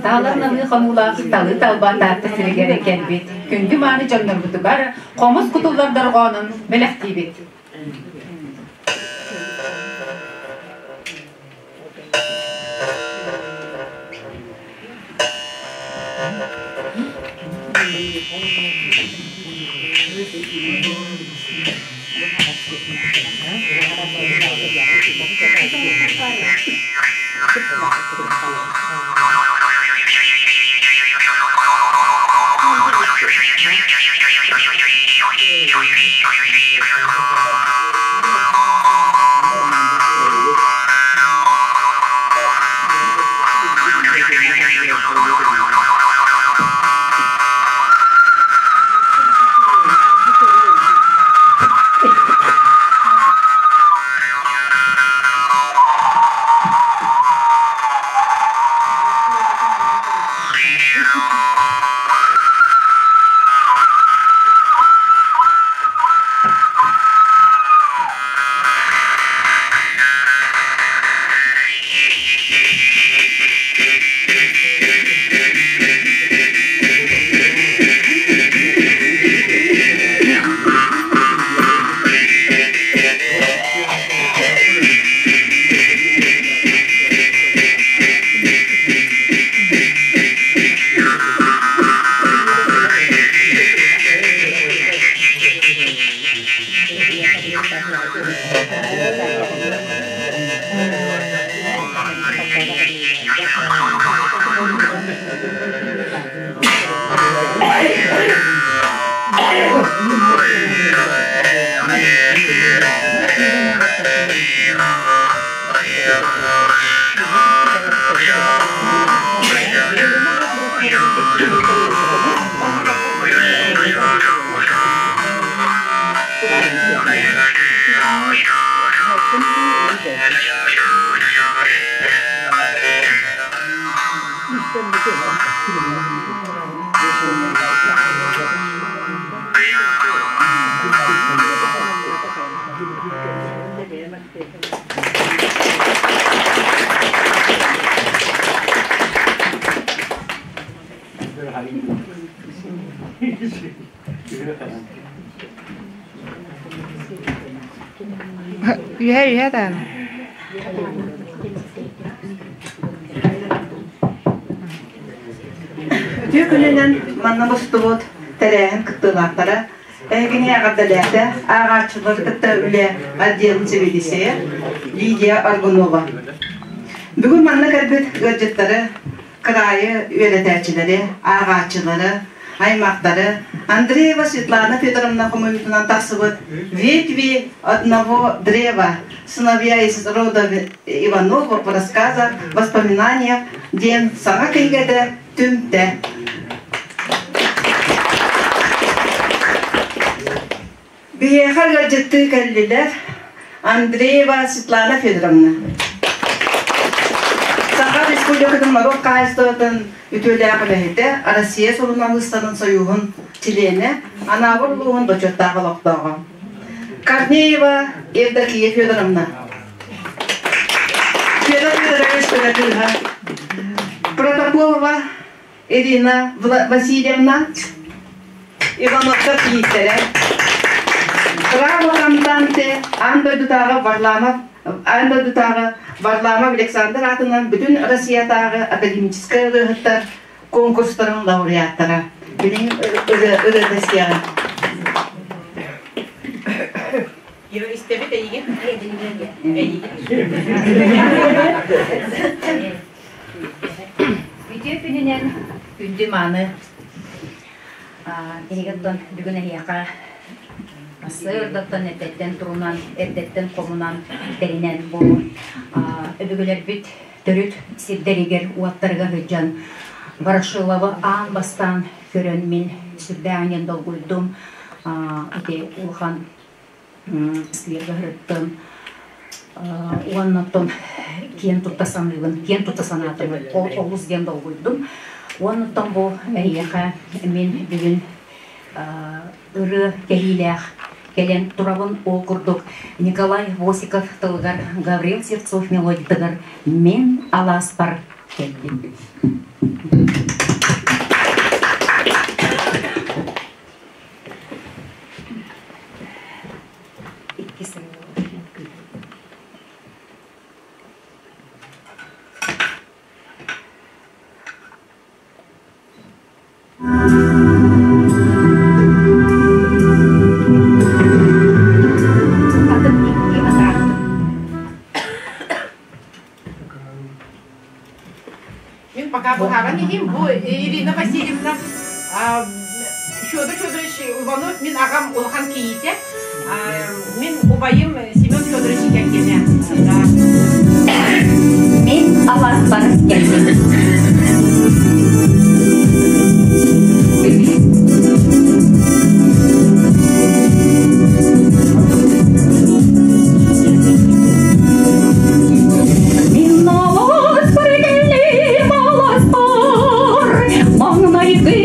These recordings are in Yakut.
Таалар намыы хомуулаах талы талба Таатта сиригэр кэлбит күндү мааны дьоннорбутугар хомус кутуллар дорҕоонун бэлэхтиибит. Үһэ үһэ даҕаны. Үтүө күнүнэн манна мустубут тэрээһин кыттыылаахтара эһигини эҕэрдэлээтэ ааҕааччылары кытта үлэ отделын сэбиэдиссэйэ Лидия Аргунова. Бүгүн манна кэлбит ыалдьыттары кыраайы үөрэтээччилэри, ааҕааччылары, аймахтары Андреева Светлана Федоровна хомуйуутунан тахсыбыт «Ветви одного древа. Сыновья из рода Иванова по рассказам воспоминания» диэн саҥа кинигэтэ түмтэ. Биһиэхэ ыалдьыттыы кэллилэр Андреева Светлана Федоровна. Саха Республикатын норуот хаһаайыстыбатын үтүөлээх үлэһитэ, Россия суруналыыстарын сойууһун чилиэнэ, Анаабыр улууһун бочуоттаах олохтооҕо. Корнеева Евдокия Федоровна. Федор Федорович кыыһа. Протопопова Ирина Васильевна Ивановтар кийииттэрэ Браво Кантанте аан дойдутааҕы Варламов аан дойдутааҕы Варламов Александр аатынан бүтүн Россиятааҕы академическай ырыаһыттар конкурстарын лауреаттара. Билигин ырыа истиэҕиҥ. Истэбит эйигин. Эйигин. Үтүө күнүнэн күндү мааны биһиги оттон бүгүн эһиэхэ сырдаттан эрдэттэн турунан, эрдэттэн хомунан, тэринэн бу өбүгэлэрбит төрүт сирдэригэр уоттарыгар сылдьан Ворошиловы аан бастаан көрөн мин сүрдээҕинэн долгуйдум. Ити улахан сквергэ сырыттым уонна оттон киэн тутта саныыбын, киэн тутта санаатым, олус диэн долгуйдум. Уонна оттон бу эһиэхэ мин бүгүн ырыа кэһиилээх кэлэн турабын. Ол курдук Николай Восиков тылыгар, Гаврил Севцов мелодиятыгар «Мин алааспар кэллим». Иккис Атын икки атаахтык. Мин пока быһааран иһим бу Ирина Васильевна Федор Федорович Иванов мин аҕам улахан кийиитэ. Мин убайым Семен Федорович кэргэнэ. Мин алааспар кэллим. Мин алааспар кэллим, алааспар, маҥнайгы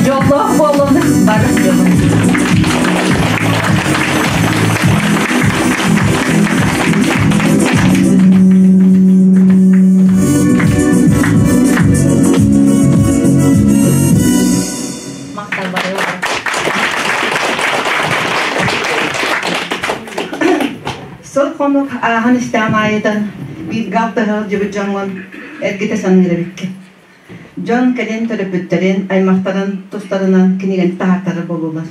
Дьоллоох буолун бары дьолун. Махтал барыга. Сыл хонук ааһан истэҕин аайытан бииргэ алтыһар дьыбыт дьоҥҥун эргитэ саныыр эбиккин. Дьон кэлин төрөппүттэрин, аймахтарын тустарынан кинигэни таһаартарар буоллулар.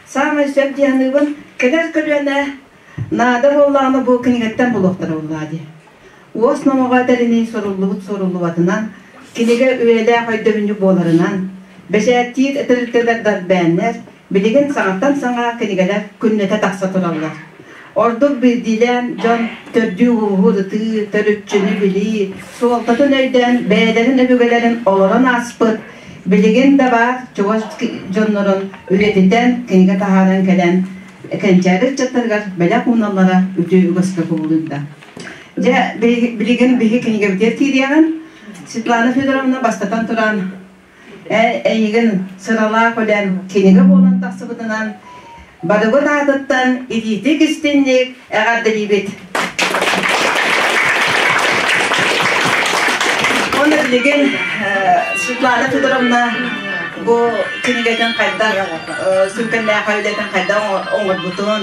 Саамай сөп дии саныыбын, кэлэр көлүөнэ наада буоллаҕына бу кинигэттэн булуохтара буоллаҕа дии. Уос номоҕо этэринии суруллубут суруллубатынан, кинигэ үйэлээх өйдөбүнньүк буоларынан, бэчээттиир тэрилтэлэр дарбээннэр билигин саҥаттан саҥа кинигэлэр күннэтэ тахса тураллар. Ордук биирдиилээн дьон төрдүү-ууһу ырытыы, төрүччүнү билии, суолтатын өйдөөн бэйэлэрин өбүгэлэрин олорон ааспыт, билигин да баар чугас дьоннорун үйэтитэн кинигэ таһааран кэлэн кэнчээри ыччаттарыгар бэлэх ууналлара үтүө үгэскэ кубулуйда. Дьэ, билигин биһи кинигэбитигэр киириэҕин. Светлана Федоровна бастатан туран эйигин сыралаах үлэм кинигэ буолан тахсыбытынан барыбыт аатыттан итиитик истинник эҕэрдэлиибит. Уонна билигин Светлана Федоровна бу кинигэтин хайдах сүҥкэннээх үлэтин хайдах оҥорбутун,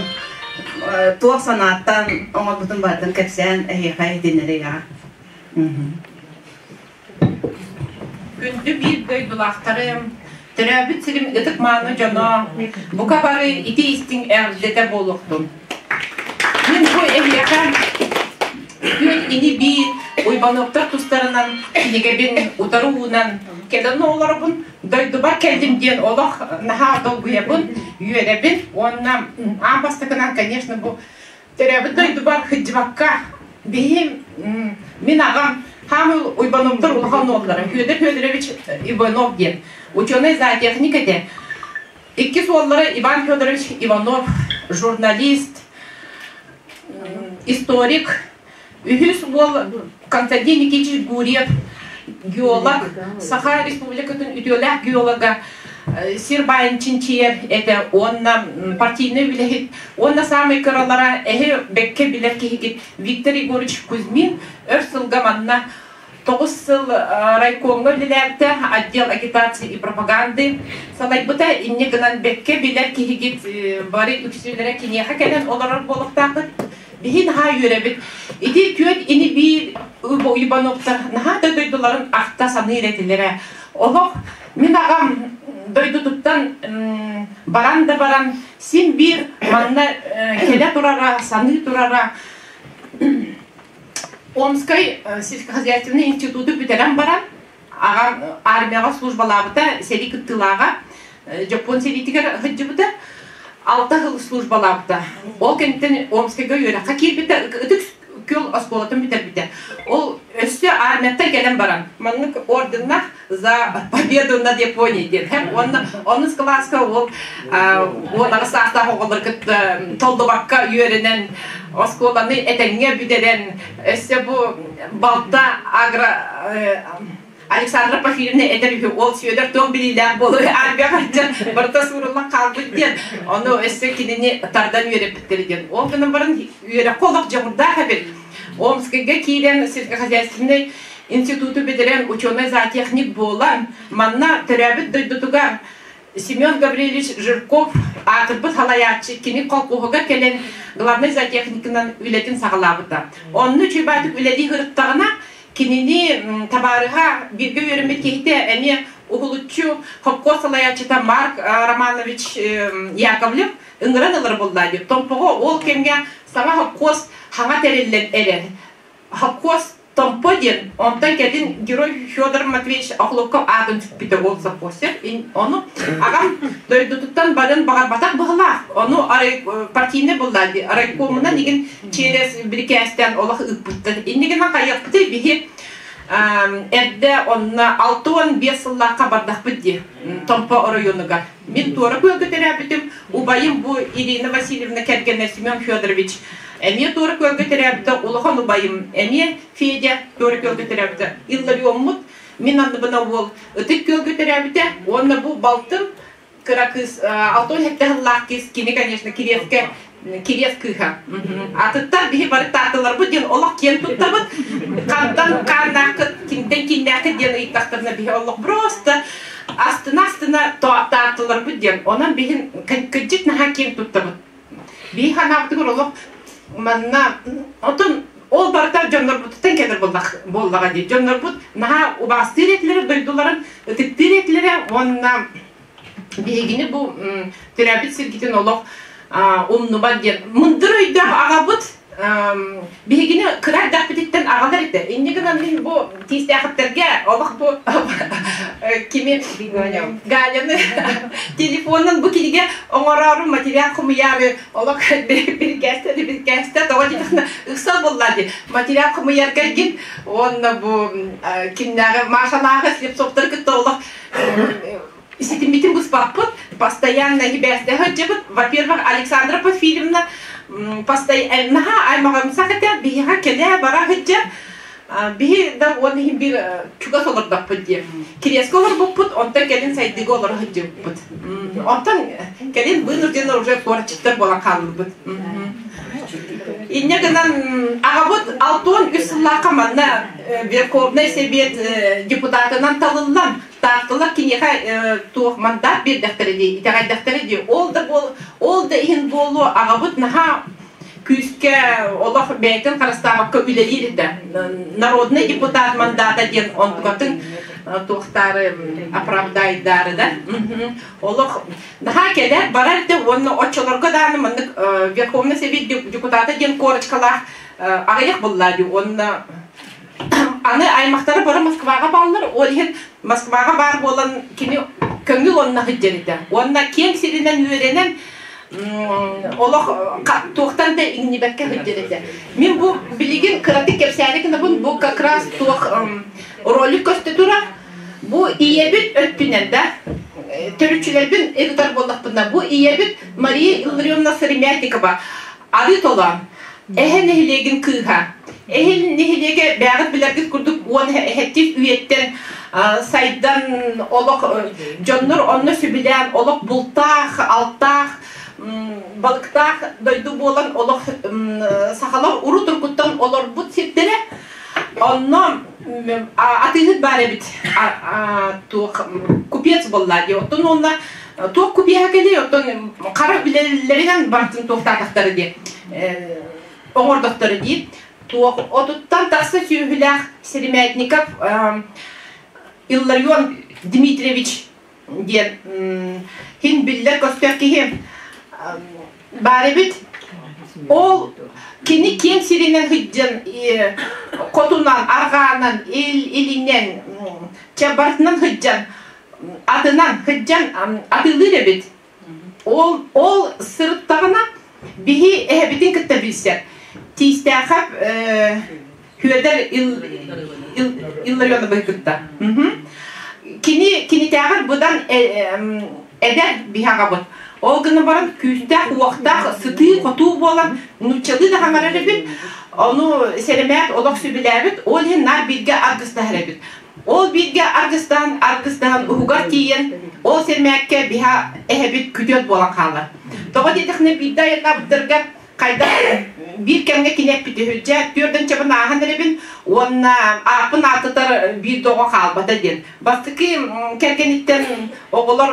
туох санааттан оҥорбутун барытын кэпсээн эһиэхэ иһитиннэриэҕэ. Күндү биир дойдулаахтарым, төрөөбүт сирим ытык-мааны дьоно, бука бары ити истиҥ эҕэрдэтэ буолуохтун. Мин бу эһиэхэ күн ини-бии Уйбануоптар тустарынан кинигэбин утары уунан кэлэн олоробун, дойдубар кэллим диэн олох наһаа долгуйабын, үөрэбин уонна аан бастакынан, конечно, бу төрөөбүт дойдубар сылдьыбакка биһи мин аҕам Хаамыл Уйбановтар улахан уоллара Федор Федорович Иванов диэн ученый зоотехник этэ. Иккис уоллара Иван Федорович Иванов журналист, историк. Үһүс уол Константин Никитич Гурьев геолог, Саха Республикатын үтүөлээх геолога, сир баайын чинчийэр этэ уонна партийнай үлэһит уонна саамай кыралара эһи бэккэ билэр киһигит Виктор Егорович Кузьмин өр сылга манна 9 сыл райкомҥа үлэлээбитэ, отдел агитации и пропаганды салайбыта. Инньэ гынан бэккэ билэр киһигит бары үксүлэрэ киниэхэ кэлэн олорор буолуохтааххыт. Биһи наһаа үөрэбит. Ити түөрт ини биир Уйбануоптар наһаа да дойдуларын ахта саныыр этилэрэ. Олох мин аҕам дойдутуттан баран да баран син биир манна кэлэ турара, саныы турара. Омскай сельскохозяйственный институту бүтэрэн баран, аҕам армияҕа службалаабыта, сэрии кыттыылааҕа, Дьоппуон сэриитигэр сылдьыбыта, 6 сыл службалаабыта. Ол кэнниттэн Омскайга үөрэххэ киирбитэ, Ытык Күөл оскуолатын бүтэрбитэ. Ол өссө армияттан кэлэн баран, маннык орденнаах за победу над Японией диэн. Уонна онус кылааска ол 18 саастаах оҕолор кытта толлубакка үөрэнэн, оскуоланы этэҥҥэ бүтэрэн, өссө бу балта агро Александра Пафильевна этэр үһү, ол Сүөдэр туох билиилээх буолуой, армияҕа сылдьан барыта сууруллан хаалбыт диэн, ону өссө кинини тардан үөрэппиттэр диэн. Ол гынан баран үөрэххэ олох дьоҕурдаах эбит. Омскайга киирэн сельскохозяйственный институту бүтэрэн ученый зоотехник буолан, манна төрөөбүт дойдутугар Семен Гаврильевич Жирков аатырбыт салайааччы кини колхоһугар кэлэн главный зоотехникынан үлэтин саҕалаабыта. Онно үчүгэйдик үлэлии сырыттаҕына, кинини табаарыһа бииргэ үөрэммит киһитэ эмиэ уһулуччу холкуос салайааччыта Марк Романович Яковлев ыҥыран ылар буолла дии. Томпоҕо ол кэмҥэ саҥа холкуос хаҥа тэриллэн эрэр. Холкуос Томпо диэн, онтон кэлин герой Федор Матвеевич Охлопков аатын сүкпүтэ ол совхозер. Ону аҕам дойдутуттан барыан баҕарбатах быһылаах. Ону партийнай булла дии. Райкомунан игин через бирикээстээн олох ыыппыттар. Иннигинэн хайыахпытый биһи эрдэ онно 65 сыллаахха бардахпыт дии Томпо оройуонугар. Мин туора күөлгэ төрөөбүтүм. Убайым бу Ирина Васильевна кэргэнэ Семен Федорович эмиэ туора күөлгэ төрөөбүтэ. Улахан убайым эмиэ Федя туора күөлгэ төрөөбүтэ. Иллариоммут мин анныбына уол Ытык күөлгэ төрөөбүтэ. Уонна бу балтым кыра кыыс 67 сыллаах кыыс кини, конечно, Кириэскэ Кириэс кыыһа. Атыттар биһи бары таатыларбыт диэн олох киэн туттабыт. Хантан хааннааххыт, кимтэн кииннээххит диэн ыйыттахтарына биһи олох просто астына-астына тааттыларбыт диэн. Онон биһин кырдьык наһаа киэн туттабыт. Биһи ханаабытыгар олох манна отон ол барыта дьоннорбутуттан кэлэр буоллаҕа дии. Дьоннорбут наһаа убаастыыр этилэрэ, дойдуларын ытыктыыр этилэрэ уонна биһигини бу төрөөбүт сиргитин олох умнубат диэн мындыр өйдөөх аҕабыт биһигини кыра эрдэхпититтэн аҕалар этэ. Инньэ гынан мин бу тиистээхиттэргэ олох бу кими Галяны телефонун бу кинигэ оҥороору материал хомуйаары олох бирикээстэ бирикээстэ тоҕо диэтэххинэ ыксал буолла дии материал хомуйарга гин уонна бу кимнээҕи Машалааҕы Слепцовтары кытта олох ситиммитин быспаппыт, постоянно сибээстэһэ сылдьабыт. Во-первых, Александра Порфирьевна постоянно аймаҕымсах этэ, биһиэхэ кэлэ бара сылдьар. Биһи да уон иһин биир чугас олордохпут диye. Кириэскэ олорбуппут, онтон кэлин сайдыыга олоро сылдьыбыппыт. Онтон кэлин вынужденно уже куораччыттар буолан хааллыбыт. Инньэ гынан аҕабыт 63 сыллаахха манна Верховнай Сэбиэт депутатынан талыллан таатталар киниэхэ туох мандат биэрдэхтэрэ дии, итэҕэйдэхтэрэ дии. Ол да буол, ол да иһин буолуо аҕабыт наһаа күүскэ олох бэйэтин харыстаабакка үлэлиир да. Народный депутат мандата диэн онтукатын туохтаары оправдайдаары да. Олох наһаа кэлэр барар да уонна оччолорго дааны маннык Верховный Совет депутата диэн корочкалаах аҕыйах буллаа дии уонна аны аймахтара бары Москваҕа бааллар, ол иһин Москваҕа баар буолан кини көҥүл онно сылдьар этэ. Уонна киэҥ сиринэн үөрэнэн олох туохтан да иҥнибэккэ сылдьар этэ. Мин бу билигин кыратык кэпсээри гынабын, бу как раз туох ролик көстө турар. Бу ийэбит өттүнэн да төрүччүлэрбин ырытар буоллахпына, бу ийэбит Мария Илларионовна Сыромятникова Арыы Толоон, Эһэ нэһилиэгин кыыһа. Эһил нэһилиэгэ бэйэҕит билэргит курдук уон эһэттиир үйэттэн сайдан олох дьоннор онно сөбүлээн олох бултаах, алтаах, балыктаах дойду буолан олох сахалар урут-уруккуттан олорбут сирдэрэ. Онно атыыһыт баар эбит туох купец буолла дии. Оттон уонна туох купеһа кэлий оттон хара үлэлэринэн бартын туохтаатахтара дии оҥордохторо дии. Туох отуттан тахса сүөһүлээх Серемятников Илларион Дмитриевич диэн хин биллэр көстөр киһи баар эбит. Ол кини киэҥ сиринэн сылдьан хотунан, арҕаанан, ил илинэн, чэ барытынан сылдьан, атынан сылдьан атыылыыр эбит. Ол ол сырыттаҕына биһи эһэбитин кытта билсэр. Тиистээхэп Хүөдэр Илларионовы кытта. Кини кинитээҕэр быдан эдэр биһи аҕабыт. Ол гынан баран күүстээх, уохтаах, сытыы-хотуу буолан нууччалыы да хаҥарар эбит. Ону сэрэмээт олох сөбүлээбит. Ол иһин наар бииргэ аргыстаһар эбит. Ол бииргэ аргыстаһан, аргыстаһан уһугар тиийэн, ол сэрмээккэ биһа эһэбит күтүөт буолан хаалар. Тоҕо диэтэхинэ биирдэ айаннаабыттарга хайдах биир кэмҥэ кини эппит үһү, дьэ түөрдүнчэбин ааһан эрэбин уонна ааппын ааттатар биир да оҕо хаалбата диэн. Бастакы кэргэниттэн оҕолор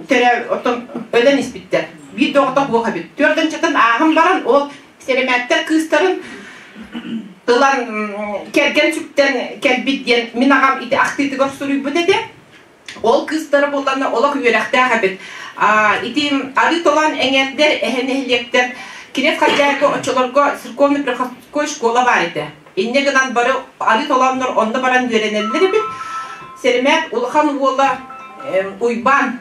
төрөө оттон өлөн испиттэр. Биир да оҕото суох эбит. Түөрдүнчэтин ааһан баран ол сэрэмээттэр кыыстарын ылан кэргэн сүктэн кэлбит диэн мин аҕам ити ахтыытыгар суруйбут этэ. Ол кыыстара буолланна олох үөрэхтээх эбит. Ити арыы толоон эҥэрдэр, эһэ нэһилиэктэр Кириэс Халдьаайга оччолорго церковно-приходской школа баар этэ. Инньэ гынан бары арыы толооннор онно баран үөрэнэллэр эбит. Сэрэмээт улахан уола Уйбаан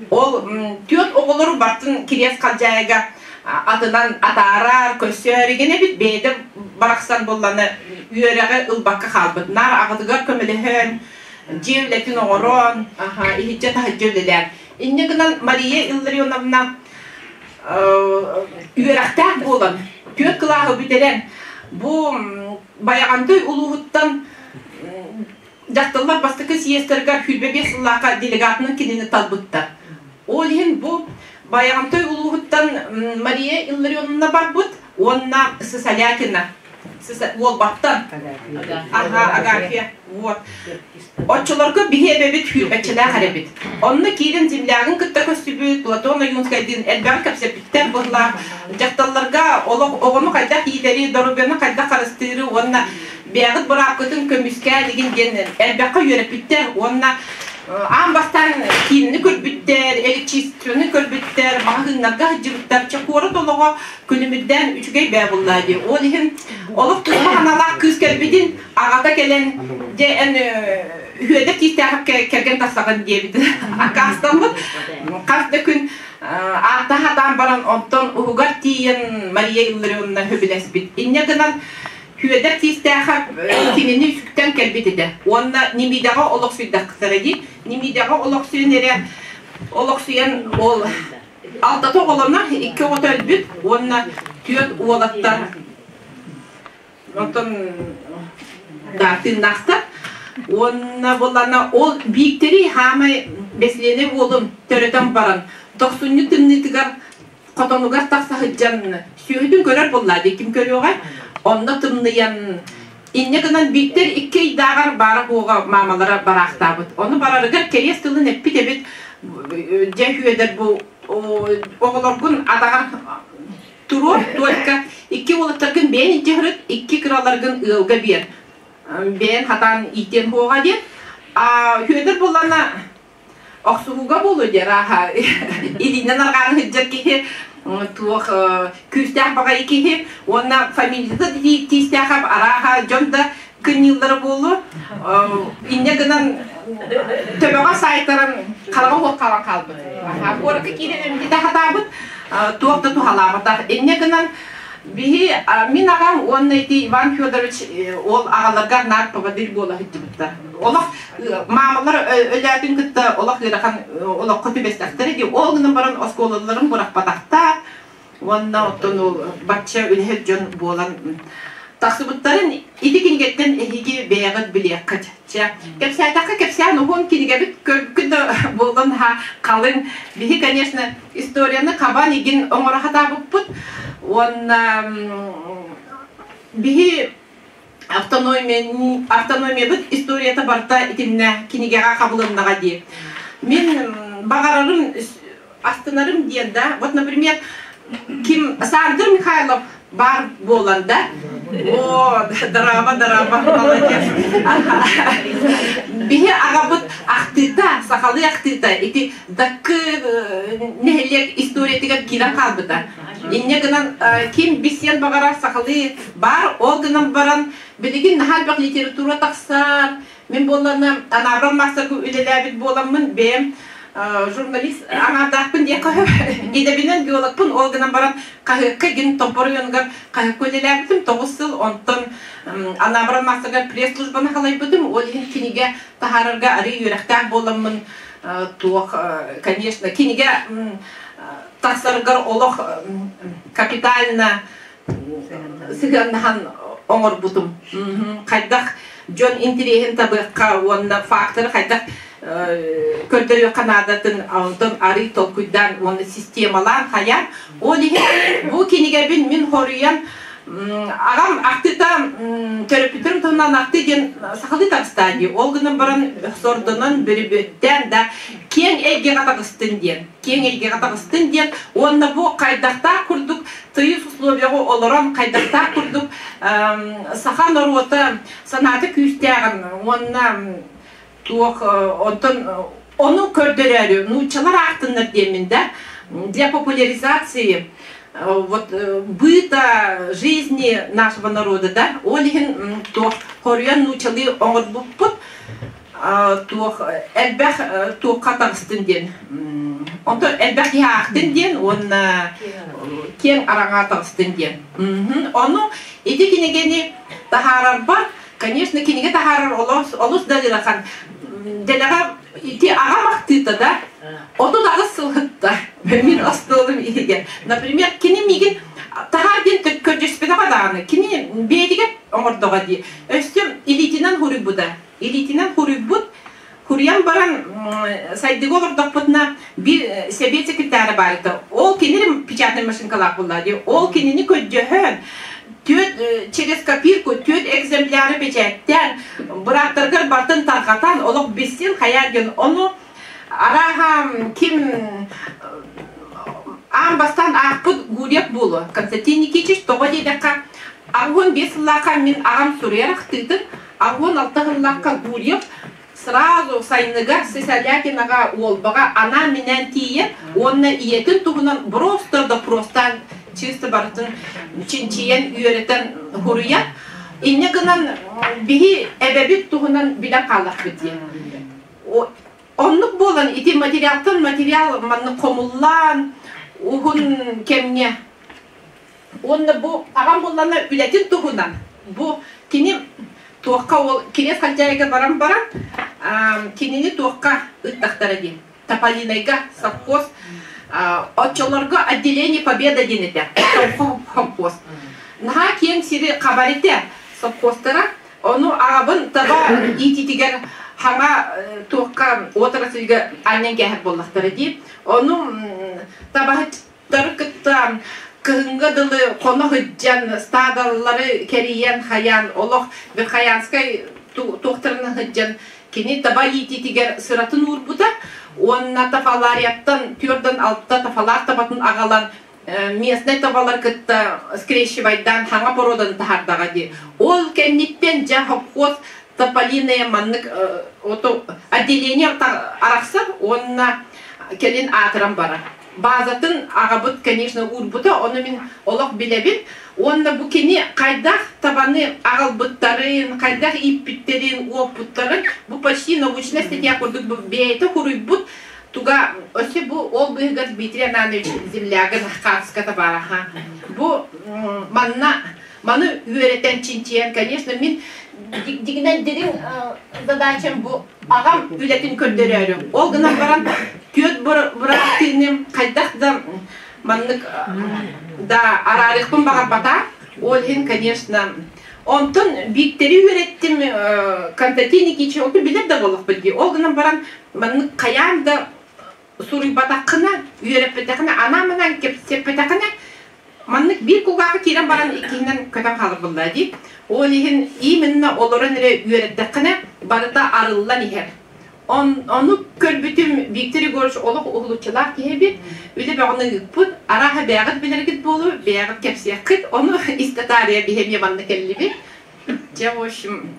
ол түөрт оҕолору бартын Кириэс Халдьаайыга атынан атаарар, көрсөөр игин эбит. Бэйэтэ барахсан буоллана үөрэҕи ылбакка хаалбыт. Наар аҕатыгар көмөлөһөн, дьиэ үлэтин оҥорон, иһирдьэ-таһырдьа үлэлээн. Инньэ гынан Мария Илларионовна үөрэхтээх буолан, түөрт кылааһы бүтэрэн, бу Байаҕантай улууһуттан дьахталлар бастакы съезтэригэр 25 сыллаахха делегатынан кинини талбыттар. Ол иһин бу Байаҕантай улууһуттан Мария Илларионовна барбыт уонна Сысолятина Уолбаттан. Аха, Агафья. Вот. Оччолорго биһи эбэбит сүүрбэччэлээх эрэбит. Онно киирэн землягын кытта көстүбүт, Платон Ойуунскайдыын элбэҕи кэпсэппиттэр быһылаах. Дьахталларга олох оҕону хайдах иитэри, доруобуйаны хайдах харыстыыры уонна бэйэҕит быраапкытын көмүскээ игин диэн элбэххэ үөрэппиттэр уонна аан бастаан киинини көрбүттэр, электричествоны көрбүттэр, маҕаһыыннарга сылдьыбыттар. Чэ, куорат олоҕо күлүмүрдээн үчүгэй бээ буллаа дии. Ол иһин олох туспа санаалаах кыыс кэлбитин аҕата кэлэн дьэ эн Үөдэ киистээхипкэ кэргэн тахсаҕын диэбит. Аккаастаммыт. Хас да күн ааттаһа сатаан баран онтон уһугар тиийэн Мария Илларионовна сөбүлэспит. Инньэ гынан Хүөдэр Киистээхэп кинини сүктэн кэлбит этэ. Уонна Немидэҕэ олохсуйдахтара дии. Немидэҕэ олохсуйан эрэ олохсуйан ол Алтата оҕолоно, икки оҕото өлбүт уонна түөрт уолаттар онтон да тыыннаахтар. Уонна буоллаҕына ол Бииктэри хаамай бэсилиэнэй уолун төрөтөн баран тохсунньу тымныытыгар хотонугар тахса сылдьан сүөһүтүн көрөр буоллаа дии ким көрүөҕэ онно тымныйан инньэ гынан Бииктэр икки ыйдааҕар баара-суоҕа маамалара бараахтаабыт. Ону барарыгар кэриэс тылын эппит эбит дьэ Үөдэр бу оҕолоргун атаҕар туруор только икки уолаттаргын бэйэн илдьэ сырыт, икки кыраларгын ыалга биэр. Бэйэн хатаан иитиэн хуоҕа диэн. Хүөдэр буллана охсуһууга буолуо диэр ааха илиинэн арҕаан сылдьар киһи туох күүстээх баҕайы киһи уонна фамилията тиистээх арааһа дьон да кынньыыллара буолуо инньэ гынан төбөҕө саайтаран хараҕа уох хаалан хаалбыт куоракка киирэн эмтэтэ хатаабыт туох да туһалаабатах инньэ гынан Биһи мин аҕам уонна ити Иван Федорович ол аҕаларга наар поводырь буола сылдьыбыттар. Олох маамалар өлөөтүн кытта олох ыарахан олоххо түбэстэхтэрэ дии. Ол гынан баран оскуолаларын бырахпатахтар уонна оттон ол бачча үлэһит дьон буолан тахсыбыттарын ити кинигэттэн эһиги бэйэҕит билиэххит. Чэ, кэпсээтэххэ кэпсээн уһун кинигэбит көрбүккүт да буолан ха халыҥ. Биһи, конечно, историяны хабан игин оҥоро хатаабыппыт. Уонна биһи автономия, автономиябыт историята барыта итиннэ кинигэҕэ хабылыннаҕа дии. Мин баҕарарым астынарым диэн да, вот, например, ким Сандр Михайлов баар буолан да, о, дорабо, дорабо, молодец. Биһи аҕабыт ахтыыта, сахалыы ахтыыта ити даккы нэһилиэк историятыгар киирэн хаалбыта. Инньэ гынан ким билсиэн баҕарар сахалыы баар, ол гынан баран билигин наһаа элбэх литература тахсар, Мин буоллаҕына Анаабыр маастарга үлэлээбит буоламмын бэйэм журналист аҥаардаахпын диэххэ сөп. Идэбинэн геологпын, ол гынан баран хаһыакка гин Томпо оройуонугар хаһыакка үлэлээбитим 9 сыл, онтон Анаабыр маастарга пресс-службаны халайбытым, ол иһин кинигэ таһаарарга арыый үөрэхтээх буоламмын туох, конечно, кинигэ тахсарыгар олох капитально сыһыаннаһан оҥорбутум. Хайдах дьон интириэһин табыахха уонна факторы хайдах көрдөрүөххэ наадатын онтон арый толкуйдаан уонна системалаан хайаан ол иһин бу кинигэбин мин хоруйан аҕам ахтыта төрөппүттэрим туһунан ахтыы диэн сахалыы таҕыстаа дии ол гынан баран сордонон бөрүбүөттээн да киэҥ эйгэҕэ таҕыстын диэн киэҥ эйгэҕэ таҕыстын диэн уонна бу хайдахтаах курдук тыйыс условияҕа олорон хайдахтаах курдук саха норуота санаата күүстээҕин уонна туох онтон ону көрдөрөөрү нууччалар аахтыннар диэммин да для популяризации вот быта жизни нашего народа да ол иһин туох хоруйан нууччалыы оҥорбуппут туох элбэх туохха таҕыстын диэн онтон элбэх киһи аахтын диэн уонна киэҥ араҥа таҕыстын диэн ону ити кинигэни таһаарарбар конечно кинигэ таһаарар олус олус да ыарахан дэлэҕэ ити аҕам ахтыыта да 38 сылһытта мин остуолум иһигэр например кини миигин таһаар диэн көрдөспөтөҕө даҕаны кини бэйэтигэр оҥордоҕо дии өссө илиитинэн хуруйбута Илиитинэн хуруйбут. Хуруйан баран сайдыга олордохпутуна биир сэбиэт секретара баар этэ. Ол кинини печатный машинкалаах буолла дии. Ол кинини көрдөһөн түөрт через копирку түөрт экземпляры бэчээттээн бырааттаргар бартын тарҕатан олох билсин хайаа диэн ону арааһа ким аан бастаан аахпыт Гурьев буолуо Константин Никитич тоҕо диэтэххэ 85 сыллаахха мин аҕам суруйар ахтыытын 86 сыллаахха Гурьев сразу сайыныгар Сысолятинаҕа Уолбаҕа анаан-минээн тиийэн уонна ийэтин туһунан просто допростаан чисто барытын чинчийэн үөрэтэн суруйан инньэ гынан биһи эбэбит туһунан билэн хааллахпыт диэн. Оннук буолан ити материалтан материал маннык хомуллаан уһун кэмҥэ Уонна бу аҕам буоллаҕына үлэтин туһунан бу кини туохха ол Кириэс Халдьаайыга баран баран кинини туохха ыыттахтара диэн Тополинайга совхоз оччолорго отделение Победа диэн этэ совхоз наһаа киэҥ сири хабар этэ совхозтара ону аҕабын таба иитиитигэр хаҥа туохха отрасльга анньан кээһэр буоллахтара дии ону табаһыттары кытта кыһыҥҥа дылы хоно сылдьан стадалары кэрийэн хайаан олох Верхоянскай туохтарынан сылдьан кини таба иитиитигэр сыратын уурбута уонна тафаларияттан түөртэн алта тафалаах табатын аҕалан местнай табалар кытта скрещивайдаан хаҥа породаны таһаардаҕа дии. Ол кэнниттэн дьэ совхоз Тополиная маннык ото отделение арахсар уонна кэлин аатыран барар. Базатын аҕабыт, конечно, уурбута, ону мин олох билэбин. Уонна бу кини хайдах табаны аҕалбыттарын, хайдах ииппиттэрин, уоппуттарын, бу почти научная статья курдук бу бэйэтэ хуруйбут туга өссө бу ол быыһыгар Дмитрий Ананович Землягин хаартыската баар аха. Бу манна маны үөрэтэн чинчийэн, конечно, мин дигинэн дириҥ задачам бу аҕам үлэтин көрдөрөөрү. Ол гынан баран түөрт бырааттыыным хайдах да маннык да араарыахпын баҕарбата. Ол иһин, конечно, онтон Бииктэри үөрэттим Константин Никитич, онтон билэр да буоллахпыт дии. Ол гынан баран маннык хайаан да суруйбатаххына, үөрэппэтэххинэ, анаан-анаан кэпсэппэтэххинэ, маннык биир кулгаахха киирэн баран иккиһинэн көтөн хаалар буолла дии. Ол иһин именно олорон эрэ үөрэттэххинэ барыта арыллан иһэр. Ону көрбүтүм Виктор Егорович олох уһулуччулаах киһи эбит. Үлэ бөҕөнү ыыппыт. Арааһа бэйэҕит билэргит буолуо, бэйэҕит кэпсиэххит. Ону истэ таарыйа биһи эмиэ манна кэллибит. Дьэ, в общем,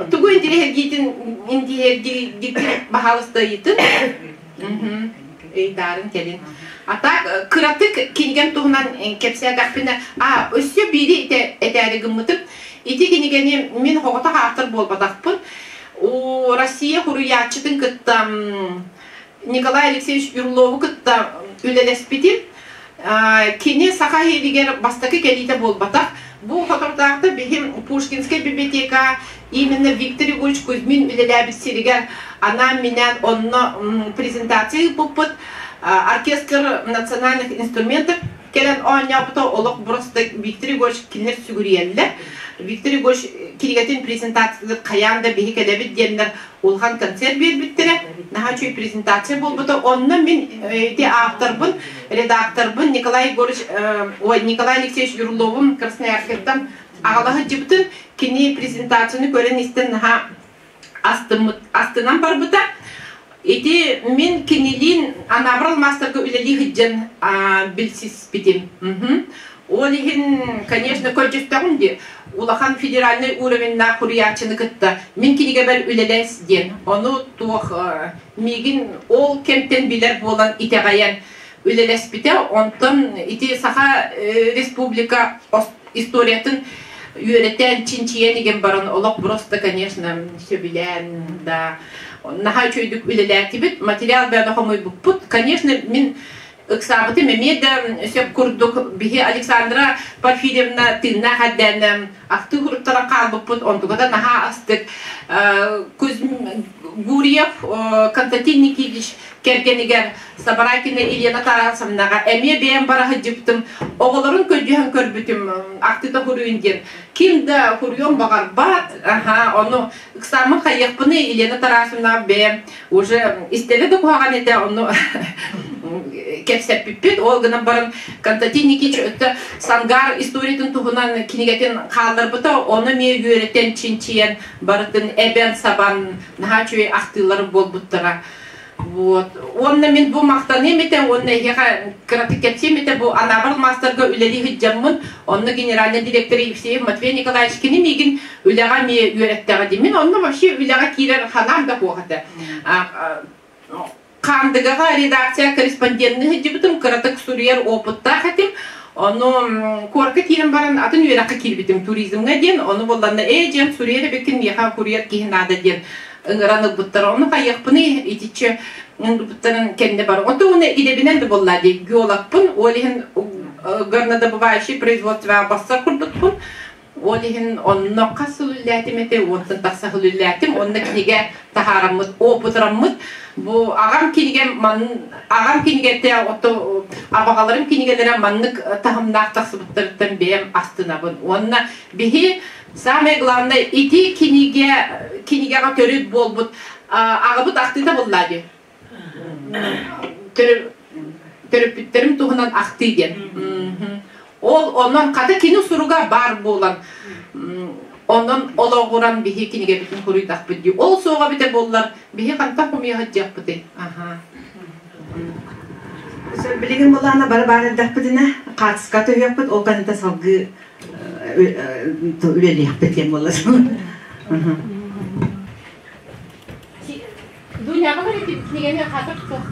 тугу интириэһиргиитин интириэһиргиитин баһаалыста ыйытын. Ыйытаарын кэлин. А так кыратык кинигэм туһунан кэпсээтэхпинэ, а өссө биири этээри гыммытым. Ити кинигэни мин соҕотох автор буолбатахпын. Россия суруйааччытын кытта Николай Алексеевич Юрлову кытта үлэлэспитим. Кини Саха иһигэр бастакы кэлиитэ буолбатах. Бу соторутааҕыта биһим Пушкинскай библиотека именно Виктор Егорович Кузьмин үлэлээбит сиригэр анаан-минээн онно презентация ыыппыппыт. Оркестр национальных инструментов кэлэн оонньообута олох просто Виктор Егорович кинилэр сүгүрүйэллэр. Виктор Егорович кинигэтин презентациятыгар хайаан да биһи кэлэбит диэннэр улахан концерт биэрбиттэрэ. Наһаа үчүгэй презентация буолбута. Онно мин ити авторбын, редакторбын Николай Егорович, ой, Николай Алексеевич Юрловым Красноярскайтан аҕала сылдьыбытын, кини презентацияны көрөн-истэн наһаа астыммыт, астынан барбыта. Ити мин кинилиин Анабрал мастерга үлэлии сылдьан билсиспитим. Ол иһин, конечно, көрдьүстэҕим дии. Улахан федеральнай уровеннаах суруйааччыны кытта мин кинигэбэр үлэлэс диэн. Ону туох миигин ол кэмтэн билэр буолан итэҕэйэн үлэлэспитэ. Онтон ити Саха Республика историятын үөрэтэн, чинчийэн игэн баран олох просто, конечно, сөбүлээн да наһаа үчүгэйдик үлэлээтибит. Материал бэйэ хомуйбуппут. Конечно, мин ыксаабытым эмиэ да сөп курдук биһи Александра Порфирьевна тыыннаах эрдээнэ ахтыы хуруттаран хаалбыппыт онтуга да наһаа астык Гурьев Константин Никитич кэргэнигэр Сабарайкина Елена Тарасовнаҕа эмиэ бэйэм бара сылдьыбытым оҕолорун көрдьүһэн көрбүтүм ахтыыта хуруйун диэн ким да хуруйуон баҕарбат аха ону ыксааммын хайыахпыный Елена Тарасовнаҕа бэйэм уже истэрэ да куһаҕан этэ ону кэпсэппиппит ол гынан баран Константин Никитич өттө Сангар историятын туһунан кинигэтин хаалларбыта ону эмиэ үөрэтэн чинчийэн барытын эбэн сабан наһаа үчүгэй ахтыылар буолбуттара вот. Уонна мин бу махтаныам этэ уонна эһиэхэ кыратык кэпсиэм этэ бу Анабар мастерга үлэлии сылдьаммын онно генеральный директор Евсеев Матвей Николаевич кини миигин үлэҕэ эмиэ үөрэттэҕэ дии. Мин онно вообще үлэҕэ киирэр ханаам да суох этэ. Хаандыгаҕа редакция корреспондентны сылдьыбытым, кыратык суруйар опыттаах этим. Ону куоракка киирэн баран атын үөрэххэ киирбитим туризмҥа диэн, ону буолланна ээ диэн суруйар эбиккин миэхэ курьер киһи наада диэн ыҥыран ылбыттара. Ону хайыахпыный итиччэ ылбыттарын кэннэ бар. Ото уонна идэбинэн да буолла дии геологпын, ол иһин горнодобывающий производствоҕа бассар курдукпун. Ол иһин онно хас сыл үллээтим этэ, уонтан тахса сыл үллээтим. Онно кинигэ таһаараммыт, опытыраммыт. Бу аҕам кинигэм ман аҕам кинигэтэ ото абаҕаларым кинигэлэрэ маннык таһымнаах тахсыбыттарыттан бэйэм астынабын. Уонна биһи самое главное ити кинигэ кинигэҕэ төрүт буолбут аҕабыт ахтыыта буллаа дии. Төрөппүттэрим туһунан ахтыы диэн. Ол онон хата кини суруга баар буолан онон олоҕуран биһи кинигэбитин хуруйдахпыт дии. Ол суоҕа эбитэ буоллар биһи хантан хомуйа сылдьыахпытый? Аха. Билигин былаана бары баар эрдэхпитинэ хаартыска түһүөхпүт, ол кэнниттэн салгыы үлэлиэхпит диэн буолла. Дуняҕа бар ити кинигэни хатыр туох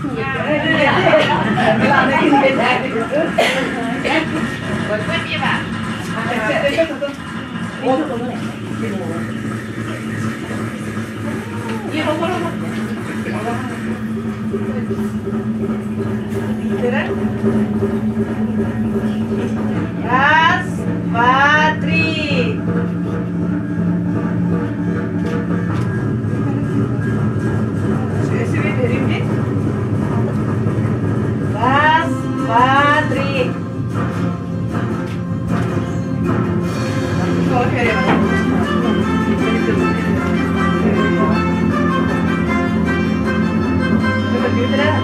Раз, два, три. Раз, два, три.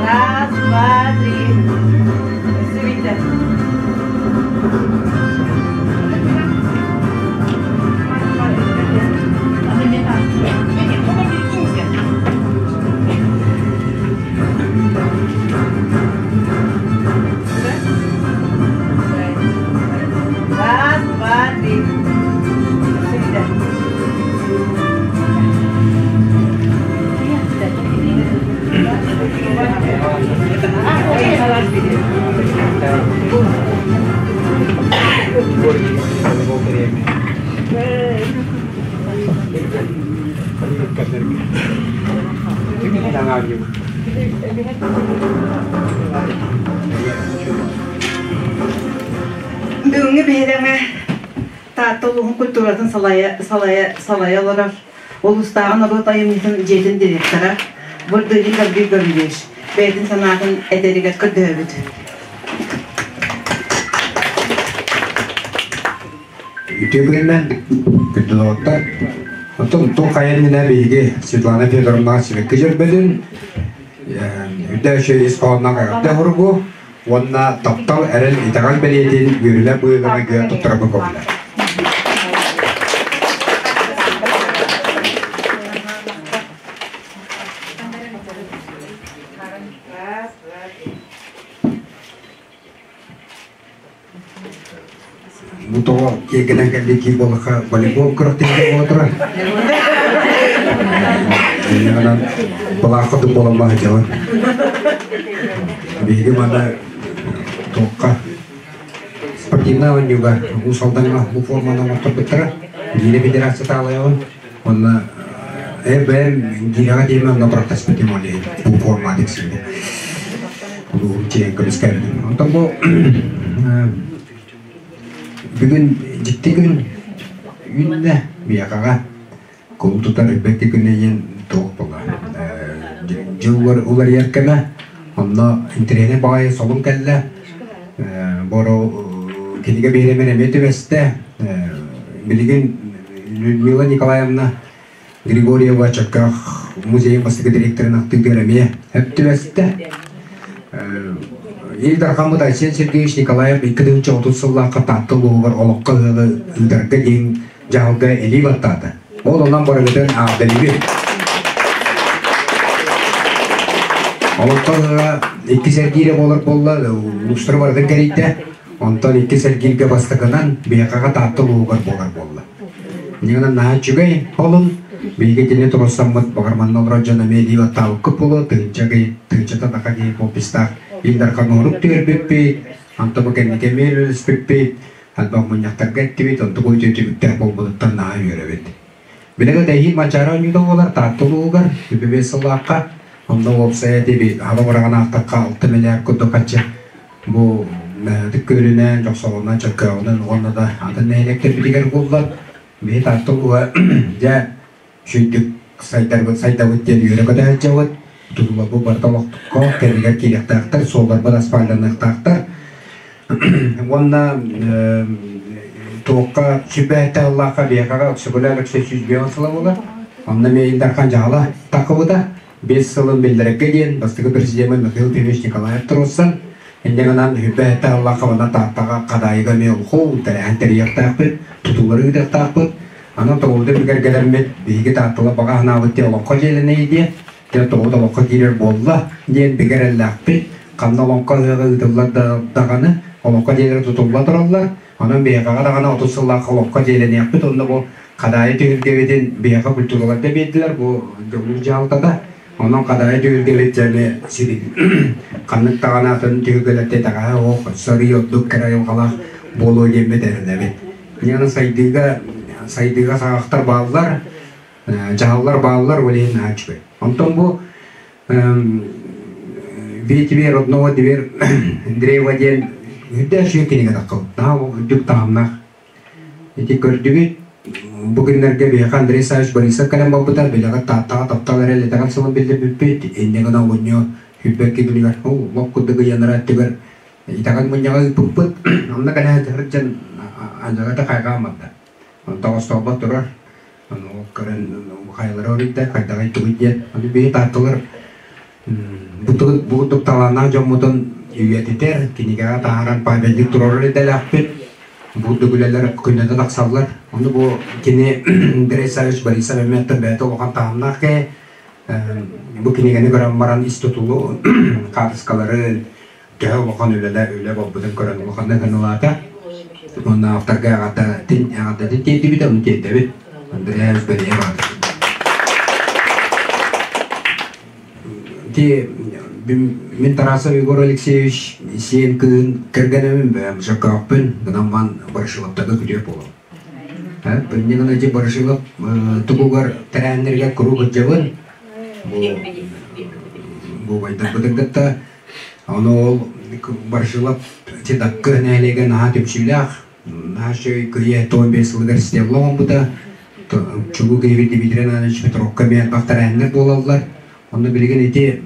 Раз, два, три. Сүбүтэ. Раз, два, три. Сүбүтэ. Бүгүҥҥү биһирэҥэ Таатта улууһун культуратын салайа, салайа, салайа олорор улуустааҕы норуот айымньытын дьиэтин директора Бурдырин Гаврил Гаврильевич бэйэтин санаатын этэригэр көрдөһөбүт. Үтүө күнүнэн, күндү Оттон туох хайа иннинэ биһиги Светлана Федоровна сибэкки дьөрбөтүн, үрдэ үчүгэй ис хоһоонноох эҕэрдэ оһуругу уонна таптал, эрэл, итэҕэл бэлиэтин үөрүүлээх быһыыларга туттарарга көҕүлэр. Бу тоҕо киэргэнэн кэлбит киһи буоллахха волейбол күрэхтэһиитэ буола турар. Инньэ былаах курдук буолан баһыдьабын. Биһиги манна туохха спортивнай оонньууга Уус Алдаҥҥа бу форманы оҥорторбуттара. Гиирэ федерация таалайабын. Уонна бэйэм гиирэҕэ диэмэ онно күрэхтэспитим ол иһин бу форма тиксибитим. Улууһум чиэн көмүскээбитим. Онтон бу бүгүн дьикти күн үүннэ биһиэхэҕэ кулун тутар өлбөттү күнэ диэн туох буолла дьыл уларыйар кэмэ онно интэриэһинэй баҕайы солун кэллэ боро кинигэ биһирэмэр эмиэ түбэстэ билигин Людмила Николаевна Григорьева Чөккөөх музейын бастакы директорын ахтыытыгар эмиэ сөп түбэстэ. Ил Дархаммыт Айсен Сергеевич Николаев 2030 сыллаахха Таатта улууһугар олоххо ыһыаҕы ыытарга диэн дьаһалга илии баттаата. Ол онон барыгытын аҕабдалыыбын. Олоххо ыһыаҕа иккис эргиирэ буолар буолла, улуустары барытын кэрийдэ. Онтон иккис эргииргэ бастакынан биһиэхэҕэ Таатта улууһугар буолар буолла. Инньэ наһаа үчүгэй олун. Биһиги итини туруорсаммыт баҕар манна олорор дьон эмиэ илии баттаабыккыт буолуо, тыһыынча киһи, тыһыынчата таха киһи подпистаах Ил Дархан оһурук түһэрбиппит, онтон бу кэнники эмиэ үлэлэспиппит, элбэх мунньахтарга эттибит, онтук үтүө түмүктээх буолбутуттан наһаа үөрэбит. Билигин эһиил Манчаары оонньуута буолар Таатта улууһугар, үбүбүс сыллаахха, онно уопсайа этиби хаба быраҕан аахтахха 6 миллиард курдук харчы Бу Ытык Күөлүнэн, Дьохсоҕунан, Чөркөөҕүнэн уонна да атын нэһилиэктэрбитигэр буллар. Биһи Таатта улууһа дьэ үчүгэйдик сайдарбыт сайдабыт диэн үөрэ көтө сылдьабыт. Тутулларбыт барыта олохтукка кэмигэр киириэхтээхтэр, суолларбыт асфальтаныахтаахтар. Уонна туохха сүбэһитэ ыллаахха биһиэхэҕэ Өксөкүлээх Өлөксөй 105 сыла буолар. Онно эмиэ Ил Дархан дьаһала таххыбыта. Биэс сылын биллэрэргэ диэн бастакы президеммит Михаил Ефимович Николаев туруорсан, инньэ гынан үбэ аллахабына Тааттаҕа Хадаайыга эмиэ улахан тэрээһин тэрийиэхтээхпит, тутуулары ыытыахтаахпыт. Анан тоҕулда бигэргэлэммит биһиги Тааттала баҕа санаабыт диэн олоҥхо дьиэлэнэй диэн, дьэ тоҕо да олоҥхо киирэр буолла диэн бигэ эрэллээхпит. Ханна олоҥхо ыһыаҕа ыытыллар да даҕаны, олоҥхо дьиэлэрэ тутулла тураллар. Онон биһиэхэҕэ даҕаны 30 сыллаах олоҥхо дьиэлэниэхпит уонна бу. Хадаайы түһүлгэбитин биһиэхэ культураларга биэрдилэр, бу дьоллуур дьаһалтата. Онон Хадаайы түһүлгэбит дьэни сирин ханнык даҕаны атын түһүлгэлэртэн итэҕэһэ суох, сарыы ордук кэрэ айылҕалаах буолуо диэммит эрэнэбит. Инньэ сайдыыга сайдыыга саҕахтар бааллар, дьаһаллар бааллар, ол иһин наһаа үчүгэй. Онтон бу Ветиве родного дверь Андреева диэн үрдээх үчүгэй кинигэ таххыбыт. Наһаа үрдүк таһымнаах. Ити көрдүгүт, бу күннэргэ биһиэхэ Андрей Савич Борисов кэлэн барбыта, билэҕит Тааттаҕа таптал эрэ итэҕэл сылын биллэрбиппит, инньэ гына олунньу сүүрбэкки күнүгэр лоп курдук ыйанара өттүгэр итэҕэл мунньаҕа ыыппыппыт. Онно кэлэ сылдьан Анжелата хайҕаан барда. Онтон остоолбот турар, ону көрөн хайалара оруйда, хайдаҕый тугуй диэн. Ону биһи таатталар бу курдук талааннаах дьоммутун үйэтитэр, кинигэҕэ таһааран памятник туруорар идэлээхпит. Бу курдук үлэлэр күннэтэ тахсаллар. Ону бу кини Андрей Савич Борисов эмиэттэн бэйэтэ улахан таһымнаах киһи. Бу кинигэни көрөн баран ис тутулу, хаартыскалары, төһө улахан үлэлэ үлэ буолбутун көрөн улаханнык ынылаата. Уонна авторга эҕэрдэтин эҕэрдэтин тиэрдибит, ону тиэрдэбит. Андреевич бэлиэ баар. Ти мин Тарасов Егор Алексеевич сиэн кыыһын кэргэнэбин бэйэм Жакааппын гынан бан Барышиловтарга күтүө буолам. Бинни гына ди Барышилов тугугар тэрээһиннэригэр куруук сылдьабын. Бу бу байдарбытын кытта Ону ол Баршилов Даккы нэһилиэгэ наһаа түмсүүлээх, наһаа үчүгэй кыйа 95 сылыгар стелла оҥорбута. Чулуу киһибит Дмитрий Иванович Петровка эмиэ элбэх тэрээһиннэр буолаллар. Онно билигин ити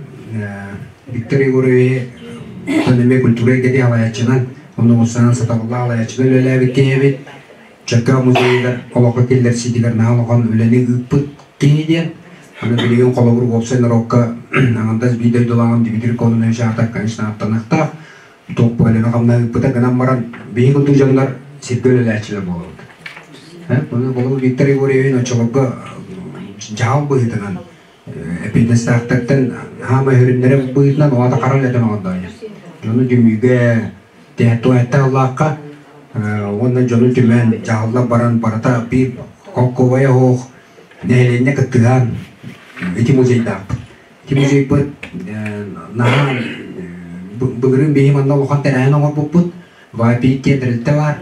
Виктор Егоровиһы эмиэ культура эйгэтин салайааччынан, онно уусанан сатабыллаах салайааччынан үлэлээбит киһи эбит. Чөркөөх музейыгар олоххо киллэрсиитигэр наһаа улахан үлэни ыыппыт киһи диэн. Аны билигин холобур уопсай норуокка аҥардас биир дойдулааҕым Дмитрий Кононович аата, конечно, ааттаныахтаах. Туох үлэни хамнаһы ыыппыта гынан баран, биһиги курдук дьоннор сиргэ үлэлээччилэр буолабыт. Ону холобур Виктор Егорович оччолорго дьаһал быһыытынан эппиэтинэстээхтэртэн хаама өһөрүннэрэ быһыытынан оҕото хара үлэтин оҥордоҕо. Дьону түмүүгэ Туһэттэ ыллаахха уонна дьону түмэн дьаһаллар баран барыта биир холкуобайа суох нэһилиэнньэ кыттыһан ити музейдаахпыт. Ити музейбыт наһаа былырыын биһи манна улахан тэрээһин оҥорбуппут. ВАПИ диэн тэрилтэ баар.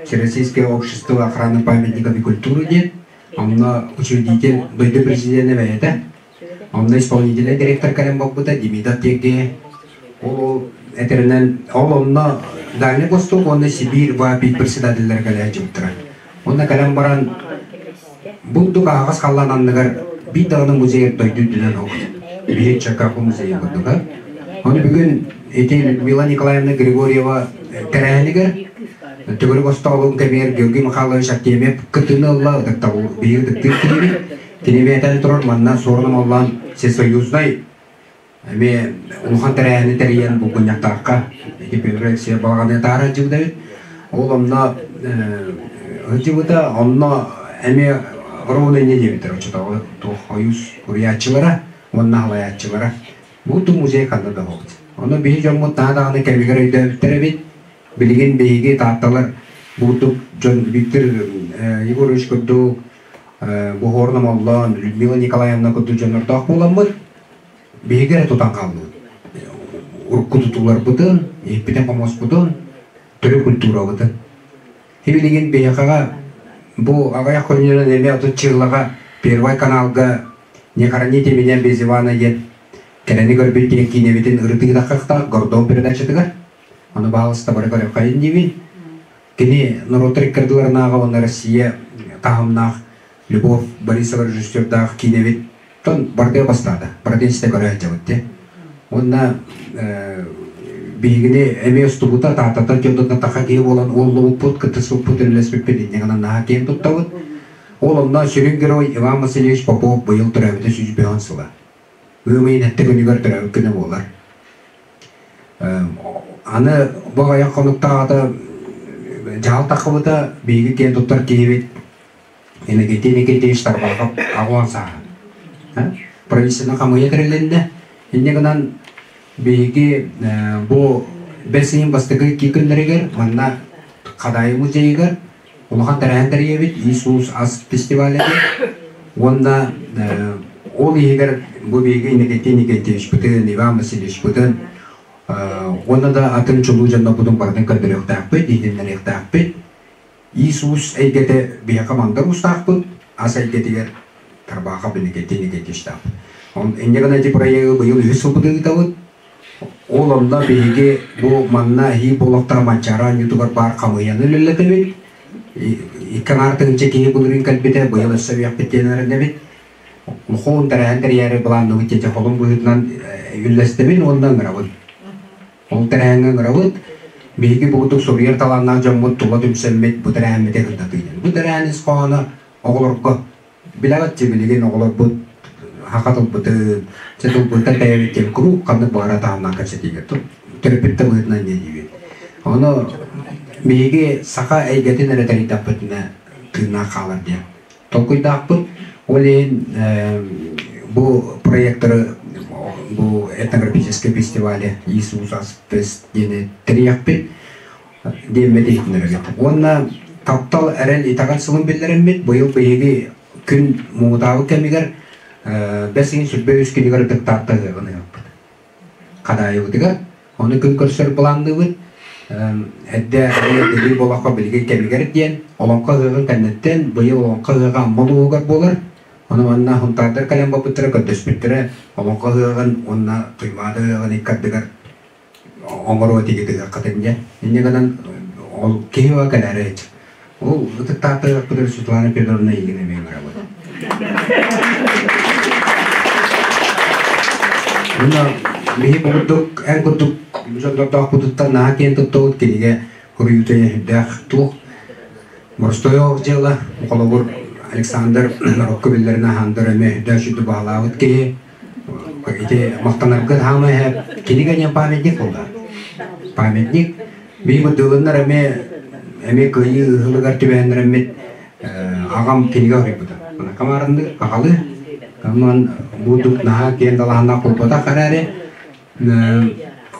Всероссийское общество охраны памятников и культуры диэн. Онно учредитель дойду президенэ бэйэтэ. Онно исполнительнай директор кэлэн буолбута Демидов диэки. Ол этэринэн, ол онно Дальний Восток уонна Сибиир ВАПИ председателлэрэ кэлэ сылдьыбыттара. Онно кэлэн баран бурдук аһаҕас халлаан анныгар биир даҕаны музей дойду үрдүнэн суох. Биһиги Чакапы музейа курдук. Ону бүгүн ити Людмила Николаевна Григорьева тэрээһинигэр төгүрүк остоолун кэмигэр Георгий Михайлович Артемьев кыттыыны ылла, ытыктабыл биһиги ытыктыыр киһибит. Кини бэйэтэн турар манна Суорун Омоллоон всесоюзнай эмиэ улахан тэрээһини тэрийэн булгунньахтаахха ити Петр Алексеев балаҕаны таара сылдьыбыта эбит. Ол онно сылдьыбыта, онно эмиэ ровно инньэ диэбиттэр оччотооҕу туох хойуус суруйааччылара уонна халайааччылара. Бу музей ханна да буолбут. Ону биһи дьоммут наһаа даҕаны кэмигэр өйдөөбүттэр эбит. Билигин биһиги таатталар бурдук дьон Виктор Егорович курдук Буһуорун Омоллоон, Людмила Николаевна курдук дьоннордоох буоламмыт, биһиги эрэ тутан хааллыбыт. Урукку тутууларбытын, иһиппитин-хомуоспутун, төрүт культурабытын. Билигин биһиэхэҕэ бу аҕыйах күнүнэн эмиэ 30 чыллаҕа Первый каналга «Не хороните меня без Ивана» диэн кэрэни көрбүт диэн киинэбитин ырытыылаххахтаах Гордон передачатыгар. Ону баалыста бары көрөххайын диибин. Кини норуоттар иккардыларынааҕы уонна Россия таһымнаах Любовь Борисова режиссердаах киинэбит тон бардыа бастаата. Бардыа истэ көрө сылдьабыт дии. Уонна биһигини эмиэ устубута Тааттаттан дьонтон таха киһи буолан уоллубуппут, кыттыспыппыт, үлэлэспиппит инньэ гынан наһаа киэн туттабыт. Ол онно сүрүн герой Иван Васильевич Попов быйыл төрөөбүтэ 105 сыла. Ыам ыйын сэттэ күнүгэр төрөөбүт күнэ буолар. Аны бу аҕыйах хонуктааҕыта дьаһал таххыбыта биһиги киэн туттар киһибит Иннокентий Никитич Тарбахов аҕуан сааһа. Правительственно хамыыйа тэрилиннэ. Инньэ гынан биһиги бу бэс ыйын бастакы икки күннэригэр манна Хадаайы музейыгар улахан тэрээһин тэрийэбит Иисус ас фестиваля диэн. Уонна ол иһигэр бу биһиги Иннокентий Иннокентьевичпытын, Иван Васильевичпытын уонна да атын чулуу дьоннорбутун барытын көрдөрүөхтээхпит, иһитиннэриэхтээхпит. Иисус эйгэтэ биһиэхэ мандар уустаахпыт, ас эйгэтигэр Тарбаахап Иннокентий Иннокентьевичтаахпыт. Инньэ гынан ити проегы быйыл үһүс сылбытын ыытабыт. Ол онно биһиги бу манна эһиил буолуохтаах Манчаары оонньуутугар баар хамыыйаны үлэлэтэбит. Икки аҥаар тыһыынча киһи былырыын кэлбитэ, быйыл өссө үөхпүт диэн эрэнэбит. Мухуун тэрээһин тэрийээри былаанныбыт диэн холун быһыытынан үллэстэбин уонна ыҥырабын. Ол тэрээһиҥҥэ ыҥырабыт. Биһиги бу курдук суруйар талааннаах дьоммут тула түмсэммит бу тэрээһиммитин кытта Бу тэрээһин ис хоһооно оҕолорго Билэҕит дии билигин оҕолорбут саха тылбытын, чэ тылбыттан тэйэбит диэн куруук ханнык баҕара таһымнаах кэпсэтиигэ төрөппүт да быһыытынан инньэ диибит. Ону биһиги саха эйгэтин эрэ тэрийдэхпитинэ тыыннаах хаалар диэн толкуйдаахпыт. Ол иһин бу проекторы бу этнографическай фестивале Иисус Фест диэни тэрийэхпит диэммит иһитиннэрэргит. Уонна таптал эрэл итэҕэл сылын биллэриммит быйыл биһиги күн муҥутаабыт кэмигэр бэс ыйын 23 күнүгэр ытыктаатта ыһыаҕын ыһыахпыт. Хадаайыбытыгар ону күн көрсөр былаанныыбыт. Эрдэ дэгий болоххо билигин кэмигэр диэн олоҥхо ыһыаҕын кэнниттэн быйыл олоҥхо ыһыаҕа Амма улууһугар буолар. Ону манна хунтаардар кэлэн барбыттара көрдөспүттэрэ олоҥхо ыһыаҕын уонна Туймаада ыһыаҕын икки ардыгар оҥоруо тигитигаххытын диэн. Инньэ гынан ол киһи ба кэлээри ол ытыктаатыгахпытыгар Светлана Федоровна эйигин эмиэ ыҥырабыт. Уонна биһи бу курдук эн курдук дьоннордоохпутуттан наһаа киэн туттабыт кинигэ суруйуута сүрдээх туох боростуой дьыала холобур Александр норуокка биллэрин аһаандар эмиэ сүрдээх сүрдү баалаабыт киһи Ити махтанаргыт хаама иһэ кинигэ диэн памятник буолла. Памятник. Бии быдылыннар эмиэ эмиэ кыайыы ыһылыгар түбэһэннэрэммит аҕам кинигэ хоруйбута. Мана камаранды аҕалы каман бурдук наһаа киэн далаһаннаах буолбатах эрээри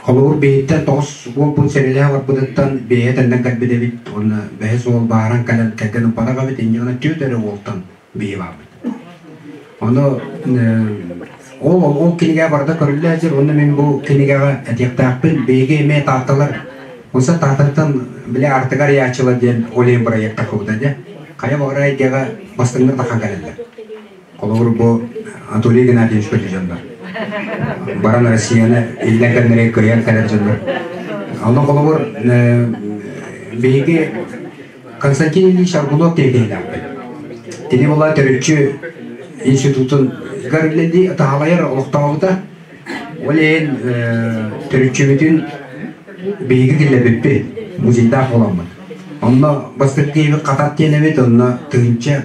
холобур биһиттэн тоҕус уолбут сэрилэһэ барбытыттан бэйэ тэннэн кэлбит эбит уонна бэһис уол бааран кэлэн кэргэн ылбатах эбит инньэ гынан түөрт эрэ уолтан биһи баабыт. Ону ол ол кинигэ барыта көрүллэ сылдьар уонна мин бу кинигэҕэ этиэхтээхпин биһиги эмиэ таатталар Уса Тааттаттан бile артыгар ыйааччылар диэн ол проект тахыбыта дьэ. Хайа баҕара эйгэҕэ бастыҥнар тахан кэлэллэр. Холобур бу Анатолий Геннадьевич көтө дьоннор. Баран Россияны иллэн кэллэри кыайан кэлэр дьоннор. Онно холобур биһиги Константин Ильич Аргунов диэн Кини була төрүччү институтун үлэлии таһалайар олохтообута. Ол иһин төрүччүбүтүн биһиги киллэрбиппит, музейдаах буоламмыт. Онно бастакы киһибит Хатат диэн эбит, онно тыһыынча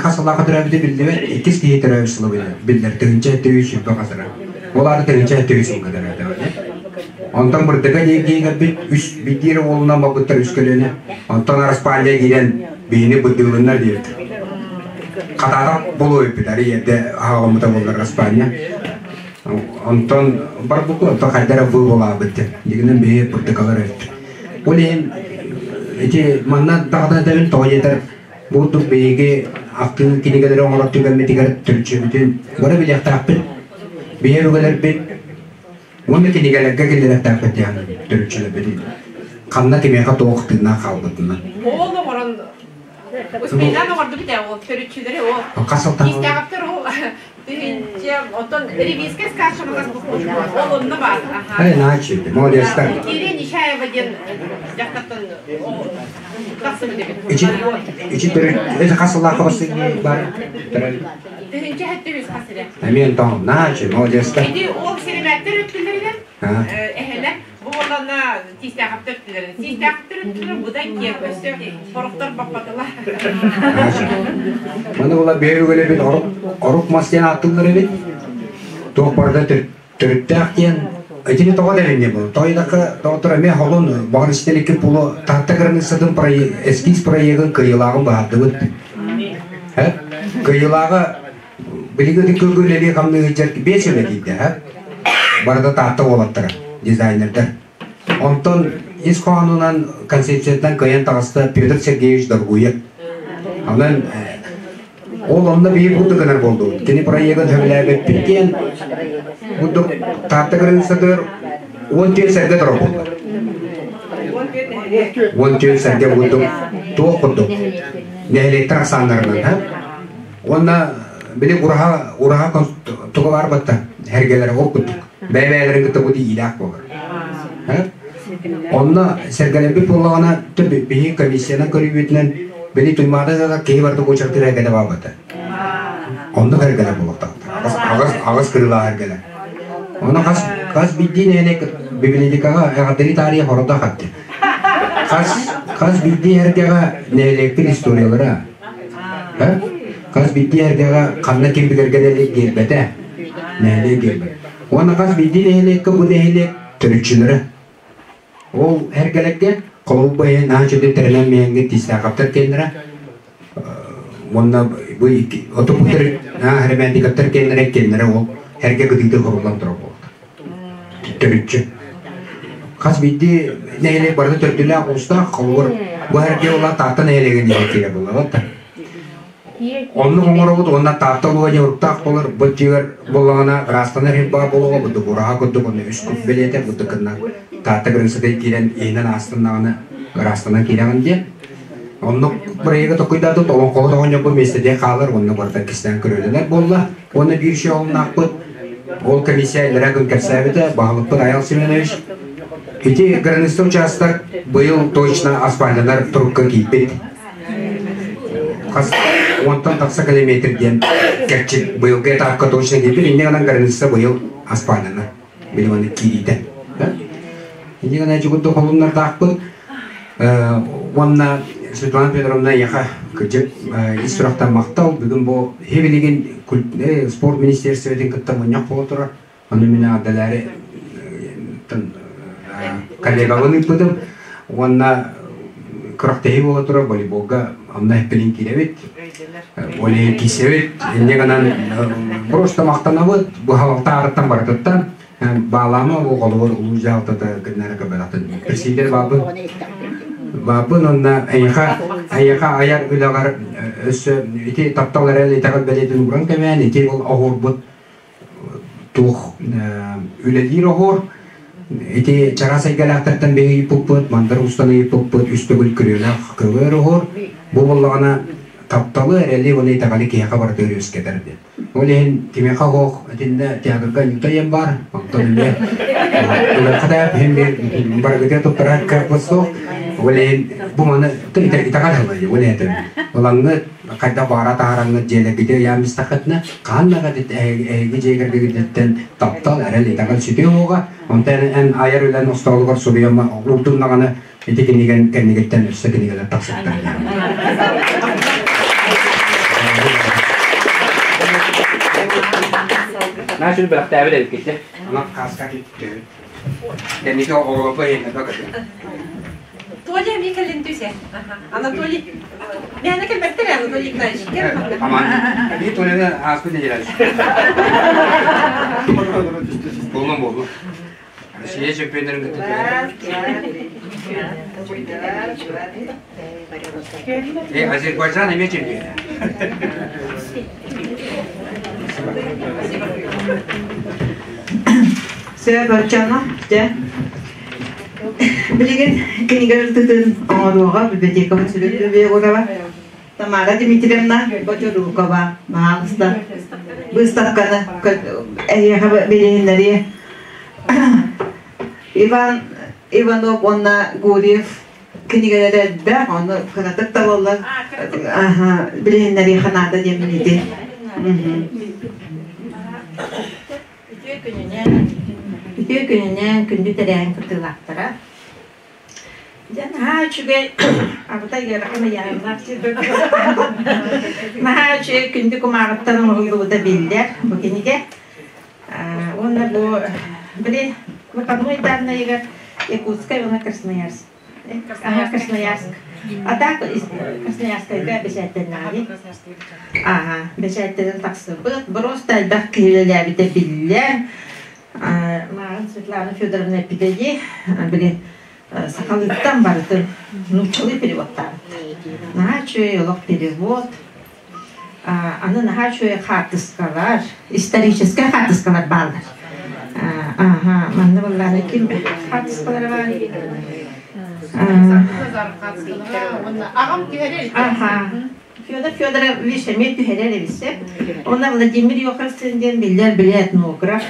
хас сыллаахха төрөөбүтэ биллибэт, иккис киһи төрөөбүт сыла биллэр, тыһыынча 700 сүүрбэ хасыра. Ол аата тыһыынча 700 сылга төрөөтө. Онтон Бырдыга диэн киһи кэлбит, үс биир уолунан барбыттар үс көлүөнэ. Онтон Араспаанньа киирэн биһини быддыылыннар диэбит. Хатаатах буолуо эбиппит, арый эрдэ аһаҕаммыта буоллар Араспаанньа. Онтон барбыку, онтон хайда эрэ буолаабыт диэн. Дигинэн биһи бырдыкалар эбит. Ол иһин ити манна даҕатан этэбин, тоҕо диэтэр бу курдук биһиги ахтыы кинигэлэри оҥорор түгэммитигэр төрүччүбүтүн бары билиэхтээхпит. Биһи өбүгэлэрбит Уонна кинигэлэргэ киллэрэхтээхпит диэн төрүччүлэрбит ханна кимиэхэ туох тыыннаах хаалбытынан. Ол оҥорон успейдаан оҥордубут ээ ол төрүччүлэри ол Хас сылтан кистээҕиптэр ол тыһыынча оттон ревизскэй скачивалас ол онно баар Эй, наачы, молодецтар. Кирия Нечаева диэн дьахтартан тахсыбыт эбит. Ичи ичи төрүт эти хас сыллаах хабастыгы бар Тыһыынча сэттэ үс хас эрэ. Эмиэн тоҥ, наачы, молодецтар. Ити ол сиримээттэр өттүлэринэн эһэлэр бу буоллана тиистээхиптэр өттүлэринэн. Тиистээхиптэр өттүлэрин будай киэр өссө сорохтор баппатылар. Маны була биһиги үгэлэбит орук орук мас диэн ааттыыллар эбит. Туох барыта төрүттээх диэн итини тоҕо дэринни бу тоойдакка доҕоттор эмиэ холун баҕар истэликки пулу Таатта кыраныыссатын эскиз проегын кыайыылааҕын баһардыбыт. Кыайыылааҕа билигин ити кылгы үлэлии хамныы сылдьар биэс эмэ тиийдэ, барыта Таатта уолаттара, дизайнердар. Онтон ис хоһоонунан концепциятынан кыайан таҕыста Петр Сергеевич Доргуев. Онон ол онно биһи курдук гынар буолдубут. Кини проегын сөбүлээбэппит диэн курдук Таатта кырыысатыгар 14 сэргэ турар буолла. 14 сэргэ курдук туох курдук нэһилиэктэр ахсааннарынан ha? Уонна били ураһа ураһа туга бар батта эргэлэр ол курдук бэйэ-бэйэлэрин кытта бу иилээх буолар. Онно сэргэлэрбит буоллаҕына биһи комиссиянан көрүүбүтүнэн били Туймаада киһи барыта куочартыыр эргэтэ баалбата. Оннук эргэлэр буолуохтаахтар. Аҕыс аҕыс кырыылаах эргэлэр. Онно хас хас биирдии нэһилиэк библиотекаҕа эҕэрдэлии таарыйа хородох атты. Хас хас биирдии эргэҕэ нэһилиэктэр историялара. Хас биирдии эргэҕэ ханна ким билэргэнэ гиэрбэтэ. Нэһилиэк гиэрбэт. Уонна хас биирдии нэһилиэккэ бу нэһилиэк төрүччүлэрэ. Ол эргэлэргэ холобур бу наһаа үчүгэй тэринэн миэҥҥэ тиистээхаптар киэннэрэ уонна бу отопуттар херементикаттар киэннэрэ киэннэрэ ол эргэ кытыыта хоруллан турар буолта. Төрүччү. Хас биирдии нэһилиэк барыта төрдүлээх уустаах холобур бу эргэ ула Таатта нэһилиэгин диэн киирэ буолла. Оннук оҥоробут уонна Таатта улууһа дьоруктаах буолар, бу дьиэгэр буоллаҕына ыраастанар иһин баар буолуоҕа, бурдук ураһа курдук уонна үс кут бэлиэтэ бурдук гына Таатта кырыысатай киирэн иһинэн аастаннаҕына ыраастанан киирэҕин диэн. Оннук бырайыагы толкуйдаатыбыт, олоҥхоһут оҕонньорбут миэстэтигэр хаалар уонна барыта кистээн көрүөлэнэр буолла. Уонна биир үчүгэй олуннаахпыт, ол комиссия иллэрээ күн кэпсээбитэ, баһылыкпыт Айал Семенович ити граница учаастак быйыл точно асфальтанар турукка киирбит. Хас уонтан тахса километр диэн кэрчик быйылгы этапка точно киирбит, инньэ гынан граница быйыл асфальтанар. Били маны киириитэ. Инньэ гынан дьугурду холуннардаахпыт. Уонна Светлана Федоровна эйиэхэ кырдьык ис сүрэхтэн махтал. Бүгүн бу билигин спорт министерствотын кытта мунньах буола турар. Ону мин эҕэрдэлээри коллегабын ыыппытым. Уонна күрэхтэһии буола турар волейболга онно эппилин киирэбит. Ол иһин киирсэбит. Инньэ гынан просто махтанабыт. Быһалта арыттан барытыттан. Баалаама ол холобур улуу дьаһалтата гыннара көмөлөтүн. Президент баабын. Баабын онно эйиэхэ эйиэхэ айар үлэҕэр өссө ити таптал эрэл итэҕэл бэлиэтин ууран кэмээн ити ол оһуорбут туох үлэлиир оһуор ити чараас эйгэлээхтэртэн биһиги ыйыппыппыт, Мандар Уустан ыйыппыппыт үс төгүл күрүөлээх көбүөр оһуор. Бу буоллаҕына тапталы, эрэли уонна итэҕэли киһиэхэ барытыгар үөскэтэр диэн. Ол иһин кимиэхэ оһох итиннэ театрга Анюта диэн баар, онтон эмиэ ылыахха да иһин биир барыгытыгар туттарар кыахпыт суох. Ол иһин бу маны итэҕэл ылай, ол иһин ылаҥҥыт хайдах баара таһараҥҥыт дьиэлэргитэ ыйаан бистаххытына, хаһан даҕаны эһиги дьиэ таптал, эрэл, итэҕэл сүтүө уоҕа. Онтон эн айар үлэн остуолугар суруйан уурдуннаҕына, ити кинигэн кэннигиттэн өссө кинигэлэр тахсыктар. Наачын бэлэхтээбит эбиккит. Ана кааска киттүбүт. Кэнники оҕолорго иһиннэ көтүн. Толя эмиэ кэлин түсе. Анатолий. Мээнэ кэлбэттэр Анатолий Игнатьевич. Аман. Эбии Толяны ааспыт неделя. Боллун боллун. Россия чемпионнарын кытта Азербайджан эмиэ чемпион. Сөп оччоно дьэ билигин кинигэ ырытытын оҥоруоҕа библиотекабыт сүрүн Егорова Тамара Дмитриевна Бочорукова маалыста выставканы эһиэхэ билиһиннэриэ Иван Иванов уонна Гурьев кинигэлэрэ элбэх, ону кыратык да буоллар билиһиннэриэхэ наада диэммин ити. Үтүө күнүнэн, үтүө күнүнэн күндү тэрээһин кыттыылаахтара. Дьэ, наһаа үчүгэй, абытай ыарахан ыйааһыннаах сиргэ Наһаа үчүгэй күндү кумааҕыттан оҥоһуллубута биллэр бу кинигэ. Уонна бу били выходной данныйыгар Якутскай уонна Красноярск. Ага, Красноярск. А так Красноярскайга бэчээттэннэҕи. Ага, бэчээттэнэн тахсыбыт. Просто элбэх киһи үлэлээбитэ биллэр. Мааҕын Светлана Федоровна эппитэ дии. Били Сахалыыттан барытын нууччалыы переводтаабыттар. Наһаа үчүгэй олох перевод. Аны наһаа үчүгэй хаартыскалар, историческай хаартыскалар бааллар. Аха, манна буоллаҕына ким хаартыскалара баар? Аҕам түһэрэр. Аха. Федор Федорович эмиэ түһэрэр эбиссэ. Уонна Владимир Йохансен диэн биллэр били этнограф.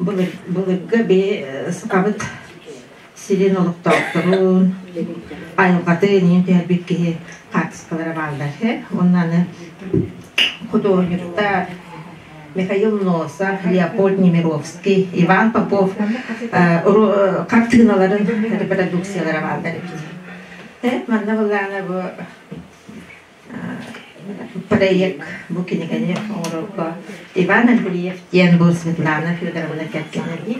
Былыргы бэйэ сахабыт сирин олохтоохторун, айылҕатын иһин түһэрбит киһи хаартыскалара бааллар. Уонна аны худуоһунньуктар Михаил Носов, Леопольд Немировский, Иван Попов хартыыналарын репродукциялара бааллар эбит. Манна былаана бу проект бу кинигэни оҥорорго Иван Андреев диэн бу Светлана Федоровна кэргэнэ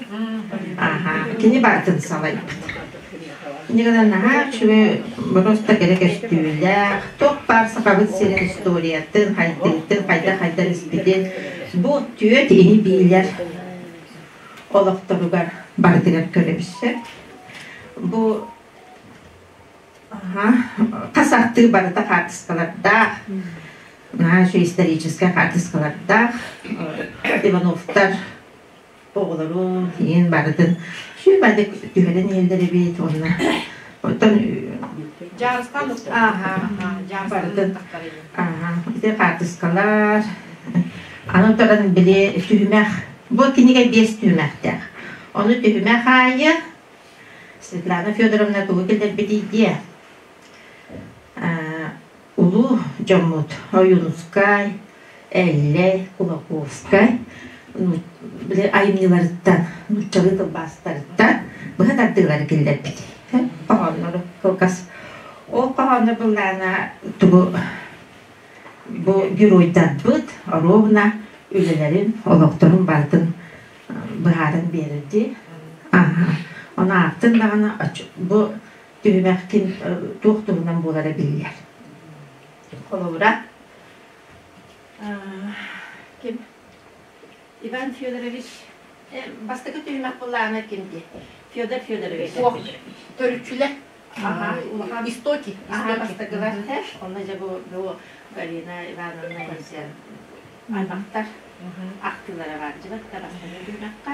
Аха, кини барытын салайбыт. Иннигинэн наһаа үчүгэй просто кэрэ көстүүлээх, туох баар сахабыт сирин историятын, хайдыытын, хайдах хайдар испитин бу түөрт ини биилэр олохторугар барытыгар көрөбүссэ. Бу Хас ахтыы барыта хаартыскалардаах, наһаа үчүгэй историческай хаартыскалардаах Ивановтар оҕолорун иин барытын сүүмэрдик түһэрэн иһэллэр эбит уонна оттон Дьаарыстаан ааха барытын ааха ити хаартыскалар аны туран били түһүмэх бу кинигэ биэс түһүмэхтээх ону түһүмэх аайы Светлана Федоровна тугу киллэрбитий диэ? Улуу дьоммут Ойуунускай, Эллэй, Кулаковскай били айымньыларыттан, нууччалыы тылбаастарыттан быһа тардыылары киллэрбит. Хоһооннору кылгас. Ол хоһооннор былаана тугу бу геройдарбыт ровно үлэлэрин, олохторун барытын быһааран биэрэрдии. Ону ааттын даҕаны бу түһүмэх ким туох туһунан буолара биллэр. Холобура, ким Иван Федорович бастакы түһүмэх былаана ким дии? Федор Федорович. Төрүччүлэр. Истоки. Бастакылар. Онно дьэ бу Галина Ивановна аймахтар ахтыылара баар дьыбатта бастакы түһүмэххэ.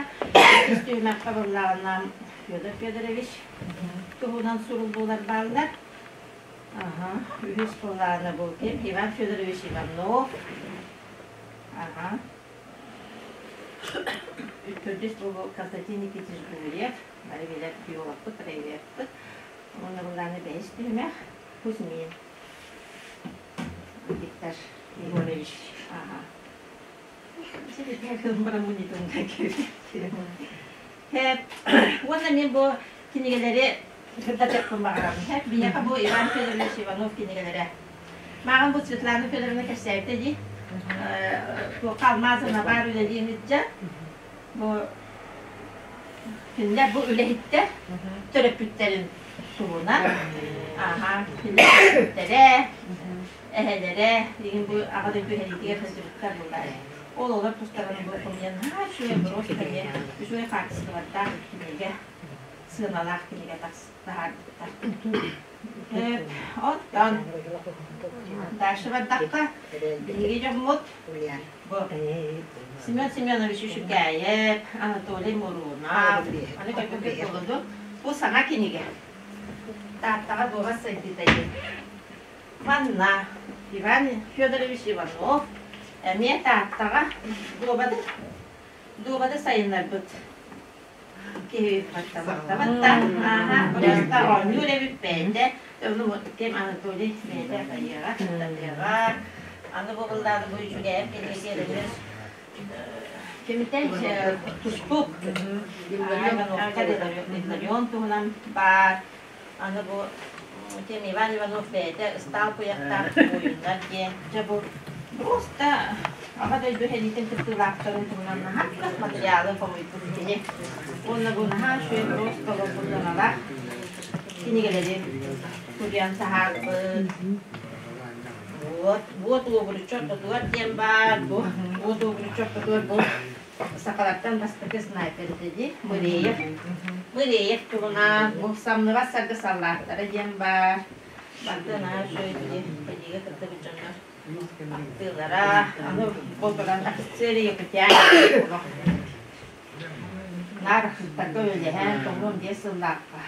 Иккис түһүмэххэ буоллаҕына Федор Федорович туһунан суруллуулар бааллар. Аха, үһүс буоллаҕына бу ким? Иван Федорович Иванов. Аха. Төрдүс бу Константин Никитич Гурьев, бары билэр биологпыт, краеведпыт. Уонна буоллаҕына бэһис түһүмэх Кузьмин. Виктор Егорович. Ага. Уонна мен бу кинигэлэри сырдатыахпын баҕарабын. Биһиэхэ бу Иван Федорович Иванов кинигэлэрэ. Мааҕын бу Светлана Федоровна кэпсээбитэ дии. Туохха алмаазына баар үлэлиэн илдьэ. Бу кинилэр бу үлэһиттэр төрөппүттэрин туһунан аха кинилэр төрөппүттэрэ эһэлэрэ деген бу аҕа дойду сэриитигэр сылдьыбыттар буоллар ол олор тустарынан бу хомуйан наһаа үчүгэй просто диэн үчүгэй хаартыскалардаах кинигэ сыаналаах кинигэ таһаарбыттар оттон дальше бардахха биһиги дьоммут Бу Семен Семенович Үшүкээйэп, Анатолий Мурунов, аны көрбүккүт буолуо Бу саҥа кинигэ. Тааттаҕа дуобат сайдыыта диэн. Манна Иван Федорович Иванов эмиэ Тааттаҕа дуобаты дуобаты сайыннарбыт киһи батта ааха просто оонньуур эбит бэйэтэ ону ким Анатолий бэйэтэ хайыаҕа татыаҕа аны бу быллааны бу үчүгэйэм кинигэ кимитэ туспук Илларион туһунан баар аны бу ким Иван Иванов бэйэтэ ыстаал куйахтаах буойуннар диэн дьэ бу просто Аҕа дойду сэриитин кыттыылаахтарын туһунан наһаа элбэх матырыйаалы хомуйбут кини. Уонна бу наһаа үчүгэй просто олорбут кинигэлэри суруйан таһаарбыт. Вот, вот уобуруччу ортотугар диэн баар, бу вот уобуруччу ортотугар бу сахалартан бастакы снайпер этэ дии, Мыреев. Мыреев туһунан бу самныбат саргы саллааттара диэн баар. Барытын аа үчүгэй били сэриигэ кыттыбыт дьоннор ахтыылара. Аны бу туран офицеры якутяне олох наар архыыптарга үлэлэһэн 95 сыллаахха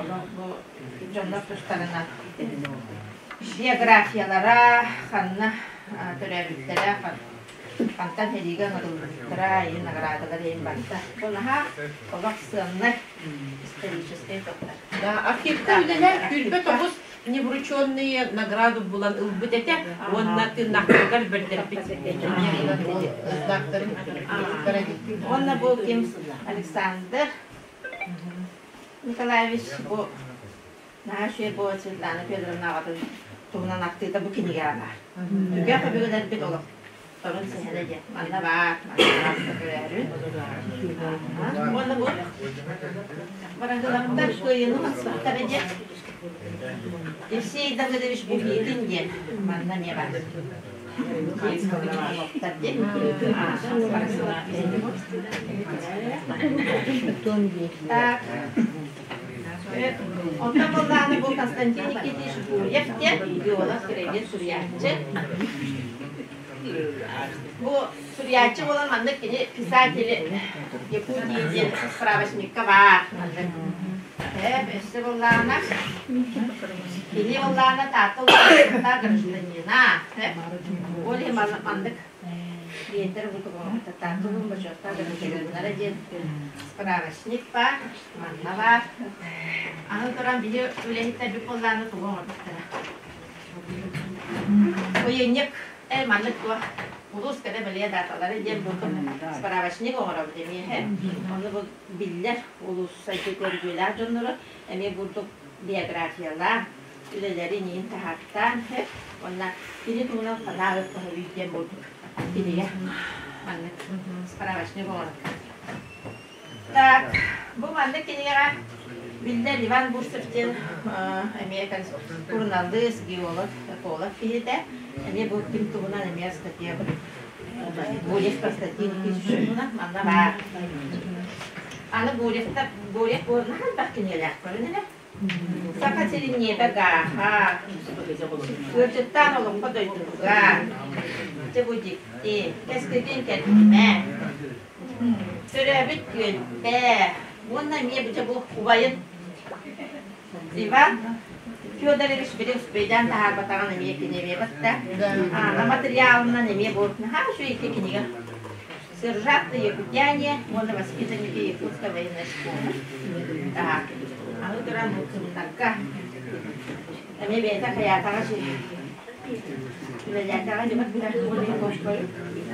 олох бу дьоннор тустарынан биографиялара ханна төрөөбүттэрэ хантан сэриигэ ыҥырыллыбыттара иһин наградалар иһин барда бу наһаа олох сыаннай историческай топтар Да, архивка үлэлэр 29 неврученные награду булан ылбыт этэ уонна тыыннаахтарыгар бэрдэрбит Знактарын Уонна бу ким Александр Николаевич бу наһаа үчүгэй бу Светлана Федоровна аҕатын туһунан ахтыыта бу кинигэҕэ баар. Түгэх өбүгэлэрбит олохторун сэһэнэ диэн манна баар, манна көрөөрүн. Уонна бу Барагылаптар кыайыыны хапсыбыттара диэн Евсей Давыдович Бубитин диэн манна эмиэ баар. Так. Онтон буоллаҕына бу Константин Никитич Гурьев диэн геолог краевед суруйааччы. Бу суруйааччы буолан маннык кини писатели Якутии диэн справочникка баар. Өссө буоллаҕына кини буоллаҕына Таатта улууһуттан гражданина. Ол иһин маннык Биэтэр Таатта улууһун бочуоттаах гражданиннара диэн справочник баар, манна баар. Аны туран биһи үлэһиттэрбит буоллаҕына тугу оҥорбуттара. Ыйынньык э маннык туох улуус кэрэ бэлиэ дааталары диэн бурдук справочник оҥоробут эмиэ. Ону бу биллэр улуус сайдыы көрдүүлээх дьоннору эмиэ бурдук биографиялаах үлэлэрин иин таһааттаан уонна кини туһунан санаа ыппаһыы диэн бурдук кинигэ маннык справочник оҥорор. Так, бу маннык кинигэҕэ биллэр Иван Бурцев диэн эмиэ суруналыыс, геолог, эколог киһитэ. Эмиэ бу ким туһунан эмиэ статья Гурьев Константин Никитич туһунан манна баар. Аны Гурьевтар Гурьев буолна элбэх кинигэлээх көрүнүнэ. Саха сирин ньиэбэ гааһа, ыалдьыттаан олоҥхо дойдутугар, дьэ бу дьикти, кэскилин кэлбимэ, төрөөбүт түөлбэ уонна эмиэ бу дьэ бу убайын Иван Федорович били успейдаан таһаарбатаҕын эмиэ кини эмиэ батта. Материалынан эмиэ бу наһаа үчүгэй икки кинигэ Сержанты Якутяне уонна воспитанники Якутской военной школы. Так, аны туран кымтарга эмиэ бэйэтэ хайаатаҕа үлэлээтэҕэ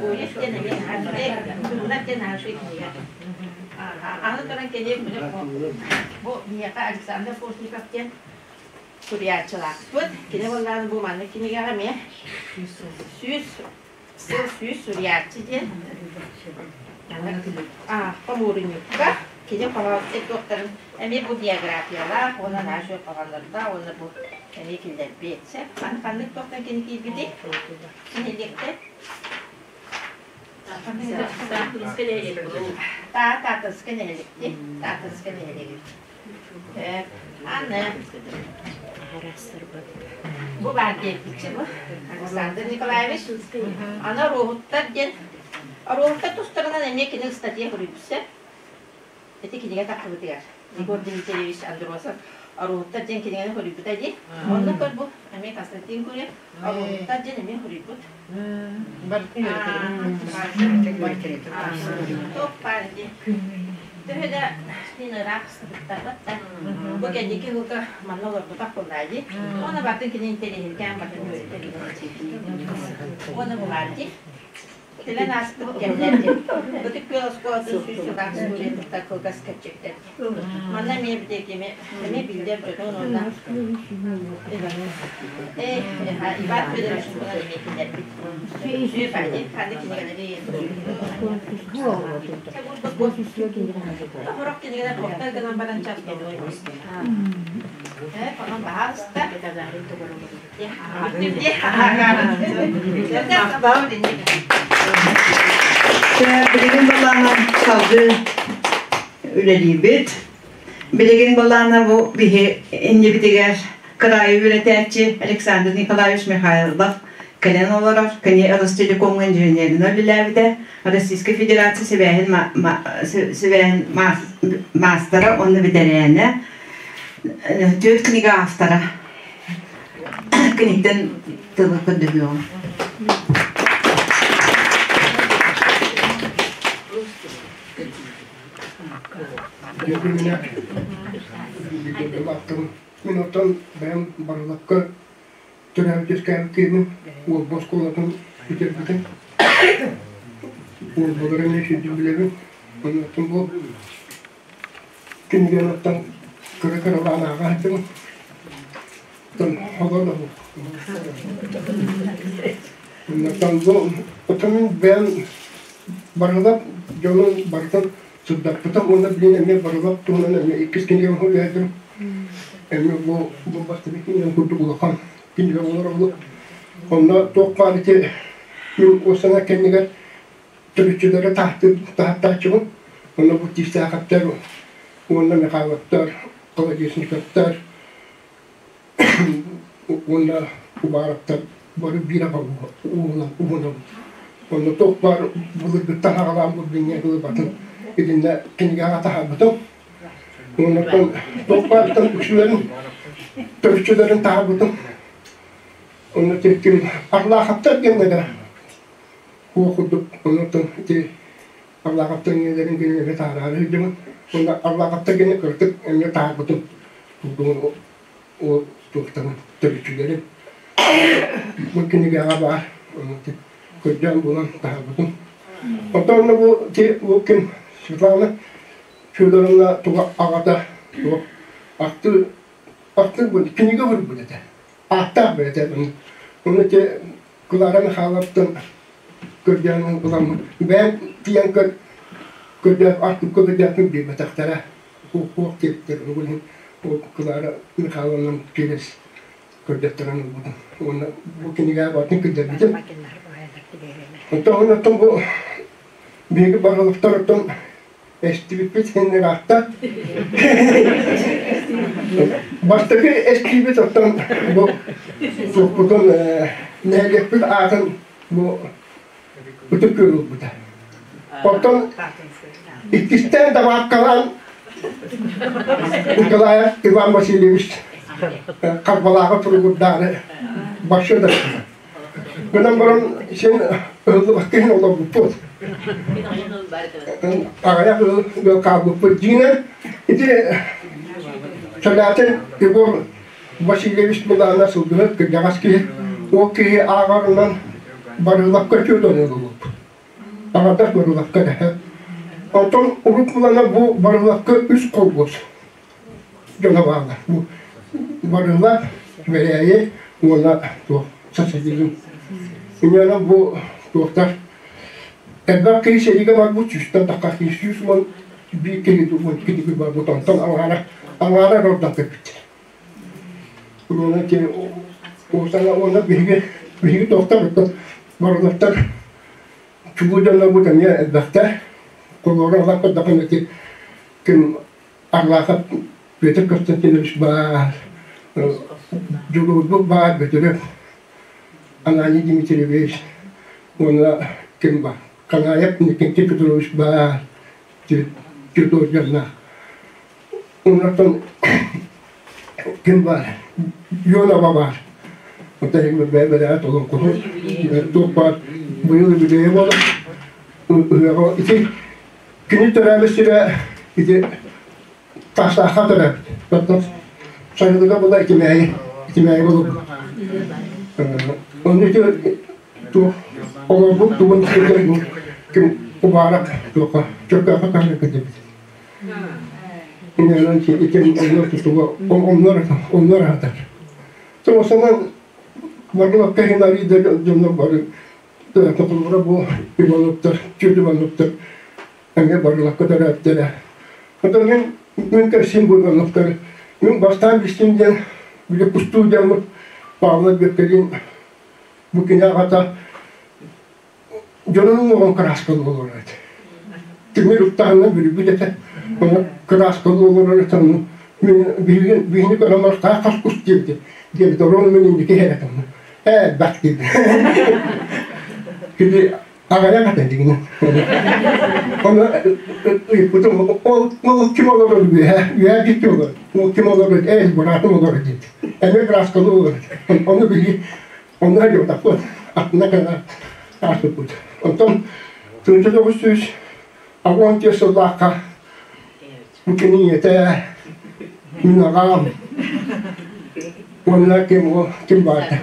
Гурьев диэн эмиэ туһунан диэн наһаа кинигэ. Аны туран кини бу биһиэхэ Александр Постников диэн суруйааччылаахпыт. Кини буоллаҕына бу маннык кинигэҕэ эмиэ 100 Сыл 100 суруйааччы диэн хомуурунньукка кини хоһоон туохтарын эмиэ бу биографиялаах уонна наһаа үчүгэй хоһооннордоох уонна бу эмиэ киллэрбит. Ханнык туохтан кини киирбитий? Нэһилиэктэн? Таатыска нэһиликти. Таатыска нэһилиги. Аны бу баар диэбитчи бу Александр Николаевич. Аны Оруоһуттар диэн Оруоһуттар тустарынан эмиэ кини ыстатыйа суруйбута. Ити кинигэ тахсыбытыгар Егор Дмитриевич Андросов Оруоһуттар диэн кинигэни суруйбута дии. Онно көр бу эмиэ Константин Гурьев Оруоһуттар диэн эмиэ суруйбут. Туох баар дии. Төһө да мин ыраах сырыттарбат да, бу кэнники сылга манна олорбутах буоллаа дии. Уонна батын кини интэриэһиргээн батын Уонна булаар дии. Кэлэн ааспыт кэмнэр диэн. Ытык Күөл оскуолатын 100 сылаах студенттар кылгас кэпчэктэр. Манна эмиэ битекими эмиэ биллэр дьонун уонна Иван Федорович туһунан эмиэ киллэрбит. Ханнык кинигэлэри Сорох кинигэлэр туохтар гынан баран Онон баһаалыста. Билигин балаҕан салгыы үлэлиибит. Билигин былаана бу биһи иннибитигэр кыраайы үөрэтээччи Александр Николаевич Михайлов кэлэн олорор. Кини Ростелекомҥа инженеринэн үлэлээбитэ. Российскай Федерация сибээһин сибээһин маастара уонна бэтэрээнэ, түөрт кинигэ автора. Киниттэн тылы көрдөһүөҕүм. Мин оттон бэйэм Барылакка төрөөбүт үөскээбит киһибин, Уолба оскуолатын бүтэрбитим. Уолбалары эмиэ сүрдүн билэбин. Оннуттан бу кинигэни оттон кыра-кыралаан ааҕа сылдьабын. Оттон холо да Оннуттан бу оттон мин бэйэм Барылап дьонун барытын сырдаппытым уонна билин эмиэ Барылап туһунан эмиэ иккис кинигэм суруйааччым. Эмиэ бу бу бастакы кинигэм курдук улахан кинигэ буолар Онно туох баар ити мин уосана кэннигэр төрүччүлэри таһаттааччыбын. Онно бу Тиистээхэптэр уонна Михайловтар, Колодезниковтар уонна Убаровтар бары биир уһунабыт. Онно туох баар былыргыттан аҕалаан билиҥҥэ дылы батын итиннэ кинигэҕэ таһаарбытым. Оннуттан туох баартан үксүлэрин төрүччүлэрин таһаарбытым. Онно ким Арлаахаптар диэн Куо курдук оннуттан ити Арлаахаптар ийэлэрин кинилэргэ таһаараары сылдьабын. Уонна Арлаахаптар гэнэ кыратык эмиэ таһаарбытым. Курдугун ол туохтарын төрүччүлэрин. Бу кинигэҕэ баар. Көрдөөн булан таһаарбытым. Оттон онно бу ти бу ким Светлана Федоровна туга аҕата туох ахтыы ахтыы кинигэ суруйбут этэ. Ааттаах бэйэтэ. Ону ити Клара Михайловтан көрдөөн ыламмыт. Бэйэм тиийэн көр көрдөөх артыкка көрдөөхпүн биэрбэтэхтэрэ. Хуох диэбиттэр. Ол иһин ол Клара Михайловнан через көрдөттөрөн ылбытым. Уонна бу кинигэҕэ барытын киллэрбитим. Оттон оттон бу биһиги барылыктар оттон эстибиппит иһин ыраатта. Бастакы эстиибит оттон бу туохпутун нэһилиэкпит аатын бу Ытык Күөл ылбыта. Оттон иккистээн табааккалаан Николаев Иван Васильевич Харбалааҕы туругурдаары башы да Гынан баран син ыһыллыбакка иһин олорбуппут. Аҕыйах ыал хаалбыппыт. Дьиҥинэн ити Солятин Егор Васильевич былаана сылгыһыт кырдьаҕас киһи. Ол киһи ааҕарынан барыылакка үтүө ылыллыбыт. Аҥардас барыылакка дэһэ. Онтон урут булана бу барыылакка үс колбус дьоно бааллар. Бу барыылак, Бэрээйи уонна туох социализм. Инньэ бу туохтар элбэх киһи сэриигэ барбыт сүүстэн тахха киһи 111 киһи 12 барбыт онтон аҥаара аҥаара ордон кэлбиттэр. Уонна кини уонна биһиги биһиги туохтар барылаттар чулуу дьоннорбут эмиэ элбэхтэр. Холуора ылан көрдөххүнэ ити ким Арлаахап Петр Константинович баар, Дьулуурбут баар Бөтүрүөп Ананий Дмитриевич уонна ким баар Канаев Никита Петрович баар, Тюдор дьонноох. Оннортон ким баар? Юнова баар. Оттон бэйэ-бэйэҕэ толоҥхоһут, туох баар быйыл үбүлүөйэ буолар. Ыһыаҕа ити кини төрөөбүт сирэ ити Таастаахха төрөөбүт. Оттон сайылыга була Итимээйи, Итимээйи буолбут. Онно ити туох олорбут тугун сирдэр ким убаарак туохха чөккөөхө таһырга кэлбит. Иннинэн итин оннор тутуга оннор оннор аатар. Тоосанан Марлакка хинари дьоннор бары токулура бу Ивановтар, Чүт Ивановтар эмиэ Барлакка төрөөттөрө. Оттон мин мин кэпсиим бу Ивановтар. Мин бастаан билсим диэн били кустуу диэммит Павла Беккелин бу кини аҕата дьонун уҥуоҕун кырааскалыы олорор этэ. Тимир уктаһынан бүрүйбүт этэ. Оны кырааскалы олорор этим. Мен биһини көрөн баран хас кус диэбит. Диэбит орон мен инники иһэр Ээ, бак диэбит. Кини аҕайах этэ дигинэ. Оны ыйыппытым, ол ол ким олорор үөһэ, үөһэ ким олорор, ол ким олорор, ээ, быраатым олорор диэт. Эмиэ кырааскалы олорор. Ону биһиги онно сылдьыбатахпыт, аттына кэлэ ааспыппыт. Онтон 1984 сыллаахха бу кини ийэтэ, мин аҕам уонна ким ол ким баарта.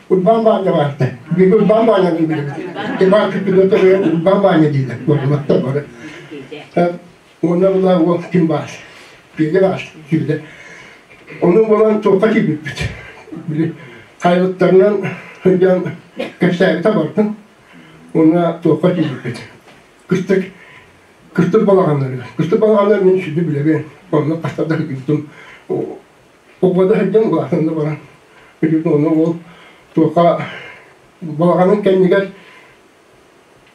Урбаан Баанньа баарта. Биһиги Урбаан Баанньаны билэбит. Иван Петрович Урбаан Баанньа дииллэр. Уонна бары. Уонна була уол ким баар? Бииргэ баар, сүүрдэ. Ону булан туохха киирбиппит. Били хайалыктарынан сылдьан кэпсээбитэ бардым. Уонна туохха киирбиппит. Кыстык кыстык балаҕаннарыгар. Кыстык балаҕаннар мин сүдү билэбин. Онно хаста да сылдьыбытым. Оҕода сылдьан улаатан да баран. Билигин онно ол туохха балаҕанын кэннигэр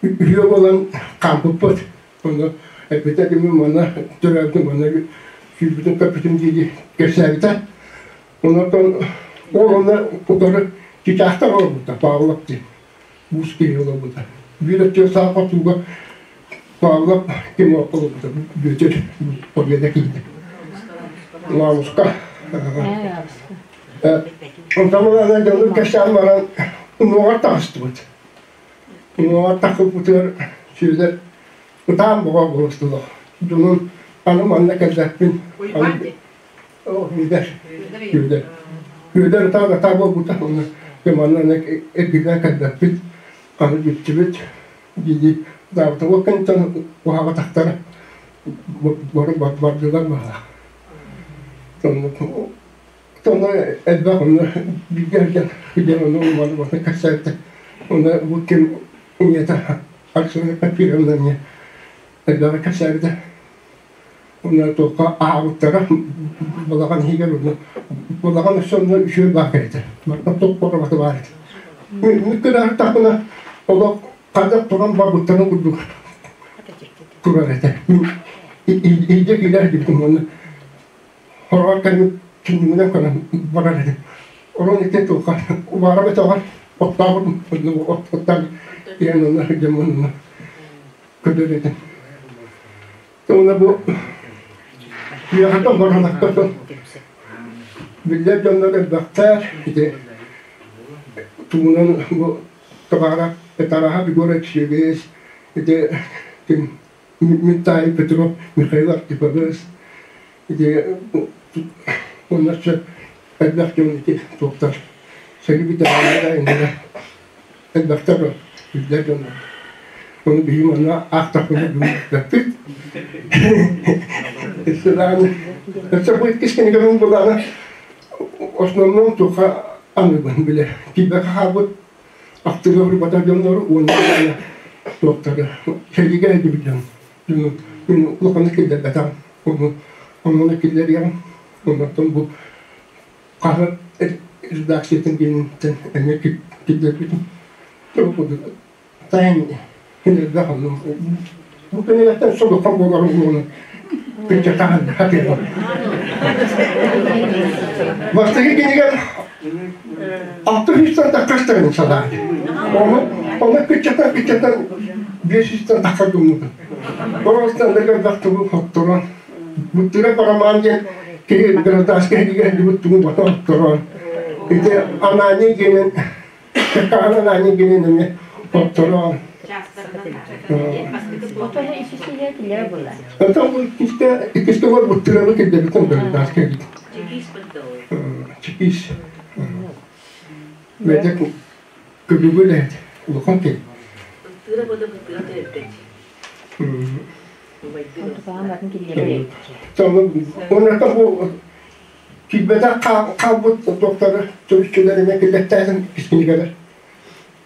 үһүө буолан хаампыппыт. Онно эппитэ кими манна төрөөбүтүм, манна сүүрбүтүм, көппүтүм дии кэпсээбитэ. Онтон ол онно утары чычаахтар олорбута, Павлов диэн уус киһи олорбута. Биир өттүгэр саа хотууга Павлов ким олорбута, Бүөтүр Победа киһитэ. Лауска. Онтон ылан дьону кэпсээн баран уҥуоҕар таҕыстыбыт. Уҥуоҕар тахсыбытыгар Сүөдэр ытаан боҕо буолустулар. Дьонун аны манна кэлбэппин. Сүөдэр. Сүөдэр. Сүөдэр ытаан ытаа буолбута. Онно манна эргиллэн кэлбэппит. Аны бүттүбүт. Дии даабыта. Ол кэнниттэн уһаабатахтара. Бары бардылар баҕа. Онно элбэх онно бииргэ сылдьан сылдьан онно уманы барытын кэпсээбитэ. Онно бу ким ийэтэ Александра Папировна эмиэ элбэҕи кэпсээбитэ. Онно туохха аһаабыттара балаҕан иһигэр онно балаҕан өссө онно үчүгэй баар кэлитэ. Барыта туох баҕабата баар этэ. Мин көрө олох хайдах туран барбыттарын курдук турар этэ. Мин илдьэ киирэр дибитим уонна Хороҕор кэлин түннүгүнэн көрөн барар этим. Орон ити туохха убаара бөтөҕөр оттообутум оттоон иһэн онно сылдьаммын онно көрөр этим. Уонна бу үөһэтэн баранакка биллэр дьоннор элбэхтэр ити тугунан бу табаара Тараха Егор Алексеевич ити ким Миттай Петров Михаил Архипович ити уонна элбэх дьон ити туохтар сэрии ветераннара иннинэ элбэхтэр биллэр дьоннор ону биһиги манна аахтахпына билбэппит өссө бу иккис кинигэбин булаана основном туохха аныыбын билэ тиийбэккэ хаалбыт Ахтыыга урбатар дьоннору уонна туохтары сэриигэ сылдьыбыт дьон мин улаханнык киллэрбэтэҕим онно киллэриэҕим оннуттан бу хаһыат редакциятын диэниттэн эмиэ киллэрбитим тайын элбэх онно бу кинигэттэн солухан буоларын уонна кыччатаан хатыылар бастакы кинигэм алта сүүстэн таххастарын санаады ону ону кыччатан кыччатан 500-тэн таххар гыммытым Оростан да элбэх тугу хотторон буттура парамаан диэн киһи гражданскай сэриигэ сылдьыбыт тугу бата хотторон ити Ананий диэнин Чакаан Ананий диэнин эмиэ хотторон Это бу иккисте иккисте бар буттураны килдебитин гражданскай Чекис. Медек көбүгү улахан киһи. Оннуттан бу киирбэтэх хаалбыт доктор төрүччүлэр эмиэ киллэртээһин кинигэлэр.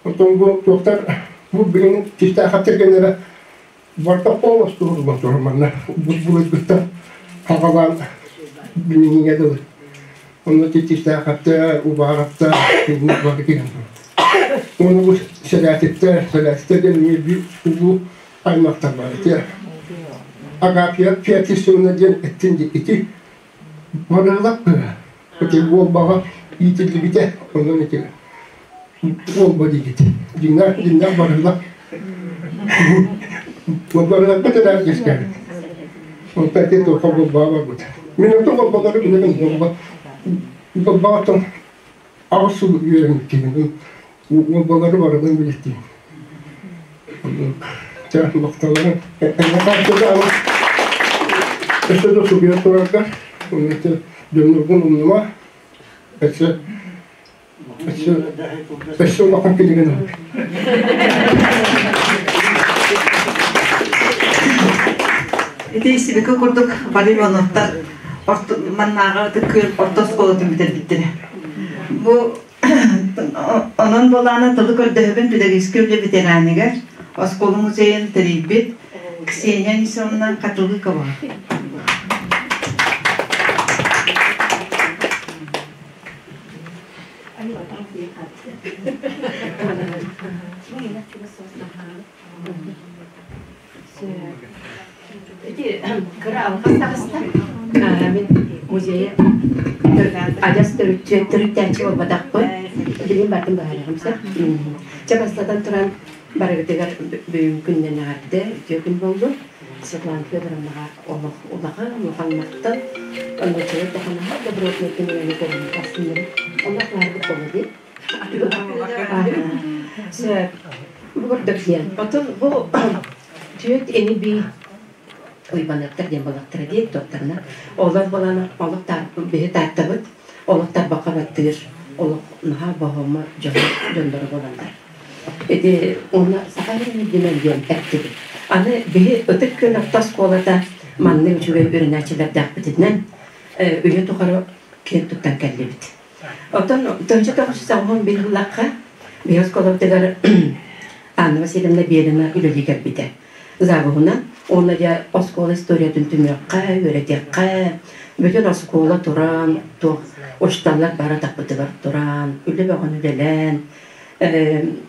Оттон бу доктор бу билигин тистээхэ тиргэннэрэ барыта полностью уруллан турар манна былыргыттан хаҕалаан билиҥҥэ дылы. Онно тистээхэттэ, убааратта кинини бары киирэн турар. Уонна бу сэлээтиттэр, сэлээтиттэр диэн эмиэ биир улуу аймахтар баар ити. Агафья Феоктистовна диэн эттин ити барыллар кыра. Ити уолбаҕа иитиллибитэ, онон ити уолба диигит. Дьиҥнээх дьиҥнээх барыллар. Барылларбыт эрэ үөскээбит. Онтон ити туохха уолбаҕа барбыт. Мин ото уолбалары билэбин уолба уолбаҕаттан аҕыс сыл үөрэммит Уолбалары барытын билиттим. Чэ, махталлара. Өссө да суруйан тураргар, дьонноргун умнума. Өссө өссө өссө улахан кинигин Ити сибики курдук бары Ивановтар маннааҕы Ытык Күөл орто оскуолатын бүтэрбиттэрэ. Бу Онон буолаана тылы көрдөһөбүн педагогическай үлэ ветераныгар, оскуола музейын тэрийбит Ксения Анисимовна Хатылыкова. Ити кыра алҕас таҕыста. Мин музейы адьас төрүттээччи буолбатахпын. Билин бардым быһаарыам сөп. Чэ бастатан туран барыгытыгар бүгүн күннэн эҕэрдэ үтүө күн буоллун. Светлана Федоровнаҕа олох улахан улахан махтал. Онноччулар даҕанаһа добротный кинигэни көрөн астынныбыт. Онно баарбыт буолла дии. Сөп. Бу курдук диэн. Отон бу түөт эни би уйбаныктар диэн балактара диэн туоттарына олор балана олох биһи тааттабыт олох тарбахха баттыыр олох наһаа боһомо дьонноро буоланнар ити уонна саха сирин диэн эттибит аны биһи ытык күн орто оскуолата маннык үчүгэй үөрэнээччилэрдээхпитинэн үйэ тухары киэн туттан кэллибит. Оттон тыһыынча 981 сыллаахха биһи оскуолабытыгар Анна Васильевна Белина үлэлии кэлбитэ. Завуһунан уонна дьэ оскуола историятын түмүөххэ, үөрэтиэххэ, бүтүн оскуола туран, туох учууталлар бары атахпытыгар туран, үлэ бөҕөнү үлэлээн,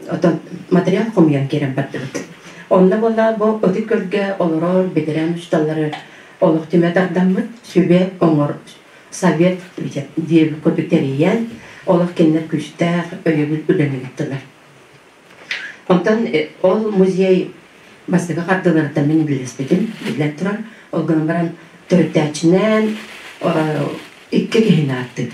оттон материал хомуйан киирэн бардыбыт. Онно буолла бу Ытык Күөлгэ олорор бэтэрээн учууталлары олох түмэ тардаммыт, сүбэ оҥор совет диэбит курдук тэрийэн, олох кинилэр күүстээх өйөбүл үлэни ыыттылар. Онтон ол музей бастакы хардыыларыттан мин үлэлэспитим, биллэн турар. Ол гынан баран төрүттээччинэн икки киһини ааттыыбыт.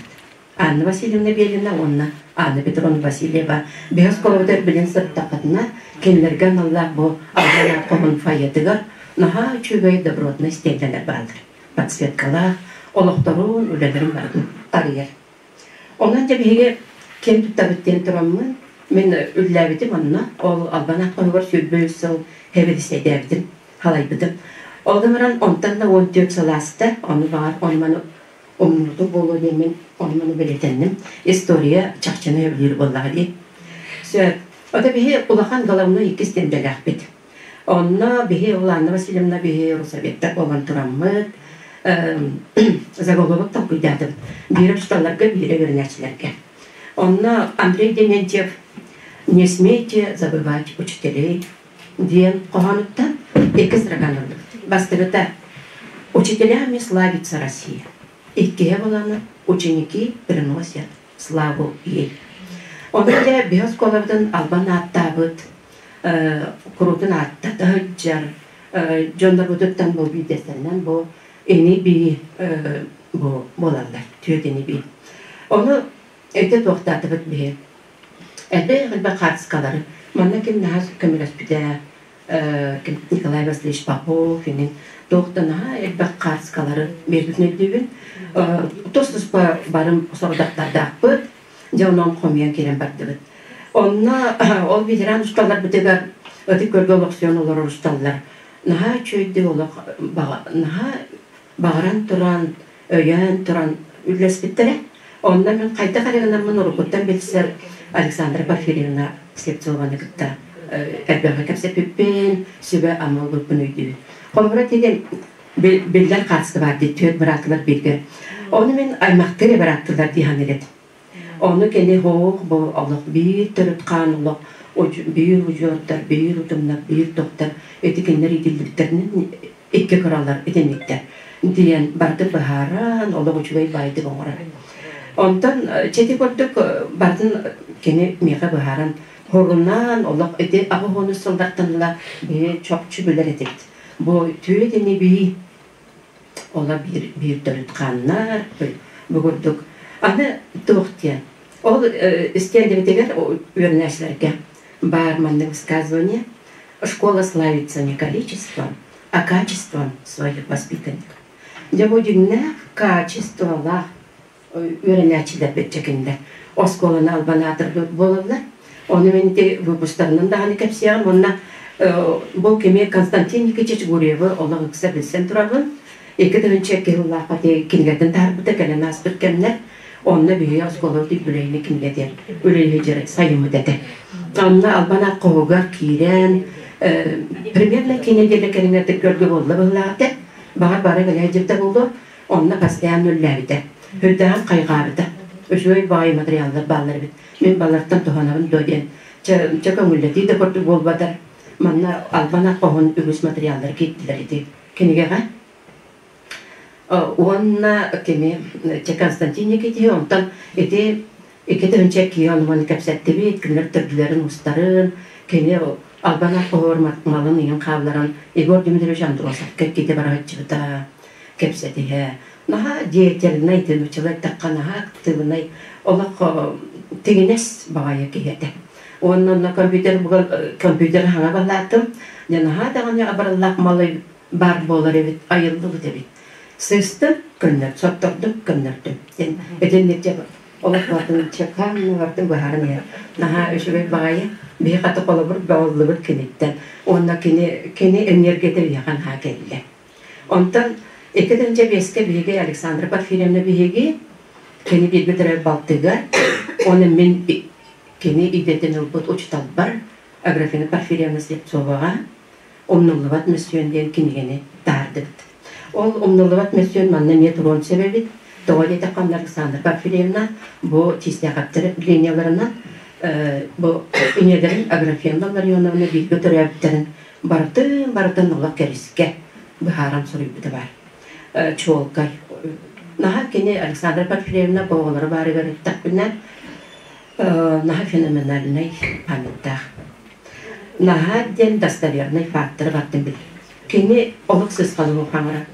Анна Васильевна Белина уонна Анна Петровна Васильева биһи оскуолабытыгар билэн сырыттаххытына, кинилэргэ аналлаах бу Албан хоһун фойетыгар наһаа үчүгэй добротный стендэлэр бааллар. Подсветкалаах, олохторун, үлэлэрин барытын арыйар. Онон дьэ биһиги киэн туттабыт диэн тураммын, мин үллээбитим онно, ол Албан аат хоһугар 23 сыл хэбэдистэйдээбитим, халайбытым. Ол да баран онтон да 14 сыл ааста, ону баҕар ону-маны умнубутум буолуо диэммин ону-маны бэлиэтэнним. История чахчыны өйдүүр буоллаҕа дии. Сөп. Ото биһи улахан головной иккис тендэлээхпит. Онно биһи ол Анна Васильевна биһи Русоветтар буолан тураммыт, заголовок толкуйдаатыбыт. Биир учууталларга, биир үөрэнээччилэргэ. Онно Андрей Дементьев «Не смейте забывать учителей» диэн хоһоонуттан икки строканы ыллыбыт. Бастакыта «Учителями славится Россия». Иккиһэ буолан «Ученики приносят славу ей». Онно дьэ биһи оскуолабытын албан ааттаабыт, куруутун ааттата сылдьар дьоннорбутуттан бу биирдэстэринэн бу ини-бии бу буолаллар, түөрт ини-бии. Ону ити туохтаатыбыт биһи. Элбэх элбэх хаартыскалары. Манна ким наһаа көмөлөспүтэ Николай Васильевич Попов иҥин туох да наһаа элбэх хаартыскалары биэрбитин өйдүүбүн. Тус-туспа барым сорудахтардаахпыт. Дьэ онон хомуйан киирэн бардыбыт. Онно ол ветеран усталларбытыгар Ытык Күөлгэ олохсуйан олорор усталлар наһаа үчүгэйдик олох наһаа баҕаран туран, өйөөн туран үллэспиттэрэ. Онно мин хайдах эрэ гынаммын уруккуттан билсэр Александра Порфирьевна Слепцованы кытта элбэҕи кэпсэппиппин, сүбэ-ама ылбыппын өйдүүбүн. Холобура тиийэн биллэр хаартыска баар дии, түөрт быраатылар бииргэ. Ону мин аймахтыы эрэ бырааттылар дии саныыр этим. Ону кини һоох бу олох биир төрүт хаан олох биир удьуордар, биир утумнар, биир тохтор ити кинилэр иитиллибиттэринэн Икки кыралар итинниктэр диэн барытын быһааран, олох үчүгэй баайдык оҥорор. Онтон чэти курдук барытын кини миэхэ быһааран, хорунаан олох ити 80-ус сыллартан ыла биһи чопчу билэр этибит. Бу түөт ини бии ола биир биир төрүт хааннар бу курдук. Аны туох диэн ол истиэндибитигэр үөрэнээччилэргэ баар маннык высказывание «Школа славится не количеством, а качеством своих воспитанников». Дьэ бу дьиҥнээх качестволаах үөрэнээччилэрбит чэкиннэр оскуоланы албан аатырбыт буолаллар. Ону мин ити выпустарынан даҕаны кэпсиэҕим уонна бу кими Константин Никитич Гурьевы олох ыкса билсэн турабын. 2002 сыллаахха кинигэтин таһаарбыта кэлэн ааспыт кэмнэр. Онно биһиги оскуолабыт үбүлүөйүнэ кинигэ диэн үлэлиир сайыммыт этэ. Онно албан аат хоһугар киирэн примерно кинигэ кэриҥэ көргө буолла быһыылаах этэ. Баҕар бары кэлэ дьыбда буолуо. Онно постоянно үллээбитэ. Үрдээҕин хайҕаабыта. Үчүгэй баҕайы материаллар бааллар эбит. Мин балартан туһанабын дуо диэн. Чэ, чэ көҥүллэтии да курдук буолбатар. Манна албан аат хоһун үгүс материаллар киирдилэр ити кинигэҕэ. Уонна кини чэ Константин Никитиһи онтон ити 2002 онуманы кэпсэттибит, кинилэр төрдүлэрин устарын, кини албан аат хоһугар малын ыйан хаалларан Егор Дмитриевич Андросовка иккитэ бараһыччыбыта кэпсэтиһэ. Наһаа деятельнай, тынуччалыы эттэххэ наһаа актыыбынай, олох тигинэс баҕайы киһи этэ. Уонна онно компьютер компьютер хаҥа балаатым. Дьэ наһаа даҕаны абыраллаах малый баар буолар эбит, айыллыбыт эбит. Сыыстым, көннөр, соттордум, көннөрдүм. Диэн итинник дьэ олох бартын чекаан бартын быһааран иһэр. Наһаа үчүгэй баҕайы. Биһи хата холобур бөҕөллүбүт киниттэн. Уонна кини кини энергията биһиэхэ наһаа кэллэ. Онтон 2005-кэ биһиги Александра Порфирьевна биһиги кини бииргэ төрөөбүт балтыгар, уонна мин кини идэтин ылбыт учууталбар Аграфена Порфирьевна Слепцоваҕа «Умнуллубат мөссүөн» диэн кинигэни таһаардыбыт. Ол «Умнуллубат мөссүөн» манна эмиэ туруон сөп эбит. Тоҕо диэтэххэ, онно Александра Порфирьевна бу Чистяковтар линияларынан бу ийэлэрин Аграфена Ларионовна бииргэ төрөөбүттэрин барытын барытын олох кэрискэ быһааран суруйбута баар. Чуолкай. Наһаа кини Александра Порфирьевна бу оҕолоро баарыгар эттэхпинэ, наһаа феноменальнай памяттаах. Наһаа диэн достоверный фактор бартын билэр. Кини олох сыысхалы хаҥара.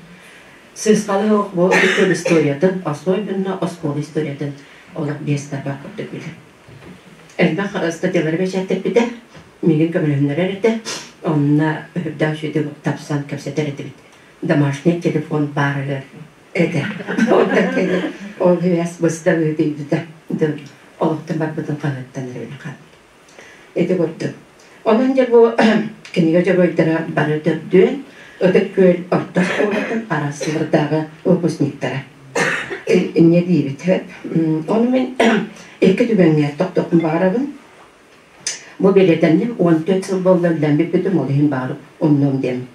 Сыысхалы бу икки историятын, особенно оскуола историятын олох биэс тарбах курдук билэр. Элбэх статьялары бэчээттэппитэ, миигин көмөлөһүннэрэр этэ. Онно үрдээх үчүгэйдик тапсан кэпсэтэр этибит. Домашний телефон баарыгар этэ. Онтон кини ол үөс быста быһыытыйбыта. Олохтон барбытын хаһыаттан эрэ билэ хаалбыт. Ити курдук. Онон дьэ бу кинигэ дьоруойдара бары төрдүөн Ытык Күөл орто оскуолатын араас сыллардааҕы выпускниктара. Инньэ диибит. Ону мин икки түгэҥҥэ тохтуохпун баҕарабын. Бу бэлиэтэнним 14 сыл буолла үлэлээн бүппүтүм, ол иһин баҕар умнуом диэн.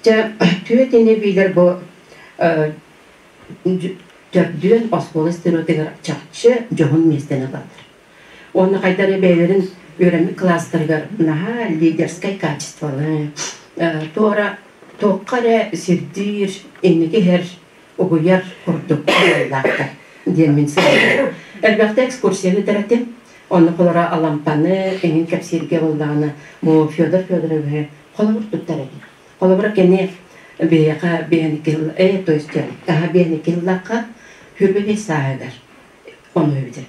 Дьэ, түөрт ини биилэр бу төрдүөн оскуола историятыгар чахчы дьоһун миэстэни ылаллар. Уонна хайда эрэ бэйэлэрин үөрэммит кылаастарыгар наһаа лидерскэй качестволары, туора туохха эрэ сирдиир, инники иһэр, угуйар курдук оруоллаахтар диэн мин саныыбын. Элбэхтэ экскурсия ыытар этим. Онно холоро Алампаны эҥин кэпсииргэ буоллаҕына, бу Федор Федоровиһы холобур туттар этим. Холобура кини биһиэхэ биһиэникки то есть таһа биһиэникки ыллахха 25 сааһыгар ону бүтэрбит.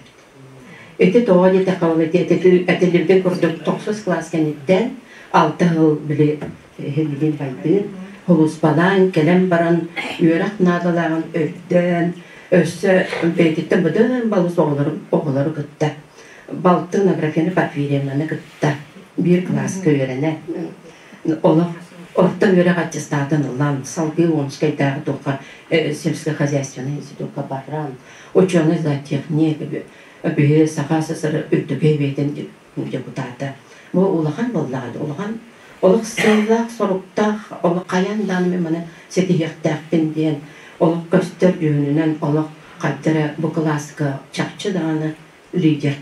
Ити тоҕо диэтэххэ ол ити этиллибитин курдук тохсус кылаас кэнниттэн алта сыл били иһиллибин байдыын холуспалаан кэлэн баран үөрэх наадалааҕын өйдөөн өссө бэйэтиттэн быдан балыс оҕолору оҕолору кытта балтын Аграфена Порфирьевнаны кытта биир кылааска үөрэнэ олох орто үөрэх аттестатын ылан салгыы Омскайдааҕы туохха сельскохозяйственный институкка баран ученый зоотехник биһи Саха СССР үрдүкү Сэбиэтин депутата. Бу улахан буоллаҕа улахан олох сыаллаах, соруктаах, олох хайаан даҕаны мин маны ситиһиэхтээхпин диэн олох көстөр дьүһүнүнэн олох хайда эрэ бу кылааска чахчы даҕаны лидер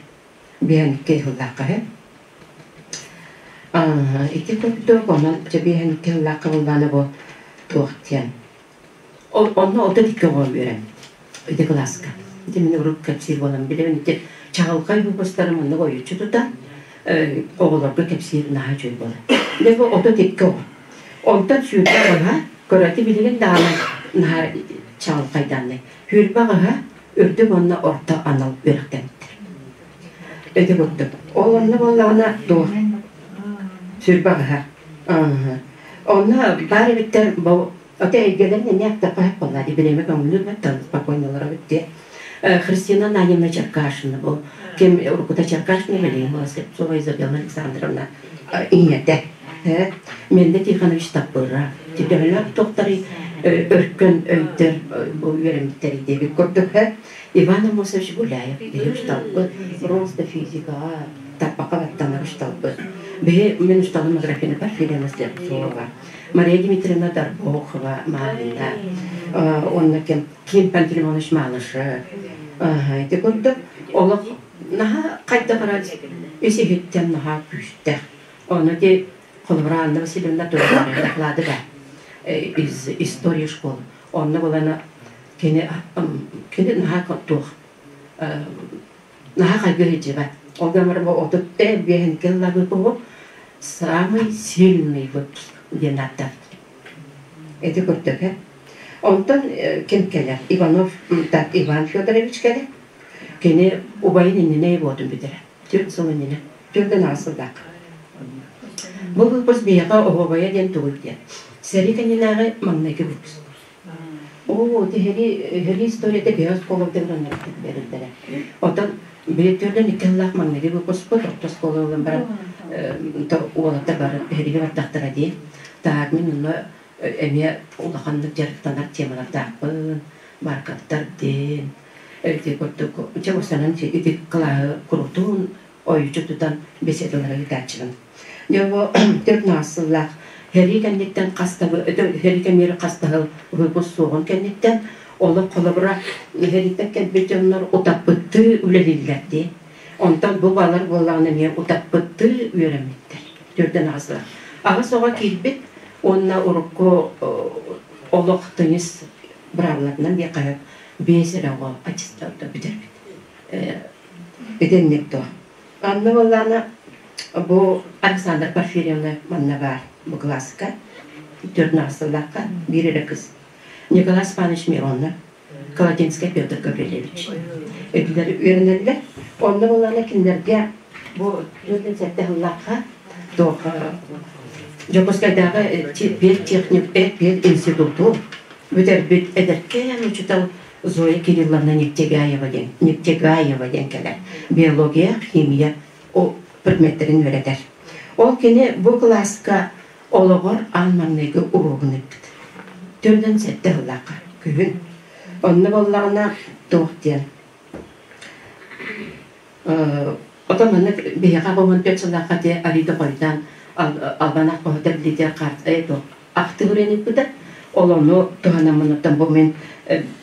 биһэниккэ сыллаахха үһү. Ити курдук онон дьэ биһэниккэ сыллаахха буоллаҕына бу. Туох диэн. Ол онно 32 оҕо үөрэммит. Ити кылааска. Ити мин урут кэпсиир буолан билэбин ити чаҕылхай выпустары маннык ойуччу тутан оҕолорго кэпсиир наһаа үчүгэй буолар. Дьэ бу 32 оҕо. Онтон 28-һа көрөөччү билигин даҕаны наһаа чаҕылхайдааннай. 28-һа үрдүк уонна орто анал үөрэхтэммиттэр. Ити курдук. Ол онно буоллаҕына туох 28-һа. Онно баар эбиттэр бу Ото эйгэлэрин эмиэ ахтаппат буолла дии бириэмэ көҥүллүүр баттан спокойнолоро эбит дии. Христина Ананьевна Черкашина бу ким уруккута Черкашина билигин буола Слепцова Изабелла Александровна ийэтэ. Менде Тихонович Таппыра. Төһөлөөх туохтарый өркөн өйдөр бу үөрэммиттэрий диэбит курдук. Иван Амосович Гуляев биһи учууталбыт просто физикаҕа тарбахха баттанар учууталбыт. Биһи мин учууталым Аграфена Порфирьевна Слепцова. Мария Дмитриевна Тарбохова, Марина, уонна ким Ким Пантелеймонович Малышев. Ити курдук олох наһаа хайдах эрэ ис иһиттэн наһаа күүстээх. Ону ити холобура Анна Васильевна Турбаева доклады да из истории школы. Онно булана кини кини наһаа туох наһаа хайгыы сылдьыбат. Ол гынан баран 35 кыллабы самый сильный выпуск диэн ааттаабыт. Ити курдук э. Онтон ким кэлэр? Иванов так Иван Федорович кэлэр. Кини убайын иннинэ буотун бүтэрэр. 4 сыл иннинэ. Төрдөн аҕыс сыллаах. Бу выпуск биһиэхэ оһуобайа диэн тугуй диэн. Сэрии кэннинээҕи маҥнайгы выпуск. Оо, ити историята биһи оскуолабытыгар оннук бэриллэрэ. Оттон бүөтүөрдэн икки сыллаах маҥнайгы выпускпут орто оскуола ылан баран уолаттар бары биһиги бардахтара дии. Таак мин онно эмиэ улаханнык дьарыктанар темалардаахпын, Марковтар диэн. Ити курдук дьэ устанан ити кылааһы курутун ойучу тутан беседалары ыытааччыбын. Дьэ бу 4 сыллаах сэрии кэнниттэн хастабы сэрии кэмигэр хастаһыл выпуск суоҕун кэнниттэн олох холобура сэрииттэн кэлбит дьоннор утаппыттыы үлэлииллэр дии. Онтон бу балар буоллаҕына эмиэ утаппыттыы үөрэммиттэр. Төрдөн аҕыс Аҕыс оҕо киирбит уонна урукку олох тыйыс быраабылатынан диэххэ биэс эрэ оҕо аттестат бүтэрбит. Итинник дуо. Анна буоллаҕына бу Александра Порфирьевна манна баар бу кылааска 4 сыллаахха биир эрэ кыз. Николай Степанович Миронов, Колотинскай Петр Гаврильевич. Этилэр үөрэнэллэр. Онно буоллаҕына кинилэргэ бу 47 сыллаахха туох Дьокуускайдааҕы педтехник пединституту бүтэрбит эдэркээн учуутал Зоя Кирилловна Нектегаева диэн Нектегаева диэн кэлэр. Биология, химия ол предметтэрин үөрэтэр. Ол кини бу кылааска олоҕор аан маҥнайгы уруогун ыыппыт. 47 сыллаахха күһүн. Онно буоллаҕына туох диэн Отон маннык биһиэхэ 14 сыллаахха ти арыйда хойутаан албан хоһутар билитигэр ахтыы үрэн ыыппыта. Ол ону туһанаммын оттон бу мин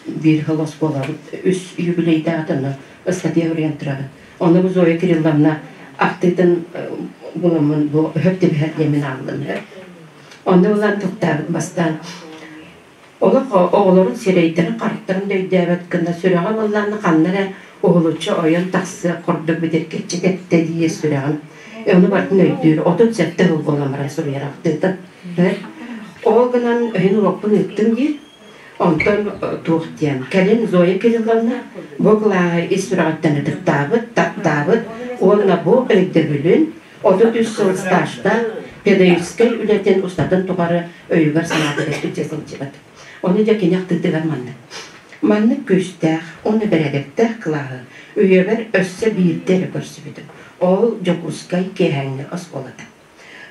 биир сыл оскуолабыт үс юбилейдаах онно ыстатыйа суруйан турабын. Ону бу Зоя Кирилловна ахтыытын буламмын бу өһөп түбэһэр диэммин ааллын. Онно булан туктаабыт бастаан олох оҕолорун сирэйдэрин харахтарын да өйдөөбөт гына сүрэҕэ буоллаҕына ханна эрэ уһулуччу ойон тахсыах курдук битиргэччи тэптэ диир сүрэҕим. Ону барытын өйдүүр. 37 сыл буолан баран суруйар ахтыытын. Ол гынан өһүн уруокпун ыыттым диир. Онтон туох диэн, кэлин Зоя Кирилловна бу кылааһы ис сүрэҕиттэн ытыктаабыт, таптаабыт уонна бу өйдөбүлүн 33 сыл стажтаах педагогическай үлэтин устатын тухары өйүгэр-санаатыгар илдьэ сылдьыбыт. Ону дьэ кини ахтыытыгар маннык. Маннык күүстээх уонна бэрээдэктээх кылааһы үйэбэр өссө биирдэ эрэ көрсүбүтүм. Ол Дьокуускай киэһээҥҥи оскуолата.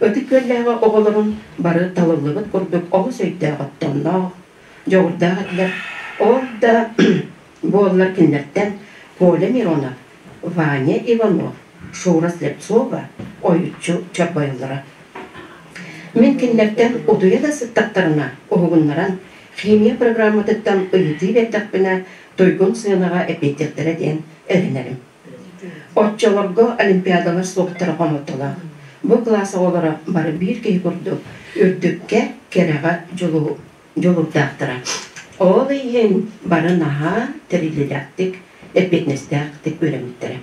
Ытык Күөллээҕи оҕолорун бары талыллыбыт курдук олус өйдөөх оттомноох, дьоҕурдаах этилэр. Ол да буоллар кинилэртэн Коля Миронов, Ваня Иванов, Шура Слепцова ойуччу чорбойоллоро. Мин кинилэртэн утуйа да сыттахтарына уһугуннаран химия программатыттан ыйытыы биэрдэхпинэ туйгун сыанаҕа эппиэттиэхтэрэ диэн эрэнэрим. Оччолорго олимпиадалар суохтара хомотолоох. Бу кылаас оҕолоро бары биир киһи курдук үрдүккэ, кэрэҕэ дьулуһу. дьулурдаахтара. Ол иһин бары наһаа тэриллиилээхтик, эппиэтинэстээхтик үөрэммиттэрэ.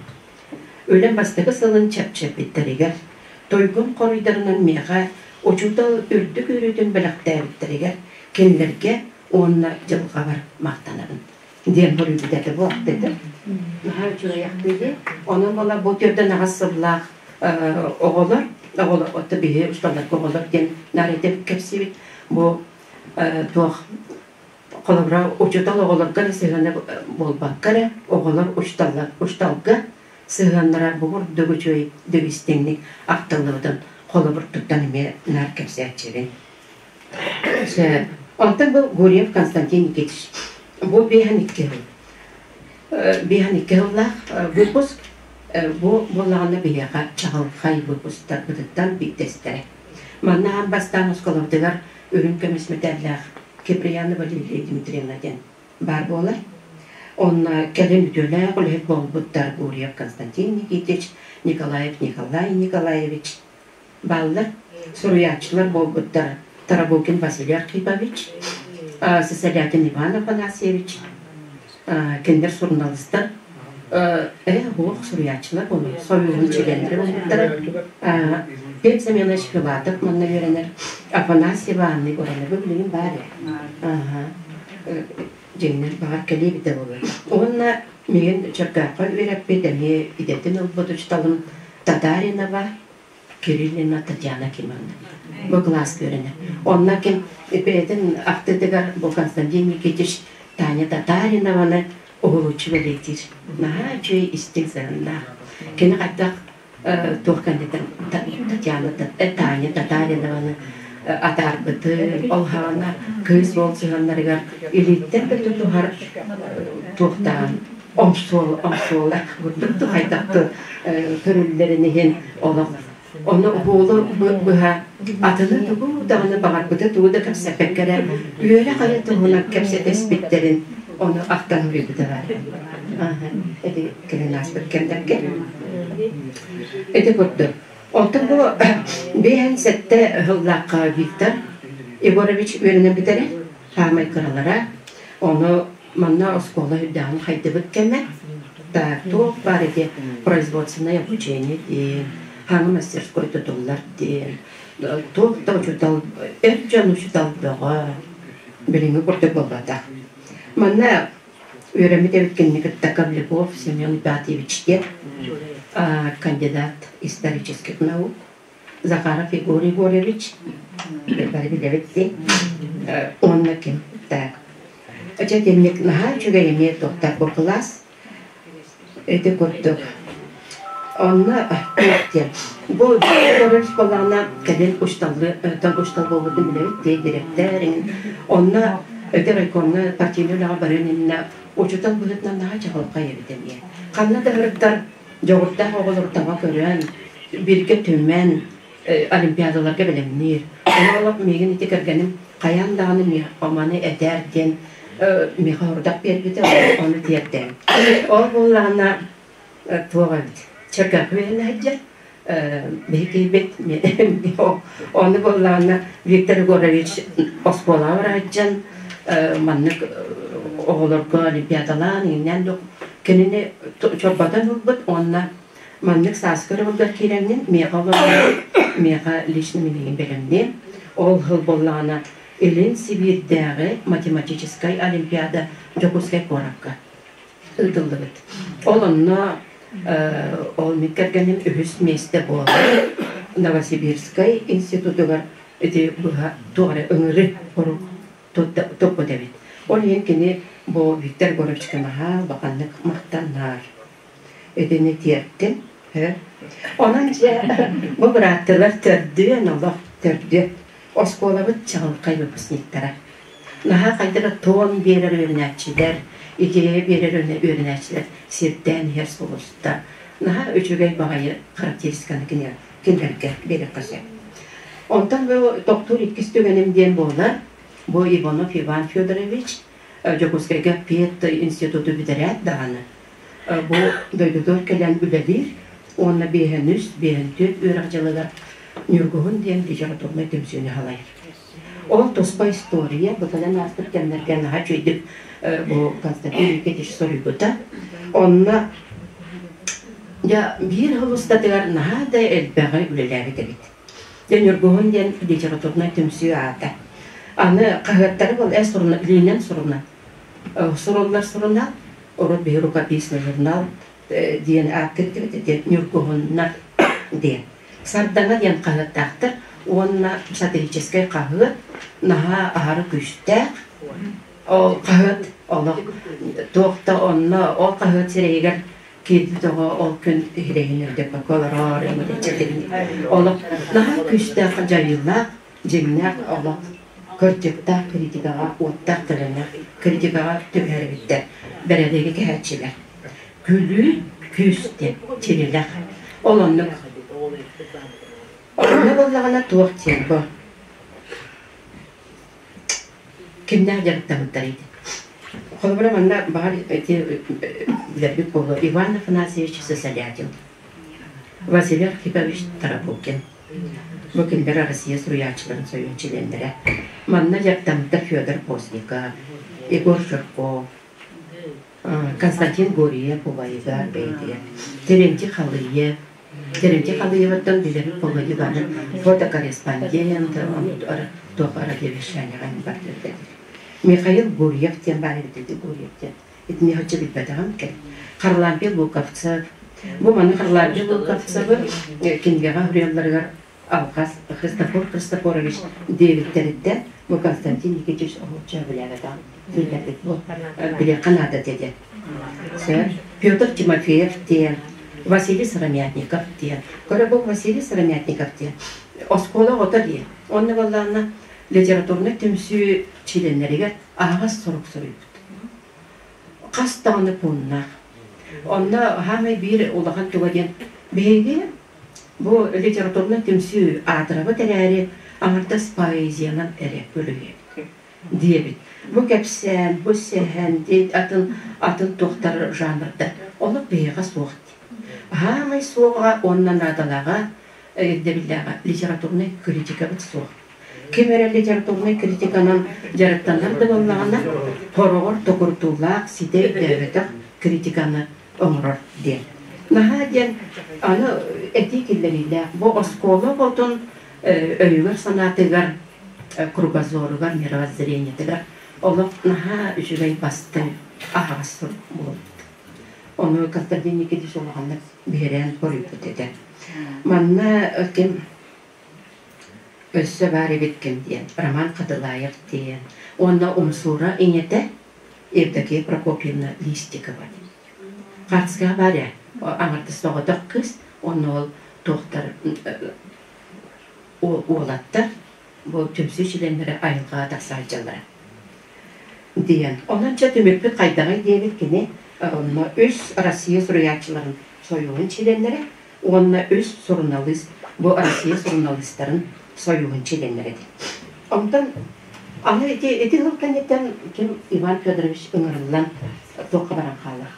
Үлэм бастакы сылын чэпчэппиттэригэр, туйгун хоруйдарынан миэхэ учуутал үрдүк үөрүүтүн бэлэхтээбиттэригэр кинилэргэ уонна дьылҕабар махтанабын диэн хоруйбут этэ бу ахтыыта. Наһаа үчүгэй ахтыы дии. Онон буола бу төрдөн аҕыс сыллаах оҕолор, оҕолор отто биһи учууталларга оҕолор диэн наар этэ кэпсиибит. Бу туох холобура учуутал оҕолорго эрэ сыһыана буолбакка эрэ оҕолор учууталлар учууталга сыһыаннара бу курдук үчүгэй дэгистиҥник ахтыллыбытын холобур туттан эмиэ наар кэпсээччибин. Онтон бу Гурьев Константин Никитич бу 52 сыл 52 сыллаах выпуск бу буоллаҕына биһиэхэ чаҕылхай выпусктарбытыттан биирдэстэрэ. Манна аан бастаан оскуолабытыгар үрүҥ көмүс мэтээллээх Киприянова Лилия Дмитриевна диэн баар буолар. Онно кэлин үтүөлээх үлэһит буолбуттар Гурьев Константин Никитич, Николаев Николай Николаевич бааллар. Суруйааччылар буолбуттар Тарабукин Василий Архипович, Сысолятин Иван Афанасьевич, кинилэр суруналыыстар э суруйааччылар буолар сойууһун чилиэннэрэ буолбуттара. Петр Семенович Филатов манна үөрэнэр, Афанасий Ивановна Егоровна билигин баар ээ. Дьиҥнэр баҕар кэлиэ эбитэ буолуо. Уонна миигин Чөркөөххө үөрэппит эмиэ идэтин ылбыт учууталым Татаринова Кириллина Татьяна Кимовна. Бу кылааска үөрэнэр. Онно ким бэйэтин ахтыытыгар бу Константин Никитич Таня Татаринованы уһулуччу бэлиэтиир. Наһаа үчүгэй истиҥ сыһыаннаах. Кини хайдах туох кэнниттэн Татьяна Таня Татаринованы атаарбытын, ол хаана кыыс уол сыһыаннарыгар илииттэн да тутуһар туохтаан омсуол омсуола курдук тухайдах көрүллэрин иһин олох ону уһуулу быһа атыны тугу даҕаны баҕарбыты тугу да кэпсэппэккэ эрэ үөрэх эрэ туһунан кэпсэтэспиттэрин ону ахтан суруйбута баар эти кэлин ааспыт кэмнэргэ ити курдук Онтон бу 57 сыллаахха Виктор Егорович үөрэнэн бүтэрэ, саамай кыралара. Ону манна оскуола үрдээҕин хайдыбыт кэмэ. Так, туох баар ити производственное обучение диэн, хаҥы мастерской тутуллар диэн, туох да учуутал, эр дьон учуутал бөҕө, билиҥҥи курдук буолбатах. Манна Үөрэммит эбит кинини кытта Кавляков Семен Ипатьевич диэн кандидат исторических наук, Захаров Егор Егорович, бары билэбит дии, уонна ким так. Дьэ итинник наһаа үчүгэй эмиэ туохтаах бу кылаас. Ити курдук. Онно туох диэн, бу Егорович буоллаҕына кэлин учууталлыы учуутал буолбутун билэбит дии дириэктэр иҥин. Онно Ити райкомҥа партийнай үлэҕэ барыан иннинэ учуутал быһыытынан наһаа чаҕылхай эбит эмиэ. Ханна да ыһырыктар дьоҕурдаах оҕолору таба көрөн, бииргэ түмэн, олимпиадаларга бэлэмниир. Ону олох миигин ити кэргэним хайаан даҕаны маны этээр диэн миэхэ сорудах биэрбитэ, ону тиэрдэм. Ол буоллаҕына туох эбит, Чөркөөххө үөрэнэ сылдьар биһи ону буоллаҕына Виктор Егорович оскуолаҕа бара сылдьан маннык оҕолорго олимпиадалаан иҥнээн кинини чорботон ылбыт уонна маннык сааскы өрөбүлгэр киирэҥҥин миэхэ олорон миэхэ лично минигин бэлэмниэ ол сыл буоллаҕына Илин Сибиирдээҕи математическай олимпиада Дьокуускай куоракка ыытыллыбыт. Ол онно ол мин кэргэним үһүс миэстэ буолан Новосибирскай институтугар ити быһа туох эрэ ыҥырыы хорук туппут эбит. Ол иһин кини бу Виктор Егоровичка наһаа улаханнык махтаннар. Итини тиэртим. Онон дьэ бу бырааттылар төрдүөн олох төрдүөн оскуолабыт чаҕылхай выпускниктара. Наһаа хайдах да тон биэрэр үөрэнээччилэр, идея биэрэр үөрэнээччилэр сирдээн иһэр сулустар. Наһаа үчүгэй баҕайы характеристиканы кинилэргэ биэриэххэ сөп. Онтон бу тохтуур иккис түгэним диэн буолар. Бу Иванов Иван Федорович Дьокуускайга ПЕД институту бүтэрээт даҕаны бу дойдутугар кэлэн үлэлиир уонна 53, 54 үөрэх дьылыгар Ньургуһун диэн литературнай түмсүүнү салайар. Ол туспа история, бу кэлэн ааспыт кэмнэргэ наһаа үчүгэйдик бу Константин Никитич суруйбута. Онно дьэ биир сыл устатыгар наһаа да элбэҕи үлэлээбит эбит. Дьэ Ньургуһун диэн литературнай түмсүү аата. Аны хаһыаттары был эн суруна, илиинэн суруна. Суруллар сурунаал, урут биһи рукописный журнал диэн ааттыыр диэн Ньургуһуннар диэн. Сардаҥа диэн хаһыаттаахтар уонна сатирическай хаһыат наһаа аһары күүстээх. Ол хаһыат олох туох да онно ол хаһыат сирэйигэр киирбит оҕо ол күн иһирэйин өйдөппөккө олорор олох наһаа күүстээх дьайыылаах дьиҥнээх олох кырдьыктаах критикаҕа уоттаах төлөннөөх критикаҕа түбэһэр эбиттэр бэрээдэги кэһээччилэр күлүү күүс диэн чирилэх ол оннук онно буоллаҕына туох диэн бу кимнээх дьарыктаммыттарый холобура манна баҕар ити билэрбит буолуо Иван Афанасьевич Сысолятин Василий Архипович Тарабукин бу кинилэр Россия суруйааччыларын союһун чилиэннэрэ манна дьарыктаммыттар Федор Постников Егор Жирков Константин Гурьев убайыгар бэйэтигэр Терентий Халыев Терентий Халыевыттан билэбит Володя фотокорреспондент туох радиовещаниеҕа барда Михаил Гурьев диэн баар эбит ити Гурьев диэн итини оччо билбэтэҕим кэл Харлампий Луковцев бу маны Харлампий Луковцевы кинигэҕэ суруйалларыгар Алҕас Христофор Христофорович диэбиттэриттэн бу Константин Никитич оһучча билээбэтэҕим билбэппит бу билиэххэ наада диэн Сэр Петр Тимофеев диэн Василий Сыромятников диэн көрө бу Василий Сыромятников диэн оскуола оҕото диэн онно буоллаҕына литературнай түмсүү чилиэннэригэр аһаҕас сурук суруйбут хас даҕаны пууннаах онно хаамай биир улахан туга диэн биһиги Бу литературнай түмсүү аатырабыт эрээри, аҥардас поэзиянан эрэ үлүһүйэбит диэбит. Бу кэпсээн, бу сэһэн, атын атын туохтар жанрдар олох биһиэхэ суох дии. Аһаамай суоҕа уонна наадалааҕа ирдэбиллээҕэ литературнай критикабыт суох. Ким эрэ литературнай критиканан дьарыктанар да буоллаҕына, хороҕор токурутуулаах, ситэ өйдөөбөтөх критиканы оҥорор диэн. Наһаа диэн аны этии киллэриилээх. Бу оскуола оҕотун өйүгэр-санаатыгар, кругозоругар, мировоззрениетыгар олох наһаа үчүгэй бастыҥ аһаҕас сурук буолбут. Ону Константин Никитич улаханнык биһирээн хоруйбут этэ. Манна ким өссө баар эбит ким диэн Роман Хатылаев диэн уонна Умсуура ийэтэ Евдокия Прокопьевна Листикова. Хаартыскаҕа баар ээ, аҥардас соҕотох кыыс, уонна ол туохтар уолаттар бу түмсүү чилиэннэрэ айылҕаҕа тахсааччылара диэн. Онон чэ түмүкпүт хайдаҕый диэбит кини онно үс Россия суруйааччыларын сойууһун чилиэннэрэ уонна үс суруналыыс бу Россия суруналыыстарын сойууһун чилиэннэрэ диэн. Онтон аны ити ити сыл кэнниттэн ким Иван Федорович ыҥырыллан туохха баран хаалар?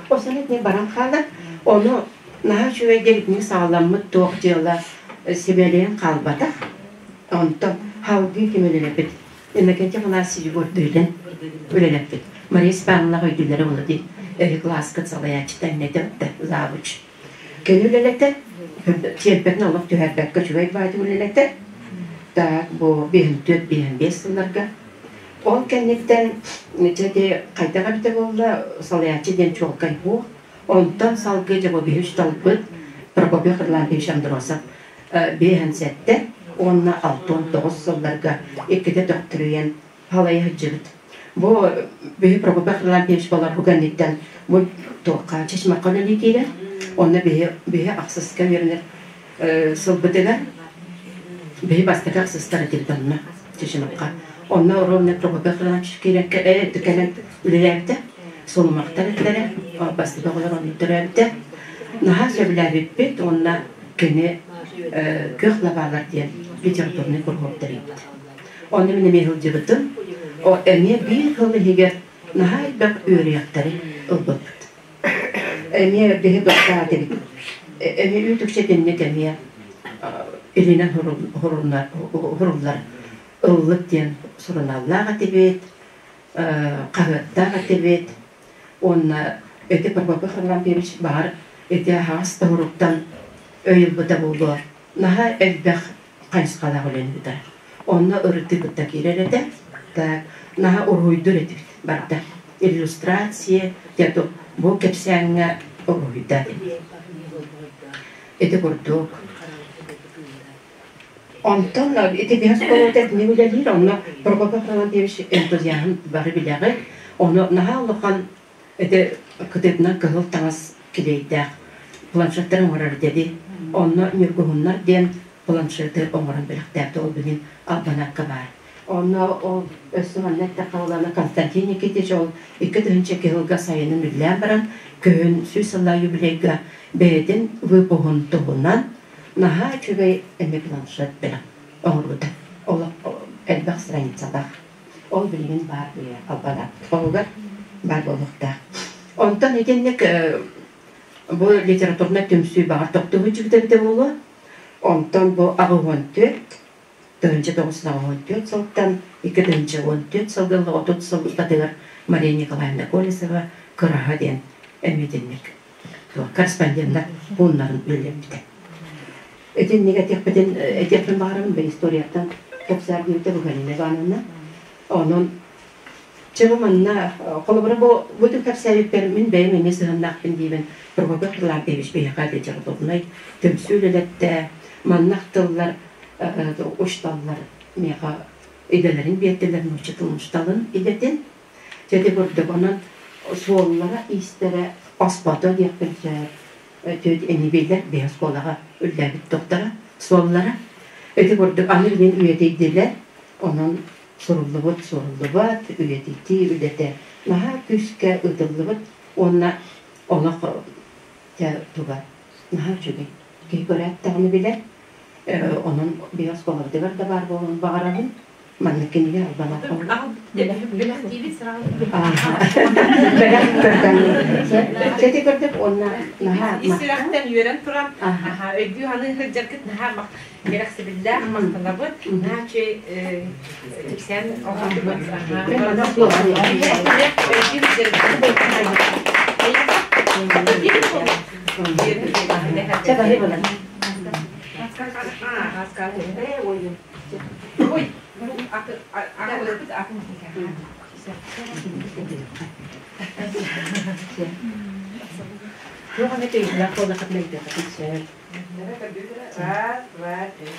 Осан итини баран хаалар. Ону наһаа үчүгэйдик итини саҕаламмыт туох дьыала сибэлэйэн хаалбатах. Онтон халгыы ким үлэлэппит? Иннокентий Афанасьевич Гордыйлен үлэлэппит. Мария Степановна өйдүүлэрэ була дии. Эһи кылааскыт салайааччыта иннэтэ завуч. Кини үлэлэтэ, чиэрбэтин олох түһэрбэккэ үчүгэй баайдык үлэлэтэ. Так, бу 54-55 сылларга. Ол кэнниттэн дьэ ити хайдах эбитэ буолла, салайааччы диэн чуолкай суох. Онтон салгыы дьэ бу биһи учууталбыт Прокопий Харлампьевич Андросов 57 уонна 69 сылларга иккитэ төхтүрүйэн халайа сылдьыбыт. Бу биһи Прокопий Харлампьевич болар бу кэнниттэн бу туохха Чычымахха үлэлии киирэр. Онно биһи биһи ахсыска үөрэнэр сылбытыгар биһи бастакы ахсыстар этибит онно Чычымахха. Онно ровно Прокопий Харлампьевич киирэн кэлэн үлэлээбитэ. Сулумахтар этилэрэ, бастакы оҕолор онно төрөөбүтэ. Наһаа сөбүлээбиппит уонна кини Күөх лабаалар диэн литературнай куруһуок тэрийбит. Онно мин эмиэ сылдьыбытым. Эмиэ биир сыл иһигэр наһаа элбэх үөрүйэхтэри ылбыппыт. Эмиэ биһи дохтоот эбит. Эмиэ үүт үксэтинник эмиэ Илинэн хуруллар ыллык диэн сурунааллаах этибит, хаһыаттаах этибит. Уонна ити Прокопий Харлампьевич баҕар ити аһаҕас тоһуруктан өй ылбыта буолуо. Наһаа элбэх хайысхалаах үлэни ыытар. Онно ырытыы кытта киирэр этэ. Так, наһаа уруһуйдуур этибит барда. Иллюстрация, бу кэпсээҥҥэ уруһуйда. Ити курдук. Онтон ити биһиги оскуолабыт этник үлэлиир, онно Прокопий Харлампьевич энтузиаһын бары билэҕит. Ону наһаа улахан ити кытыытынан кыһыл таҥас килиэйдээх планшеттары оҥорор диэди. Онно ньургуһуннар диэн планшеты оҥорон бэлэхтээбитэ ол билигин албанакка баар. Онно ол өссө манна эттэххэ буоллаҕына Константин Никитич ол 2002 сылга сайынын үлэлээн баран күһүн 100 сыллаах юбилейга бэйэтин выпуһун туһунан наһаа үчүгэй эмиэ планшет бэлэх оҥорбута. Олох элбэх страницалаах. Ол билигин баар албанат хоһугар баар буолуохтаах. Онтон итинник бу литературнай түмсүү баҕар тохтуу сылдьыбыта эбитэ буолуо. Онтон бу 84 1984 сылтан 2014 сылга 30 сыл устатыгар Мария Николаевна Колесова Кыраһа диэн эмиэ итинник корреспонденнар пууннарын үлэлэппитэ. Итинник этиэхпитин этиэхпин баҕарабын бу историяттан кэпсээр диэбитэ бу Галина Ивановна. Онон чэ бу манна холобура бу бу кэпсээбиппэр мин бэйэм эмиэ сыһыаннаахпын диибин Прокопий Харлампьевич биһиэхэ литературнай түмсүү үлэлэттэ. Манна ахтыллар учууталлар миэхэ идэлэрин биэрдилэр нуучча тылын учууталын идэтин. Дьэ ити курдук онон суоллара-иистэрэ оспото диэхпин сөп. Түөрт энибиэлэр биһи оскуолаҕа үлэлээбит доктора суоллара. Ити курдук аны билин үйэтийдилэр. Онон суруллубут суруллубат, үйэтитии үлэтэ наһаа күүскэ ыытыллыбыт уонна олох дьэ туга наһаа үчүгэй. Киһи көрөөт даҕаны билэр. Онон биһи оскуолабытыгар да баар буолуон баҕарабын. Маннык кинигэ албан Бэлэхтиибит сразу. Бэлэх көрдөҥ. Ити көрдөк уонна наһаа Ис сүрэхтэн үөрэн туран, өйдүү саныы сылдьаргыт наһаа кэрэхсэбиллээх махтанабыт. Наһаа үчүгэй кэпсээн оҥордубут. Чэ, баһы булан. Ой, Туох эмэ төйүллээх буоллаххытына өйдүөххүтүн сөп. Раз, два, три.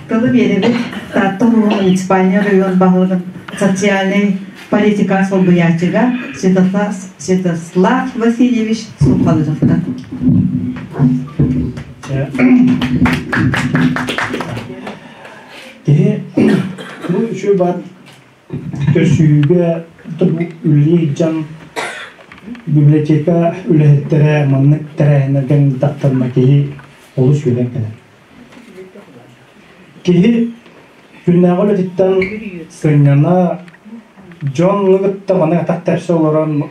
Тылы биэрэбит Таатта улууһун муниципальнай оройуон баһылыгын социальнай политика солбуйааччыга Святослав Васильевич Сухалыровка. Киһи бу үчүгэй баар Көрсүһүүгэ үлэлии дьон библиотека үлэһиттэрэ маннык тэрээһиннэргэ ыҥырдахтарына киһи олус үөрэн кэлэр. Киһи күннээҕи үлэтиттэн сынньана, дьон кытта маны атах тэпсэ олорон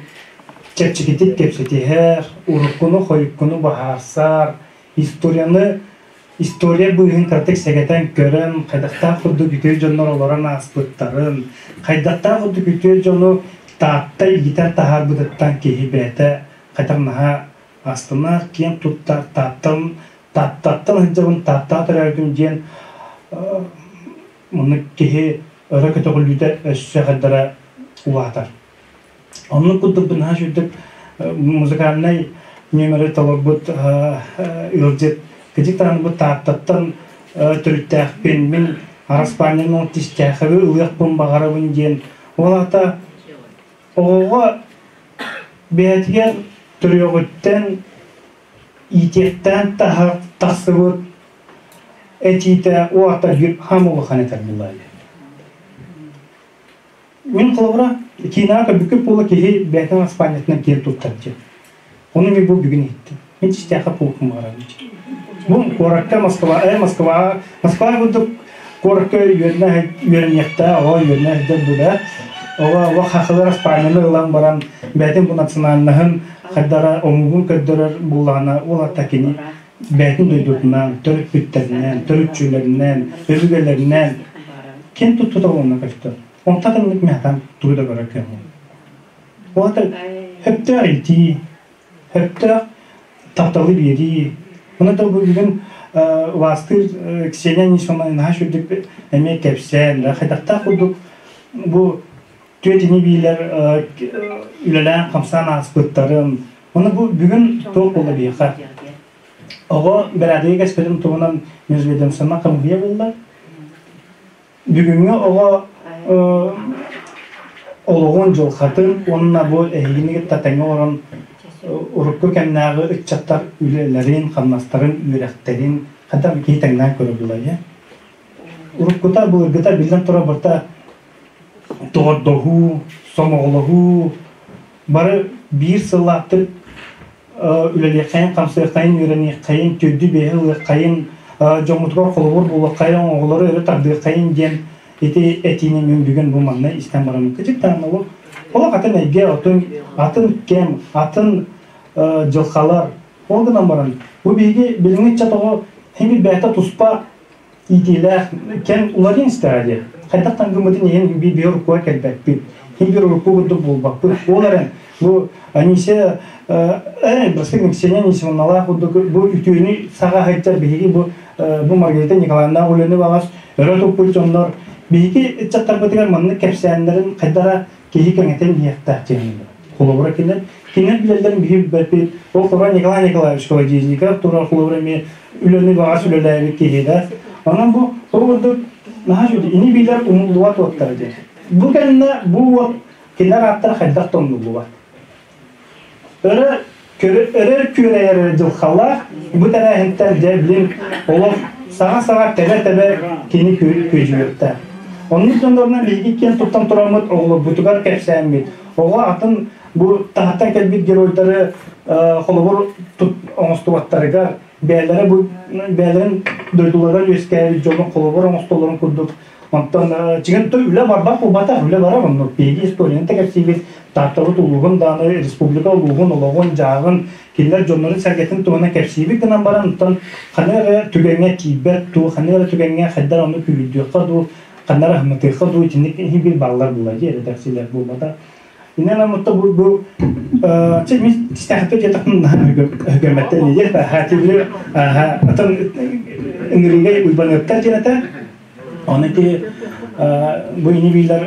чэпчэкитик кэпсэтиһэр, уруккуну-хойуккуну быһаарсар, историяны История быыһын кыратык сэгэтэн көрөн, хайдахтаах курдук үтүө дьоннор олорон ааспыттарын, хайдахтаах курдук үтүө дьону Таатта иитэн таһаарбытыттан киһи бэйэтэ хайдах наһаа астынар, киэн туттар, Тааттан, Тааттаттан сылдьабын, Тааттаҕа төрөөбүтүм диэн маннык киһи өрө көтөҕүллүүтэ өссө хайдара улаатар. Оннук курдук наһаа үчүгдүк музыкальнай нүөмэри толорбут ыалдьыт кыдьык таранбыт Тааттаттан төрүттээхпин, мин араспаанньаны тистээхэби ылыахпын баҕарабын диэн. Ол аата оҕоҕо бэйэтигэр төрүөҕүттэн иитиэхтээн тахсыбыт этиитэ ол аата хам улахан этэр буолла. Мин холобура киинэҕэ көрбүккүт буола киһи бэйэтин аспаанньатынан киэн туттар диэн. Ону мин бу бүгүн иһиттим. Мин чистээхэ пулкум баҕарабын. Бу куоракка Москва, Москва, Москва курдук куоракка үөрэнэ үөрэниэхтээх, оҕо үөрэнэ сылдьар була. Оҕо оҕо хахылар аспаанньаны ылан баран бэйэтин бу национальноһын хайдара омугун көрдөрөр буллаҕына ол атта кини бэйэтин дойдутунан, төрөппүттэринэн, төрүччүлэринэн, өбүгэлэринэн ким туттута уонна көстөр. Онтон атыннык мехатан тугу да көрөр кыаммын. Ол ата хөптөөх итии, хөптөөх тапталы биэрии. Оны да бүгүн убаастыыр Ксения Анисимовна наһаа сүрдүк эмиэ кэпсээн, хайдахтаах курдук бу түөтини биилэр үлэлээн хамсаан ааспыттарын. Оны бу бүгүн туох буолла биһиэхэ? Оҕо бэрээдэги кэспэтин туһунан межведомственнай хамыыһыйа буолла. Бүгүҥҥү оҕо олоҕун дьылҕатын уонна бу эһигини кытта тэҥҥэ олорон урукку кэмнээҕи ыччаттар үлэлэрин, хамнастарын, үөрэхтэрин хайдах киһи тэҥнээн көрө булайа. Уруккута, былыргыта биллэн турар барыта доҕордоһуу, сомоҕолоһуу, бары биир сыллаахтык үлэлиэххэйин, хамсыаххайын, үөрэниэххэйин, төрдү-биэһи ылыаххайын, дьоммутугар холобур буолуоххайын, оҕолору өрө тардыаххайын диэн ити этиини мин бүгүн бу манна истэн бараммын. Кыдьыктаан олох олох атын эйгэ, атын, атын кэм, атын дьылхалар. Ол гынан баран, бу биһиги билиҥҥи ыччат оҕо хими бэйэтэ туспа иитиилээх кэм уларыйан истэҕэ дии. Хайдах таҥгыммытын иһин биир биир уруккуга кэлбэппит. Хин биир урукку курдук буолбаппыт. Ол эрэн бу Анисия Бырсык Ксения Анисимовналаах курдук бу үтүөнү саҕа сылдьар биһиги бу бу Маргарита Николаевна үлэни баҕас өрө туппут дьоннор биһиги ыччаттарбытыгар маннык кэпсээннэрин хайдара киһи кэҥэтэн иһиэхтээх диэн холобура кинилэр кинилэр билэллэрин биһи билбэппит ол холобура Николай Николаевич Колодезников турар холобура эмиэ үлэни баҕас үлэлээбит киһи да онон бу ол курдук наһаа үчүгэй ини биилэр умуллубат уоттара диэн бу кэннэ бу уот кинилэр ааттара хайдах да умнуллубат өрө өрөр күөрэйэр дьылхалаах бу тэрээһинтэн дьэ билин олох саҥа-саҥа тэбэ-тэбэ кини күөдьүйүөхтээх. Оннук дьоннорунан биһиги киэн туттан тураммыт оҕолорбутугар кэпсээммит, оҕо атын бу таһыттан кэлбит геройдары холобур оҥостубаттарыгар бэйэлэрэ бу бэйэлэрин дойдуларыгар үөскээбит дьону холобур оҥостоллорун курдук Онтон чиҥин той үлэ барбат буолбатах, үлэ барар оннук. Биһиги историяны да кэпсиибит, Тааттабыт улууһун даҕаны, республика улууһун олоҕун, дьааҕын, кинилэр дьоннорун-сэргэтин туһунан кэпсиибит гынан баран, онтон ханна эрэ түгэҥҥэ тиийбэт дуу, ханна эрэ түгэҥҥэ хайдах ону күүһүрдүөххэ дуу, ханна эрэ аһыммытыахха дуу, итинник иһин биир бааллар буолла дии, эрэдээксийэлэр буолбатах. Инэн аммытта бу бу чэ мин тистээхтэ диэтэхпин өһүгэммэттэн диэ хаатибили атын ыҥырыыга уйбаныаптар диэн этэ Оны ити бу ини биилэр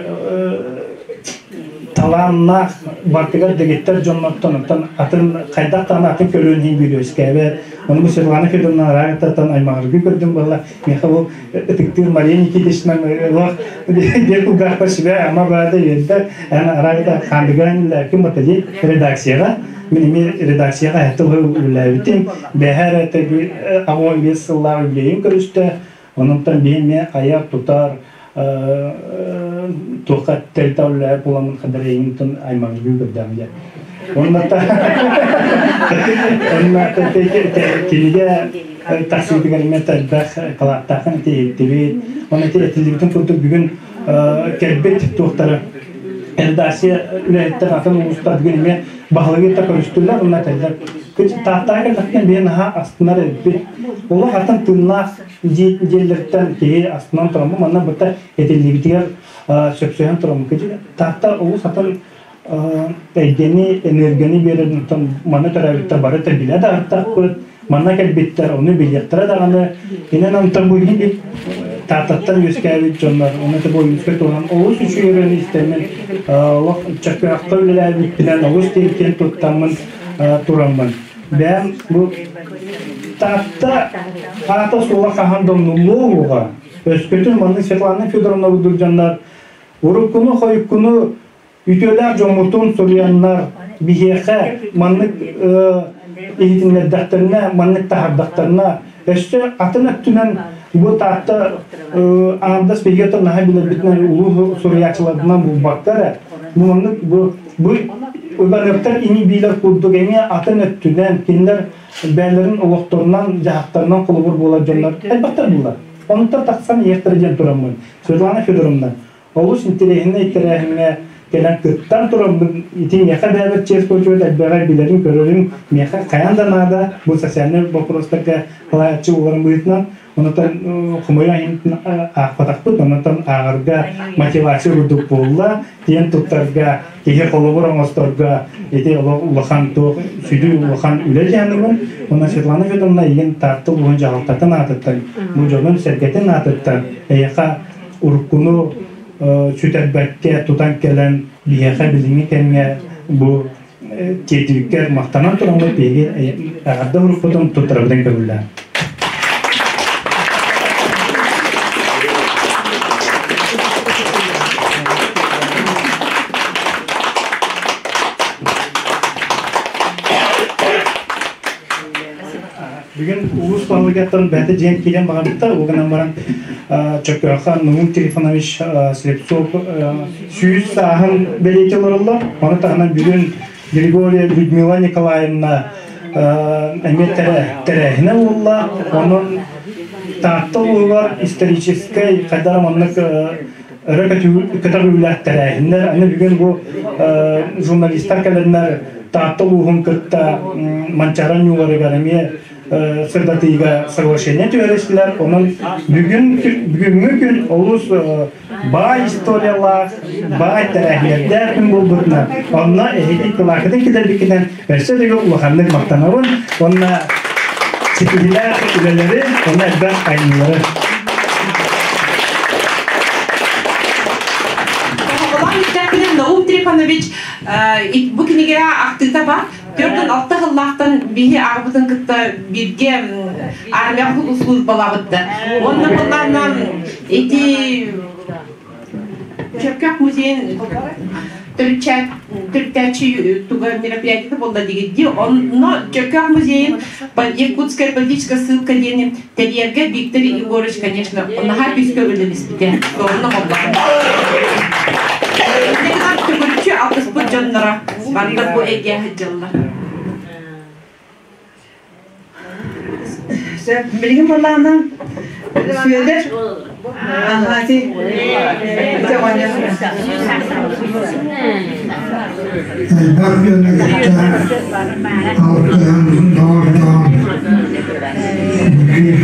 талааннаах бартыгар дэгиттэр дьонноттон оттон атын хайдах даҕаны атын көрүөн иһин бүлүөскээбэт. Ону бу Светлана Федоровна Араҕаттан аймаҕыргыы көрдүм буолла. Миэхэ бу ытыктыыр Мария Никитична олох биир кулгаахпар сүбэ ама баада үөрдэ. Эн Араҕата хаандыган ким батади редакцияҕа мин эмиэ редакцияҕа тылы үлэлээбитим. Бэһэр эрэ 85 сыллаах үбүлүөйүн көрүстэ. Онон биһи эмиэ айар-тутар туохха тэрилтэ үлэлээбит буоламмын хадарыйыҥтын аймаҕыргыы көрдөм диэн. Онно кинигэ тахсыытыгар эмиэ элбэх кылааттаахын ити Оны ити этиллибитин курдук бүгүн кэлбит туохтары редакция үлэһиттэр атын улуустар бүгүн эмиэ баһылыгы та көрүстүлэр уонна этэллэр Тааттаҕа кэллэхтэн биһи наһаа астынар эбиппит. Олох атын тыыннаах диэллэриттэн киһи астынан тураммын манна быта этиллибитигэр сөпсөһөн тураммын. Таатта олус атын эйгэни, энергияны биэрэр оттон манна төрөөбүттэр бары да билэ даҕаттахпыт, манна кэлбиттэр ону билиэхтэрэ даҕаны. Инэн онтон бу иһин Тааттаттан үөскээбит дьоннор, оны бу Ойуунскай туһунан олус үчүгэй ырыаны истэммин, олох Чөкөөххө үлэлээбиппинэн олус киэн туттаммын тураммын. Бэйэм бу Таатта аата суола хаһан да умнуллуо уоҕа. Өскөтүн маннык Светлана Федоровна курдук дьоннор уруккуну-хойуккуну үтүөлээх дьоммутун суруйаннар биһиэхэ маннык иһитиннэрдэхтэринэ, маннык таһаардахтарына, өссө атын өттүнэн бу Таатта аҥардас биһиги оттон наһаа билэрбитинэн улуу суруйааччыларынан булбакка эрэ, бу маннык бу бу Уйбаныаптар ини-биилэр курдук эмиэ атын өттүнэн кинилэр бэйэлэрин олохторунан, дьаһахтарынан холобур буолар дьоннор элбэхтэр буллар. Онтон тахсан иһиэхтэрэ диэн тураммын Светлана Федоровна олус интэриэһинэй тэрээһиҥҥэ кэлэн кыттан тураммын ити миэхэ бэйэбэр чиэс почет элбэҕи билэрим көрөрүм миэхэ хайаан да наада бу социальнай боппуруостарга салайааччы буоларым быһыытынан. Онтон хомойуох иһин аахпатахпыт, онтон ааҕарга мотивация курдук буолла. Диэн туттарга, киһи холобур оҥосторго ити олох улахан туох сүдү улахан үлэ дьаһаныбын. Онон Светлана Федоровна ийин Таатта улууһун дьаһалтатын аатыттан, бу дьонун сэргэтин аатыттан эйиэхэ уруккуну сүтэрбэккэ тутан кэлэн биһиэхэ билиҥҥи кэмҥэ бу тиэрдибиккэр махтанан тураммыт биһиги эҕэрдэ уруккутун туттарабытын көҥүллээн. Бүгүн улуус баһылыгыттан бэйэтэ дьиэн киирэн баҕарбыта, ол гынан баран Чөкөөхө Нугун Трифонович Слепцов 100 сааһын бэлиэтии олороллор. Ону таһынан бүгүн Григория Людмила Николаевна эмиэ тэрээһинэ буолла. Онон Таатта улууһугар историческай хайдах маннык өрө көтөҕүүлээх тэрээһиннэр. Аны бүгүн бу журналистар кэлэннэр Таатта улууһун кытта Манчаары ньууларыгар эмиэ сырдатыыга соглашение түһэристилэр. Онон бүгүн бүгүҥҥү күн олус баай историялаах, баай тэрээһиннэрдээх күн буолбутунан, онно эһиги кылаакытын киллэрбиккитинэн өссө төгүл улаханнык махтанабын уонна ситиһиилээх үлэлэри уонна элбэх айымньылары. Наум Трифонович бу кинигэ ахтыыта бар. 46 сыллаахтан биһи аҕабытын кытта бииргэ армия службалаабытта. Уонна былааннан ити Чөркөөх музейын төрүттээччи туга мероприятиета буолла дигидди. Онно Чөркөөх музейын Якутская политическая ссылка диэни тэрийэргэ Виктор Егорович, конечно, наһаа күүскэ үлэлэспитэ. Онно Төгүрүччү алтыспыт дьонноро барыта бу эйгэ сылдьаллар. Билигин буоллаҕына Сүөдэр Аһаати Элбэх дьону кытта алтыһан доҕордоһон биир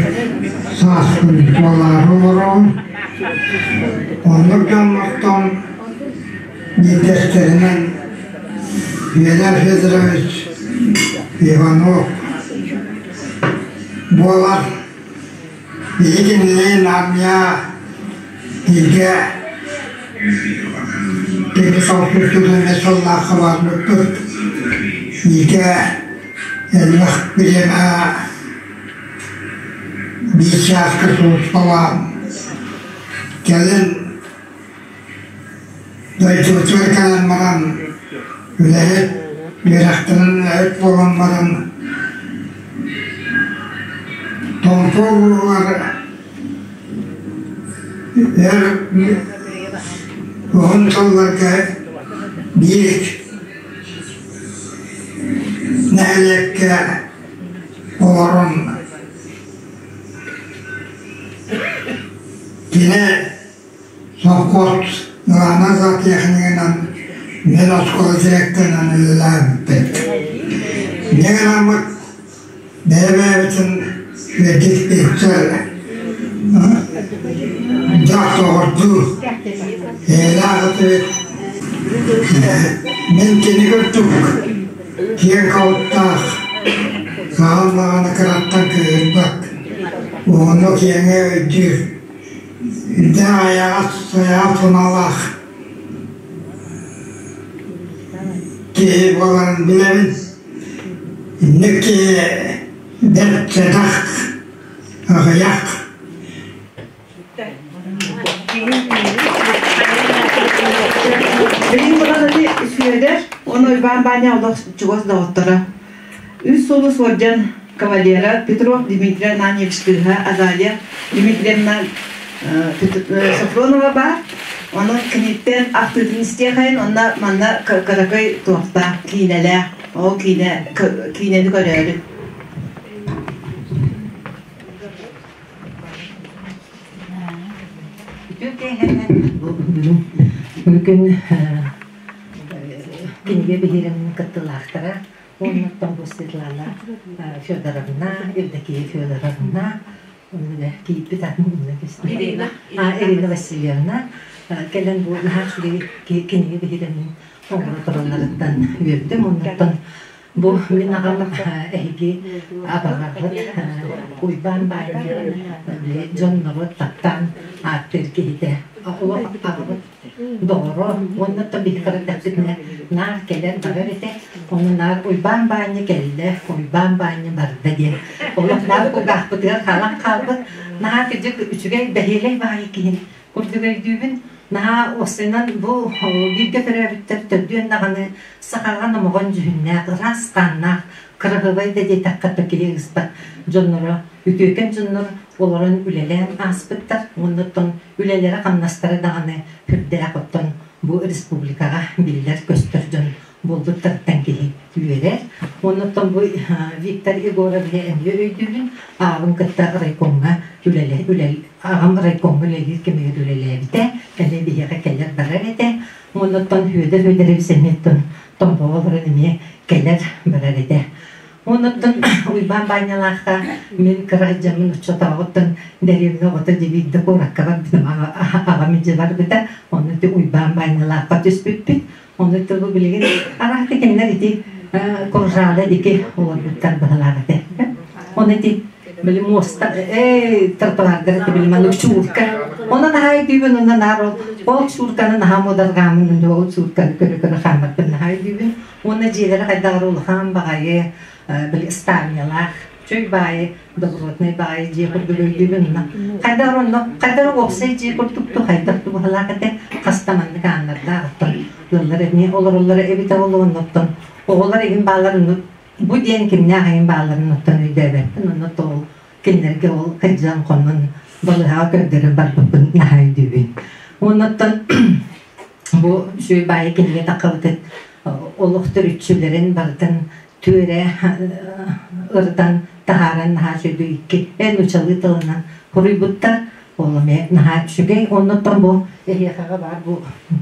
сааспын туолаары олоробун. Оннук дьоннортон биирдэстэринэн Вера Федорович Иванов буолар. Биһи кинилиин армия бииргэ кини толкуйдуун эмиэ сыллаахха барбыппыт. Бииргэ элбэх бириэмэ биир чааска сулууспалаан кэлин дойдубутугар кэлэн баран үлэһит үөрэхтэрин үлэһит буолан баран Томпо улууһугар эр уһун сылларга биир нэһилиэккэ олорон кини совхоз Ивана зоотехнигынан мин оскуола директорынан үлэлээбиппит. Инньэ гынаммыт бэйэ-бэйэбитин үөрдүк билсэр дьах доҕордуу эйэлээх этибит. Мин кини курдук киэҥ хабыттаах, хаһан даҕаны кыраттан кыыһырбат, уһуну киэҥи өйдүүр, үрдээх айаҕас айаҕас санаалаах киһи буоларын билэбин. Инник киһи бэрт сэдэх, аҕыйах. Билигин булан Сүөдэр уонна Уйбаан Баанньа олох чугас доҕотторо. Үс сулус уордьан кавалера Петров Дмитрий Ананьевич кыыһа Азалия Дмитриевна Софронова баар. Онон киниттэн ахтыытын истиэхэйин уонна манна кыракый туохтаах киинэлээх. Ол киинэ киинэни көрөөрү. Үтүө бүгүн Кинигэ биһирэмин кыттыылаахтара уонна бу Светлана Федоровна, Евдокия Федоровна, кийииппит атын Ирина Васильевна кэлэн бу наһаа үчүгэй кинигэ биһирэмин оҥоро туралларыттан үөрдүм. Оннуттан бу мин аҕам эһиги абаҕаҕыт Уйбаан Баанньа дьонноро таптаан ааттыыр киһитэ. Олох аҕабыт доҕоро уонна биһи кыраттахпытына наар кэлэр барар этэ. Ону наар Уйбаан Баанньа кэллэ, Уйбаан Баанньа барда диэн. Олох наар кулгаахпытыгар хаалан хаалбыт. Наһаа кырдьык үчүгэй бэһиэлэй баайы киһин курдук өйдүүбүн. Наһаа уопсайынан бу бииргэ төрөөбүттэр төрдүөн даҕаны сахаҕа номоҕон дьүһүннээх, ыраас хааннаах, кыраһыабай да диэтэххэ төкүрү ыыспат дьонноро, үтүөкэн дьоннор олорон үлэлээн ааспыттар. Уонна оттон үлэлэрэ-хамнастара даҕаны сүрдээх оттон бу республикаҕа биллэр-көстөр дьон буолбуттарыттан киһи үөрэр. Уонна оттон бу Виктор Егоровиһы эмиэ өйдүүбүн. Аҕабын кытта райкомҥа үлэлэ үлэл аҕам райкомҥа үлэлиир кэмигэр үлэлээбитэ. Эмиэ биһиэхэ кэлэр барар этэ. Уонна оттон Сүөдэр Сүөдэрэбис эмиэ оттон Томпоҕо олорон эмиэ кэлэр барар этэ. Оннуттан Уйбаан Баанньалаахха мин кыра дьаммын оччотооҕуттан дэриэбинэ оҕото дьэбиирдэ куоракка барбытым аҕам илдьэ барбыта. Онно ити Уйбаан Баанньалаахха түспүппүт. Ону бу билигин арааты кинилэр ити Куржаада ики олорбуттар быһалаах этэ. Оны ити били муоста эй тротуардар ити били маннык чуурка. Онон наһаа өйдүүбүн, онно наар ол ол чуурканы наһаа муодарҕааммын, ол чуурканы көрө-көрө хааммаппын наһаа өйдүүбүн. Уонна дьиэлэрэ хайдах эрэ улахан баҕайы били ыстаамньалаах чөй баайы добротнай баайы дьиэ курдук өйдүүбүн онно хайдах онно хайдах уопсай дьиэ курдук ту хайдах тубуһалаах этэ хаста маннык ааннардаах оттон ыаллар эмиэ олороллоро эбитэ буолуо оттон оҕолор игин баалар онно бу диэн кимнээх игин баалларын оттон өйдөөбөппүн онно ол кинилэргэ ол кырдьан хонон балыһаҕа көрдөрөн барбыппын наһаа өйдүүбүн уонна оттон бу үчүгэй баайы кинигэ таххабытын олох төрүччүлэрин барытын түөрэ ырытан таһааран наһаа үчүгэй икки нуучалыы тылынан хоруйбуттар ол эмиэ наһаа үчүгэй оннуттан бу эһиэхэҕэ баар бу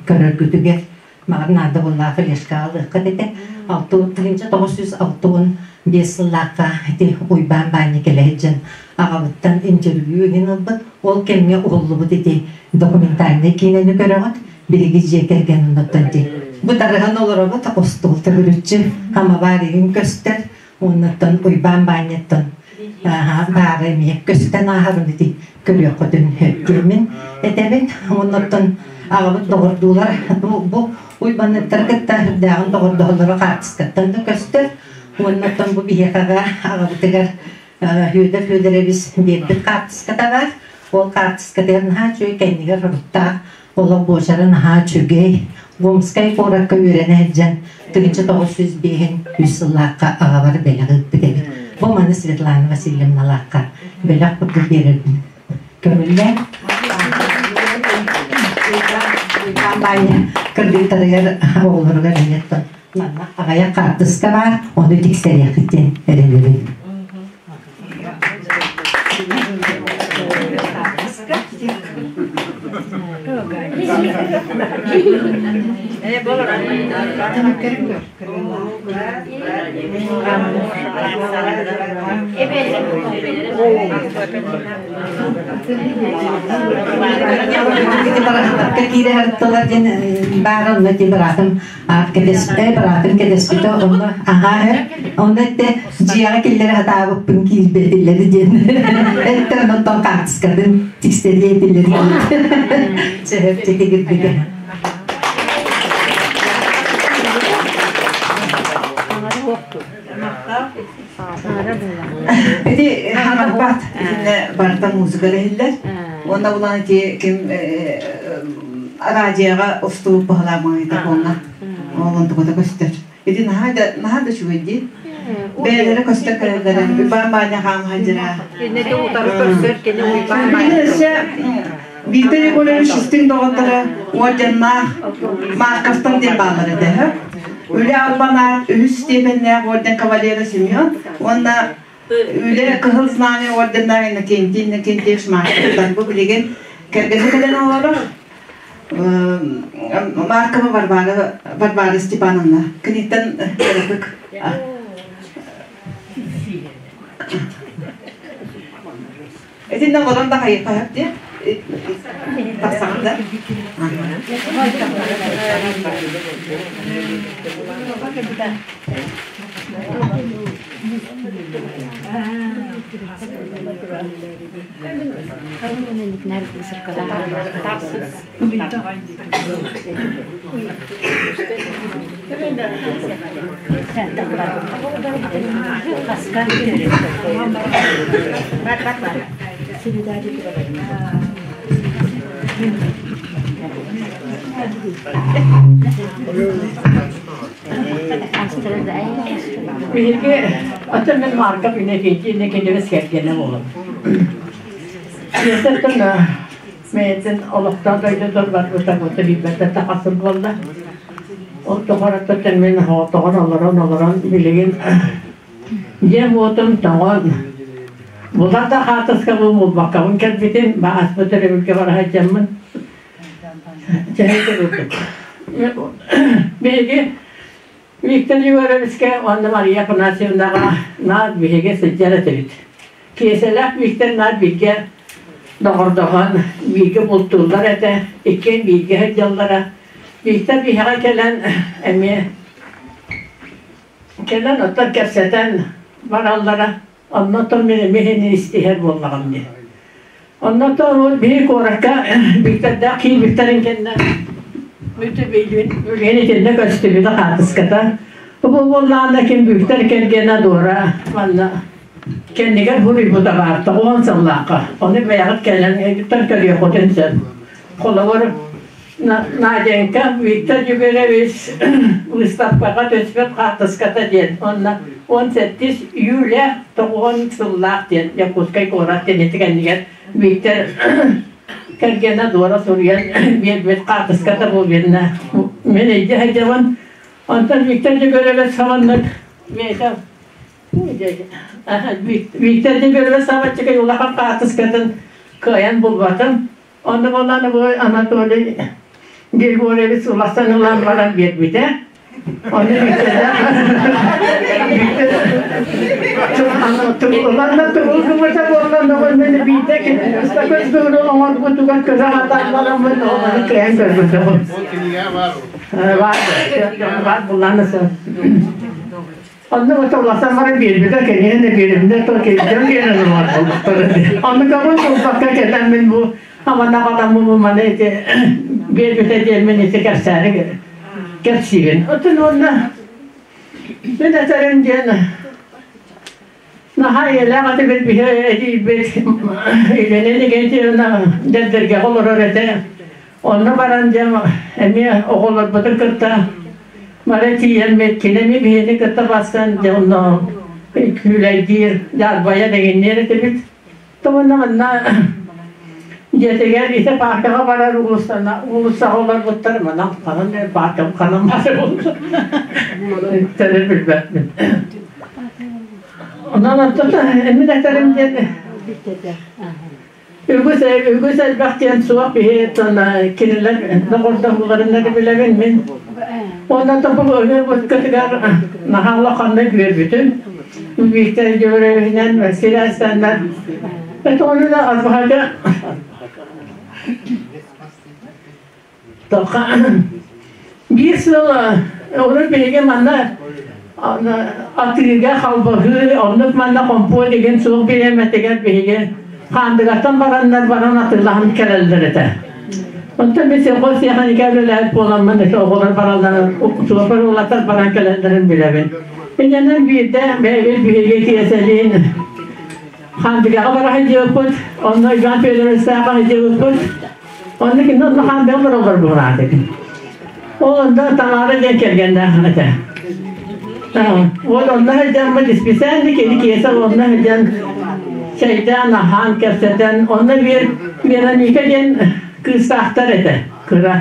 көрөргүтүгэр маҕар наада буоллаах флешкаҕа ылыаххыт этэ 1965 сыллаахха ити Уйбаан Баанньа кэлэ сылдьан аҕабыттан интервью иһин ылбыт ол кэмҥэ уһуллубут ити документальнай киинэни көрөҕүт биһиги дьиэ кэргэн оннуттан ди бу тарыһан олоробут остуол төгүрүччү хамабаар игин көстөр уоннаттан Уйбаан Баанньаттан баара эмиэ көстөн ааһарын ити көрүөххүтүн диэммин этэбин уоннаттан аҕабыт доҕордуулар бу Уйбаныттар кытта үрдээҕин доҕордоһоллоро хаартыскаттан да көстөр уоннаттан бу биһиэхэҕэ аҕабытыгар Сүөдэр Сүөдэрэбис биэрбит хаартыската бар. Ол хаартыскатыгар наһаа үчүгэй кэннигэр хоруттаах олох буочара наһаа үчүгэй. Гомскай куоракка үөрэнэ сылдьан 1905 сыллаахха аҕабар бэлэх ыыппыт эбит. Бу маны Светлана Васильевналаахха бэлэх курдук биэрэрбин көҥүллээн. Кыргыттарыгар оҕолоругар эмиэ манна аҕыйах хаартыска баар, ону тиксэриэххит диэн эрэнэбин. Киирэ сырыттылар диэн баар онно ти быраатым быраатым кэтэспитэ онно аһаа онно этте дьиэҕэ киллэрэ сатаабыппын киирбэтиллэри диэн эттэ онтон хаартыскатын тиксэриэ этиллэри сөһөп тигирбитэ Ити хаҥарбат итиннэ барыта музыка иһиллэр. Уонна булан ити ким радиоҕа устубут баһылаах магнитофоҥҥа ол онтуката көстөр. Ити наһаа да наһаа да үчүгэй дии. Бэйэлэрэ көстөр кэлэллэрэ Уйбаан Баанньа хаамыһа дьыра. Кини де утары көрсөр, кини Уйбаан Баанньа. Виктор Егорович истиҥ доҕотторо орденнаах Марковтар диэн бааллар этэ. Үлэ албан аат үһүс степеннээх орден кавалера Семен уонна Үлэ Кыһыл Знамя орденнаах Иннокентий Иннокентьевич Марковтар бу билигин кэргэнэ кэлэн олорор. Маркова Варвара, Варвара Степановна. Киниттэн кыратык. Итиннэ олорон да хайыппаһап дии. Тахсаҕын да? Биһиги атын мин Марков Иннокентий кинибис кэргэнэ буолабын. Дьиэтэ Мэтин олохтоох дойдутун барбыта бута билбэтэ тахасым буолла. Ол тоҕоротто мин тоҕор олорон олорон билигин дьиэм уотум тоҥон булар да хаатыскабын булбаккабын кэлбитим бааспыт өрөбүлгэ бара сылдьаммын чэһэй курдук. Биһиги Виктор Егоровичка уонна Мария Афанасьевнаҕа наар биһиги сылдьар этибит. Киэсэлээх Виктор наар бииргэ доҕордоһон, бииргэ бултууллар этэ, иккиэн бииргэ сылдьаллара. Виктор биһиэхэ кэлэн эмиэ кэлэн оттон кэпсэтэн бараллара. Оннотон мин эмиэ иһин истиһэр буоллаҕым дии. Оннотон ол биһи куоракка Виктордаах киирбиттэрин кэннэ бүтү билигин итиннэ көстүбүтэ хаартыската. Бу буоллаҕына ким Виктор кэргэнэ Дора манна кэннигэр буруйбута баар тоҕуон сыллаахха. Ону бэйэҕит кэлэн көрүөххүтүн сөп. Холобур, Наденька Виктор Егорович выставкаҕа түспүт хаартыската диэн уонна 17 июля тоҕуон сыллаах диэн Якутскай куорат кэннити кэннигэр Виктор кэргэнэ Дора суруйан биэрбит хаартыската буолбинна мин өйдө сылдьабын. Онтон Виктор Егорович соннук бэйэтэ Виктор Егорович саамай улахан хаартыскатын кыайан булбатым. Онно буоллаҕына бу Анатолий Григорьевич улахсан ылан баран биэрбитэ. Ону Уланна тугулгубута буолла мин биирдэ көс дуру оҥорбутугар көрө хатаан бараммын ону кыайан көрбөтөҕүм. Ол кинигэ бар. Бар, бар буллааны Онно отолласан баран биэрбитэ кэниһин да биэримнэ то кирдэн биэрэн олор болуктар. Онно көҥүл булбакка кэлэн мин бу амана халаммын бу маны ити биэрбитэ диэммин ити кэпсээри кэпсиибин. Отун уонна мин этэрим диэн наһаа ийэлээх этибит биһи эдьиийбит Елена Никитьевна Дэрдэргэҕэ олорор этэ. Онно баран дьэ эмиэ оҕолорбутун кытта бары тиийэммит кини эмиэ биһини кытта барсан дьэ онно күүлэйдиир, дьаарбайа дэгинниэр этибит. Тоҕонно манна дьиэтигэр ити пааркаҕа барар уулуссана уулуссаҕа олорбуттар манан ханан пааркам ханан баар буолла. Төрүт билбэппин. Онон оттон эмин этэрим диэн Үгүс үгүс элбэх диэн суох биһи кинилэр доҕордоһууларын эрэ билэбин мин. Уонна тобул өлөр наһаа улаханнык үөрбүтүм. Виктор Егоровичинэн Василий Александр Это он арбаһага Биир сыл олор биһиги манна атыыга халбаһыы, оннук манна хомпуо деген суох бириэмэтигэр биһиги Хаандыгаттан бараннар баран атыылаһан кэлэллэр этэ. Онтон мен сельхоз техника үлэлээбит буоламмын ити оҕолор баралларын, суоппар уолаттар баран кэлэллэрин билэбин. Иннэнэн биирдэ бэйэбит биһиги тиэсэлиин Хаандыгаҕа бара сылдьыбыппыт, онно Иван Федоровичтаахха сылдьыбыппыт. Онно кинини онно хаандыга олороллор буолаат этим. Ол онно Тамара диэн кэргэннээх этэ. Вот онно сылдьаммыт специально кини киэсэ онно сылдьан чэйдээн, аһаан, кэпсэтэн, онно биир Вероника диэн кыыстаахтар этэ, кыра.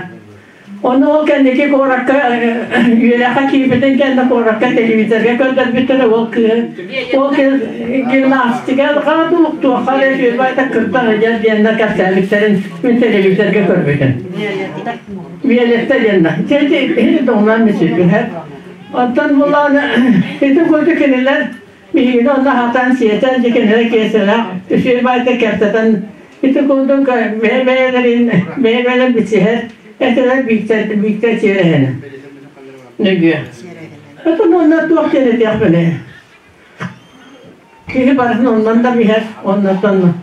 Ону ол кэнники куоракка үөрэххэ киирбитин кэннэ куоракка телевизорга көрдөрбүттэрэ ол кыыһы. Ол гимнастика туохха эрэ үчүгэй кытта сылдьар диэннэр кэпсээбиттэрин мин телевизорга көрбүтүм. Виолетта диэннэр. Ити ити доҕунан мүсүргүһэр. Оттон булааны ити курдук кинилэр биһигини онно хатан сиэтэн дьэ кинилэр киэсэлээх үчүгэй баайда кэпсэтэн ити курдук бэйэ-бэйэлэрин бэйэ-бэйэлэрин билсиһэр этилэр бииктэр бииктэр сиэрэһинэ нөҥүө. Отон онно туох диэн этиэхпиний? Киһи барытын оннон да биһэр, оннотон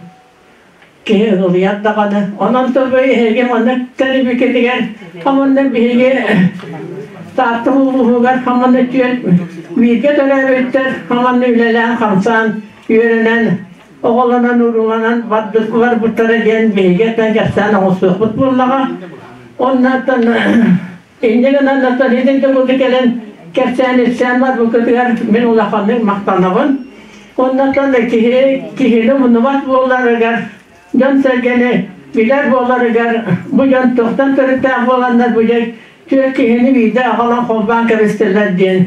киһи ылыйар даҕаны. Онон тобу эһиги манна тэрибикитигэр хаманна биһиги Таатта улууһугар хаманна түөрт бииргэ төрөөбүттэр хаманна үлэлээн хамсаан үөрэнэн оҕолонон урууланан барбыттара диэн биһиги этэн кэпсээн оҥостуохпут буоллаҕа. Оннуттан инньэ гынан Наталья курдук кэлэн кэпсээн-ипсээн барбыккытыгар мин улаханнык махтанабын. Оннуттан киһи киһини умнубат буоларыгар, дьон-сэргэни билэр буоларыгар бу дьон туохтан төрүттээх буоланнар бу дьэ түөрт киһини биирдэ аҕалан холбоон кэбистилэр диэн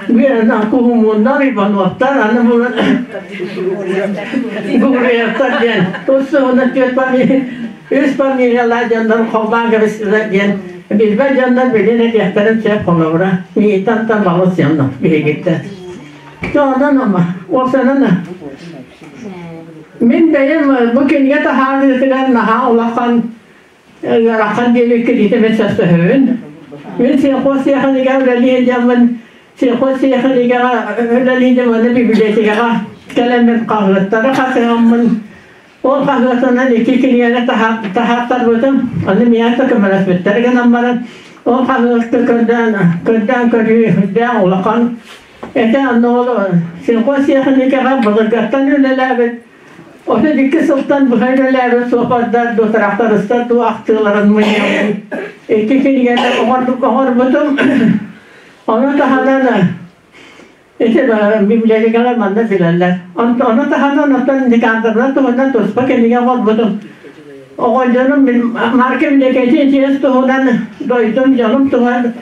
үөрэнэн куһумууннар, Ивановтар, аны булан Гугуевтар диэн тус туһунан түөрт фамилия, үс фамилиялаах дьоннор холбоон кэбистилэр диэн билбэт дьоннор билин этиэхтэрин сөп холобура миитантан балыс дьоннор биһигиттэн. Онон ама, уопсанан мин бэйэм бу кинигэ таһаарыытыгар наһаа улахан ыарахан диэбиккэ итибит сөпсөһөбүн. Мин сельхоз тиэхинигэ үлэлии сылдьаммын, сельхоз тиэхиникэҕэ үлэлии сылдьаммын библиотекаҕа кэлэммин хаһыаттары хасыһаммын, ол хаһыатынан икки кинигэни таһааттарбытым, аны миэхэ көмөлөспүттэр гынан баран, ол хаһыатты көрдөөн, көрдөөн көрүү үрдээх улахан этэ, онно ол сельхоз тиэхиникэҕэ былыргаттан үлэлээбит 32 сылтан быһа үлэлээбит суоппардар, трактористар дуу ахтыыларын мунньаммын икки кинигэни оҥорбутум. Ону таһынан ити библиотекалар манна билэллэр. Ону таһынан оттон Никандровна туһунан туспа кинигэ оҥорбутум. Оҕонньорум мин Марка Млекетин туһунан дойдум дьонум туһа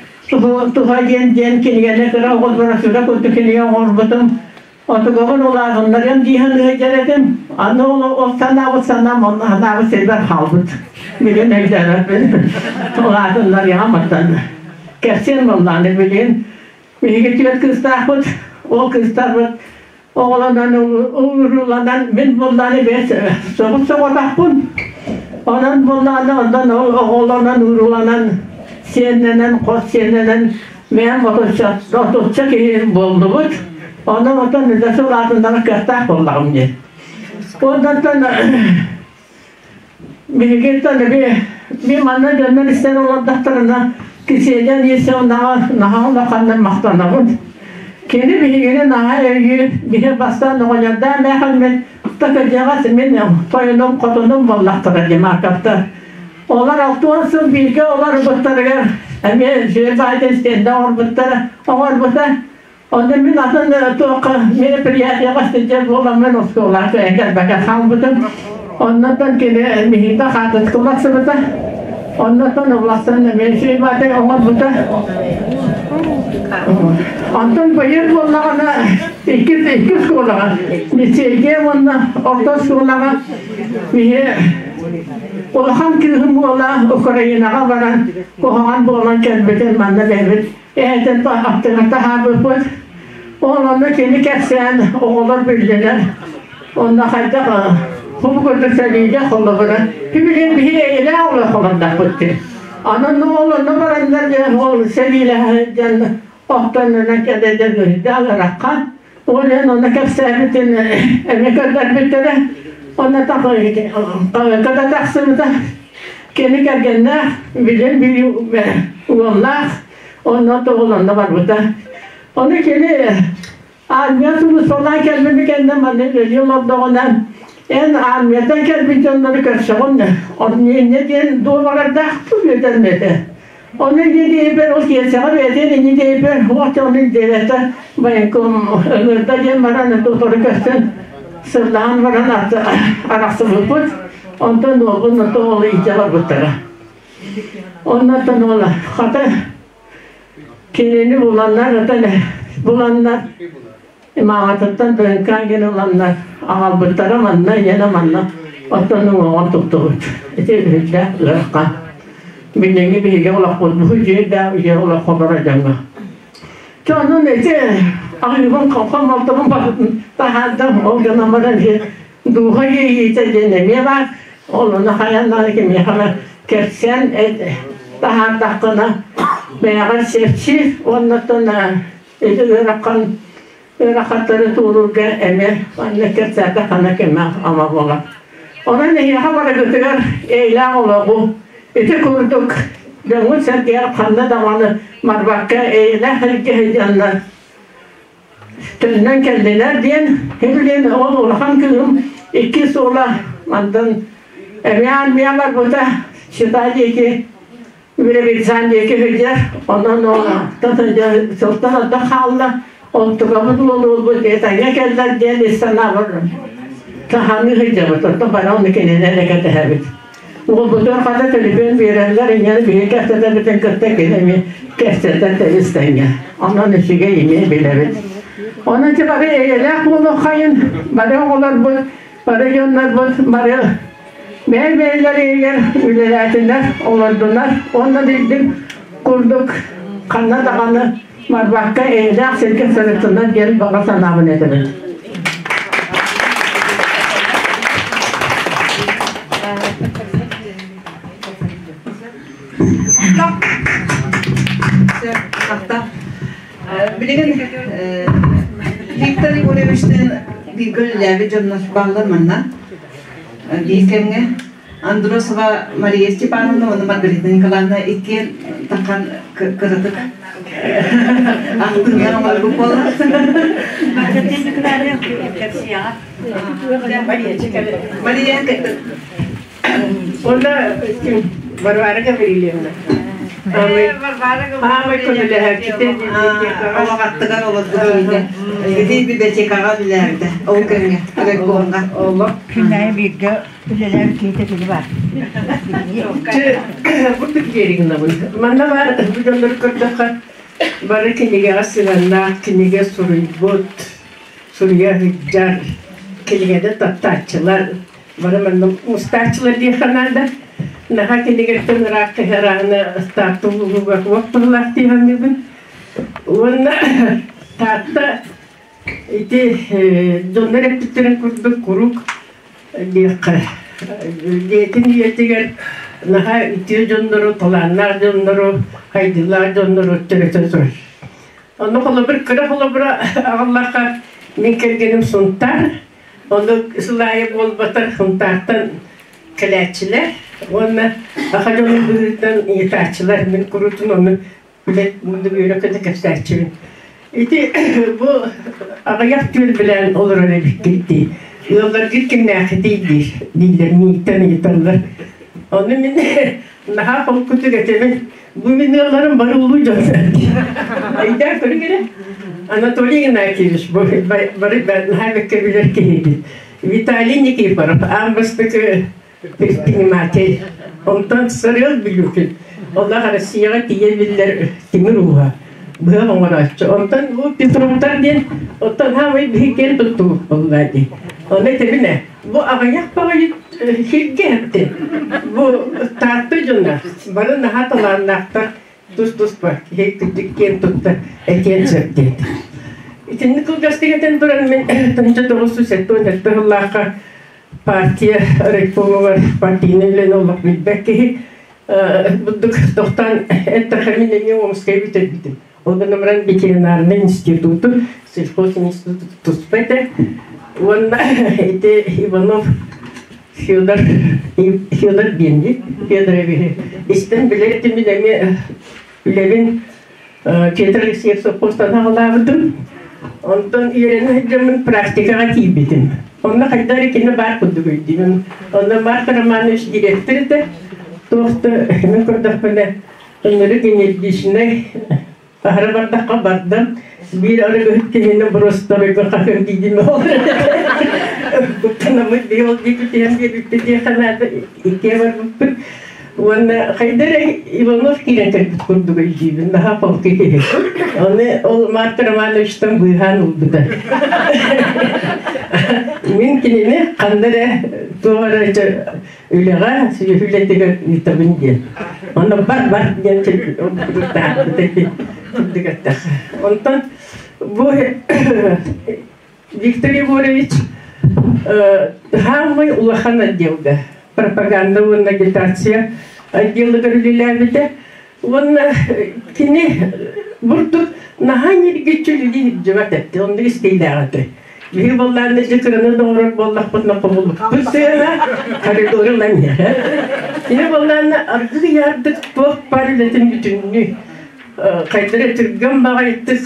туһа диэн диэн кинигэни кыра оҕо брошюра курдук кинигэ оҥорбутум. Отугабын улаатыннарыам дии саныыр этим. Аны ол ол санаабыт санаам онно санаабыт сирбэр хаалбыт. Билин өйдөөбөппүн. Улаатыннарыам оттон. Кэпсиэн буоллаҕына билигин биһиги түөрт кыыстаахпыт. Ол кыыстарбыт оҕолонон урууланан мин буоллааны бэс соҕус соҕотохпун. Онон буоллааны онтон ол оҕолонон урууланан сиэннэнэн хос сиэннэнэн Мин 30 киһи буоллубут. Онон отон үлэ сылаатыннара кыахтаах буоллаҕым дии. Онтон биһигиттэн би манна дьоннор истэн олордохторуна Кисиэньэн Есеунаҕа наһаа улаханнык махтанабын. Кини биһигини наһаа өйүүр, биһи бастаан оҕонньордоох мээхэммин такырдьаҕас мин тойонум хотунум буоллахтара дии Марковтар. Олор 60 сыл бииргэ олорбуттарыгар эмиэ Жир Байден стендэ оҥорбуттара, оҥорбута. Онно мин атын туохха мероприятиеҕа сылдьар буоламмын оскуолаҕа кыайан кэлбэккэ хаалбытым. Оннотон кини миһиитэ хаатыска уларсыбыта. Оннотон уларсан эмиэ Жир Байден оҥорбута. Онтон быйыл буоллаҕына иккис икки оскуолаҕа лицейгэ уонна орто оскуолаҕа биһи Улахан кыыһым уола Украинаҕа баран куһаҕан буолан кэлбитин манна бэйэбит эһэтин аттыгар таһаарбыппыт. Ол онно кини кэпсээн оҕолор биллилэр. Онно хайдах бу курдук сэриигэ холобура билигин биһи эйэлээх олох олордохпут дии. Анан ол онно бараннар диэн ол сэриилэһэ диэн охтоннонон кэлэллэр үрдээх ырахха Ол иһин онно кэпсээбитин эмиэ көрдөрбүттэрэ. Онно да тахсыбыта. Кини кэргэннээх, билин биир уоллаах, онно тоҕолонно барбыта. Ону кини армия сулууспалаан кэлбит кэннэ манна үлэлии олордоҕуна эн армияттан кэлбит дьоннору көрсөҕүн инньэ диэн дуобагардаах үөтэн этэ. Ону инньэ диэбиппэр, ол киэсэҕэ бэйэтин инньэ диэбиппэр, уох ону диэбэтэ, военком ыҥырда диэн баран тутору көстөн сыллаан баран арахсыбыппыт. Онтон уолбун ото ол илдьэ барбыттара. Оннотон ола хата кинини буланнар отон буланнар маҕатыттан дыҥкаан гин ыланнар аҕалбыттара манна ийэнэ манна оттон уҥуоҕун туттубут. Ити үрдээх ыарахан. Билиҥҥи биһиги олохпут бу дьиэдээх үйэ олоххо олорор дьоҥҥо. Чэ онон ити аһыыбын хомолтобун таһаардым ол гынан баран дууһа иэйиитэ диэн эмиэ баар. Ол ону хайаан кимиэхэ эмэ кэпсээн таһаардаххына бэйэҕэр сэрчи уоннаттан ити ыарахан ыарахаттары туоруурга эмиэ манна кэпсээтэххинэ кэмэ ама буолар. Онон эһиэхэ барыгытыгар эйэлээх олоҕу ити курдук дьоҥҥут-сэргэҕит ханна даҕаны барбакка эйэлээх сиргэ сылдьаннар төннөн кэллилэр диэн билигин ол улахан кыыһым икки суола мантан эмиэ армия барбыта сюда диэки Биробиджан диэки сылдьар онон ол сылтан ордон хаалла онтукабыт уолуолбут этэҥҥэ кэллэр диэн ис санаабар таһааныы сылдьабыт оттон бары ону кинини эрэ кэтэһэбит Уолбутугар хата төлөпүөн биэрэллэр, инньэ биһиги кэпсэтэбитин кытта кини эмиэ кэпсэтэн тэбис-тэҥҥэ. Онон үчүгэй эмиэ билэбит. Онон ити бары эйэлээх буолуоххайын, бары оҕолорбут, бары дьоннорбут, бары бэйэ-бэйэлэригэр үлэлээтинэр, олордунар уонна билдим курдук ханна даҕаны барбакка эйэлээх сиргэ сырыттынар диэн баҕа санаабын этэбин. Билигин Виктор Егоровичтыын бииргэ үлэлээбит дьоннор бааллар манна. Биир кэмҥэ Андросова Мария Степановна уонна Маргарита Николаевна иккиэн тахан кыратык ахтыылар оҥорбут буолар. Мария Онно Варвара Гаврильевна. Аамай көмөлөһөөччүтэ Олоҕаттыгар олорбут Ити библиотекаҕа үлэлээбитэ. Ол кэмҥэ райкомҥа. Күннээйи бииргэ үлэлээбит киһитэ кини бар. Бурдук диэригинабын. Манна бар бу дьоннору көрдөххө бары кинигэҕэ сыһыаннаах кинигэ суруйбут, суруйа сылдьар, кинигэни таптааччылар бары манна мустааччылар диэххэ наада. Наһаа кинигэттэн ыраах кыһарааны Таатта улууһугар уох быһылаах дии саныыбын. Уонна Таатта ити дьоннор эппиттэрин курдук куруук диэххэ дьиэтин үйэтигэр наһаа үтүө дьоннору, талааннаах дьоннору, хайдыылаах дьоннору төрөтө турар. Онно холобур, кыра холобура аҕаллахха мин кэргэним Сунтаар, Ону сыл аайы буолбатар Сунтаартан кэлээччилэр уонна саха дьонун быһыытынан ыйытааччылар. Мин куруутун ону билэ үөрэ-көтө кэпсээччибин. Ити бу аҕыйах түөлбэлээн олорор эбиккит дии. Ыалларгыт кимнээххитий диир дииллэр миигиттэн ыйыталлар. Ону мин наһаа холкутук этэбин. Бу мин ыалларым бары улуу дьон. Өйдөөн көрүҥ эрэ. Анатолий Игнатьевич бу бары наһаа бэккэ билэр киһибит. Виталий Никифоров аан бастакы предприниматель. Онтон Сарыал Билюкин. Олох Россияҕа тиийэ биллэр тимир ууһа. Быһа оҥорооччу. Онтон бу Петровтар диэн оттон хаамай биһи киэн туттубут буолла дии. Ону этэбин Бу аҕыйах баҕайы сиргэ эттин. Бу Таатта дьоно бары наһаа талааннаахтар, тус-туспа киһи кырдьык киэн тутта этиэн сөп диэтэ. Итинник кылгастык этэн туран мин 1977 сыллаахха партия райкомугар партийнай үлэни олох билбэт киһи бурдук тохтоон эттэхэ мин эмиэ Омскайы бүтэрбитим. Ол гынан баран ветеринарнай институту, сельхозинституту туспа этэ. Уонна ити Иванов Федор Федор диэн Федоровиһы истэн билэр этим мин эмиэ үлэбин Петр Алексеев сопхуостан аҕалаабытым. Онтон үөрэнэ сылдьаммын практикаҕа тиийбитим. Онно хайдах эрэ кини баар курдук өйдүүбүн. Онно Марк Романович директор этэ. Туох да мин көрдөхпүнэ Өнөрү энергичнэй аһара бардахха бардам биир арыгыһыт киһини бросторойго хаһыам диидим ол куттанаммыт биир ол диэки түһэн биэрбиппит диэххэ наада иккиэ барбыппыт. Уонна хайда эрэ Иванов киирэн кэлбит курдук өйдүүбүн, наһаа холку киһи. Оны ол Марк Романовичтан быыһаан ылбыта. Мин кинини ханна эрэ туох эрэ үлэҕэ, сүөһү үлэтигэр ыытабын диэн. Онно бар-бар диэн курдук этэх. Онтон бу Виктор Егорович хаамай улахан отделга пропаганда уонна агитация отделыгар үлэлээбитэ. Уонна кини бурдук наһаа ньиргиччи үлэлии сылдьыбат этэ, оннук истиилээх этэ. Биһи буоллаанна дьэ кыраны да оҥорор буоллахпытына хомуллукпут сыана коридору ылан иһэр. Кини буоллаанна аргы яардык туох баар үлэтин бүтүннүү хайдары түргэн баҕайытык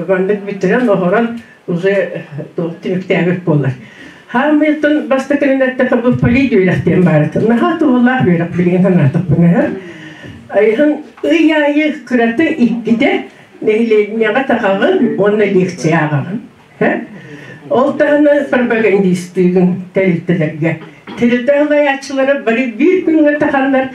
маннык бүтэрэн оһорон уже түмүктээбит буолар. Хаамыйтын бастакынан эттэхэ бу полит үөрэх диэн баар этэ. Наһаа туһалаах үөрэх билигин санаатахпына. Айыһын ый аайы кырата иккитэ нэһилиэнньэҕэ тахаҕын уонна лекция ааҕаҕын. Ол таһынан пропагандистыыгын тэрилтэлэргэ. Тэрилтэ салайааччылара бары биир күҥҥэ таханнар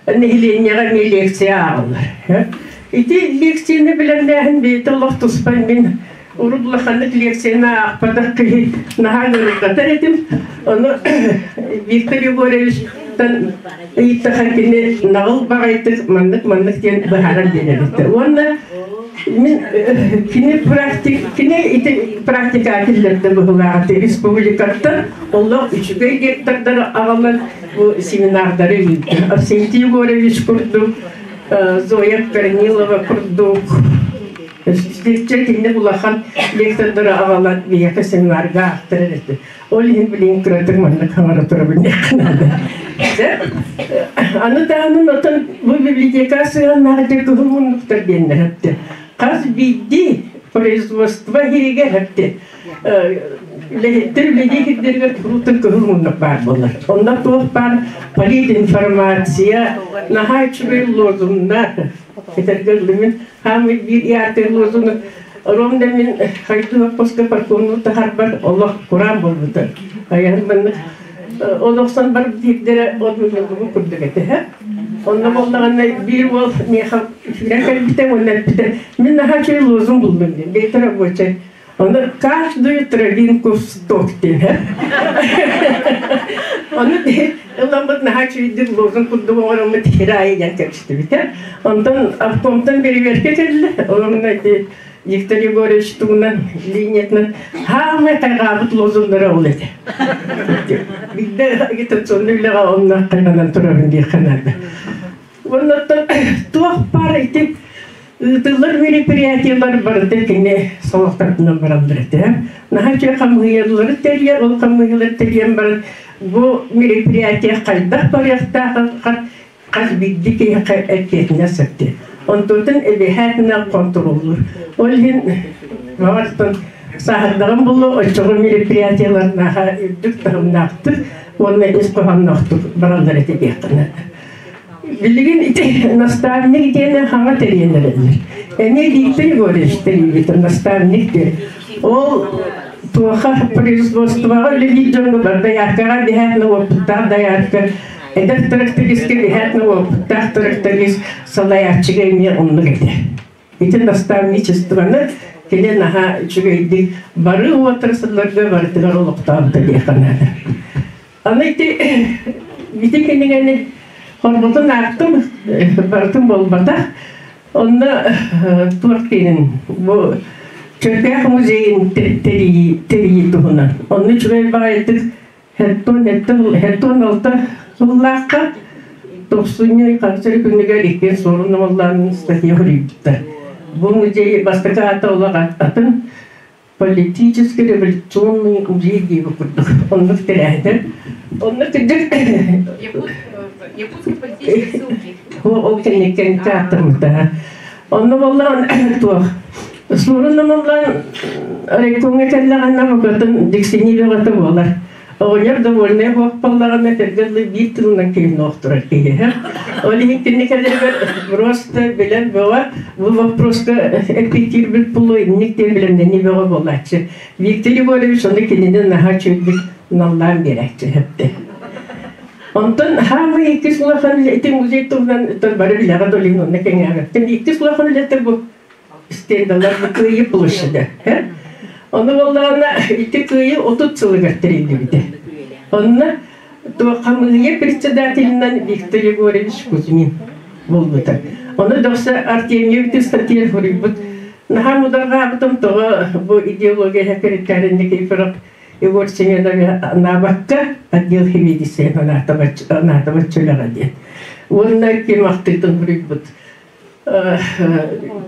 нэһилиэнньэҕэ эмиэ лекция ааҕаллар. Ити лекцияны бэлэмнээһин бэйэтэ олох туспа мин урут улаханнык лекцияны аахпатах киһи наһаа ыарырҕатар этим. Ону Виктор Егоровичтан ыйыттаха кини наҕыл баҕайытык маннык-маннык диэн быһааран биэрэр этэ. Уонна мин кини практик кини ити практикаҕа киллэрдэ быһыылаах республикаттан олох үчүгэй лектордары аҕалан бу семинардары ыытта. Арсентий Егорович курдук, Зоя Корнилова курдук, Чэ кинини улахан лектордары аҕалан биһиэхэ семинарга аахтарар этэ. Ол иһин билигин кыратык маннык хаҥара турабын диэххэ наада. Аны даҕаны отон бу библиотека сыһыаннаах дьэ кыһыл муннуктар диэннэр эптэ. Хас биирдии производство иһигэр эптэ үлэһиттэр үлэлии кирдэригэр куруутун кыһыл муннук баар буолар. Онно туох баар политинформация, наһаа үчүгэй лозуннар. Этэргэ дылы мин хаамый биир яркай лозуну ровно мин хайдыы хоско паркомну тахарбар олох кураан буолбута. Айан маннык олохсон бар биирдэрэ от муннугу курдук этэ. Онно буоллаҕына биир уол миэхэ сүүрэн кэлбитэ уонна эппитэ мин наһаа үчүгэй лозунг буллум диэн бэйэтэ рабочай. Ону каждую травинку в сток диэн. Ону ыламмыт наһаа үчүгэйдик лозунг курдук оҥороммут хир аайы диэн кэпсэтибитэ. Онтон обкомтан бэрэбиэркэ кэллэ. Онно ити Виктор Егорович тугунан линиятынан хаамай хайҕаабыт лозуннара ол этэ. Биирдэ агитационный үлэҕэ онно хайҕанан турабын диэххэ наада. Оннуттан туох баар ити ыытыллар мероприятиелар барыта кини солохторунан бараллар этэ. Наһаа үчүгэй хамыыһыйалары тэрийэр, ол хамыыһыйалары тэрийэн баран бу мероприятие хайдах барыахтааҕын хас биирдии киһиэхэ эппиэтинэс сөптө. Онтуттан эбэһээтинэн хонтуруоллуур. Ол иһин баҕартан сааһырдаҕым буолуо, оччоҕо мероприятиелар наһаа үрдүк таһымнаахтык уонна ис хоһоонноохтук бараллар этэ диэххэ наада. Билигин ити наставник диэн хаҥа тэрийэн эрэллэр. Эмиэ Виктор Егорович тэрийбит наставник диэн. Ол туоха производствоҕа үлэлиир дьоҥҥо бар дояркаҕа биһээтинэ уопуттаах доярка, эдэр трактористка биһээтинэ уопуттаах тракторист салайааччыга эмиэ оннук этэ. Ити наставничествоны кини наһаа үчүгэйдик бары отрасльларга барытыгар олохтообута диэххэ наада. Аны ити ити кинигэни хоргутун аахтым, барытын буолбатах. Онно туох диэнин бу Чөркөөх музейын тэрийии туһунан. Онно үчүгэй баҕайытык хеттон хеттон алта сыллаахха тохсунньу ханчары күнүгэр иккиэн суорун омоллоон статья суруйбуттар. Бу музей бастакы аата олох атын политический революционный музей диэби курдук оннук тэрээһинэр онно кырдьык Якутской политической ссылки. Ол кэнниттэн театрмыта. Онно буоллаҕын туох Суорун омоллоон райкомҥа кэллэҕинэ букатын дьиксинии бөҕөтө буолар. Оҕонньор довольнай буоллаҕына кэргэн биир тылынан киһини охторор киһи. Ол иһин кини кэлэригэр просто билэн бөҕө бу вопроска эппиэттиирбит булу инник диэн билэмнэнии бөҕө буолааччы. Виктор Егорович ону кинини наһаа үчүгэйдик наллаан биэрээччи эппитэ. Онтон хаамай иккис улахан ити музей туһунан бары билэҕэ долин онно кэҥээбэттэн иккис улахан үлэтэ бу стендалар бу Кыайыы площада. Ону буоллаҕына ити Кыайыы 30 сылыгар тэриллибитэ. Онно хамыыһыйа председателинэн Виктор Егорович Кузьмин буолбута. Ону дохсо Артемьев статья суруйбут. Наһаа мударҕаабытым тоҕо бу идеология секретарь Никифоров Егор Семенович анаабакка отдел химедиция анаатабат чөлөҕө диэн. Уонна ким ахтыытын суруйбут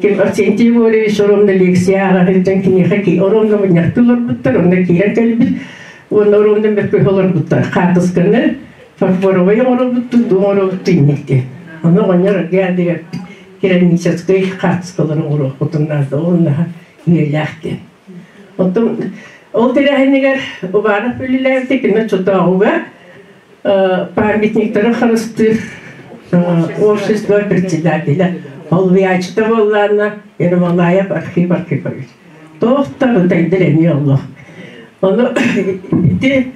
ким Арсентий Егорович оромно лекция ааҕа сылдьан киниэхэ оромно мунньахтыы олорбуттар, онно киирэн кэлбит уонна оромно мөккүһэ олорбуттар. Хаартысканы фарфоровай оҥоробуттун, дуу оҥоробуттун инник диэн. Ону оҕонньор аргыаадыгар керамическай хаартыскалары оҥоруохпутун наада, ол наһаа үйэлээх диэн. Оттон ол тэрээһинигэр Уваров үлэлээбитэ кино чотооҕуга памятниктары харыстыыр общество председателя Олвиачта буоллаана Ермолаев Архип Архипович. Туох да бытайдар эмиэ олох. Ону ити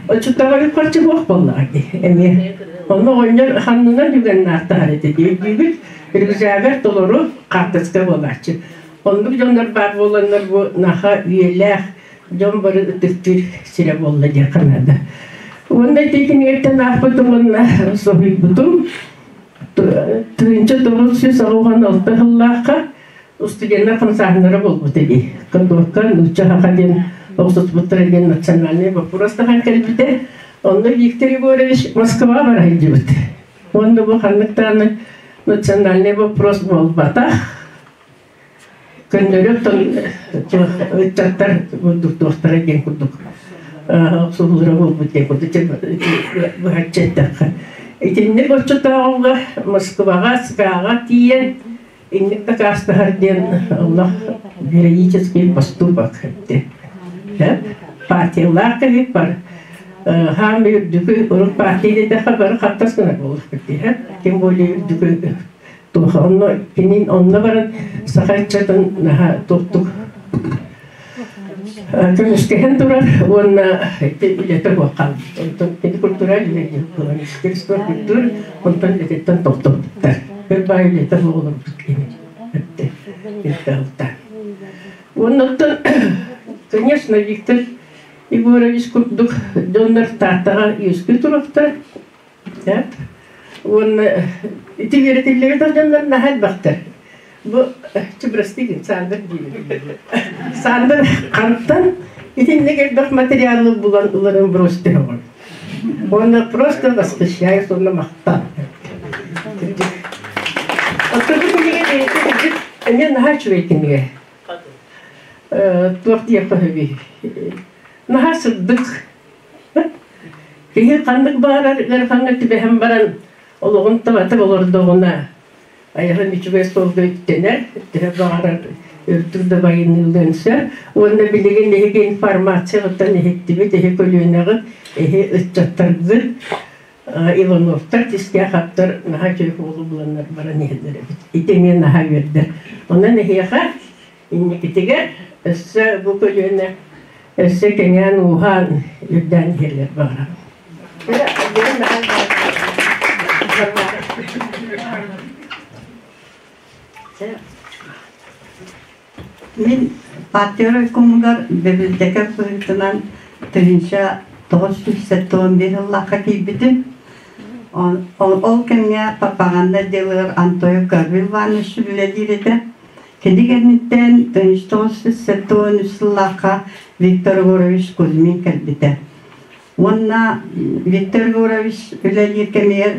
оччотооҕу харчы буох буоллаҕа дии эмиэ. Ону оҕонньор ханнынан үгэннаахтаһар этэ дии рюкзагар толору хаартыска буолааччы. Оннук дьоннор баар буоланнар бу наха үйэлээх дьон бары ытыктыыр сирэ буолла диэххэ наада. Уонна ити кинигэттэн аахпытым уонна соһуйбутум. 1996 сыллаахха студеннар хамсааһыннара буолбута дии. Кондуокка нуучча саха диэн охсуспуттара диэн национальный вопрос тахан кэлбитэ. Онно Виктор Егорович Москваҕа бара сылдьыбыт. Уонна бу ханнык даҕаны национальный вопрос буолбатах. Көннөрү оттон ыччаттар туохтара диэн курдук охсуһуулара буолбут диэн курдук быһаччы эттэххэ. Итинник оччотооҕуга Москваҕа, СКА-ҕа тиийэн инник дакаастаһар диэн олох героический поступок этти. Партиялаах киһи бар хаам үрдүкү урут партия диэтэххэ бары хаттас гынар буоллахпыт дии тем более үрдүкү Туох онно кинин онно баран саха ыччатын наһаа туохтук көмүскэһэн турар уонна үлэтэ суох хаалбыт. Онтон кини культура үлэ министерство культур онтон үлэтиттэн тохтоппуттар. Бір баай үлэтэ суох олорбут кини этте. Уонна оттон, конечно, Виктор Егорович курдук дьоннор Тааттаҕа үөскүү туруохтара. Уонна ити үөрэтиллибит дьоннор наһаа элбэхтэр. Бу чубрастыгын Сандр диибин. Сандр хантан итинник элбэх материалы булан ыларын бросьте оҕон. Уонна просто восхищаюсь, уонна махтал. Оттон бу кинигэ бэйэтэ кырдьык эмиэ наһаа үчүгэй кинигэ. Туох диэххэ сөбүй? Наһаа сырдык. Киһи ханнык баҕарар ыарахаҥҥа түбэһэн баран олоҕун табата олордоҕуна айаҕын үчүгэй суолга үктэнэр, төһө баҕарар үрдүк да байыныылыан сөп. Уонна билигин эһиги информацияҕыттан иһиттибит, эһи көлүөнэҕит, эһи ыччаттаргыт Ивановтар, Тистяховтар наһаа үчүгэй уолу буланнар баран иһэллэр эбит. Ити эмиэ наһаа үөрдэр. Онон эһиэхэ Инникитигэр өссө бу көлүөнэ өссө кэҥээн-ууһаан үрдээн иһэллэр баҕарабын. Мин партия райкомугар библиотекарь быһыытынан 1971 сыллаахха киирбитим. Ол кэмҥэ пропаганда отделыгар Антоев Гаврил Иванович үлэлиир этэ. Кини кэнниттэн 1973 сыллаахха Виктор Егорович Кузьмин кэлбитэ. Уонна Виктор Егорович үлэлиир кэмигэр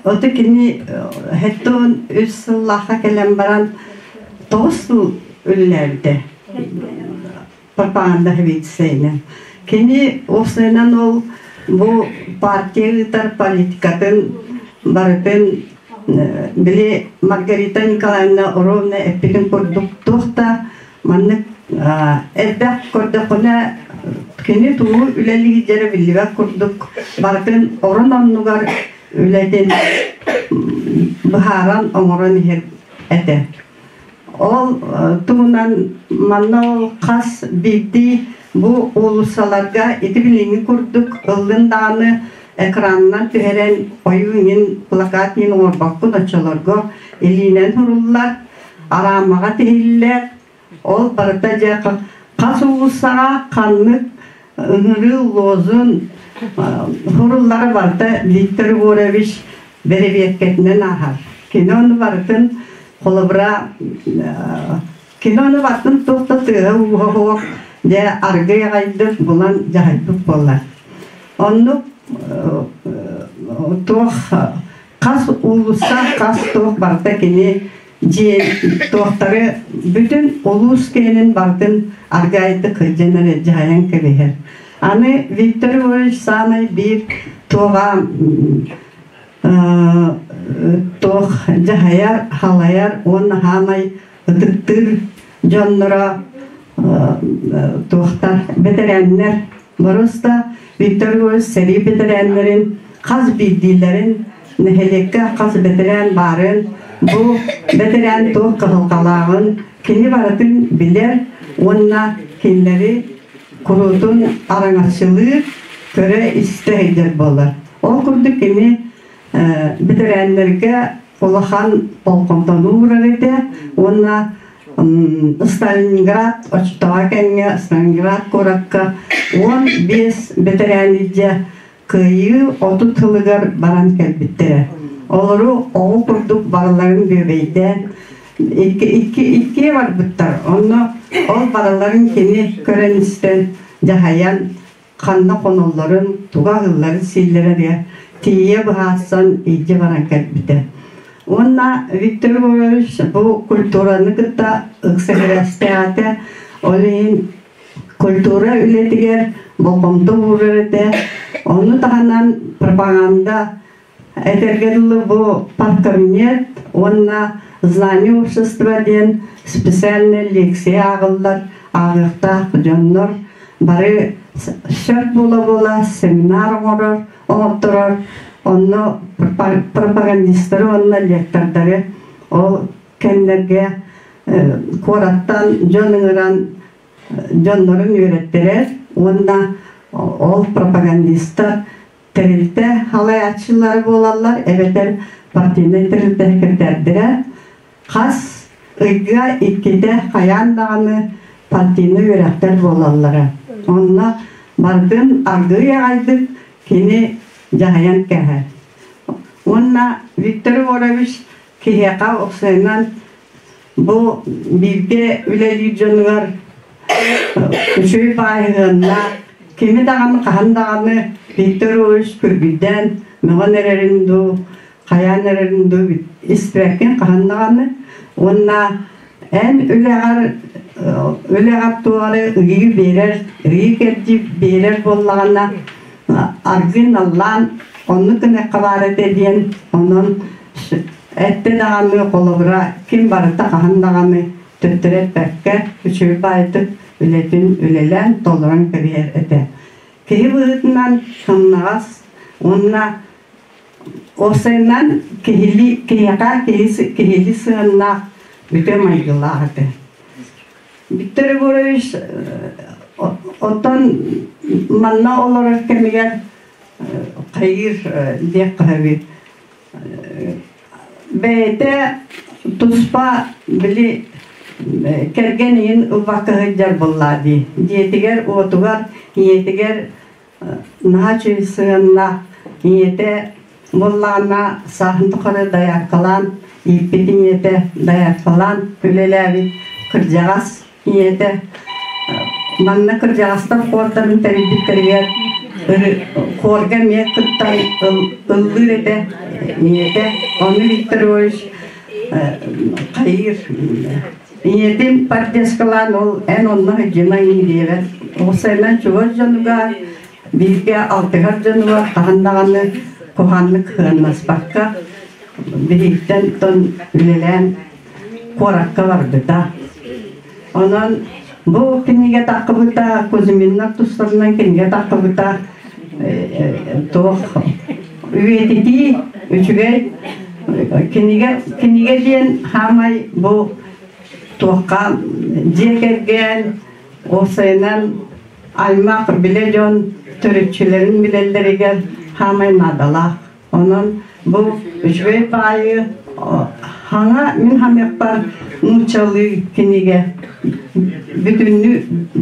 ото кини 73 сыллаахха кэлэн баран 9 сыл үлэлээбитэ пропаганда сэбиэдиссэйинэн. Кини уопсайынан ол бу партия ыытар политикатын барытын били Маргарита Николаевна ровно эппитин курдук туох да маннык элбэх көрдөххүнэ кини тугу үлэлиирдэрэ биллибэт курдук барытын орун оннугар үлэтин быһааран оҥорон иһэр этэ. Ол туһунан манна ол хас биирдии Бу уулуссаларга ити билиҥҥи курдук ыллын даҕаны экранынан түһэрэн ойуу иҥин плакат иҥин оҥорбоккун оччолорго илиинэн суруллар, араамаҕа тиһиллэр, ол барыта дьэ хас уулуссаҕа ханнык ыҥырыы лозун суруллара барыта Виктор Егорович бэрэбиэркэтинэн ааһар. Кини ону барытын холобура кини ону барытын туох да тыаһа-ууһа суох дьэ аргый аҕайдык булан дьаһайбыт буоллар. Оннук туох хас уулусса хас туох барыта кини дьиэ туохтары бүтүн улуус киэнин барытын аргайдык сылдьан эрэ дьаһайан кэбиһэр. Аны Виктор Егорович саамай биир туоҕа туох дьаһайар, халайар уонна хаамай ытыктыыр дьонноро туохтар бэтэрээннэр Боруоста Виктор Егорович сэрии бэтэрээннэрин хас биирдиилэрин нэһилиэккэ хас бэтэрээн баарын, бу бэтэрээн туох кыһалҕалааҕын кини барытын билэр уонна кинилэри куруутун араҥаччылыыр, көрө-истэ сылдьар буолар. Ол курдук кини бэтэрээннэргэ улахан болҕомтону уурар этэ уонна Сталинград оччотооҕу кэмҥэ Сталинград куоракка 15 бэтэрээн илдьэ Кыайыы 30 сылыгар баран кэлбиттэрэ. Олору оҕо курдук барыларын бүөбэйдээн икки, икки, иккиэ барбыттар. Онно ол барыларын кини көрөн-истэн, дьаһайан ханна хоноллорун, туга аһыылларын сииллэрэ тиийэ быһаарсан илдьэ баран кэлбитэ. Уонна Виктор Егорович бу культураны кытта ыкса сибээстээх Ол иһин культура үлэтигэр болҕомто уурар этэ. Ону таһынан пропаганда этэргэ дылы бу парткабинет уонна знание общества диэн специальная лекция ааҕыллар ааҕыахтаах дьоннор бары сөп буола-буола семинар оҥорор оҥотторор онно пропагандистары уонна лектордары ол кэмнэргэ куораттан дьон ыҥыран дьоннорун үөрэттэрэр уонна ол пропагандистар тэрилтэ халайааччылара буолаллар эбэтэр партийнай тэрилтэ секретардара хас ыйга иккитэ хайаан даҕаны партийнай үөрэхтэр буолаллара. Онно бардын аргыый аҕайдык кини дьаһайан кэһэр. Уонна Виктор Егорович киһиэхэ охсуйунан бу бииргэ үлэлиир дьонугар үчүгэй баайыһыаннаах кими даҕаны хаһан даҕаны Виктор Ильич күргүйдээн мөҕөн эрэрин дуу хайаан эрэрин дуу испэккин хаһан даҕаны уонна эн үлэҕэр үлэҕэр туох эрэ ыйыы биэрэр ыйыы кэрдии биэрэр буоллаҕына аргыын аллаан оннук гыныахха баар этэ диэн онон Эттэ даҕаны, холобура, ким барыта хаһан даҕаны төттөрү эппэккэ, үчүгэй баайдык үлэтин үлэлээн толорон кэбиһэр этэ. Киһи быһыытынан сымнаҕас уонна уопсайынан киһилии киһиэхэ киһи киһилии сыһыаннаах үтүө майгылаах этэ. Виктор Егорович оттон манна олорор кэмигэр хайыыр диэх хаһабыт Бэйэтэ туспа били кэргэн иһин ылбакка сылдьар буоллаа дии. Дьиэтигэр, уотугар, ийэтигэр наһаа үчүгэй сыһыаннаах. Ийэтэ буоллаҕына сааһын тухары дайааркалаан ииппит ийэтэ дайааркалаан үлэлээбит кырдьаҕас ийэтэ манна кырдьаҕастар хуордарын тэрийбиттэригэр хуорга эмиэ кыттан ыллыыр этэ ийэтэ ону Виктор Иванович хайыыр ийэтин поддержкалаан ол эн онно сылдьымаҥ диэбэт уопсайынан чугас дьонугар бииргэ алтыһар дьонугар хаһан даҕаны куһаҕаннык сыһыаннаспакка биһиттэн тон үлэлээн куоракка барбыта. Онон бу кинигэ таххыбыта, Кузьминнар тустарынан кинигэ таххыбыта туох үйэтитии үчүгэй кинигэ кинигэ диэн хаамай бу туохха дьиэ кэргэн уопсайынан аймах билэ дьон төрүччүлэрин билэллэригэр хаамай наадалаах. Онон бу үчүгэй баайы хаҥа мин хамыахпар нууччалыы кинигэ бүтүннүү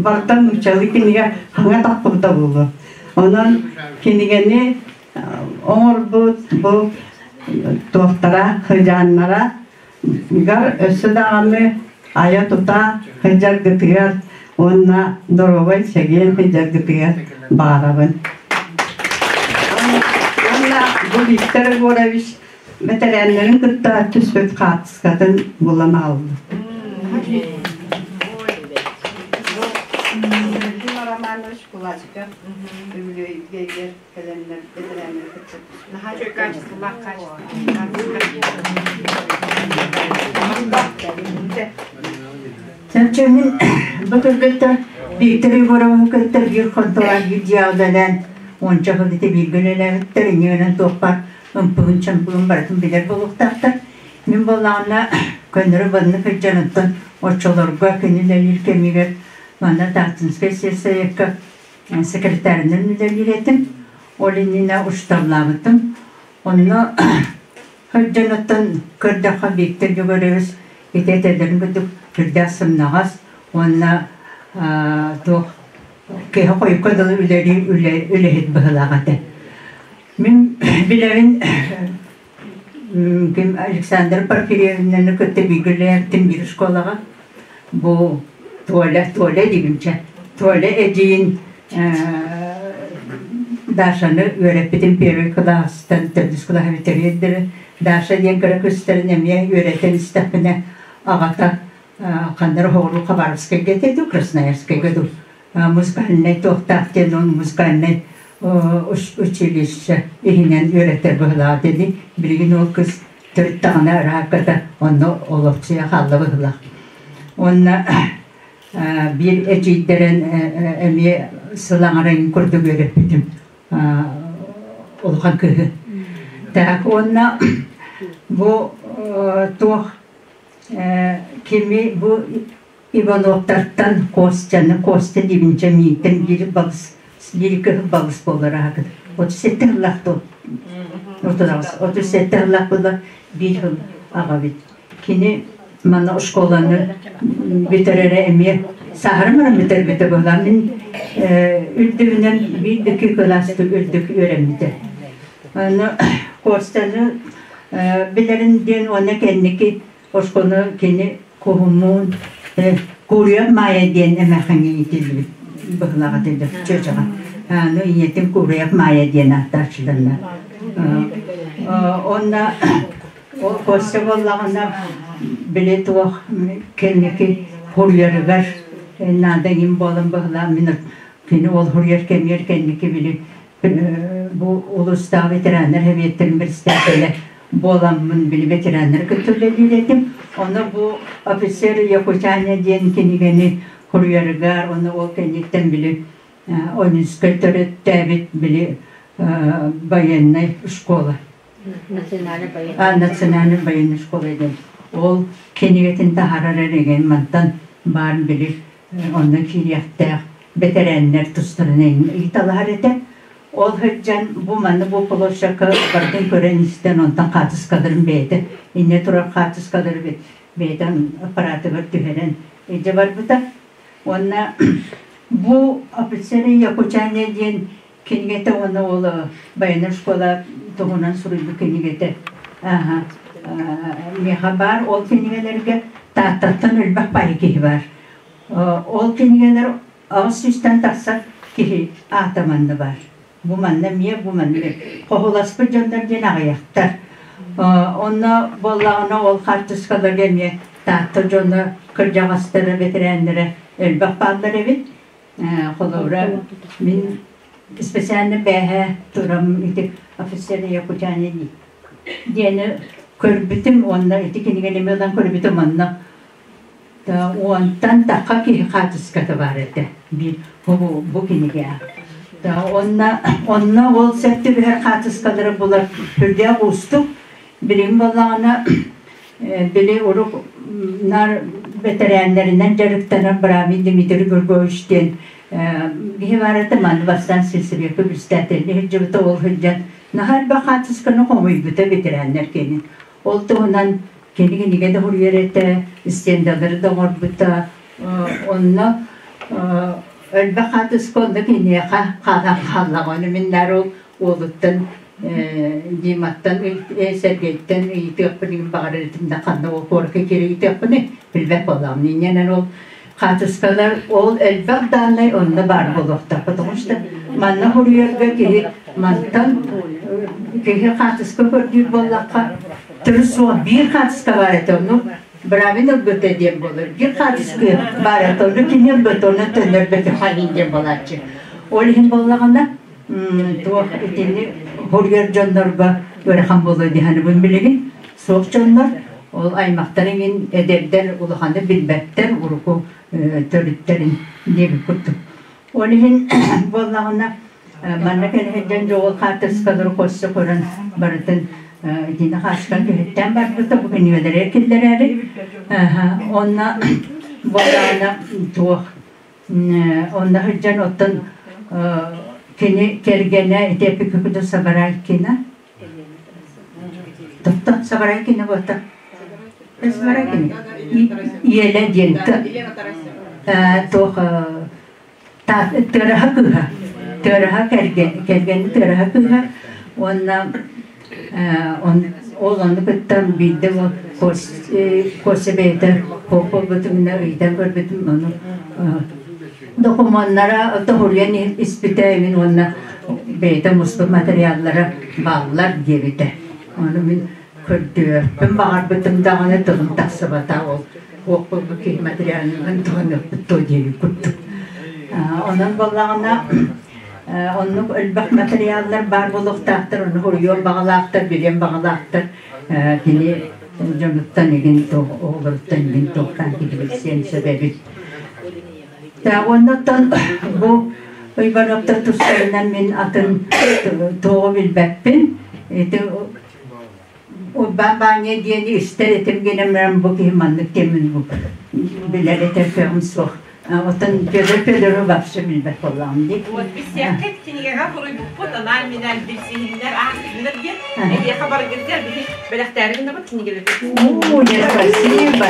барыта нууччалыы кинигэ хаҥа тахпыта буолуо. Онон кинигэни оҥорбут бу туохтара, сыдьааннара гар өссө даҕаны айа-тута сылдьаргытыгар уонна доруобай чэгиэн сылдьаргытыгар баҕарабын. Уонна бу Виктор Егорович бэтэрээннэрин кытта түспүт хаартыскатын булан аҕаллым. Романович Кулачиков үбүлүөйгэр кэлэннэр бэтэрээннэри кытта Наһаа үчүгэй качестволаах качество. Чэмчэмин бу кыргыттар Виктор Егоровы кытта биир хонтолоон биир дьиэҕэ үлэлээн уонча сыл ити бииргэ үлэлээбиттэр инньэ туохпар ымпыгын-чымпыгын барытын билэр буолуохтаахтар. Мин буоллаҕына көннөрү баннык сылдьан оччолорго кини үлэлиир кэмигэр манна Тааттинскай сельсовекка секретарынан үлэлиир этим. Ол иннинэ учууталлаабытым. Онно сылдьан оттон көрдөххө Виктор Егорович ити этэллэрин курдук сүрдээх сымнаҕас уонна туох киһи хойукка дылы үлэлиир үлэһит быһыылаах этэ. Мин билэбин ким Александр Порфирьевнаны кытта бииргэ үлэлээбитим биир школаҕа. Бу Толя, Толя диибинчэ. Толя эдьиийин Дашаны үөрэппитим первый кылаастан төрдүс кылааһы бүтэрэр Даша диэн кыра кыыстарын эмиэ үөрэтэн истэхпинэ аҕата ханна оһоҕуруу Хабаровскайга этэ дуу, Красноярскайга дуу музыкальнай туохтаах диэн он музыкальнай училище иһинэн үөрэтэр быһылаах диэни билигин ол кыс төрүт даҕаны араакката онно олохсуйа хаалла быһылаах. Уонна биир эдьиийдэрин эмиэ сыл аҥарын курдук үөрэппитим улахан кыыһы. Так уонна бу туох кими бу Ивановтартан Костяны, Костя диибинчэ мииттэн биир балыс, биир кыһыл балыс буолар аһакыт. 37 сыллаах тыл. 37 сыллаах буолла биир сыл аҕабыт. Кини манна школаны бүтэрэрэ эмиэ сааһыран баран бүтэрбитэ буолла. Мин үрдүбүнэн биир да кылааста үрдүк үөрэммитэ. Аны Костяны билэрин диэн уонна кэнники Оскуола кини куһумуун Куруйар Маайа диэн эмээхиҥҥэ иитиллибит быһылаах этэ чүөчэҕэ. Аны ийэтин Куруйар Маайа диэн ааттааччыларна. Онно ол Костя буоллаҕына били туох кэнники хуруйарыгар наада иҥин буолан быһылаах мин кини ол хуруйар кэмигэр кэнники били бу улуустааҕы ветераннар сэбиэттэрин председателэ буоламмын били ветераннары кытта үлэлиир этим. Ону бу офицер Якутяне диэн кинигэни суруйарыгар, ону ол кэнниттэн били Ойуунскай төрүттээбит били военнай школа. Национальный военный школа диэн. Ол кинигэтин таһаарар эрэгэн мантан баар били онно киириэхтээх бэтэрээннэр тустарынан ыйыталаһар этэ. Ол сылдьан бу манна бу площадка барытын көрөн-истэн онтон хаартыскаларын бэйэтэ инньэ турар хаартыскалары бэйэтэ аппаратыгар түһэрэн илдьэ барбыта. Уонна бу офицеры Якутяне диэн кинигэтэ уонна ол военная школа туһунан суруйбут кинигэтэ аха миэхэ баар. Ол кинигэлэргэ Тааттаттан элбэх баай киһи баар. Ол кинигэлэр аҕыс сүүстэн тахса киһи аата манна баар. Бу манна эмиэ, бу манна хоһуласпыт дьоннор диэн аҕыйахтар. Онно буоллаҕына ол хаартыскаларга эмиэ Таатта дьоно, кырдьаҕастара, бэтэрээннэрэ элбэх бааллар эбит. Холобура, мин специально бээһэ турам ити офицер якутяне диэни көрбүтүм уонна ити кинигэни эмиэ ылан көрбүтүм онно Уонтан тахха киһи хаартыската баар этэ биир бу кинигэ. Онно онно ол сөп түбэһэр хаартыскалары булар сүрдээх уустук. Билигин буоллаҕына били урук наар Бэтэрээннэринэн дьарыктанар Брамин Дмитрий Григорьевич диэн киһи баар этэ, манна бастаан сельсовекка председателлии сылдьыбыта, ол сылдьан наһаа элбэх хаартысканы хомуйбута ветераннар кини. Ол туһунан кини кинигэ да суруйар этэ, стендалары да оҥорбута. Онно элбэх хаартыска онно киниэхэ хаалан хааллаҕа. Ону мин наар ол уолуттан Диматтан Сергейтэн ыйытыахпын игин баҕарар этим да ханна ол куоракка киирэ ыйытыахпыный билбэт буоллаҕым. Инньэнэн ол хаартыскалар ол элбэх дааннай онно баар буолуохтаах, потому что манна суруйарга киһи мантан киһи хаартыска көрдүүр буоллахха төрүт суох биир хаартыска баар этэ ону Бравин ылбыта диэн буолар. Биир хаартыска баар этэ ону кини ылбыта ону төннөрбөтө ханин диэн буолааччы. Ол иһин буоллаҕына туох итини хоруйар дьоннорго ыарахан буолуо диһаныбын билигин суох дьоннор ол аймахтар иҥин эдэрдэр улаханы билбэттэр уруку төрүттэрин диэбит курдук. Ол иһин буоллаҕына манна кэлиһирдэн дьоҕул хаартыскалары хосто көрөн барытын итини хаастан түһүттэн барбыта бу кинигэлэри киллэрээри онно буоллаҕына туох онно сылдьан оттон кини кэргэнэ ити эпиккүтү Сабарайкина Тохто Сабарайкина буолта Сабарайкина Иэлэ диэн туох тыараһа кыыһа тыараһа кэргэн кэргэни тыараһа кыыһа уонна ол ону кытта биирдэ Костя бэйэтэ буолбутун ыйытан көрбүтүм ону докумуоннара тоһуруйан испитэ мин уонна бэйэтэ муспут материаллара бааллар диэбитэ ону мин көрдүөхпүн баҕарбытым даҕаны тылым тахсыбата ол туох буолбут киһи материалынан туһаныахпыт дуо диэбит курдук онон буоллаҕына оннук элбэх материаллар баар буолуохтаахтар ону суруйуон баҕалаахтар билиэн баҕалаахтар кини дьонуттан игин оҕолоруттан игин туохтаан киһи билсиэн сөп эбит Уоннаттан бу Уйбаныаптар тустарынан мин атын туоҕу билбэппин. Ити Урбаан Баанньа диэни истэр этим гинэн бу киһи маннык диэммин бу билэр этэр кыаҕым суох. Оттон Федор Федоров вообще билбэт буоллаҕым дии. Вот билсиэххит кинигэҕэ суруйбуппут анаан-минээн билсиһиннэр аахсыннар диэн эһиэхэ барыгытыгар биһи бэлэхтээри гынабыт кинигэлэрбит. Уу, не спасибо,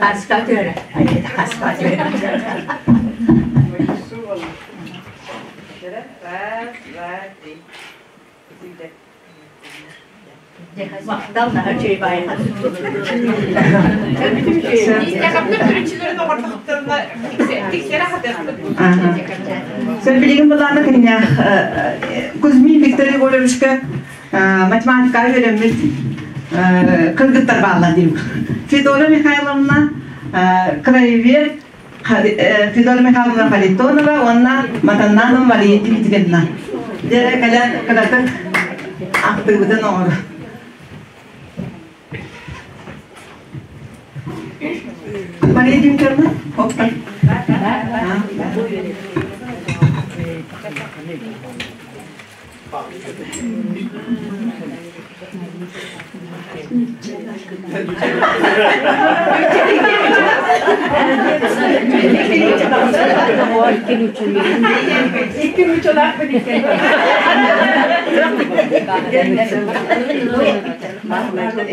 Хаска төөрө. Хаска төөрө. Раз, два, три. Махтал наһаа үчүгэй баайы. Сен билигин былаана кинине Кузьмин Виктор Егоровичка математикаҕа үөрэммит кыргыттар бааллар диим. Федора Михайловна краевед Федора Михайловна Харитонова уонна Матаннанова Мария Дмитриевна. Дьэ кэлэн кыратык ахтыыбытын оҥор. Мария Дмитриевна, оттон.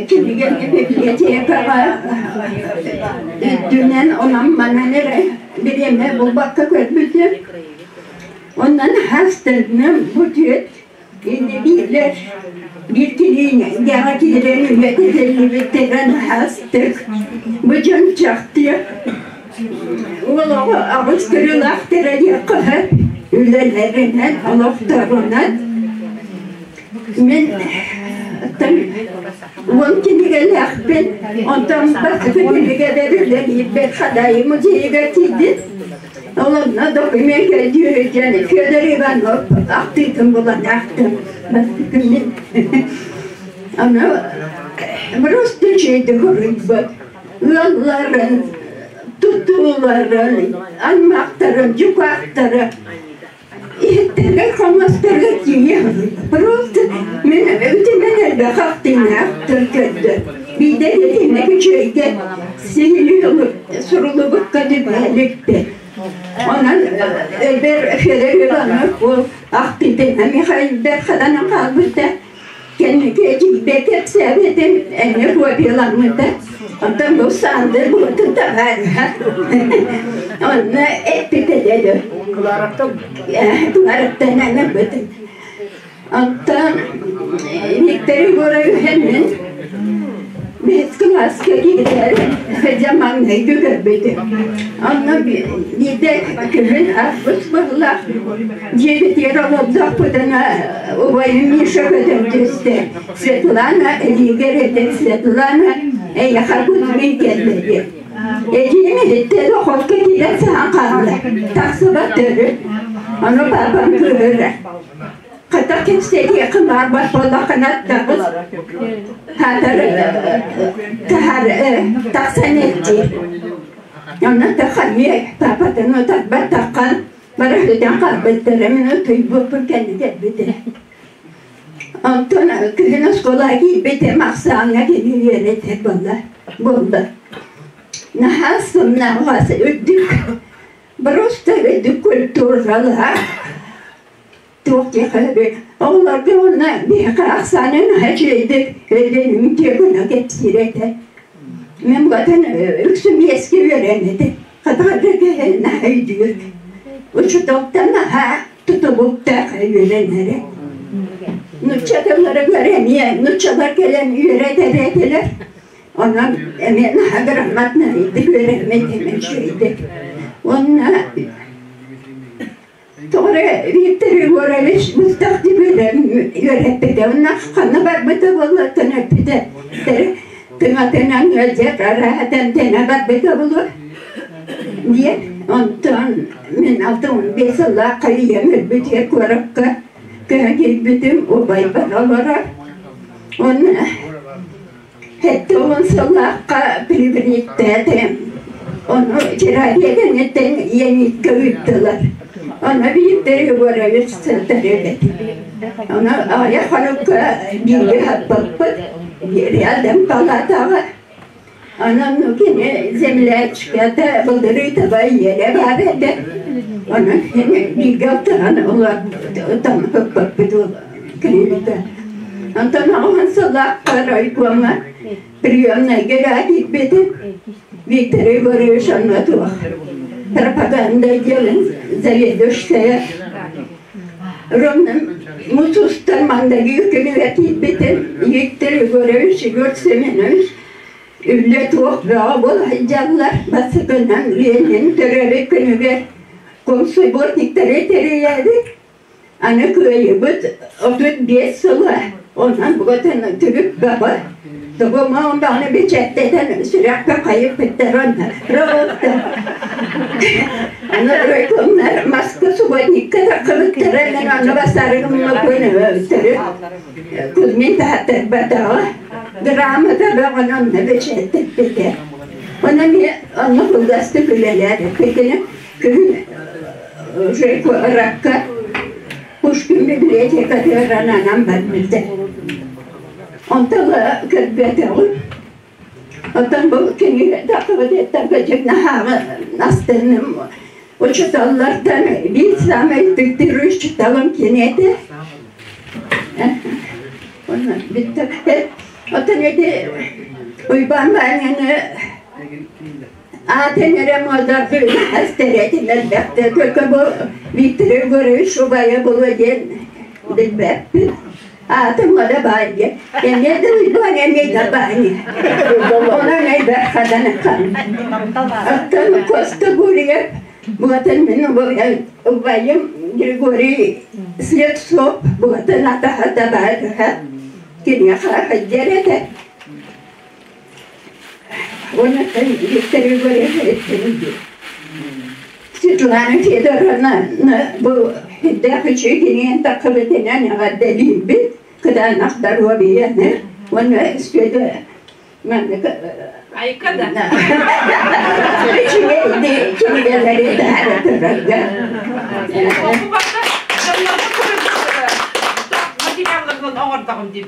Кинигэни библиотекаҕа үрдүнэн онон манан эрэ бириэмэ булбакка көрбүтүм. Онон хастырным бу түөт иннибиилэр биир кириҥҥэҕэ киирэн үлэтитиллибиттэрин хастык. Бу дьон чахтыах уол оҕо аҕыс кырыылаахтара диэххэ үлэлэринэн, олохторунан мин уон кинигэлээхпин, онтон бастакы кинигэбэр үлэлиирбэр Хадаайы музейыгар тиийдим. Олонно документ көрдүүр диэн Федор Иванов ахтыытын булан аахтым. Бастакы Аны просто үчүгэйдик хоруйбут. Ыалларын, тутууларын, аймахтарын, дьукаахтары. Иһиттэргэ хомустарга тиийэ Просто мен үтүмэн элбэх ахтыҥнаахтар көрдө. Биирдэ итиннэ күчүөйгэ сиһилии суруллубукка түбэһэликпит. Онон Өлбөр Федор Иванов ол ахтыытын Михаил Бэрхаданан хаалбыта. Кэнники эдьиийбэр кэпсээбитим, эмиэ копияламмыта. Онтон бу Сандыр буотун табаарыһа. Онно эппитэ дьэ. Клараттан? Клараттан анаммытым. Оттон Виктор Егорович мин бэһис кылааска киирэр дьэ маҥнайгы көрбүтүм. Онно биирдэ күһүн август буолла дьиэбитигэр олордохпутуна убайым Миша көтөн түстэ. Светлана илиигэр этэн Светлана эйиэхэ Кузьмин кэллэ диэн. Эдьиийим иһиттэ да хоско киирэн саһан хаалла. Тахсыбат төрүт. Ону папам кыыһырар. Хата кэпсэтиэххэ баарбар буоллаххына таҕыс хаатар таһар тахсан эттиир. Онно тахамыа папатын утарбат таххан барыһытан хаалбыттара мин утуйбуппун кэннэ кэлбитэ. Онтон күһүн оскуолаҕа киирбитим ахсааҥҥа кини үөрэтэр буолла буолла. Наһаа сымнаҕас үрдүк просто үрдүк культуралаах туох диэхэ оҕолорго уонна биһиэхэ ахсаанын наһаа үчүгэйдик өйдөнүмтүө гына кэпсиир этэ. Мин букатын үксүн биэскэ үөрэммитим. Хатаҕарга кэлэн наһаа өйдүүр. Учууталтан наһаа тутулуктаах үөрэнэрэ. Нуучча тылларыгар эмиэ нууччалар кэлэн үөрэтэр этилэр. Онон эмиэ наһаа грамотнайдык үөрэммитим үчүгэйдик. Уонна Тоҕо эрэ Виктор Егорович быстах үөрэппитэ уонна ханна барбыта буолла төнөппүтэ тыҥатынан ыалдьар арааһатан тэнэ барбыта буолуо диэн онтон мин 65 сыллаахха ийэм өлбүтүгэр куоракка көһөн киирбитим убайбар олорор уонна 70 сыллаахха привлектээтим. Ону терапия кэнниттэн Янитка ыыттылар. Ону Виктор Егорович сылтар эбит. Ону аҕыйах хонукка бииргэ хаппаппыт. Рядом палатаҕа. Онон ну кини землячката былырыы таба ийэлэ баар этэ. Онон кини бииргэ алтыһан улаатан хаппаппыт клиника. Онтон оҕон сылаахха райкомҥа приемнайга киирбитим. Виктор Егорович онно туох пропаганда отделын заведующая. Ровно мусустан мандаги күнүгэр киирбитим. Виктор Егорович Егор Семенович үлэ туох бөҕө буола сылдьаллар. Бастакынан Ленин төрөөбүт күнүгэр комсубботниктары тэрийээбит. Аны кыайыбыт 35 сыла, онон букатын түбүк бөҕө. Тугу даҕаны бэчээттэтэн сүрэхпэр хайыппыттар онно работа. Аны райкомнар маска субботникка таххыбыттара мен онно басарыгыммаппын төрүт Кузьмин таһаттарбатаҕа грамота бөҕөнү онно бэчээттэппитэ. Онон мен онно кылгастык үлэлээбиппитинэ Күһүн куоракка Пушкин библиотекатыгар ананан барбыта. Онтон көрбөтөҕүм. Оттон бу кинигэ тахсыбытыттан кыдьык наһааҕы астынным. Учууталлартан биир саамай ытыктыыр учууталым кини этэ. Онон бүттэ. Оттон ити Уйбаан Ваняны Аатын эрэ муодаргыы эстэрэтин элбэхтэ только бу Виктор Егорович убайа буолуо диэн билбэппин. Аатым ода баай диэн. Эмиэ да уйбаан, эмиэ да баай. Онон элбэх хаданыкхан. Оттон Коста Гурьев, буотан мин убайым Григорий Слепцов, буотан атаһа табаарыһа, киниэхэ сылдьар этэ. Уонна Виктор Егорович Светлана Федоровна бу үрдээх үчүгэй кинигэн таххыбытынан эҕэрдэлиирбит кытаанах доруобуйаны уонна өскөтө маннык Айка да үчүгэй кинигэлэри таһаара турарга. буолтаҕым дии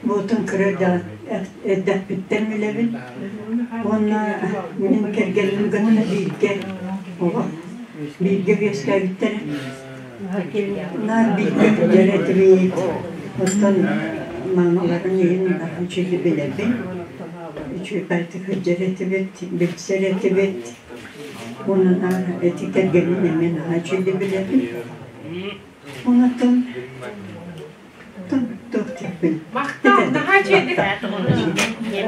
Буотун кыра эрдэхпиттэн билэбин уонна мин кэргэним гына бииргэ олох бииргэ үөскээбиттэрэ. Наар бииргэ сылдьар этибит. Оттон маамаларын иһин үчүгэй билэбин. Үчүгэйдик сылдьар этибит, билсэр этибит. Уонна наар эти кэргэнин эмиэ наһаа үчүгэйдик билэбин. Онтон Махтал, наһаа үчүгэйдик.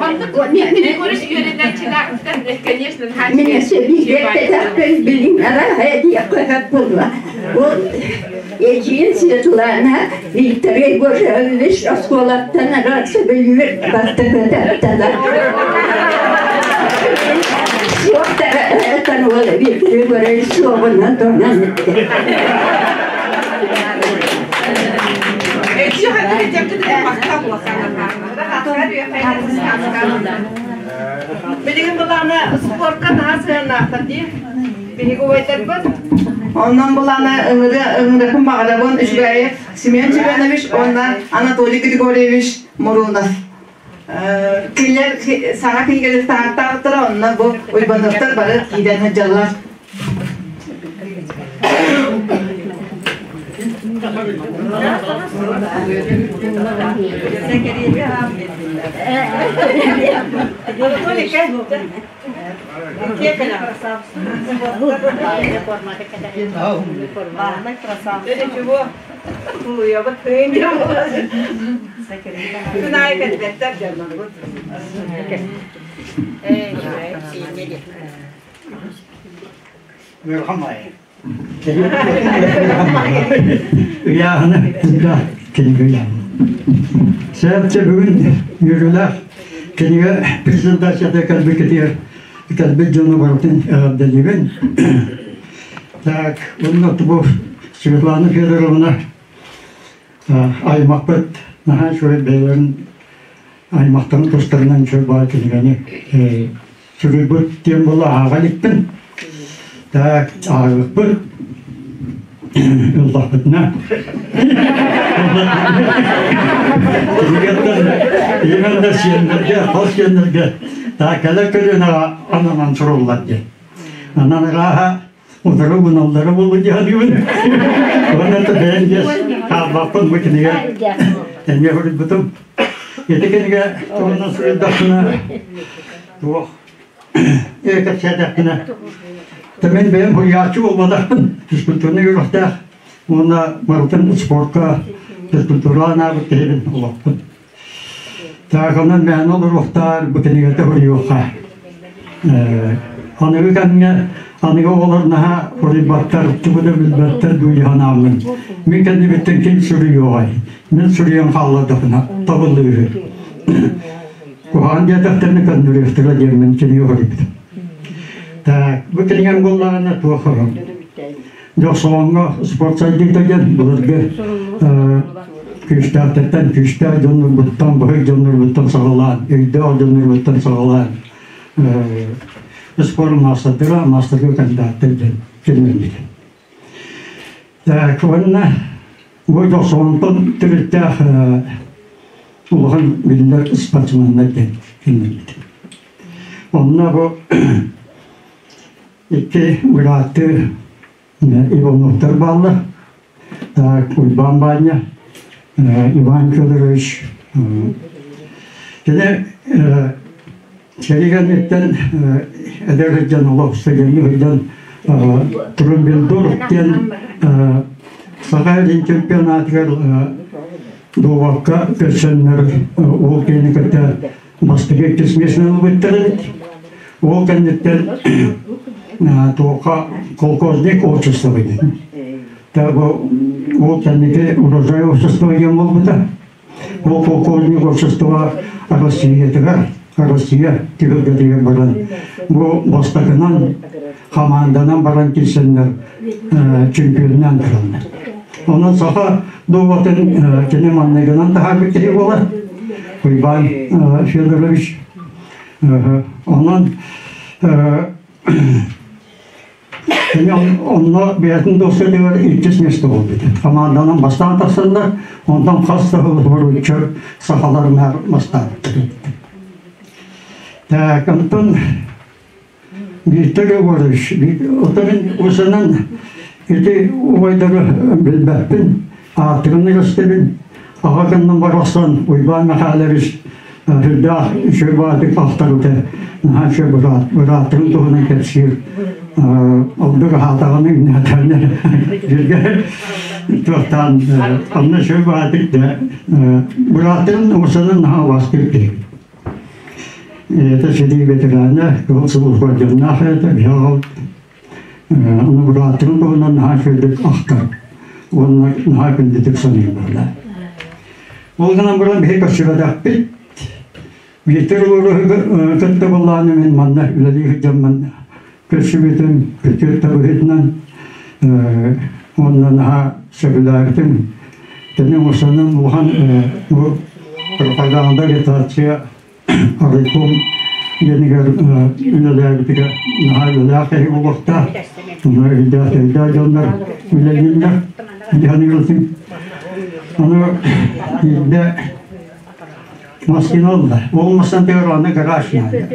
Маннык көрүс үөрэнээччилээхтэн, конечно, наһаа Мин эсэбиигэтэхпин билин арааһа диэххэ буолла. Ол эдьиийин Светлана Виктор Егорович оскуолаттан араас сөбүлүүр бастакы Суохтара уол Виктор Егорович суоҕунан туһунан эттэ. Билигин былаана спортка наһаа сыһыаннаахтар дии. Биһиги убайдарбыт. Онон былаана ыҥырыахпын баҕарабын Үчүгэев Семен Семенович уонна Анатолий Григорьевич Мурунов. Кинилэр саҥа кинигэлэр таһаартаабыттара, онно бу Уйбаныаптар бары киирэн сылдьаллар. Ыйааһына элбэх кинигэ ыйааһына. Сээпчэ бүгүн үөрүүлээх кинигэ презентацията кэлбиккитигэр кэлбит дьону барытын эҕэрдэлиибин. Так, уонна бу Светлана Федоровна аймахпыт наһаа үчүгэй бэйэлэрин аймахтарын тустарынан үчүгэй баар кинигэни суруйбут диэн буола ааҕа иликпин. Так, ааҕыахпыт. Ыллахпытына. Кинигеттен именно сиэннэргэ, хос сиэннэргэ так кэлэр көлүөнэҕэ ананан суруллар диэн. Анан ырааһа утары гыналлара буолуо дии саныыбын. Уонна да бэйэм диэс хаалбаппын бу кинигэ эмиэ суруйбутум. Ити кинигэ туһунан суруйдахпына туох кэпсээтэхпинэ мин бэйэм суруйааччы буолбатахпын физкультурнай үөрэхтээх уонна барытын спортка физкультураҕа анаабыт киһибин олохпун. Тааканан мээнэ олоруохтаар бу кинигэтэ суруйуохха. Аныгы кэмҥэ аныгы оҕолор наһаа суруйбаттар, тугу да билбэттэр дуу дии санааммын. Мин кэннибиттэн ким суруйуоҕай? Мин суруйан хааллардахпына табыллыыһы. Куһаҕан диэтэхтэринэ көннөрүөхтэрэ диэммин кинигэ суруйбутум. Так, бу кинигэм буоллаҕына туох Дьохсоҕоҥҥо спорт сайдыыта диэн былыргы күүстээхтэртэн күүстээх дьоннорбуттан, быһый дьоннорбуттан саҕалаан, өйдөөх дьоннорбуттан саҕалаан спорт маастардара, маастарга кандидаттар диэн киллэрбит. Так, уонна бу Дьохсоҕонтон төрүттээх улахан биллэр спортсменнар диэн киллэрбит. Онно бу Икки бырааттыы Ивановтар бааллар. Уйбаан Баанньа, Иван Федорович. Кини сэрии кэнниттэн эдэр сылдьан олох сэгэнни сылдьан Трумбельдор диэн Саха сирин чемпионатыгар дуобакка көрсөннөр уол киһини кытта бастакы иккис миэстэни ылбыттар эбит. Ол кэнниттэн туохха колхозник общество диэн. Бу ол кэнники урожай общество диэн буолбута. Ол колхозник общество Россиятыгар, Россия түһүлгэтигэр баран бу бастакынан хамаанданан баран киирсэннэр чемпионунан тураллар. Онон саха дуобатын кини манныгынан таһаарбыт киһи буолар. Уйбаан Федорович. Онон Кини онно бэйэтин досуотугар иккис миэстэ буолбута. Хамаанданан бастаан тахсаннар, онтон хас да сыл хоруччу сахалар наар бастаабыттар. Так, онтон Виктор Егорович, оттон мин усанан ити убайдары билбэппин, ааттыгын ыгыстыбын. Аҕа кынным барахсан Уйбаан Михайлович сүрдээх үчүгэй баҕайытык ахтарбыта наһаа үчүгэй бырааттарын туһунан кэпсиир ордук аһаатаҕына үүнээтэҕинэ сиргэ туохтаан онно үчүгэй баҕайытык да бырааттарын усанан наһаа убаастыыр киһи. Это сэрии ветерана, кыһыл сулус орденнаах этэ, биһиги Ону бырааттарын туһунан наһаа үчүгэйдик ахтар уонна наһаа күндүтүк саныыр буолла. Ол гынан баран биһи көрсүбэтэхпит. Виктор Егоровиһы кытта былааны мин манна үлэлии сылдьаммын көрсүбүтүм, күтүөт табыһытынан уонна наһаа сөбүлээбитим. Кини усанан улахан бу пропаганда агитация Райком диэнигэр үлэлээбитигэр наһаа үлэлээх киһи буолуохтаах. Онно өйдөөх өйдөөх дьоннор үлэлииллэр. Дьаныылытын. Ону биирдэ маскина ылла. Ол мастан тыгар аны гараж наада.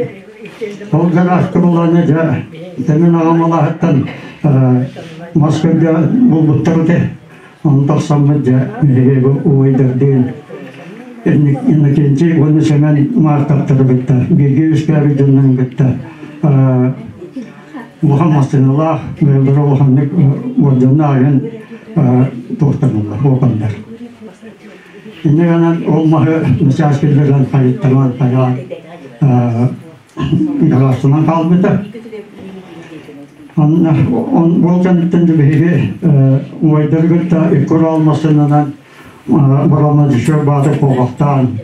Ол гаражка буланы дьэ тэмин аҕам алааһыттан мас көргө булбуттар этэ. Ону тахсаммыт дьэ биһиги бу убайдардыын Иннокентий уонна Сэмэн Мартаптары кытта бииргэ үөскээбит дьоннорун кытта улахан массыыналаах бэйэлэрэ улаханнык уордьаннаах айан туохтаналлар буоланнар. Инньэ гынан ол маһы начаас киллэрэн хайыттаран хайаан гаражтанан хаалбыта. Онно ол кэнниттэн да биһиги убайдары кытта икки урал массыынанан бараммын еще бааты куобахтаан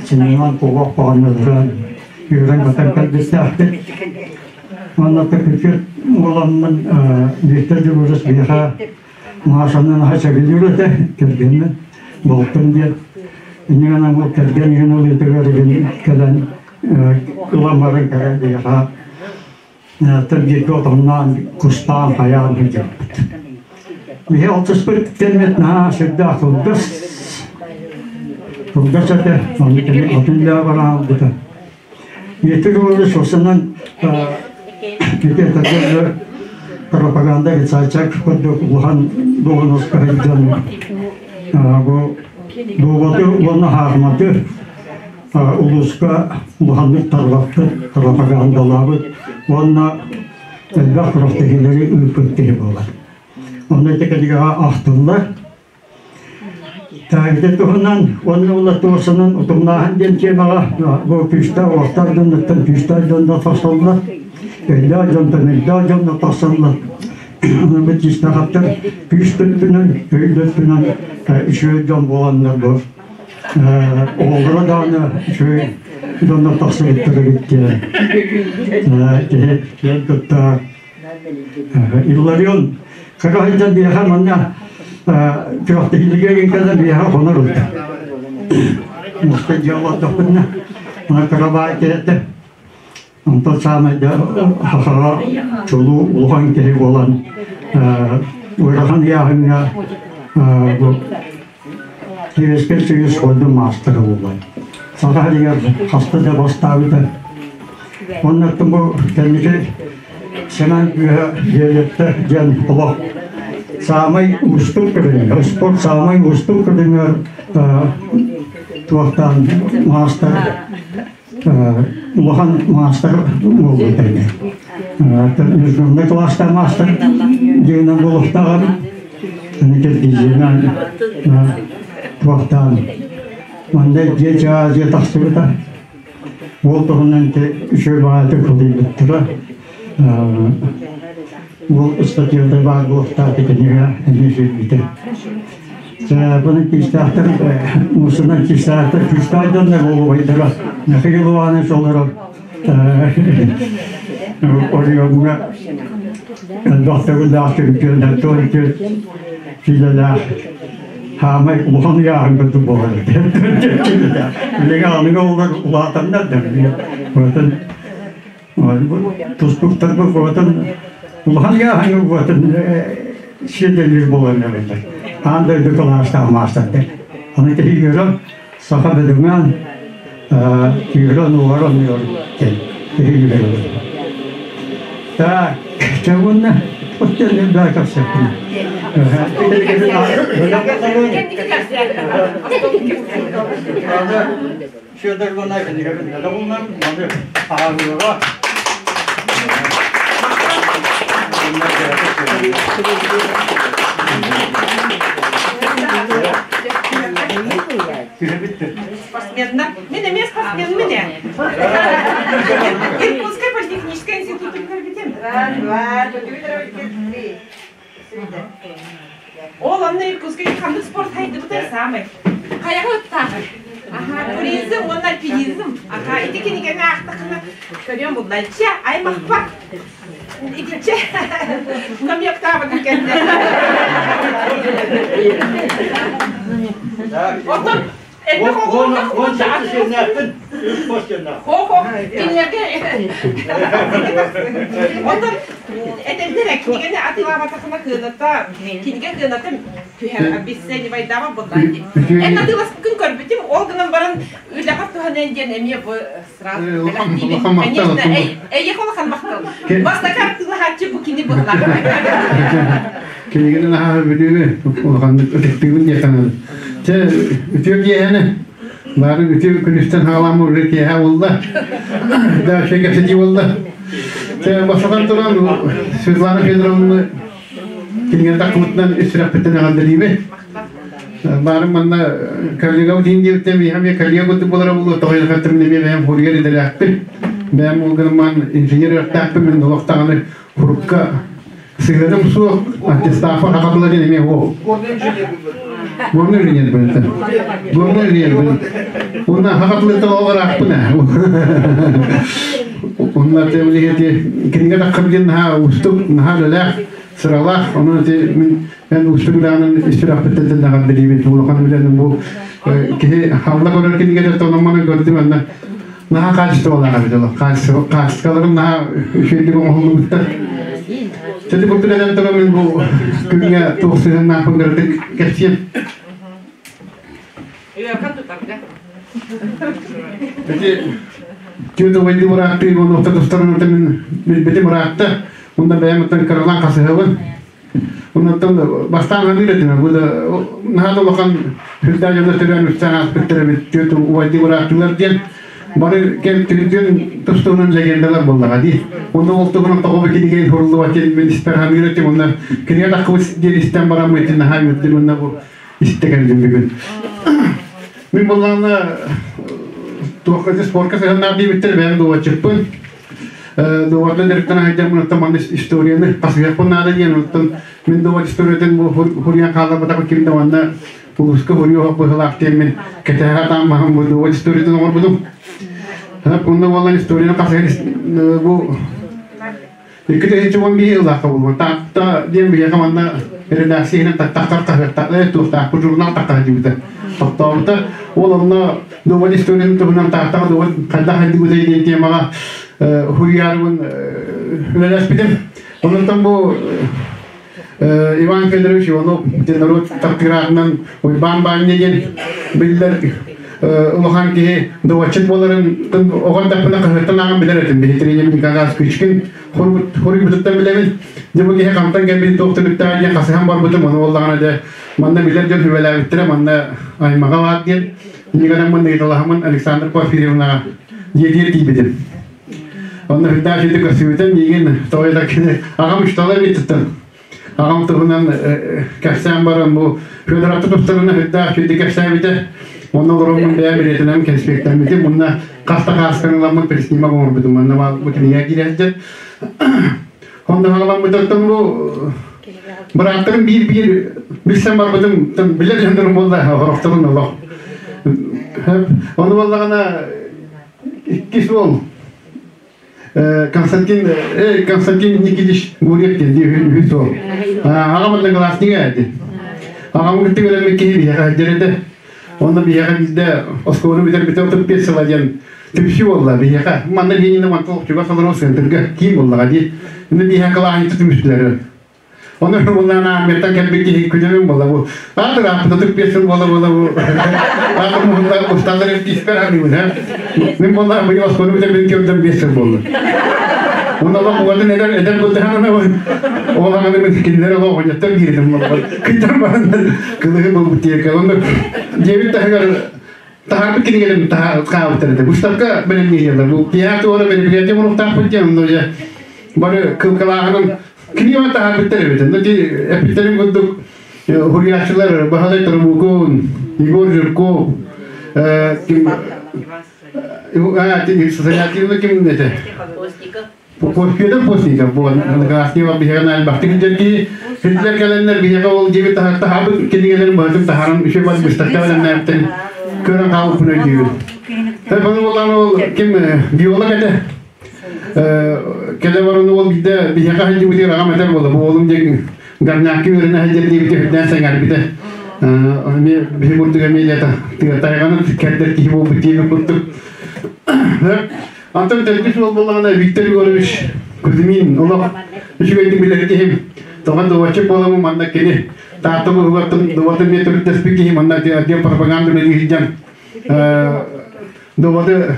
синньиҥэн куобах баҕанньаларан үөрэн көтөн кэлбиттээхпит. Уонна күчүт буоламмын Виктор Дьулурус биһиэхэ Маашаны наһаа сөбүлүүр этэ, кэргэммин, балтым диэн. Инньэ гынан ол кэргэн иһин ылыытыгар игин кэлэн ылан баран кэлэн биһиэхэ бииргэ отонноон, кустаан, хайаан сылдьыбыппыт. Биһи алтыспыт кэммит наһаа сүрдээх кылгас, кылгас этэ, онно кини атын үлэҕэ баран хаалбыта. Ити кылы сосунан ити этэргэ пропаганда рецачак курдук улахан дуоһунаска сылдьан бу дуобаты уонна хаахыматы улууска улаханнык тарҕаппыт, пропагандалаабыт уонна элбэх күрэхтэһиилэри ыыппыт киһи буолар. Онно ити кинигэҕэ ахтыллар. Таайда туһунан уонна ула туосанан утумнааһын диэн темаҕа бу күүстээх уохтаах дьоннортон күүстээх дьоннор тахсаллар, өйдөөх дьонтон өйдөөх дьоннор тахсаллар. Аны күүстээхтэр күүс өттүнэн, өй өттүнэн үчүгэй дьон буоланнар бу оҕолоро даҕаны үчүгэй дьоннор тахсыбыттар эбит диэн киһи киэн кытта Илларион кыра сылдьан биһиэхэ манна күрэхтэһиилэргэ кэлэн биһиэхэ хонор ылта. Муста дьиэ олордохпутуна, мына кыра баай киһитэ. Онтон саамай да сахаҕа чулуу улахан киһи буолан ыарахан ыйааһыҥҥа бу Советскай Союз спордун маастара буолан. Саха сиригэр хаста да бастаабыта. Оннуттан бу кэнники Сэмэн күүһэ Виолетта диэн олох саамай уустук көрүҥэр, спорт саамай уустук көрүҥэр туохтаан маастар улахан маастар буолбут эбит. Международный класстаах маастар диэнэн буолуохтааҕар аны киргизинэн туохтаан манна дьиэ чаа дьиэ тахсыбыта. Ол туһунан үчүгэй баҕайытык кылыйбыттара. Ол ыстатыйата баар буолуохтаах кинигэ эмиэ сүрбүтэ. Бұны күүстээхтэр, мусунан күүстээхтэр, күүстээх дьоннор буолуойдара. Михаил Иванович олорор оройуоҥҥа элбэх төгүллээх чемпионат киилэлээх хаамай улахан ыйааһын курдук буолар Билигин аныгы оҕолор улаатаннар да. Туспуктарбыт буотун улахан ыйааһыҥҥа буотун сиэдэлиир буолан эбэллэр. Аан дойду кылаастаах маастардар. Аны киһи үөрэн саха бөдөҥөөн түүрэн уоран диэн киһи үөрэр. Так, чэ уонна оттон баа кэпсэппин. Федор Иванович кинигэбин булнам, маны ааҕыаҕа. Спортсменна. Мен эмиэ спортсменмин ээ. Иркутскай политехническай институтун көрбүтүм. Раз, два, три. Ол онно Иркутскайга ханнык спорт хайдыбытай саамай? Хайаҕа ыттааҕый? Аха, туризм уонна альпинизм. Аха, ити кинигэни аахтаххына көрүөн булла. Чэ, аймахпар. Итиччэ намектаабытын кэннэ. Оттон Элбэх оҕолордоох Хо-хо, кинилэргэ Онтон этэллэр кинигэни атыылаабатахына кыаната, кинигэ кыаната түһэр обесценивайдаабат буоллаа дии. Эн атыыласпыккын көрбүтүм, ол гынан баран үлэҕэр туһаныан диэн эмиэ бу сразу бэлэхтиибин. Конечно, эйиэхэ улахан махтал. Бастакы атыылаһааччы бу кини быһылаах. Кинигэни наһаа бүдүүнү улаханнык ытыктыыбын диэххэ наада. Чэ, үтүө киэһэни. Бары үтүө күнүстэн хаалааммы уже киэһэ буолла. Да, вообще кэпсэтии буолла. Чэ, бастатан туран Светлана Федоровна кинигэ таххыбытынан үс сүрэхпиттэн эҕэрдэлиибин. Баарым манна коллега диин диэбиттэн миэхэ эмиэ коллега курдук буолара буолуо, тоҕо диэтэххэ эмиэ бэйэм хоруйар идэлээхпин. Бэйэм ол гынан инженер үөрэхтээхпин, мин олох даҕаны хурукка Сыһыаным суох, аттестааппа хахатыла диэн эмиэ суох. Горный инженер бөлтөн. Горный инженер бөлтөн. Уонна хахатылыттан ол ыраахпын ээ. Онна темлиһити кинигэ таххым диэн наһаа уустук, наһаа үлэлээх, сыралаах. Онон ити мин эн уустук үлэҕинэн истирэхпиттэн тэннэҕэр билиибин. Улахан үлэни бу киһи халла көрөр кинигэтэ тономманы көрдүм анна Наһаа качестволаах эбит олох. Качестволарын наһаа үчүгэйдик оҥоһуллубуттар. Чэти курдук этэн туран мин бу күҥҥэ туох сыһыаннаахпын кыратык кэпсиэм. Ыарахан тутарга. Ити түөрт убайдыы бырааттыы уонна тустарын мин билбитим ыраатта. Онно бэйэм оттон кыралаан хасыһабын. Оннуттан бастаан саныыр этим, бу да наһаа да улахан сүрдээх дьоно төрөөн үстээн ааспыттар эбит, түөрт убайдыы бырааттыылар диэн бары кэм түрдүн тус-туһунан легендалар буоллаҕа дии. Онно ол туһунан тоҕо бу кинигэ суруллубат диэн мин испэр саныыр этим, онно кинигэ таххыбыт диэн истэн баран ити наһаа үөрдүм уонна бу истэ кэллим бүгүн. Мин буоллаҕына туохха спорка сыһыаннаах диэбиттэр бэйэм дуобатчыппын. Дуобатынан дьарыктана сылдьаммын оттон манна историяны хасыһыахпын наада диэн оттон мин дуобат историятын бу хуруйан хаалларбатах ким да манна улууска хуруйуох быһыылаах диэммин кэтэһэ сатаан баһым бу дуобат историятын оҥорбутум. Онно буолан историяны хасыһан бу 2011 ыллаахха булбут. Таатта диэн биһиэхэ манна редакция иһинэн тахтар хаһыаттаах, туохтаахпыт журнал тахтар диэбитэ. Тохтообута. Ол онно Дуобат историятын туһунан Тааттаҕа дуобат хайдах хайдыбытай диэн темаҕа хуйаарбын үлэлэспитим. Онтон бу Иван Федорович Иванов диэн норуот таптыыраатынан Уйбаан Баанньа диэн биллэр улахан киһи дуобатчыт буоларын оҕо эрдэхпинэ хаһыаттан ааҕан билэр этим. Биһи тренерим Николай Кычкин хоруйбутуттан билэбин. Дьэ бу киһи хантан кэлбит туох түмүктээх диэн хасыһан барбытым. Ону буоллаҕына дьэ манна билэр дьон сүбэлээбиттэрэ манна аймаҕа баар диэн. Иннигэнэммин ыйыталаһаммын Александр Порфирьевнаҕа дьиэтигэр тиийбитим. Онно үрдээх үчүгэй көрсүбүтүм миигин тоҕо да кини аҕам учуутала эбит Аҕам туһунан кэпсээн баран бу Федоровты тустарынан үрдээх үчүгэйдик кэпсээбитэ. Онно олороммун бэйэм билиэтинэн кэнспиэктэммитим. Мунна хас да хаасканы ыламмын преснимок оҥорбутум. Манна бу кинигэ киирээччи. Онно хаҕаламмытыттан бу бырааттарым биир-биир билсэн барбытым билэр дьоннорум буолла хорохторун олох. Ону буоллаҕына иккис уол Константин Константин Никитич Гурьев диэн үһүс уол. Аҕам однокласснига этэ. Аҕам кытта үөрэммит киһи биһиэхэ сылдьар этэ. Онно биһиэхэ биирдэ оскуоланы бүтэрбитэ 35 сыла диэн. Түмсүү буолла биһиэхэ. Манна Ленина мантан чугас олорор центрга киин буоллаҕа дии. Инна биһиэхэ кылааһынньык түмүстүлэр. Оны буоллаан армияттан кэлбит киһи күнүмүн буолла бу. Аатыр ааппытатык биэсин буола буола бу. Аатыр муһунна усталлар испэр аныыбын ха. Мин буолла быйыл оскуола бүтэрбин көрдüm биэсин буолла. Уна олох угатын эдэр эдэр булдаһан ол аҕаны мин кинилэр олох оҕонньоттор биирдим буолла. Кыйтар баран кылыһы булбут диэки. Онно дьиэбит таһыгар таһаарбыт кинигэлэрин хаалбыттар этэ. Выставка бэлэмнииллэр. Бу киэһэ туора мероприятие оҥоруохтаахпыт диэн онно дьэ бары кылкалааһынан кинигэ таһаарбыттар эбит. Онно ди эппиттэрин курдук хуруйааччылар Баһылай Торобукун, Егор Жирков, ким Занятиевна ким этэ? Федор Постников буолан Гаснева биһиэхэ элбэхтик илдьэр киһи. Кинилэр кэлэннэр биһиэхэ ол дьиэбит таһаабыт кинигэлэрин быһатын таһааран үчүгэй бас быстакка бэлэмнээбиттэрин көрөн хаалбыппын өйдүүбүн. Телефону буллаҕына ол ким биолог этэ. Кэлэ баран ол биирдэ биһиэхэ сылдьыбытыгар аҕам этэр буолла. Бу уолум диэн горнякка үөрэнэ сылдьар диэбитэ үрдээн сэҥээрбитэ. Эмиэ биһи курдук эмиэ тыатайҕаны кэрдэр киһи буолбут диэбит курдук. Антон төрдүс уол буоллаҕына Виктор Егорович Кузьмин олох үчүгэйдик билэр киһим. Тоҕо дуобаччык буоламмын манна кини Таатта улууһугар дуобатын эмиэ төрүттэспит киһи манна отдел пропаганды үлэлии сылдьан дуобаты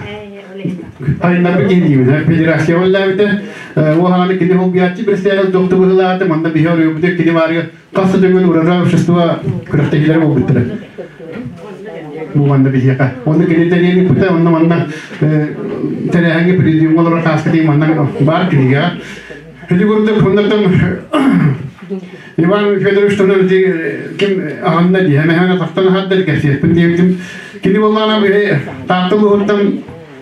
айыннарбыт киһи диибин. Федерация үлэлээбитэ. Ол аҕаны кини холбуйааччы председатель доктор быһыылаата манна биһи оройуобутугар кини баарыгар Хас да төгүл урожай общество күрэхтэһиилэрэ буолбуттара. Бу манна биһиэхэ. Онно кини тэрийэн ыппыта, онно манна тэрээһиҥҥэ президиумҥа олорор хааскытын манна баар кинигэҕэ. Ити курдук оннуттан Иван Федорович туһунан ити ким аһынна дии, эмэһэҥэ тахтан аһардар кэпсиэхпин диэбитим. Кини буоллаҕына биһи Таатта улууһуттан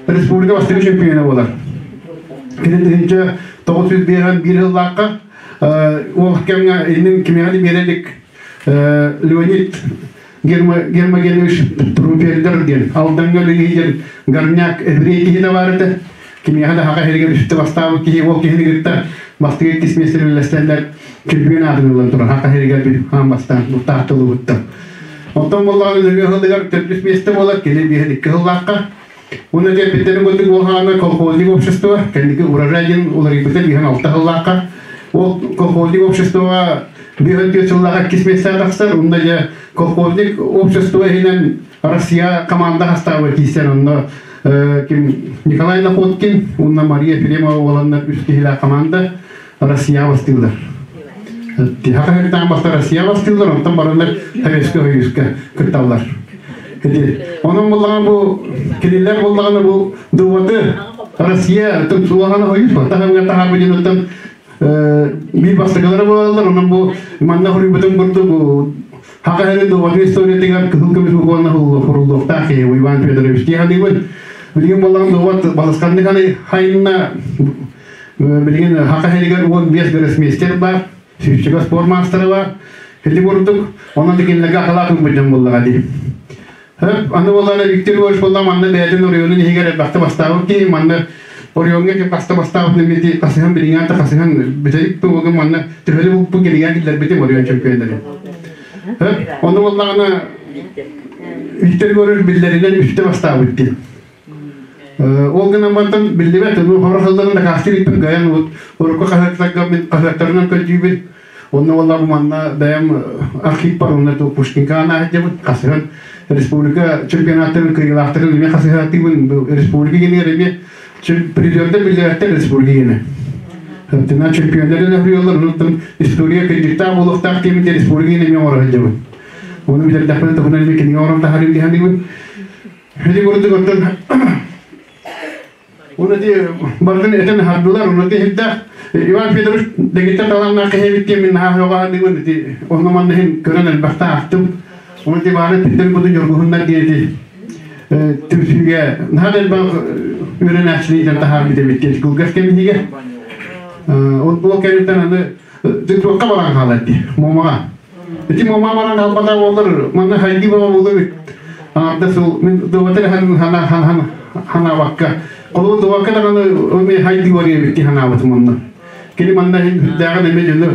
республика бастакы чемпиона буолар. Кини 1991 сыллаахха Ол кэмҥэ иннин кимиэхэ да биэрэ илик Леонид Гермогенович Трупельдер диэн Алдаҥҥа үлэлии диэн горняк еврей киһитэ баар этэ. Кимиэхэ да хаха иһигэр үстэ бастаабыт киһи ол киһини кытта бастакы иккис миэстэни үллэстэннэр чемпион аатын ылан турар. Хаха иһигэр бир хаан бастаан бу тылыбыттан. Оттон буоллаҕына нөҥүө сылыгар төрдүс миэстэ буолар, кини биэһин икки сыллаахха. Уонна диэппиттэрин курдук уолхаана колхозник общество, кэнники урожай диэн уларыйбыта биһэн алта сыллаахха. Ол колхозник обществоҕа биһэн түөрт сыллаахха иккис миэстэҕэ тахсар. Онно дьэ колхозник общество иһинэн Россия команда хастаабы киирсэн онно ким Николай Находкин уонна Мария Ефремова уоланнар үс киһилээх команда Россия бастыыллар. Тиһэх хаһыаттаан баста Россия бастыыллар, онтон бараннар Советскай Союзка кытталлар. Онон буллаҕына бу кинилэр буллаҕына бу дубаты Россия улахан союз таһымҥа таһаарбытын оттон биир бастакылара буолаллар. Онон бу манна хоруйбутун курдук Хака эрин дубаты историятыгар кыһыл көмүс буквально хуруллуохтаах киһи Иван Федорович дии Билигин буоллаҕын дубат балысханнык хайынна Билигин Хака сиригэр 15 гроссмейстер баар, сүүсчэкэ спорт маастара баар. Ити курдук, онон да кинилэргэ акылаат ылбыт дьон буоллаҕа дии. Аны буоллаҕына Виктор Егорович буолла манна бэйэтин оройуонун иһигэр элбэхтэ бастаабыт киһи, манна оройуоҥҥа ким хаста бастаабытын эмиэ хасыһан билиҥҥэ да хасыһан бүтэһик туһугун манна төһөлү булпут кинигэ киллэрбитим оройуон чөмпүйүөннэрин. Ону буоллаҕына Виктор Егорович биллэринэн үстэ бастаабыт дии. Ол гынан бартан биллибэт, ну хорох сылларын дакаастыыр иппин кыайан урукку хаһыаттарга мин хаһыаттарынан көрдүүбүн. Онно буолла бу манна бэйэм архивпар онно Пушкинка анаһыдьабыт хасыһан республика чемпионаттарын кыайыылаахтарын эмиэ хасыһаатыыбын республика генер эмиэ призердер биллибэттэр республика гене. Тына чемпионнарын өһүөллэр онуттан история кырдьыктаах буолуохтаах диэмит республика гене эмиэ оҥоро сылдьабын. Ону билэрдэхпинэ туһунан эмиэ кинигэ оҥорон таһаарыым диһаныыбын. Ити курдук оттон Уну ди бардын этен хардылар, уну ди хидда Иван Федорович дэгиттэ талааннаах киһи эбит диэн мин наһаа хоҕаадыыбын ити онно манна иһин көрөн элбэхтэ аахтым. Уну ди баары питтер буду ньургуһуннар диэти түмсүүгэ наһаа да элбэх үөрэнээччини таһаарбыт эбит диэн кылгас кэмиһигэ. Ол кэнниттэн аны туохха баран хаалар дии Муомаҕа. Ити мама баран албата буоллар, манна хайдыы баба буолуо Аҥардас ол мин дуобатар хан хана хан ханаабакка. Холобур дуобакка даҕаны ону хайдыы барыа эбит ханаабытым онно. Кини манна үрдээҕин эмиэ дьону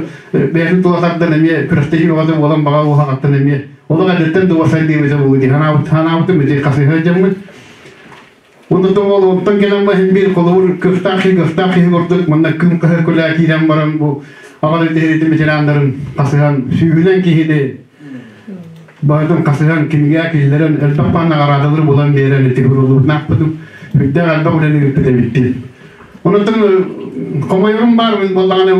бэйэтин тула тардан эмиэ күрэхтэһии бөҕөтө буолан баҕа уһаҕаттан эмиэ олох эрдэттэн дуоба сайдыы эбитэ буолуо дии ханаабытым ити хасыһа дьаммыт. Онно тоҕо онтон кэлэн баһын биир холобур кыахтаах киһи кыахтаах киһи курдук манна күн кыһар күлээ киирэн баран бу аҕа дойду ветераннарын хасыһан сүүһүнэн киһини баһытын хасыһан кинигэ киллэрэн элбэх паан наҕараадалары булан биэрэн ити хуруллубутнаахпытын үрдээх элбэх үлэни ыыппыт эбиппит. Онон хомойорум баар буоллаҕына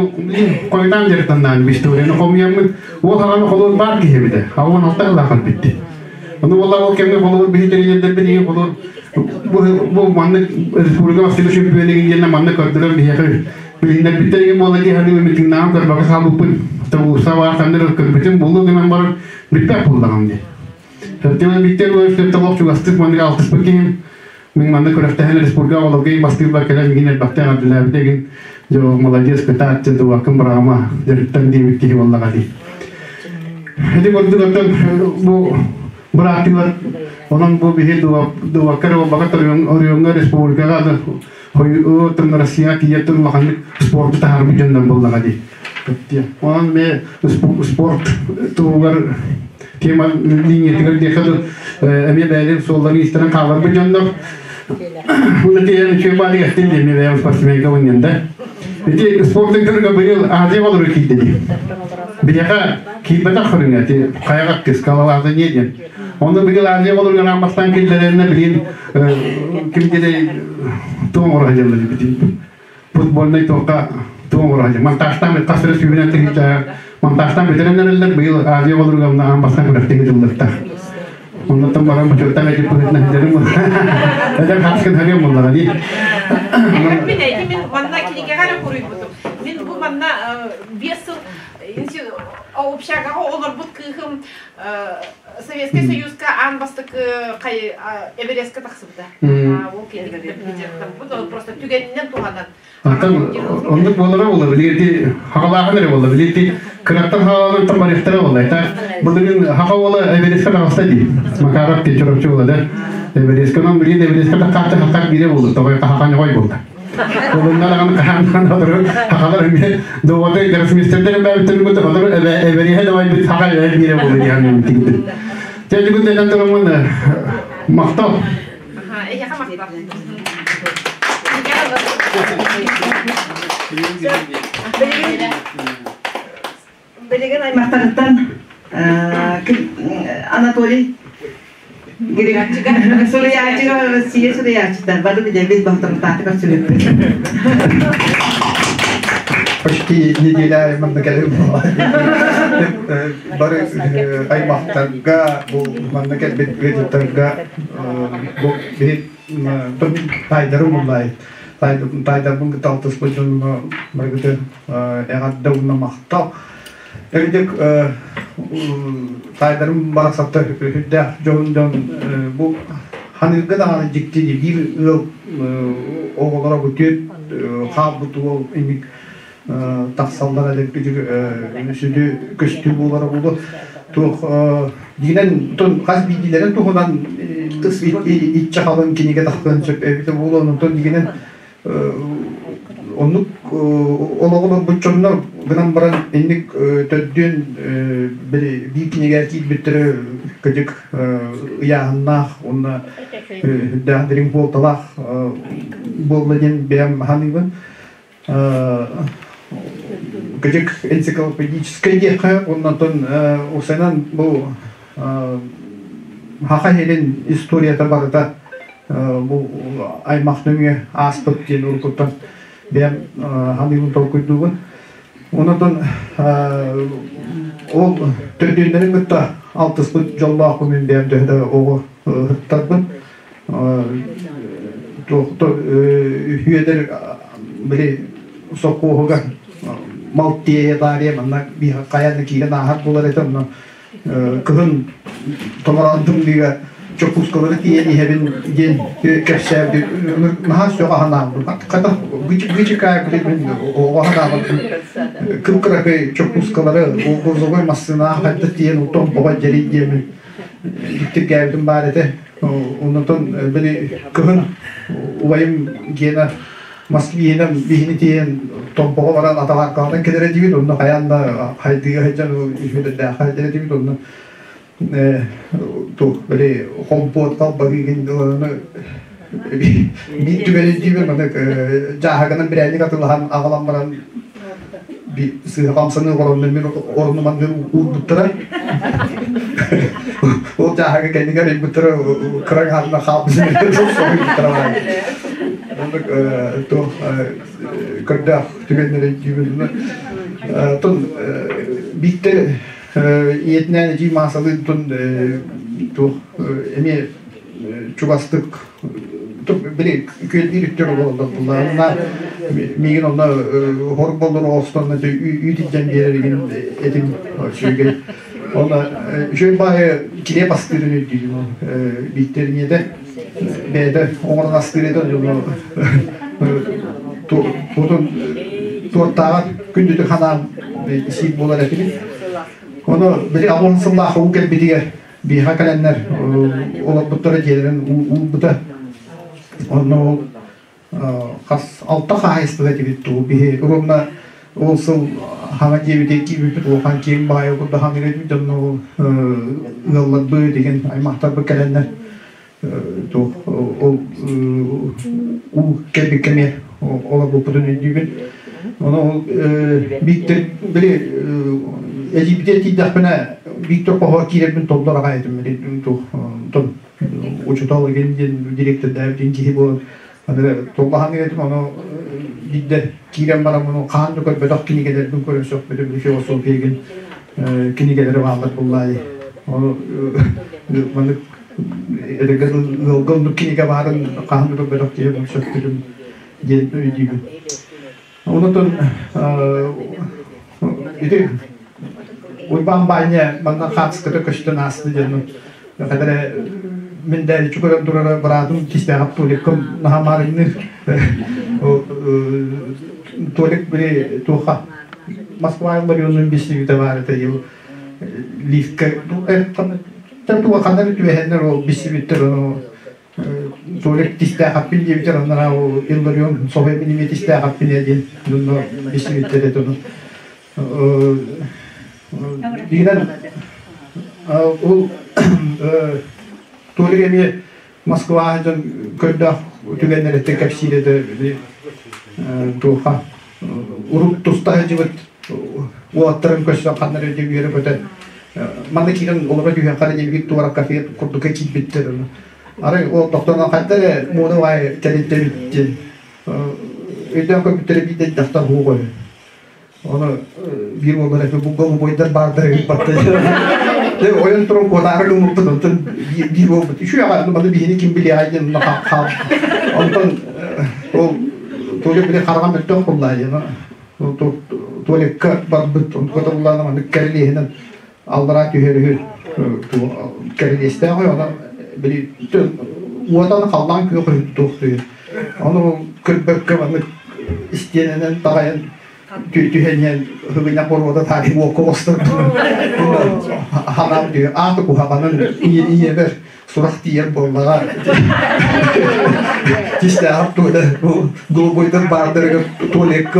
хойутаан дьарыктаннаан историяны хомуйаммын ол хаҕаны холуор баар киһи эбитэ. Ауан алта ылаахал битти. Ону буоллаҕа ол кэмҥэ холобур биһи тэрийэрдэрбит иһин холобур бу бу маннык республика бастакы чемпионигин диэннэ маннык көрдөрөр биһиэхэ билиннэрбиттэр иһин буола дии саныыбын митиҥнааҕын көрбөккө хаалбыппын уулусса баар ханна эрэ көрбүтүм буолуо гынан баран бүппэт буоллаҕым дии. Төрдүөн биттэр университетте олох чугастык маннык алтыспыт киһим мин манна күрэхтэһэн республика оҕолорго бастыырбар кэлэн миигин элбэхтэ эҕэрдэлээбитэ игин дьэ молодец кытаат дьэ бырагама дьарыктан диэбит киһи буоллаҕа дии. Ити курдук оттон бу бырааттыылар онон бу биһи дуобакка эрэ буолбакка оройуоҥҥа республикаҕа да оттон Россияҕа тиийэ улаханнык спорту таһаарбыт дьоннор буоллаҕа дии. Онон ме спорт туһугар тема линиятыгар диэхэ эмиэ бэйэлэрин суолларын истэрин хааларбыт дьоннор. Уна тиийэн үчүгэй баалык эттин диэн бэйэм спортсменка мунньан да. Ити спортын көргө быйыл Азия олору киирди дии. Биһиэхэ киирбэтэх көрүҥэ ити хайаҕа скалалаата не диэн. Онно быйыл Азия олоругар аан бастаан киллэрэринэ билин ким диэри туох оҥоро сылдьаллар битин футбольнай туохха туох оҥоро сылдьар. Монтажтаан хас эрэ сүүһүнэн тыһыынча монтажтаан бүтэрэн эрэллэр быйыл Азия олоругар аан бастаан күрэхтэһии ыытыллыахтаах. Оннуттан баран бочуоттан этип быһыытынан сылдьарым. Эдэр хааскын харыам буоллаҕа дии. Мин эти мин манна кинигэҕэ эрэ суруйбутум. Мин бу манна 5 сыл общагаҕа олорбут кыыһым Советскай Союзка аан бастакы Эверестка тахсыбыта. Ол кинигэ просто түгэнинэн туһанан. Антон оннук буолара буолла билиэти хагалаахан эрэ буолла билиэти кыраттан хагалаанантан барыахтара буолла это былырыын хаха уола Эверестка таҕыста дии Макаров диэн чорочу буолла да Эверестка онон билиэн Эверестка таххаахта хаххар биирэ буолла тоҕой хахахан хой буолла Олуннар аҕаны хаһаан отыру хахалар эмиэ доводы гроссмейстердер эмээбиттэрин кытта отыру Эвереһэ давайбыт хаха биирэ буолла диэн тигдим. Тэлигин дэнэн тураммын махтал. Эйиэхэ махтал. Билигин аймахтарыттан Анатолий Суруйааччыга Россия суруйааччыта бары билэбит бахтарытааты көрсүбүппүт. Почти неделя манна кэлэр бары аймахтарга бу манна кэлбит ыалдьыттарга бу таайдарым буллай таайдарбын кытта алтыспыт дьонно барыгытын эҕэрдэ уонна махтал Эрдик таайдарым барахсаттар үрдээх дьон дьон бу ханыырга даҕаны дьикти биир ыал оҕолоро бу түөрт хаалбыт уол инник тахсаллар элэппитик сүдү көстүү буолара буолуо туох дьиҥинэн тон хас биирдиилэрин туһунан иччэ халыҥ кинигэ тахсыан сөп эбитэ буолуо онтон дьиҥинэн оннук олоҕу олорбут дьоннор гынан баран инник төрдүөн биир кинигэ киирбиттэрэ кыдьык ыйааһыннаах уонна үрдээх дириҥ буолталаах буолла диэн бэйэм саныыбын. Кыдьык энциклопедическай диэххэ уонна онтон усанан бу Саха сирин историята барыта бу аймах нөҥүө ааспыт диэн уруккуттан бэйэм саныыбын толкуйдуубун. Онон ол төрдүөннэрин кытта алтыспыт дьоллоохпун мин бэйэм төһө да оҕо ыһыктарбын үһүөдэр били сопхуоһугар мал тиэйэ таарыйа манна хайаан да киирэн ааһар буолар этэ онно кыһын томороон тымныыга чоппуускалары тиийэн иһэбин диэн кэпсээбит наһаа сөҕө санаабытым хата гычыкаа мин оҕо санаабытым кып-кыракый чоппуускалары грузовой массыынаҕа хайдах тиийэн утон боҕо дьэрий диэмин дьиктиргээбитим баар этэ оннотон били кыһын убайым гена Москвинан биһини тиийэн Томпоҕо баран аталааккалатан кэлэр этибит, онно хайаан да хайдыыга сылдьан үһүлэрдээх сылдьар этибит, онно туох били хомпуот халбаһыыгын ыланы Биир түгэни дьиибэр маны дьааһыгынан бирээнньик атылаһан аҕалан баран сыыһа хамсаныы оронну мин орунуманныыр уурбуттара. Ол дьааһыгы кэннигэр ыйбыттара кыра хаанна хаалбытын соһуйбуттара. Оннук туох көрдөөх түгэннэри дьиибин. Тон Бииктэр ийэтинээн эдьиий Маасалыын тун туох эмиэ чугастык били күөлдүүр үттэр олороллор булларына миигин онно хор боллор оҕостонно үүт илдьэн биэрэр игин этим үчүгэй онно үчүгэй баайы килиэп астыырын өйдүүбүн Бииктэр ийэтэ бэйэтэ оҥорон астыыр этэ онно туотун туортааҕар күндүтүк ханаан сиир буолар этибит ону били 60 сыллаах уу кэлбитигэр биһиэхэ кэлэннэр олорбуттара дьиэлэрин уурбута. Онно ол хас алта хаһаайыстыба этибит дуу биһи ровно ол сыл хаҥа диэбитэ киирбиппит улахан киэҥ баайы курдук хаҥыр этибит онно ол ыалларбыт деген аймахтарбыт кэлэннэр туох ол уу кэлбиккэ эмиэ олорбуппутун өйдүүбүн. Ону ол Бииктэр били эдьиийбитигэр тиийдэхпинэ Бииктэр хоһоҕор киирэрбин толлор аҕай этим били туох онтон учуутал игин диэн директордээбит киһи буолан аны толлоһон этим ону биирдэ киирэн баран ону хаан да көрбөтөх кинигэлэрбин көрөн сөхпүтүм били философия игин кинигэлэри бааллар буллаайы ону маннык Эдэргэ ыалга оннук кинигэ баарын хаһан да көрбөтөх киһи сөптүтүм диэн өйдүүбүн. Онотон ити Уйбаан Баанньа манна хаатыската көстөн аасты диэн хадара мин дээдиччи көрөн турара быраатым кистээҕэ Толикком наһаа маарыҥныыр. Толик били туоха Москва Ларионун бисибитэ баар этэ лифткэ туоханнар түбэһэннэр ол билсибиттэр ону Толик тистээхаппин диэбитэр оннара ол Илларион соһуйа минимиэ тистээхаппин диэн дьонно билсибиттэр этэ ону биирэн ол Толик эмиэ Москва дьон көрдөөх түгэннэриттэн кэпсиир этэ туоха урут туста сылдьыбыт уолаттарын көрсөн ханна эрэ үөрэ көтө манна киирэн олоро түһүөххэ диэн биир туора кафе курдукка киирбиттэр арай ол тохтоно хайда эрэ муода баай тэрилтэбит диэн өйдөөн көрбүттэрэ биирдэ дьахтар уһук үһү Ону биир уоллар эппит бу голубойдар баардар эбит батта. Дэ ойон туран куотаары гыммыппыт онтон биир уолбут үчүгэй аҕай маны биһини ким билиэҕэй диэн онно хаал. Онтон ол туалет били хараҕа мөлтөх буоллаа диэн туалекка барбыт онтуката буллаана маннык кэрилиэһинэн аллараа түһэр үһү кэрилиэстээх үһү онон били уотан халлаан күөх үһү туох үһү ону көрбөккө маннык истиэнэнэн таҕайан түһэнньэн хыбынньах боруода таары уокка оҕустар ханаам түһэ ааты куһаҕанын ийэбэр сурах тиийэр буоллаҕа тистээҕэр туода голубойдар баардарыгар туалекка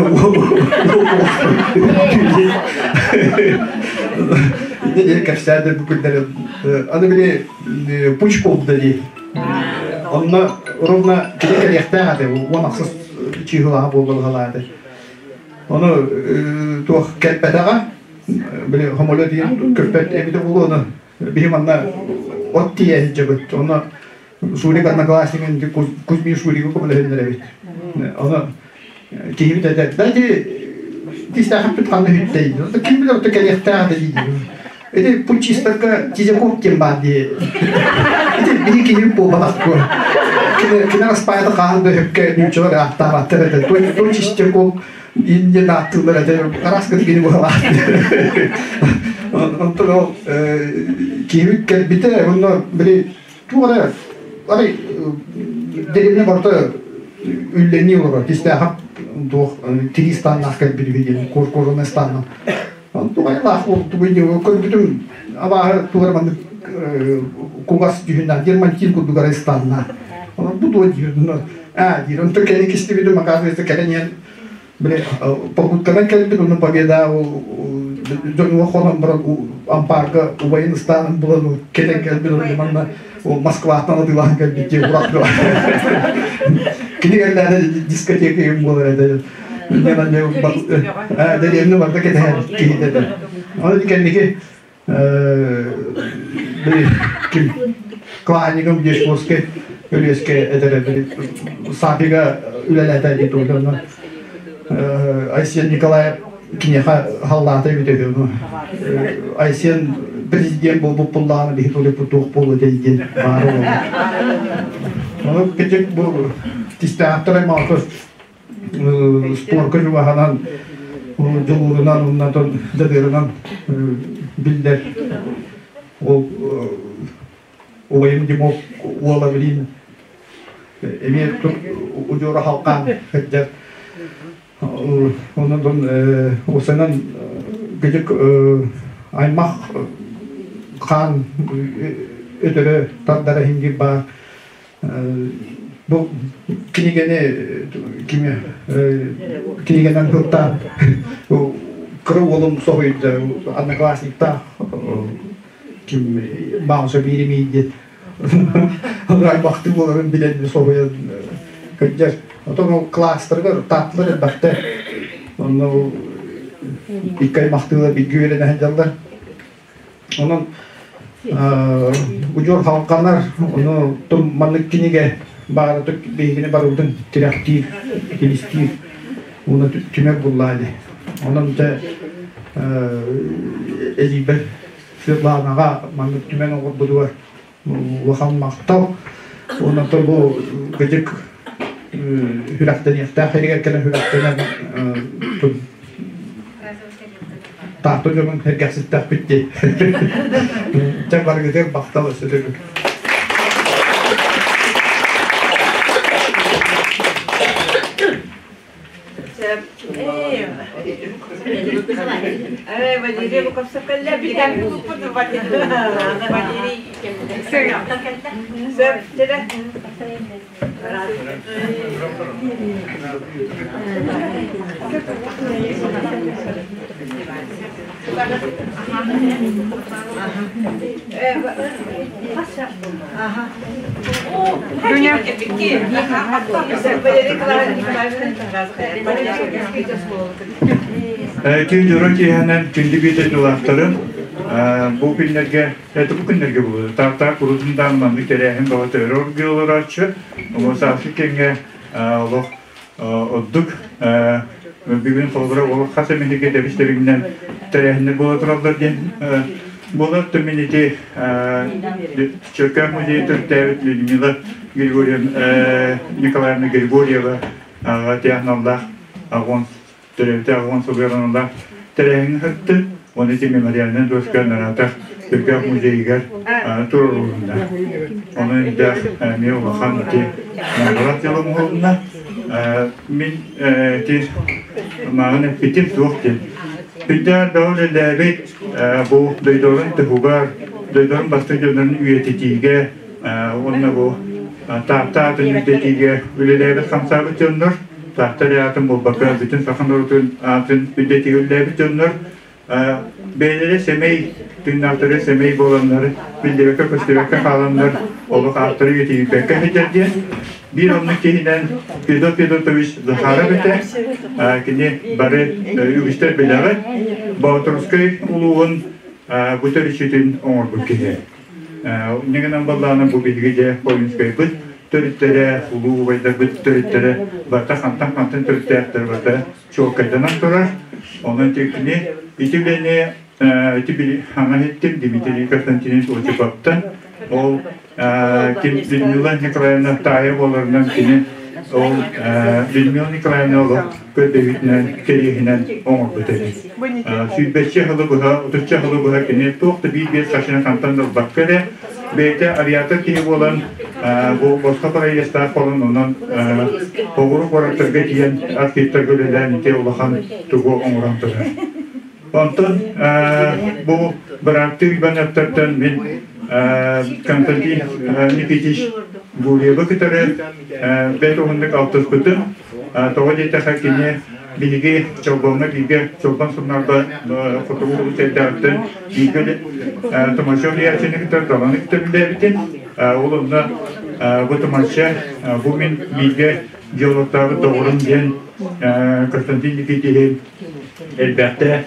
кэпсээдэр бу күннэри аны били пуч буолда дии онно ровно кини кэлиэхтээх этэ 16 чыыһылаах буолла этэ Ону туох кэлбэтэҕэ, били хомолё диэн көппөт эбитэ буолуо, ону биһи манна от тиийэ сылдьабыт. Ону Шурик одноклассникын Кузьмин Шуригы көмөлөһүннэр эбит. Ону киһибит этэр, да ити тистээхпит ханна үттэй. Ким билэр ото кэлиэхтээх да дии. Ити путчистарга Тизяков диэн баар дии. Ити биһи киһи буолбатах дуо. Кини распаайата хаһан да өккө нууччалар ааттаабаттар этэ. То Чистяков диэн ааттыыллар этэ. Араас кини буолаат. Онтон ол киһибит кэлбитэ, онно били туох эрэ арай дэриэбинэ барыта үллэнии олорор. Кистээхэ туох тирии станнаах кэлбит үһү диэн кожаный станна. Тугайлаах тугуй көрбүтүм абааһы тугар маннык кугас дьүһүннээх дермантин курдук арайстанна. Бу дуо диир аа диир онтон кэлин кистибитим оказывается кэлэн иһэн били попутканан кэлбит ону победа дьонуга хонон баран ампаарга убайын ыстаанын булан кэлэн кэлбит ону манна Ол Москваттан атыылаһан кэлбит дии урак Кини кэллээнэ дискотека юм буолар этэ. Дэриэбинэ барда кэтэһэр киһитэ этэ. Оны кэнники ким клаником Дешмовскай Өлүөскэ этэрэ Сафига үлэлээтэ дии тугунан Айсен Николаев киниэхэ халлаата эбитэ үһү. Айсен президент буолбут буллаҕына биһи туолиппут туох буолуо этэй диэн баар буолла. Ону кичик бу тистээхтэр аймаҕы спорка дьулаһанан дьулуурунан уонна дьадыырынан биллэр. Ол убайым Димов уола билин эмиэ удьуора халкаан сылдьар. Онон осанан кыдьык аймах хаан өтөрө тардара иһин баар. Бу кинигэни кими кинигэнэн кытта кыра уолум соһуйда одноклассниктаах ким баҕса бииримий диэн аймахтыы буоларын билэн соһуйан кырдьар. Отон ол класстарыгар тааттылар элбэхтэр. Онно ол икки аймахтыылар бииргэ үөрэнэ сылдьаллар. Онон удьуор халҕанар, ону маннык кинигэ баара биһигини барыбытын тирэхтиир, тилистиир уонна түмэр буллаа дии. Онон дьэ эдьиийбэр Светланаҕа маннык түмэн оҥорбутугар улахан махтал. Уонна бу кыдьык сүрэхтэниэхтээх сиригэр кэлэн сүрэхтэнэн Таатта дьонун сэргэхситтэхпит дии. Дьэ барыгытыгар махтал өссө төгүл. Валерий Луковцев кэллэ. Валерий Күн дьоро киэһэнэн күндү биир дойдулаахтарым бу күннэргэ это бу күннэргэ буолуо таах курутун даан маннык тэрээһин баҕа төөрө оргуйа олорооччу сааскы кэмҥэ олох ордук бүгүн холобура ол хас эмиһигэ дэбис тэбигинэн тэрээһиннэр буола тураллар диэн буолар түмүн ити Чөркөөх музейын төрүттээбит Людмила Григорьевна Николаевна Григорьева аналлаах аҕон төрөөбүтэ аҕон сылыгар аналлаах тэрээһиҥҥэ сырыттым уонна ити мемориальнай доска нараатах Чөркөөх музейыгар туруорулунна. Онон элбэх эмиэ улахан ити наҕарат дьыала оҥоһулунна. Мин ити мааҕын эппитим суох диэн. Үрдээх бөҕө үлэлээбит бу дойдуларын туһугар, дойдуларын бастыҥ дьоннорун үйэтитиигэ уонна бу Таатта аатын үрдэтиигэ үлэлээбит хамсаабыт дьоннор, Таатта эрэ аатын буолбакка бүтүн саха норуотун аатын үрдэтиигэ үлэлээбит дьоннор бэйэлэрэ сэмэй тыыннаахтары сэмэй буоланнар, биллибэккэ-көстүбэккэ хааланнар олох ааттары үйэтийбэккэ сылдьар диэн биир оннук киһинэн Федот Федотович Захаров этэ. Кини бары үгүстэр билэҕит. Боотурускай улууһун бу төрүччүтүн оҥорбут киһи. Инньэ гынан баллаана бу биһиги дьэ Полинскайбыт төрүттэрэ, улуу убайдарбыт төрүттэрэ барыта хантан-хантан төрүттээхтэр барыта чуолкайданан турар. Онон кини ити үлэни ити били хаҥа иһиттим Дмитрий Константинович Осиповтан. Ол ким Людмила Николаевна таайа буоларынан кини ол Людмила Николаевна олох көрдөһүүтүнэн, кэриэһинэн оҥорбут эбит. Сүүрбэччэ сылы быһа, отучча сылы быһа кини туох да биир-биэс хачына хантан да ылбакка эрэ бэйэтэ авиатор киһи буолан бу босхо проездтаах буолан онон оҕуру куораттарга тиийэн архивтарга үлэлээн ити улахан тугу оҥорон турар. Онтон бу бырааттыы Ивановтартан мин Константин Никитич Гурьевы кытары бэрт уһуннук алтыспытым. Тоҕо диэтэххэ кини биһиги Чолбоҥҥо бииргэ Чолбон сурунаалга хотугу улуус эрдээҕиттэн бииргэ Томашов Ильячины кытары Даланы кытта үлэлээбитин. Ол онно бу Тумарча, бу мин бииргэ геологтаабыт доҕорум диэн Константин Никитиһи элбэхтэ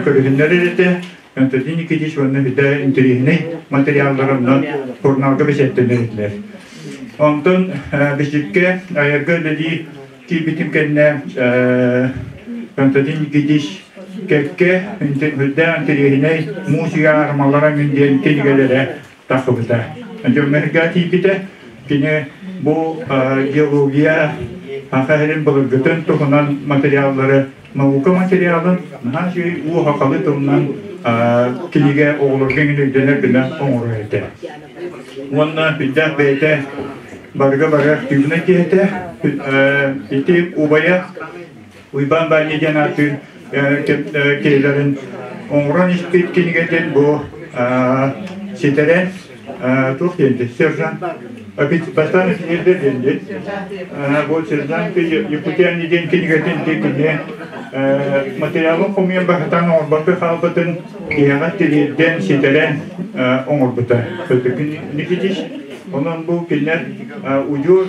көрүһүннэрэр этэ. Константин Никитич уонна бүтэ интэриэһинэй материалларынан журналга бэчээттэнэр этилэр. Онтон бичиккэ айарга үлэлии киирбитим кэннэ Константин Никитич кэккэ үрдээх интэриэһинэй муусуйа аармалара мин диэн кинигэлэрэ тахсыбыта. Дьоммерга тиийбитэ. Кини бу геология саха сирин былыргытын туһунан материаллары наука материалын наһаа үчүгэй уу сахалыы тылынан кинигэ оҕолорго эҥин өйдөнөр гына оҥорор этэ. Уонна үрдээх бэйэтэ барыга бары активнай киһи этэ. Ити убайа Уйбаан Баанньа диэн ааттыыр киһилэрин оҥорон испит кинигэтин бу ситэрэн туох диэн сержант бастаан офицердэр диэн диэн бу сержант Якутяне диэн кинигэтин кини материалын хомуйан баһытаан оҥорбокко хаалбытын тиһэҕэр тириэрдэн ситэрэн оҥорбута Никитич онон бу кинилэр удьуор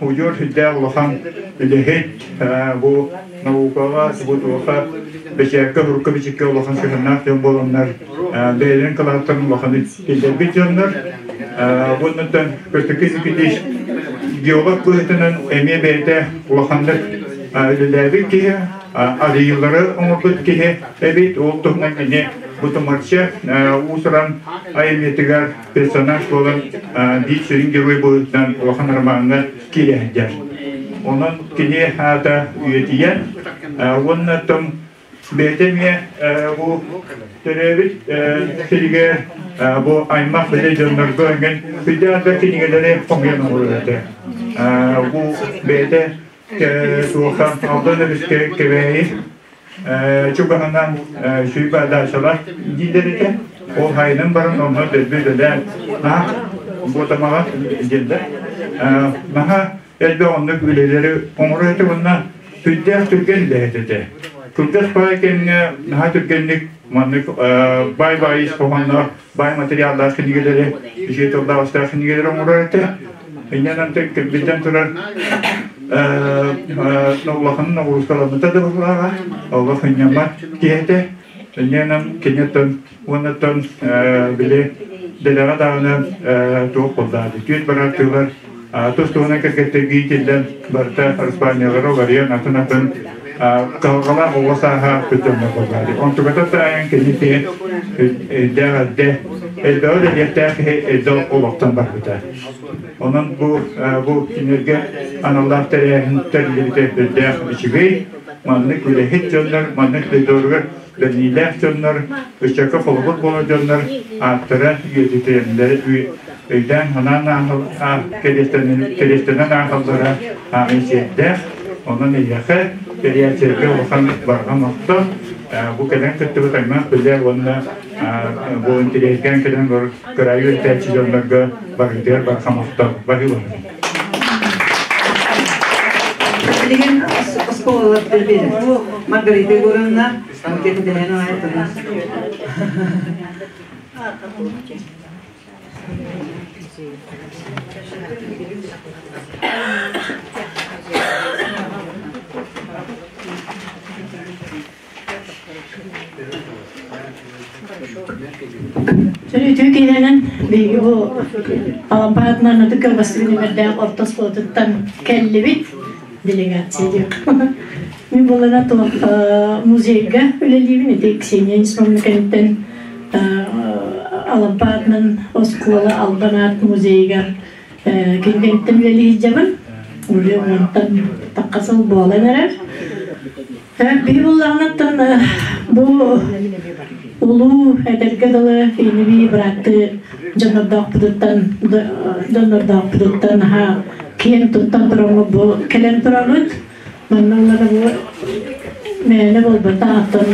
удьуор сүрдээх улахан үлэһит бу наукаҕа бу туоха бэчээккэ урукку бичиккэ улахан сыһыаннаах дьон буоланнар бэйэлэрин кылааттарын улаханнык киллэрбит дьоннор уоннаттан Көстөкүүн Никитич геолог быһыытынан эмиэ бэйэтэ улаханнык үлэлээбит киһи арыйыылары оҥорбут киһи эбит ол туһунан кини бу тумарча уус-уран айымньытыгар персонаж буолан биир сүрүн герой быһыытынан улахан ромаҥҥа киирэ сылдьар. Онон кини аата үйэтийэн уонна том бэйэтэ эмиэ бу төрөөбүт сиригэр бу аймах билэ дьоннорго эҥин сүрдээх да кинигэлэри хомуйан оҥорор этэ. Бу бэйэтэ туоха Алдан өрүскэ Кэбээйи чугаһынан сүүрбэ даачалар дииллэр этэ. Ол хайынан баран онно дөлбү үлэлээн наһаа Буотамаҕа диэннэр наһаа элбэх оннук үлэлэри оҥорор этэ уонна сүрдээх түргэн үлэһит этэ. Кылгас баай кэмҥэ наһаа түргэнник маннык баай-баай ис хоһоонноох баай материаллаах кинигэлэри, үчүгэй тыллаах кинигэлэри оҥорор этэ. Инньэ биллэн турар улахан ноҕуруускаламмыта да быһыылааҕа, олох ынньаммат киһи этэ. Инньэнэн киниттэн уоннаттан били дэлэҕэ даҕаны туох буоллаҕа түөрт барар тыылар тус-туһунан кэргэттэргэ иитиллэн барыта Испаниялара уларыйан атын-атын кыһалҕалаах оҕо сааһа дьоннор буоллаҕа. Онтуката таайан кини киһи өйдөөх эрдэ элбэҕи үлэлиэхтээх киһи эрдэ олохтон барбыта. Онон бу бу кинилэргэ аналлаах тэрээһин тэриллибитэ үрдээх үчүгэй. Маннык үлэһит дьоннор, маннык дойдуларыгар бэриниилээх дьоннор, ыччакка холобур буолар дьоннор ааттара үйэтитэллэр өйдөөн-санаан кэриэстэнэн ааҕаллара ааҕыы сиэрдээх. Онон эйиэхэ тэрийээччилэргэ улахан барҕа махтал. Бу кэлэн кыттыбыт аймах билэ уонна бу интэриэһиргээн кэлэн кыраайы үөрэтээччи дьоннорго барытыгар барҕа махтал. Баһыыба. Билигин оскуолалар Маргарита Егоровна, Үтүө киһинэн биһиги бу Алампаатынан ытык кылгастык нүмердээх орто оскуолатыттан кэллибит делегация диэх. Мин буолана музейга үлэлиибин ити Ксения Нисмовна кэнниттэн Алампаатынан оскуола Албан аат музейыгар кинигэттэн үлэлии сылдьабын. Уже онтон тахха сыл буолан эрэр. Биһи буоллаҕынаттан бу улуу эдэргэ дылы ини быраатты дьоннордоохпутуттан дьоннордоохпутуттан наһаа киэн туттан тураммыт бу кэлэн турабыт. Манна улара бу мээнэ буолбатах оттон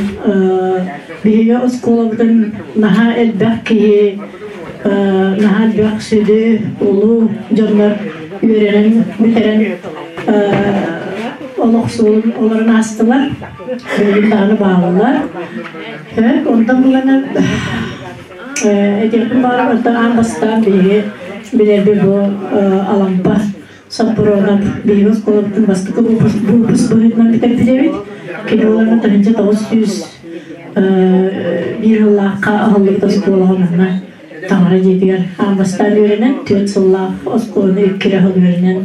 биһиги оскуолабытын наһаа элбэх киһи наһаа элбэх сүдү улуу дьоннор үөрэнэн бүтэрэн олох суолун олорон аастылар. Билигин даҕаны бааллар. Онтон булана этиэхпин баҕарар, оттон аан бастаан биһиги билэрбит бу Алампа Соппуруонап биһиги оскуолабытын бастакы выпуск быһыытынан бүтэрбит эбит. Кини олорон 1901 сыллаахха аһыллыбыт оскуолаҕа манна таҥара дьиэтигэр аан бастаан үөрэнэн, 4 сыллаах оскуоланы 2 эрэ сыл үөрэнэн,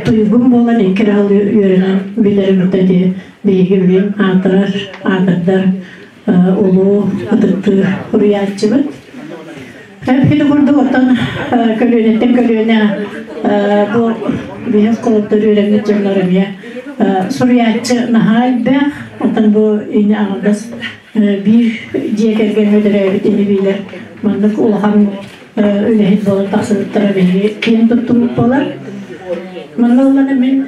туйгун буолан 2 эрэ сыл үөрэнэн бүтэрим ити биһиги билим аатырар, аатырдар улуу ытыктыыр суруйааччыбыт. Ити курдук оттон көлүөнэттэн көлүөнэ бу биһи оскуолаттар үөрэммит дьоннор эмиэ суруйааччы наһаа элбэх. Оттон бу ини аҥардас биир дьиэ кэргэҥҥэ төрөөбүт ини-биилэр маннык улахан үлэһит буолан тахсыбыттара биһиги киэн туттубут буолар. Манна ыллана мин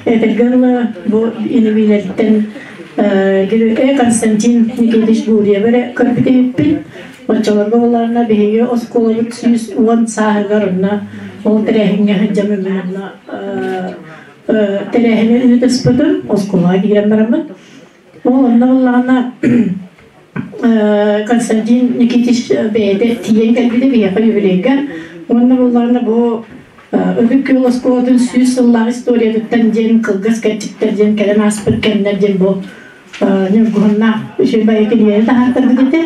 этэргэ дылы бу ини-биилэртэн Константин Никитич Гурьев эрэ көрбүт эбиппин. Оччолорго булларына биһиги оскуолабыт 110 сааһыгар онно ол тэрээһиҥҥэ сылдьаммын мин онно тэрээһини ыытыспытым, оскуолаҕа киирэн бараммын. Ол онно буллаҕына Константин Никитич бэйэтэ тиийэн кэлбитэ биһиэхэ юбилейга. Уонна буллаҕына бу Ытык Күөл оскуолатын 100 сыллаах историятыттан диэн кылгас кэрчиктэр диэн кэлэн ааспыт кэмнэр диэн бу Ньургуһуннаах үчүгэй баайы кинигэни таһаартарбыт этэ.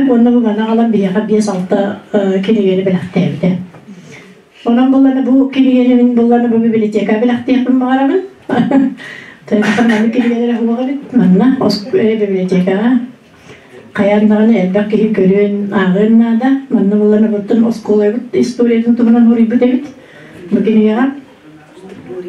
Уонна бу маны аҕалан биһиэхэ 5-6 кинигэни бэлэхтээбитэ. Онон булланы бу кинигэни мин булланы бу библиотека бэлэхтиэхпин баҕарабын. Тойонтон маннык кинигэлэр суох эбит. Манна библиотекаҕа хайаан даҕаны элбэх киһи көрүөн, ааҕыан наада. Манна булланы буттун оскуолабыт историятын туһунан суруйбут эбит. Бу кинигэҕэ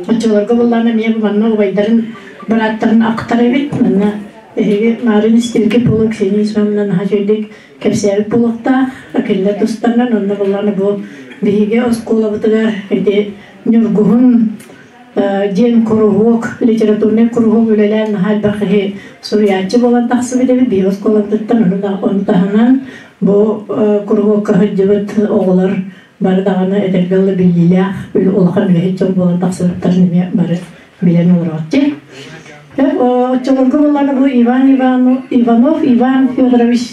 Оччолорго буллаҕына эмиэ манна убайдарын, бырааттарын ахтар эбит. Манна эһиги Марын истибиккит буолуо Ксения Ивановна наһаа үчүгэйдик кэпсээбит буолуохтаах. Кинилэр тустарынан онно буллаҕына бу биһиги оскуолабытыгар ити Ньургуһун диэн куруһуок, литературнай куруһуок үлэлээн наһаа элбэх киһи суруйааччы буолан тахсыбыт эбит. Биһиги оскуолабытыттан ону таһынан бу куруһуокка сылдьыбыт оҕолор бары даҕаны этэргэ дылы биллиилээх улахан үлэһит дьон буолан тахсыбыттарын эмиэ бары билэн олорооччу. Оччолорго буоллаҕына бу Иван Иванов Иван Федорович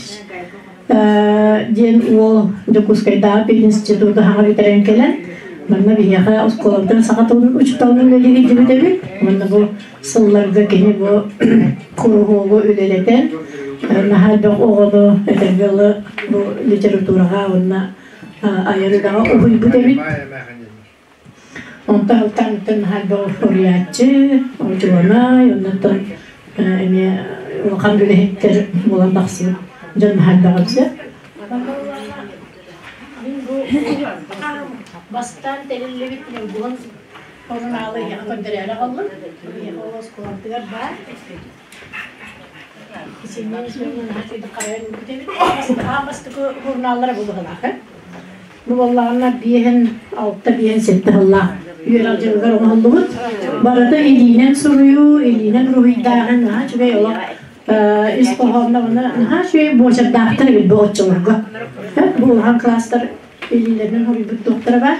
диэн уол Дьокуускайдааҕы пединституту хаҥа бүтэрэн кэлэн манна биһиэхэ оскуолабытын саха тылын учууталынан үлэлии сылдьыбыт эбит. Уонна бу сылларга кини бу куруһуогу үлэлэтэн наһаа элбэх оҕону этэргэ дылы бу литератураҕа уонна айар үлэҕэ уһуйбут эбит. Онтон алтан наһаа элбэх суруйааччы, учуонай, оннуттан эмиэ улахан үлэһиттэр буолан тахсыбыт дьон наһаа элбэх эбит. Бастаан тэриллибит Ньургуһун сурунаалы эһиэхэ көрдөрөөрү аҕаллым. Эһиэхэ ол оскуолабытыгар баар. Аан бастакы журналлара бу быһылаах Бу буоллаҕына биэһин алта биэһин сэттэ сыллаах үөрэх дьылыгар оҥоһуллубут. Барыта илиинэн суруйуу, илиинэн уруһуйдааһын наһаа үчүгэй олох ис хоһоонно наһаа үчүгэй буочардаахтар эбит бу оччолорго. Бу улахан класстар илиилэринэн суруйбут туохтара баар.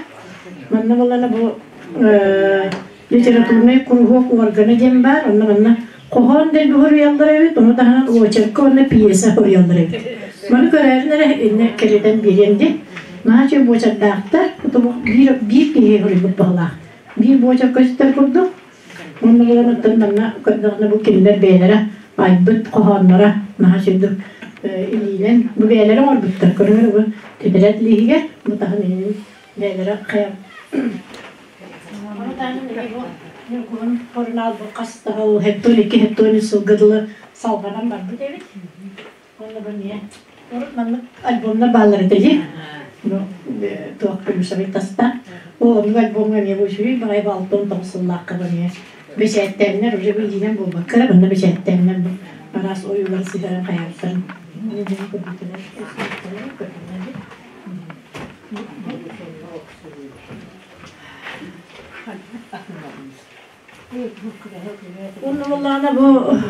Манна буоллаҕына бу литературнай куруһуок уоргана диэн баар, онно манна хоһоон дэлби суруйаллар эбит, ону таһынан очерка уонна пьеса суруйаллар эбит. Маны көрөөрүн эрэ иннэ кэлитэн биэриэм дии. Наһаа үчүгэй буочардаахтар, биир, биир киһи суруйбут баҕалаах. Биир буочар көстөр курдук. Онно булан оттон манна көрдөҕүнэ бу кинилэр бэйэлэрэ айбыт хоһоонноро наһаа үчүгэйдик илиинэн бу бэйэлэрэ оҥорбуттар. Көрүҥэр бу тетрадь лииһигэр бу таһын илиинэн бэйэлэрэ хайа Ньургуһун журнал бу хас да ол хеттон 2 хеттон сылга дылы салҕанан барбыт эбит. Онно бу эмиэ урут маннык альбомнар бааллар этэ дии. Бу туох плюсовый таста. Ол оннук альбомҥа эмиэ бу үчүгэй баҕайы 69 сыллаахха бу эмиэ бэчээттээбинэр уже бу илиинэн буолбакка эрэ манна бэчээттээбинэр бу араас ойуулары сыһыаран хайаабыттарын көрбүтүнэр Уонна буоллаҕына бу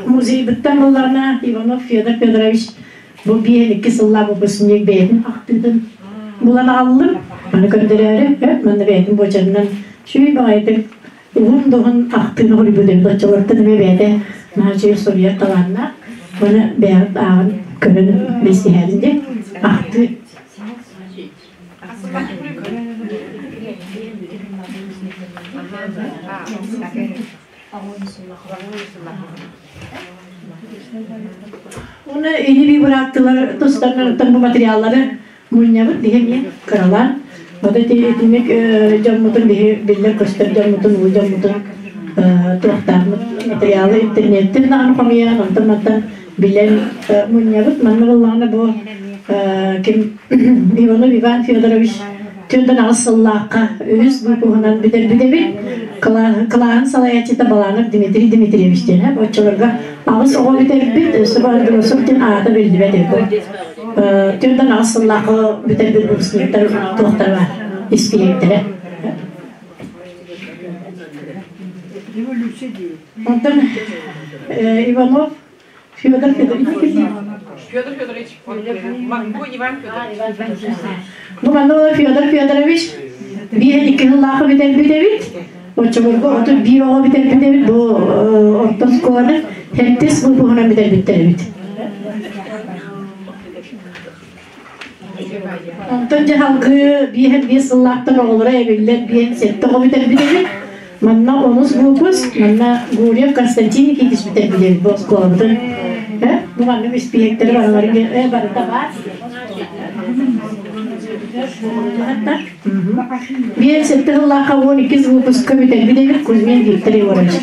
музейбыттан буоллаҕына Иванов Федор Федорович бу 5-2 сыллаах выпускник бэйэтин ахтыытын булан аҕаллым. Маны көрдөрөөрү, манна бэйэтин буочарынан үчүгэй баҕайытык уһун да уһун ахтыыны суруйбут эбит. Оччолортон эмиэ бэйэтэ наһаа үчүгэй суруйар талааннаах. Маны бэйэҕит ааҕан көрөн билсиһэрин диэн ахтыы. Уонна ини-бии бырааттылар тустарынан бу материаллары мунньабыт биһи эмиэ кыралаан. Вот эти итинник дьоммутун биһи биллэр-көстөр дьоммутун, уу дьоммутун туохтаахмыт материалы интернеттэн даҕаны хомуйан, онтон-мантан билэн мунньабыт. Манна буоллаҕына бу ким Иванов Иван Федорович 48 сыллаахха үһүс выпуһунан бүтэрбит эбит. Кылааһын салайааччыта Баланов Дмитрий Дмитриевич диэн. Оччолорго аҕыс оҕо бүтэрбит, өссө Андросов диэн аата биллибэт эбит. 48 сыллаахха бүтэрбит выпускниктар туохтара бар, испииһэктэрэ. Онтон Иванов Федор Федорович. Федор Федорович, Могу Иван Федорович. Бу манна Федор Федорович биир икки сыллаахы бүтэрбит эбит. Оччолорго отут биир оҕо бүтэрбит эбит. Бу орто оскуоланы сэттис выпуһунан бүтэрбиттэр эбит. Онтон дьэ салгыы биэһэн биэс сыллаахтан оҕолоро эбиллэн биэһэн сэттэ оҕо бүтэрбит эбит. Манна онус выпуск, манна Гурьев Константин Никитич бүтэрбит эбит бу оскуолабытын. Бу маннык испииһэктэри барыларыгар барыта баар. Биэс сэттэ сыллаахха уон иккис выпуска бүтэрбит эбит Кузьмин Виктор Егорович.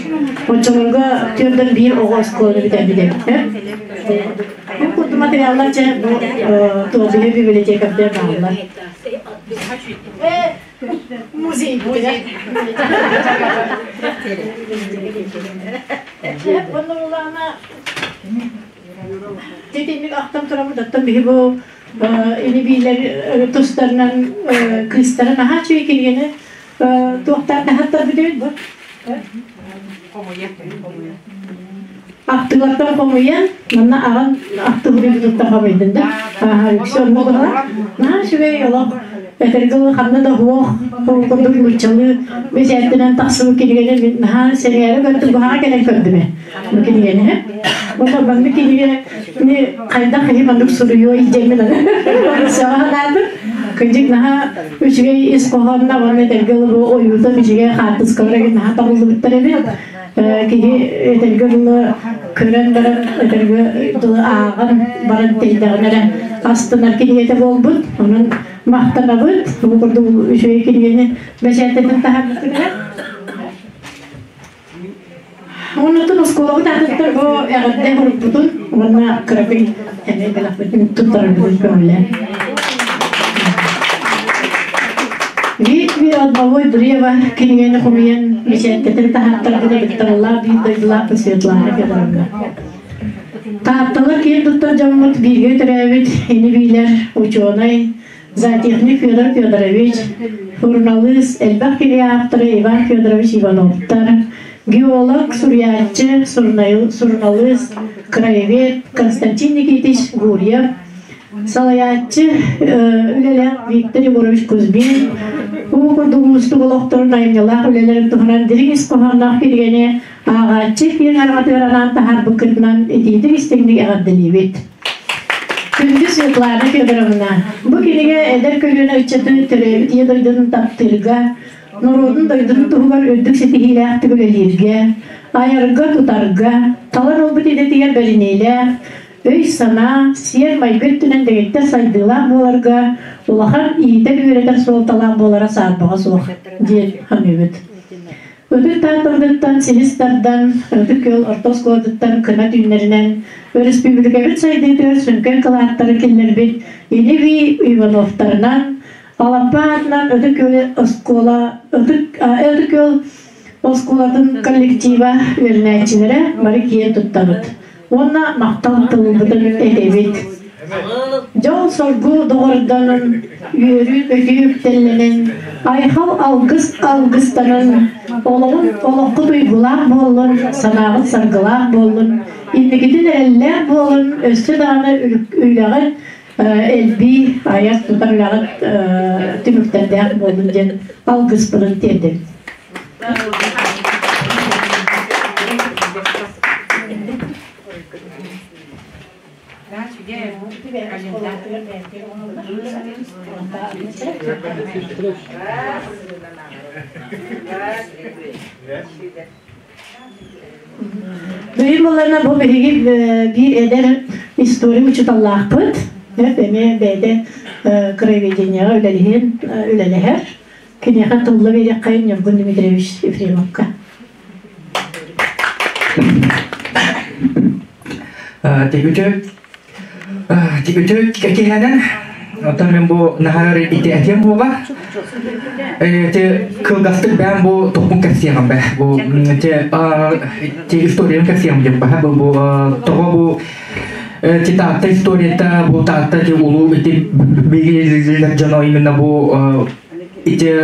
Оччолорго түөртэн биир оҕо оскуоланы бүтэрбит эбит. Бу курдук материаллар дьэ бу Туобуйа библиотекардар бааллар. Музей. Титинник ахтан тураммыт оттон биһи бу ини-биилэр тустарынан кыыстарын наһаа үчүгэй кинигэни туохтаах таһаттарбыт эбит бу. Ахтылартан хомуйан, манна аҕан ахтыларыттан хомуйдун да. Ааһа, үксэ онно буолар. Наһаа үчүгэй олох этэргэ дылы ханна да суох курдук нууччалыы бэчээттэнэн тахсыбыт кинигэни мин наһаа сэҥээрэ көрдүм, баһаҕа кэлэн көрдүм ээ. Бу кинигэни. Уонна маннык кинигэни хайдах киһи маннык суруйуой диэммин сөҕө санаатым. Кырдьык наһаа үчүгэй ис хоһоонно уонна этэргэ дылы ойуута үчүгэй хаартыскалара наһаа табыллыбыттар эбит. Киһи этэргэ дылы көрөн баран этэргэ дылы ааҕан баран тэйдэҕинэ эрэ астынар кинигэтэ буолбут. Онон махтанабыт. Бу курдук үчүгэй кинигэни бэчээттэтэн таһаарбыккытыгар. Оннуттан оскуолабыт аатыттан бу эҕэрдэ хуруппутун уонна кыракый эмиэ бэлэхпитин туттарарбытын көҥүллээн. Ветви одного древа кинигэни хомуйан бэчээттэтэн таһааттарбыта Викторалаах биир дойдулаах Светлана Федоровна. Таатталар киэн туттар дьоммут бииргэ төрөөбүт ини-биилэр учуонай, зоотехник Федор Федорович, суруналыыс, элбэх кинигэ ааптара Иван Федорович Ивановтар, геолог, суруйааччы, суруналыыс, краевед Константин Никитич Гурьев, салайааччы үлэлээх Виктор Егорович Кузьмин, уу курдук уустук олохторун айымньылаах үлэлэрин туһунан дириҥ ис хоһоонноох кинигэни ааҕааччы киэҥ араҥатыгар анаан таһаарбыккытынан итиитик-истиҥник эҕэрдэлиибит. Күндү Светлана Федоровна, бу кинигэ эдэр көлүөнэ ыччаты төрөөбүт ийэ дойдутун таптыырга, норуотун дойдутун туһугар үрдүк ситиһиилээхтик үлэлииргэ, айарга-тутарга, талан ылбыт идэтигэр бэриниилээх, өй-санаа, сиэр-майгы өттүнэн дэгиттэр сайдыылаах буоларга улахан иитэр-үөрэтэр суолталаах буолара саарбаҕа суох диэн саныыбыт. Ытык Тааттабытыттан силис тардан, Ытык Күөл орто оскуолатыттан кына түүннэринэн өрөспүүбүлүкэбит сайдыытыгар сүҥкэн кылааттары киллэрбит Ини-бии Ивановтарынан, Алампа аатынан Ытык Күөл оскуола Ытык Ытык Күөл оскуолатын коллектива үөрэнээччилэрэ бары киэн туттабыт уонна махтал тылбытын этэбит. Дьол-соргу доҕордонун, үөрүү-көтүү үктэллэнэн, айхал алгыс алгыстанан, олоҕун олоххут уйгулаах буоллун, санааҕыт саргылаах буоллун, инникитин эрэллээх буолун, өссө даҕаны үлэҕит элбии, айар-тутар үлэҕит түмүктэрдээх буоллун диэн алгыспытын тиэрдэбит. Бүгүн булларына бу биһиги биир эдэр история учууталлаахпыт. Эмиэ бэйэтэ краеведениеҕа үлэлиһин үлэлэһэр. Киниэхэ тылла биэриэххэ Ньургун Дмитриевич Ефремовка. Тегүтү Тегүтү киһэнэн оттон мен бу наһаар ити этиэм буола. Те кылгастык бэм бу тохпун кэпсиэҕим бэ. Бу те те историям кэпсиэҕим диэн баха бу бу тоҕо бу те таатта историята бу таатта те улуу ити билилер дьоно именно бу ити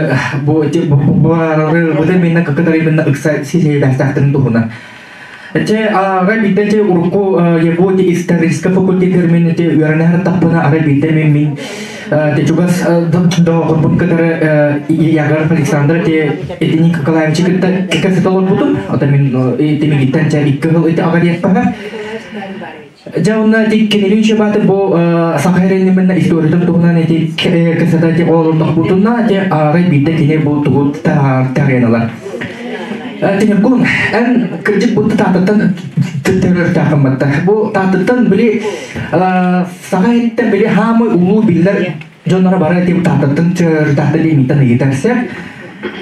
бу ити бу бу именно кытары именно ыкса сиһилээхтэрин туһунан. Дьэ, арай биирдэ дьэ урукку Якутия историческай факультетыгар мин ити үөрэнэ сырыттахпына арай биирдэ мин мин те чугас доҕорбун кытары Ягоров Александр те ити Николаевичы кытта кэпсэтэ олорбутум. Ото мин ити мигиттэн дьэ икки сыл ити аҕа диэхпэһэ. Дьэ онно ити кинилиин чебаты бу саха эрэннэмэнна историятын туһунан ити кэпсэтэ ити олордохпутуна ити арай биирдэ кини бу тугу таһаарыаналар. Тинекун, эн кырдьык бу таатыттан төрөртаахын батта. Бу таатыттан били саха иһиттэн били хаамай улуу биллэр дьонноро бары ити таатыттан төрөртаахта диэмиттэн ыйытарса.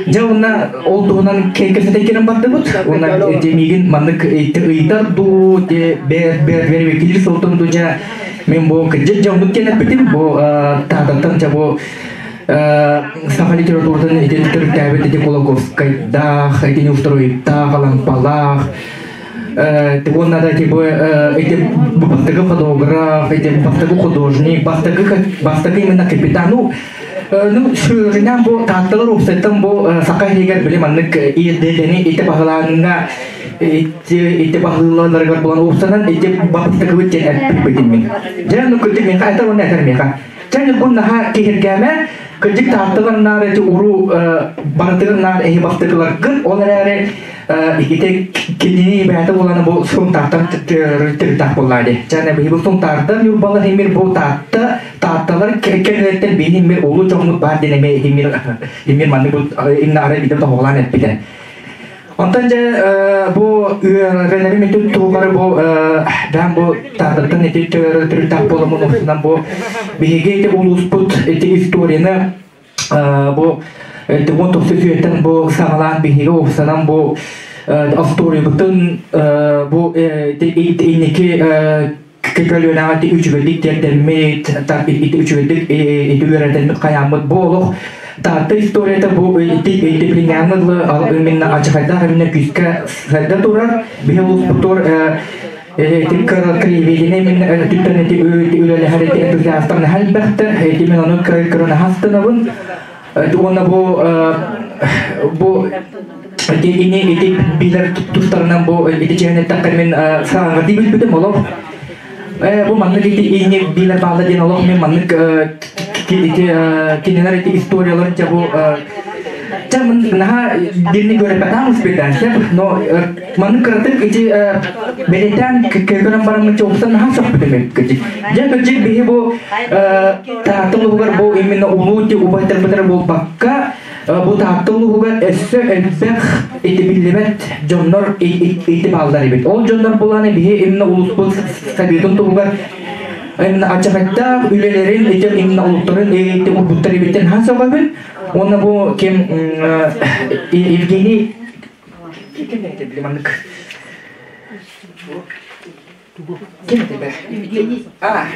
Дьэ уонна ол туһунан кэпсэтэн кэлэн бардыбыт. Уонна ити миигин маннык ыйытар дуу, те бэр бэр бэр килир сылтын дуу дьэ мен бу кырдьык дьэ оннук диэн эппитим. Бу таатыттан дьэ бу саха литературатын ити төрүттээбит ити Кулаковскайдаах, ити Неустроевтаах, Алампалаах, уонна да типа эти бастакы фотограф, эти бастакы художник, бастакы бастакы именно капитан. Ну, ну, сүрүнэн бу таатталар уопсайтан бу саха иһигэр били маннык иирдэлэни ити баһылааҥҥа ити баһылыыларыгар булан уопсанан ити бастакыбыт диэн эппитим мин. Дьэ, ну кырдьык миэхэ этэр уонна этэр миэхэ. Чэ, бу наһаа киһиргээмэ, кырдьык таатталар наар эти уруу барытыгар наар эһи бастакыларгын, ол эрээри ити кинини бэйэтэ буолан бу сунтаартан төрүттээх буоллаа дии. Чэ, биһи бу сунтаартан Ньурбалар химир бу таатта таатталар кэллэриттэн биһи химир улуу дьоммут баар диэн эмиэ химир химир маннык бу инна арай биирдэ тоһоҕолоон эппитэ. Онтон дьэ бу үөрэнэрим ити туһугар бу бэм бу таататтан ити төрүттээх буоламмын устунан бу биһиги ити улууспут ити историяны бу 19 үйэттэн бу саҕалаан биһиги уопсанан бу остуоруйабытын бу инники көлүөнэҕэ ити үчүгэйдик тиэрдэммит ити үчүгэйдик ити үөрэтэммит хайааммыт бу олох Таатта историята бу ити ити билиҥҥээҥҥэ дылы именно ачахайдаах именно күүскэ сайда турар биһи улууспутугар ити краеведение именно өттүттэн ити үлэлэһэр ити энтузиастар наһаа элбэхтэр ити мен ону көрөн аһастынабын уонна бу бу ити ини ити билэр тустарынан бу ити чээнэттэххэ мин сааҥҥа билбитим олох бу маннык ити ини билэр баалла диэн олох мен маннык ити кинилэр ити историяларын дьэ бу Чэ, наһаа дирни көрөппэтаам успетаан но маннык кыратык ити бэлиэтээн көрөн бараммын чоҕусан наһаа сөхпүтүм эбит дьэ кырдьык биһи бу Таатта улууһугар бу именно улуу ти убайдарбытар буолбакка бу Таатта улууһугар өссө элбэх ити биллибэт дьоннор ити бааллар эбит ол дьоннор булааны биһи именно улууспут советын туһугар именно ачахаттаах үлэлэрин ити именно улуктарын ити урбуттар эбиттен наһаа сөҕөбүн уонна бу ким Евгений ким это маннык ким это а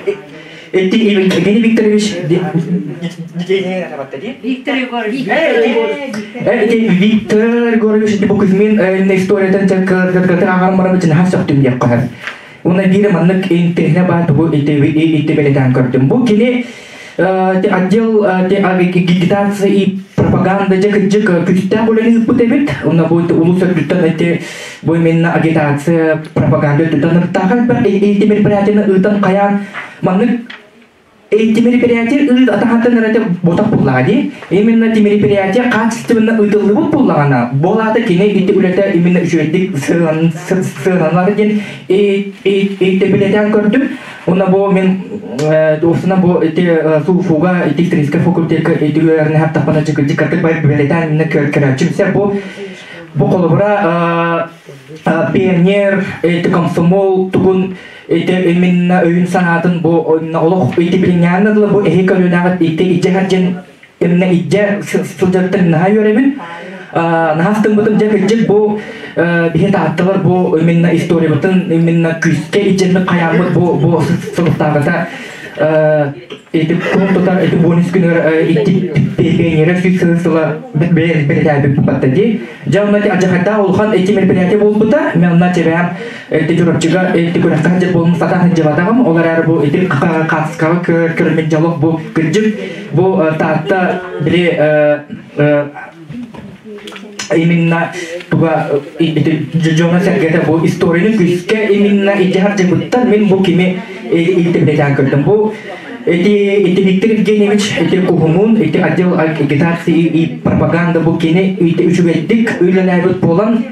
эти Евгений Викторович Виктор Егорович. Виктор Егорович бу Кузьмин историятын ааҕар барабытын хас сөхтүм диэх хаһар. Уна биир маннык интехне баа тугу ити бэлитээн көрдүм. Бу кини отдел агитации и пропаганда дьэ кырдьык күүстээх үлэни ыыппыт эбит. Уна бу улус өртүттэн эти бу именно агитация пропаганда өттүттэн ыртаах элбэх эти мероприятияны ыытан хайаан маннык эти мероприятие ыыт атахаттан эрэ ботах буллаҕа дии. Именно эти мероприятие качественно ыытыллыбыт буллаҕына, буолаата кини ити үлэтэ именно үчүгэйдик сыаналанар диэн билэтэн көрдүм. Уна бу мен туосuna бу ити СУФУга ити историческай факультетка ити үөрэнэ хаттахпана чыкырдьык картык бэлэтэн именно көрөөччүм. Бу Бу холобура пионер, эти комсомол тугун ити именно өйүн санаатын бу олох ити билиҥҥээн дылы бу эһи көлүөнэҕит ити идьэ хардьын именно идьэ сылдьарыттан наһаа үөрэбин. Наһаа астыммытым дьэ кырдьык бу биһи таатталар бу именно историябытын именно күүскэ идьэммит хайааммыт бу бу сылыктааҕыта ити кун тутар ити бонус күнүгэр ити пионера сүүс сыл сыла бэлэтээбит батта дии. Дьэ онно адьахайдаах улахан ити мероприятие буолбута. Мен онно тебэм ити Чурапчыга ити күрэххэ сылдьар буолум сатаан сылдьыбатаҕым. Ол эрээри бу ити хаатыскаҕа көрмүт дьолох бу кырдьык бу Таатта били именно туга дьоно сэргэтэ бу историяны күүскэ именно идьэһэр дьыбыттан мин бу кими илтибитэтään көрдүм. Бу эти ити Виктор Евгеньевич ити куһумун ити отдел агитации и пропаганда бу кини ити үчүгэйдик үлэлээбит буолан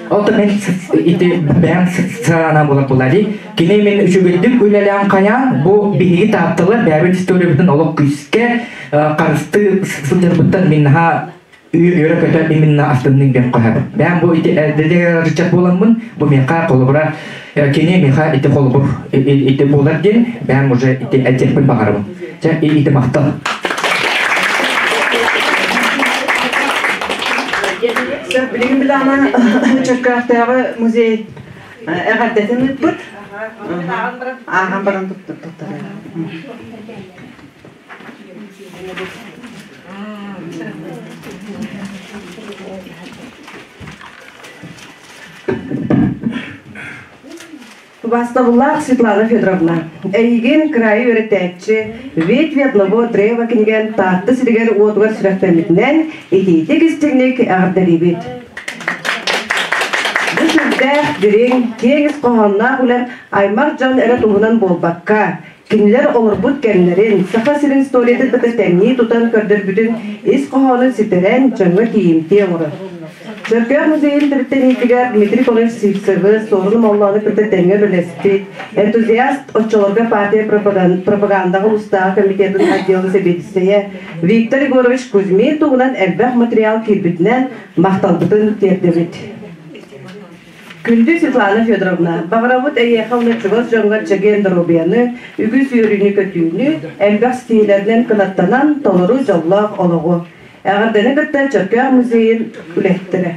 ол да мен ити бэйэм саана буолар буолари кини мен үчүгэйдик үлэлээн хайаан бу биһиги таатталар бэйэбит историябытын олох күүскэ харыстыы сылдьарбыттан мин наһаа үөрэ-көтө именно астынным диэн хоһор. Бэйэм бу ити ыччат буоламмын, бу миэхэ холобура кини миэхэ ити холобур ити буолар диэн бэйэм уже ити этиэхпин баҕарабын. Чэ ити махтал. Билигин билама Чөркөөхтөөҕү музей эҕэрдэтин ыыппыт. Ааһан баран туттар. Убаастабыллаах Светлана Федоровна, эйигин кыраайы үөрэтээччи «Ветви одного древа» кинигэн Таатта сиригэр уотугар сүрэхтэммитинэн итиитик истиҥник эҕэрдэлиибит. Бу сүрдээх дириҥ, киэҥ ис хоһоонноох үлэ аймах дьон эрэ туһунан буолбакка, Кинилэр олорбут кэмнэрин, Саха сирин историятын кытта тэҥнии тутан көрдөрбүтүн ис хоһоонун ситэрэн, дьоҥҥо тиийимтиэ оҥорор. Чөркөөх музейын төрүттэниитигэр Дмитрий Конович Сивцевы, Суорун Омоллоону кытта тэҥҥэ үлэлэспит, энтузиаст оччолорго партия пропагандаҕа улуустааҕы комитетын отделын сэбиэдиссэйэ Виктор Егорович Кузьмин туһунан элбэх материал киирбитинэн махталбытын тиэрдэбит. Күндү Светлана Федоровна, баҕарабыт эйиэхэ уонна чугас дьоҥҥор чэгиэн доруобуйаны, үгүс үөрүүнү-көтүүнү, элбэх ситиһиилэринэн кынаттанан толору дьоллоох олоҕу. Эҕэрдэни кытта Чөркөөх музейын үлэһиттэрэ.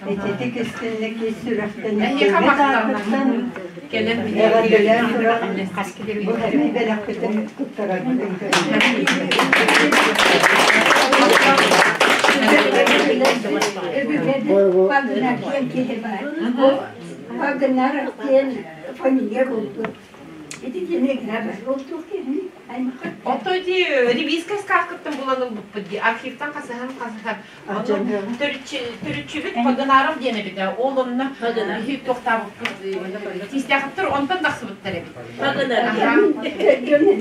Ититик истинник ис сүрэхтэн эҕэрдэлээн туран бу эбии бэлэхпитин туттарарбытын Пагынар диэн фамилия булбут. Ото ити ревизскай сказкаттан булан ылбыппыт дии архивтан хасыһан хасыһан төрүччүбүт Пагынаров диэн эбит ол онно биһи туохтаабыппыт тиистээхиттэр онтон тахсыбыттар эбит Пагынар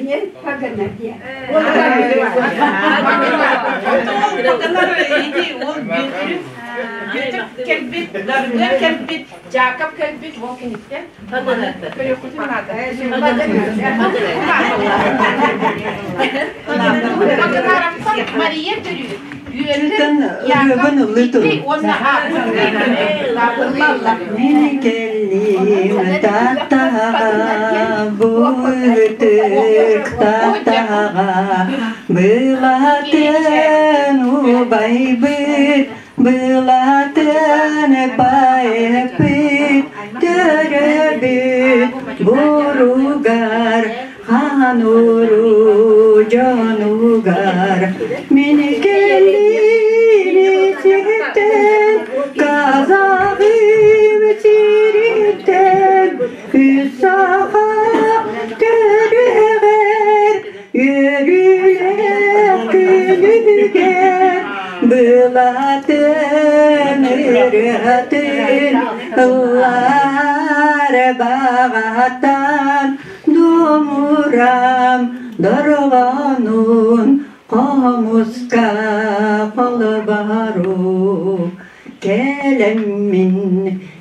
диэн Пагынар ити ол Бүөтүрү Бүөтүр кэлбит Даргыар кэлбит Жакоб кэлбит ол киниттэн Көрүөхпүтүн наада. Пагынаровтан Мария төрүүр. Үөтүн Ырыабын ыллыы турун. уонна Мин кэллим Тааттаҕа, бу ытык Тааттаҕа, былатын убайбыт Былатын байыппыт, төрөбүт буругар, хаан уруу дьонугар. Мин кэллим сириттэн, казаҕым сириттэн, үс саха төрүөҕэр Үөрүүлээх күнүгэр былатын ырыатын. Ыллар баҕаттан Думурам дорҕоонун Хомуска холбору Кэлэммин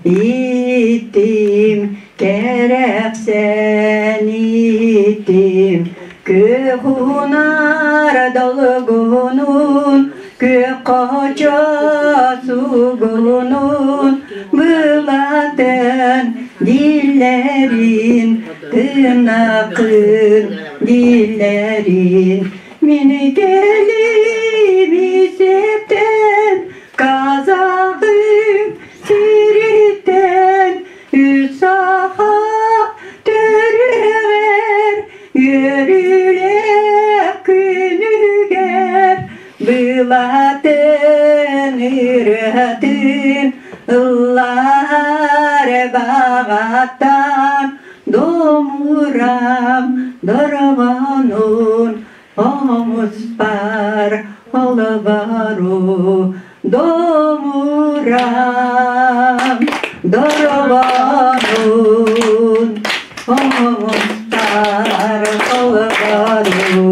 ииттим, кэрэхсээн ииттим, Күөх унаар долгунун, күөх хочо сугунун, Былатын диллэрин, тыынакын диллэрин, Мин кэлим исептен, казахым сириттен, Үс саха төрүөҕэр, үөрүүлээх күнүгэр, Былатын ырыатын ыллаар баҕаттан, Домурам дорогонун хомуспар холобору Домурам дорогонун хомуспар холобору.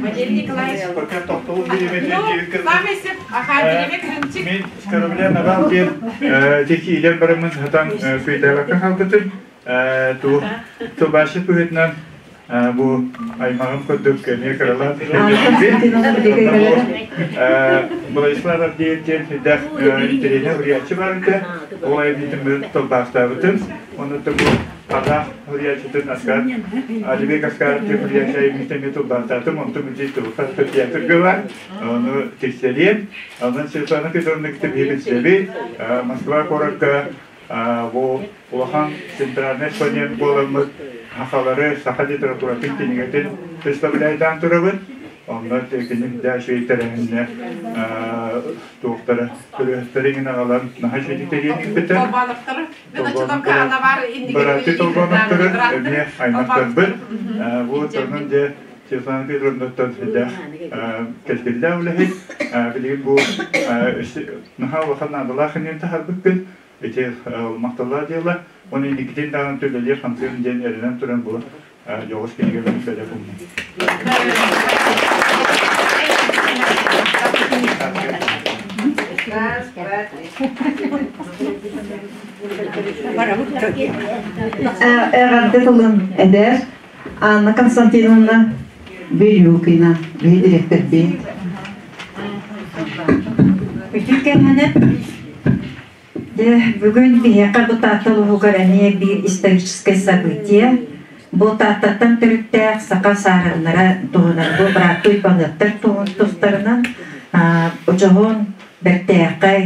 Валерий Николаевич. Ну, Мен Кораблен Абал диэн текиилэр барымын хатан күйдээбэккэ хаалбытым. Ту тылбаасчыт быһыытынан бу аймаҕым курдук эмиэ кыралаан Владислав Авдеев диэн сүрдээх интэриэһинэй суруйааччы баар этэ. Ол айымньытын тылбаастаабытым. Онно бу казах суруйааччытын Аскар Алибек Аскаров диэн суруйааччы айымньытын эмиэ тылбаастаатым. Онтум ити тылбаас театрга бар. Ону тиксэриэм. Онон Светлана Петровна кытта биһиги билсэбит. Москва куоракка бу улахан центральный экспонент буоламмыт сахалары саха литературатын кинигэтин представляйдаан турабыт. Онно кини да үчүгэй тэрээһиннэ туохтара төрөһүттэрин аҕалан наһаа үчүгэй тэрийэн ыыппыта. Бырааты Толбоновтары эмиэ аймахтарбыт. Бу тонун дьэ Светлана Петровнаттан сүрдээх кэскиллээх үлэһит. Билигин бу наһаа улахан наадалаах иннин таһаарбыккын. Ити махталлаах дьыала. Оны инникитин даҕаны төлөлүөр хамсыам диэн эрэнэн туран бу дьоҕус кинигэлэрин бэлэх ууннум. Эҕэрдэ тылын эдэр Анна Константиновна Белюкина, биһи дириэктэрбит. Үтүө кэмҥэ Дьэ, бүгүн биһиэхэ бу Таатта улууһугар эмиэ биир историческай событие. Бу Тааттаттан төрүттээх саха саарыннара туһунан бу бырааттыы Уйбаныаптар тустарынан дьоһун бэртээхэй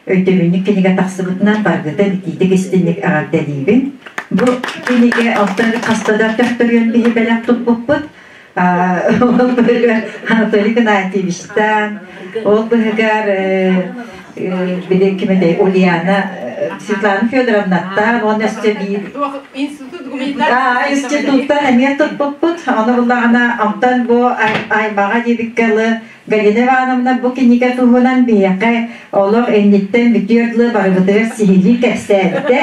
өйдөбүнньүк кинигэ тахсыбытынан баргыта битиитик истинник эҕэрдэлиибин. Бу кинигэ оттон хаста да төхтөрүөн биһи бэлэх туппуппут. Ол быһыгар Анатолий Геннадьевичтан, ол быһыгар били ким этэй Ульяна Светлана Федоровнаттан, уонна өссө биир институттан эмиэ туппуппут. Ону буллаҕына онтон бу аймаҕа диэбиккэ ылы Галина Ивановна бу кинигэ туһунан биһиэхэ олох инниттэн бүтүөр дылы барыбытыгар сиһилии кэпсээбитэ,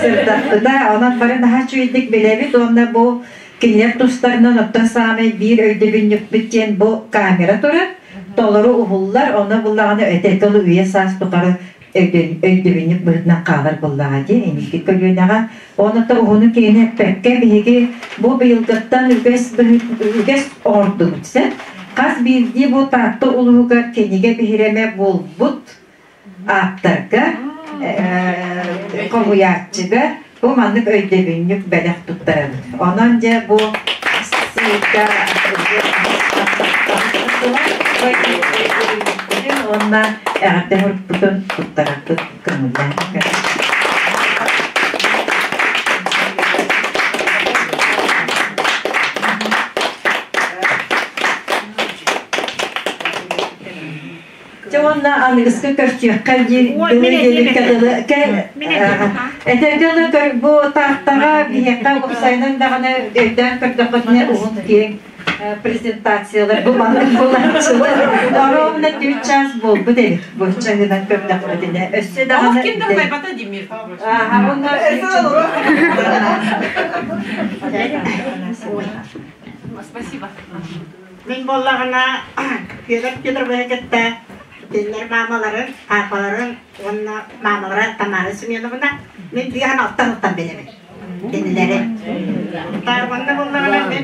сырдаппыта. Онон бары наһаа үчүгэйдик билэбит уонна бу кинилэр тустарынан оттон саамай биир өйдөбүнньүкпүт диэн бу камера турар, толору уһуллар, онно буллаҕына өтөргө үйэ саас тухары өйдөбүнньүк быһыытынан хаалар буоллаҕа дии инники көлүөнэҕэ. Онута уһуну киэҥи эппэккэ биһиги бу быйылгыттан үгэс үгэс оҥордубут сэ. Хас биирдии бу Таатта улууһугар кинигэ биһирэмэ буолбут ааптарга, хомуйааччыга бу маннык өйдөбүнньүк бэлэх туттарабыт. Онон дьэ бу сыыка уонна эҕэрдэ хорукпутун туттарарбыт көҥүллээх. Уонна аныгыскы көрсүөххэ диир дылы диэбиккэ дылы этэргэ дылы бу Тааттаҕа биһиэхэ уопсайынан даҕаны өйдөөн көрдөххүтүнэ уһун киэҥ презентациялар бу маннык буолааччылар. Ровно түөрт чаас буолбут эбит бу чаһынан көрдөхпүтүнэ. Өссө даҕаны Ким да байбата Димир. Спасибо. Мин буоллаҕына Федор Федоровиһы кытта кинилэр маамаларын, паапаларын уонна маамалара Тамара Семеновна мин биэһэн алта сылтан билэбин кинилэри. Уонна буоллаҕына мин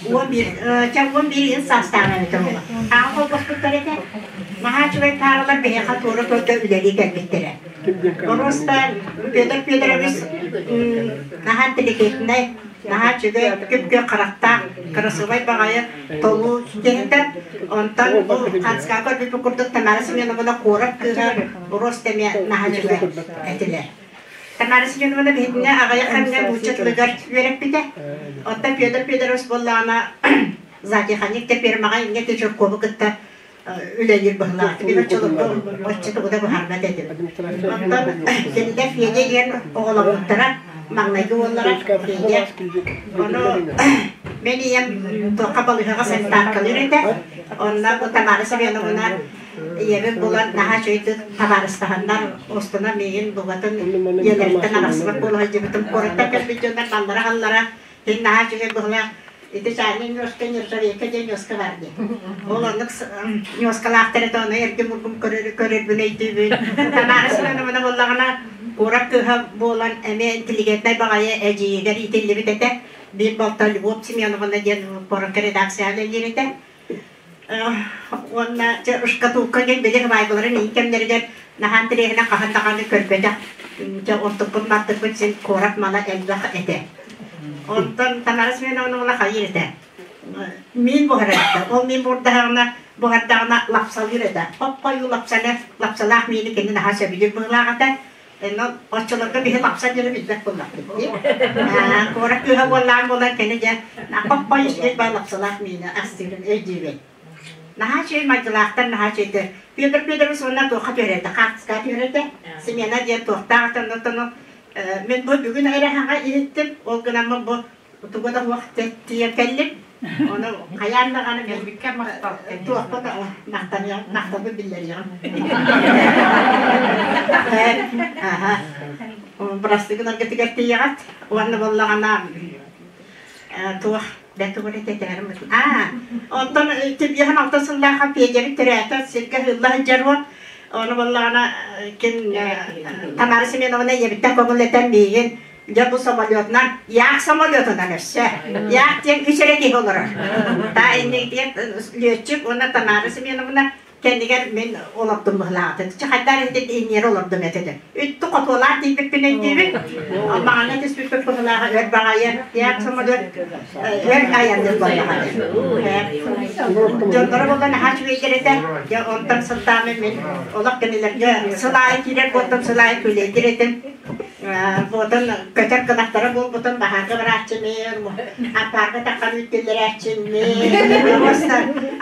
11 чэ 11 иһин саастаах эбитэ буолла. Аҕа холбоспуттар этэ. Наһаа үчүгэй пааралар биһиэхэ туора көргө үлэлии кэлбиттэрэ. Просто Петр Федорович наһаа интеллигентнэй, наһаа үчүгэй, күп-күөх харахтаах, кырасыабай баҕайы толуу киһитэ. Онтон бу Ханскаҕа көрбүппүт курдук Тамара Семеновна куорат кыыһа Рост эмиэ наһаа үчүгэй этилэр. Тамара Семеновна биһигини аҕыйах кэмҥэ нуучча тылыгар үөрэппитэ. Оттон Федор Федорович буоллаҕына зоотехник фермаҕа инньэ Чиркову кытта үлэлиир быһыылаах. Мин оччолорго оччо тугу да быһаарбат этим. Онтон кинилэр Федя диэн оҕоломмуттара, маҥнайгы уоллара Федя. Ону мен ийэм туохха балыыһаҕа санитаркалыыр этэ. Онно бу Тамара Семеновна ийэбин булан наһаа үчүгэйдик табаарыстаһаннар, устуна миигин букатын ийэлэриттэн арахсыбат буола сылдьыбытым. Куораттан кэлбит дьоннор маллара-халлара Кини наһаа үчүгэй быһыылаах ити чайный ньуоска нержавейка диэн ньуоска баар дии. Ол оннук ньуоскалаахтар этэ ону эргим-ургум көрөрбүн өйдүүбүн. Тамара Семеновна буоллаҕына куорат кыыһа буолан эмиэ интеллигентнай баҕайы эдьиийигэр иитиллибит этэ. Биир балта Любовь Семеновна диэн куоракка редакцияҕа үлэлиир этэ. Уонна дьэ шкатулка диэн били ыбаайбаларын иин кэмнэригэр наһаа интэриэһинэй хаһан даҕаны көрбөтөх дьэ онтукпут мантыкпыт син куорат мала элбэх этэ. Онтон Тамара Семеновна уола хайыыр этэ. Миин буһарар этэ. Ол миин буурдаһаҕына буһардаҕына лапсалыыр этэ. Хоп-хойуу лапсаны, лапсалаах миини кини наһаа сөбүлүүр быһыылаах этэ. Онон оччолорго биһи лапса диэри билбэт буоллахпыт дии. Куорат кыыһа буоллаан буолан кини дьэ хоппой үчүгэй баа лапсалаах миини астыырын өйдүүбүн. Наһаа үчүгэй майгылаахтар, наһаа үчүгэйдэр. Петр Петрович уонна туохха түһэрэтэ, хаартыскаҕа түһэрэтэ. Смена диэн туохтаах отоннотону мин бу бүгүн эрэ хаҥа иһиттим, ол гынаммын бу тугу да суох тиийэн кэллим. Ону хайаан даҕаны Кэлбиккэ махтал. Туохпут махтаныам, махталбын биллэриэҕим. Аха. Бырастыы гынаргытыгар тиийэҕит. Уонна буоллаҕына туох бэтугур этэтээрим Аа, онтон тибиэһин алта сыллаахха Петябит төрөөтө сиргэ ыһылла сылдьар уол. Ону буоллаҕына ким Тамара Семеновна ийэбиттэн көҥүллэтэн миигин Дьэ бу самолетунан, Як самолетунан өссө. Як диэн үс эрэ киһи олорор. Та иннигитигэр лүөччүк уонна Тамара Семеновна кэннигэр мин олордум быһылаатым. Чэ хайдах эрэ инниэр олордум этэ. Үттү хотуолаах тиийбиппин өйдүүбүн. Маҕаҥҥа түспүппүт быһылааҕа өр баҕайы Як самолет өр айанныыр буоллаҕа. Дьонноро буолла наһаа үчүгэйдэр этэ. Дьэ онтон сылтаамын мин олох кинилэргэ сыл аайы киирэр буолтум, сыл аайы күлэйдир этим. Буотун көтөр кынаттара буолбутун баһаарга барааччымын, аппаарга таххан үүттүллэрээччиммин. Просто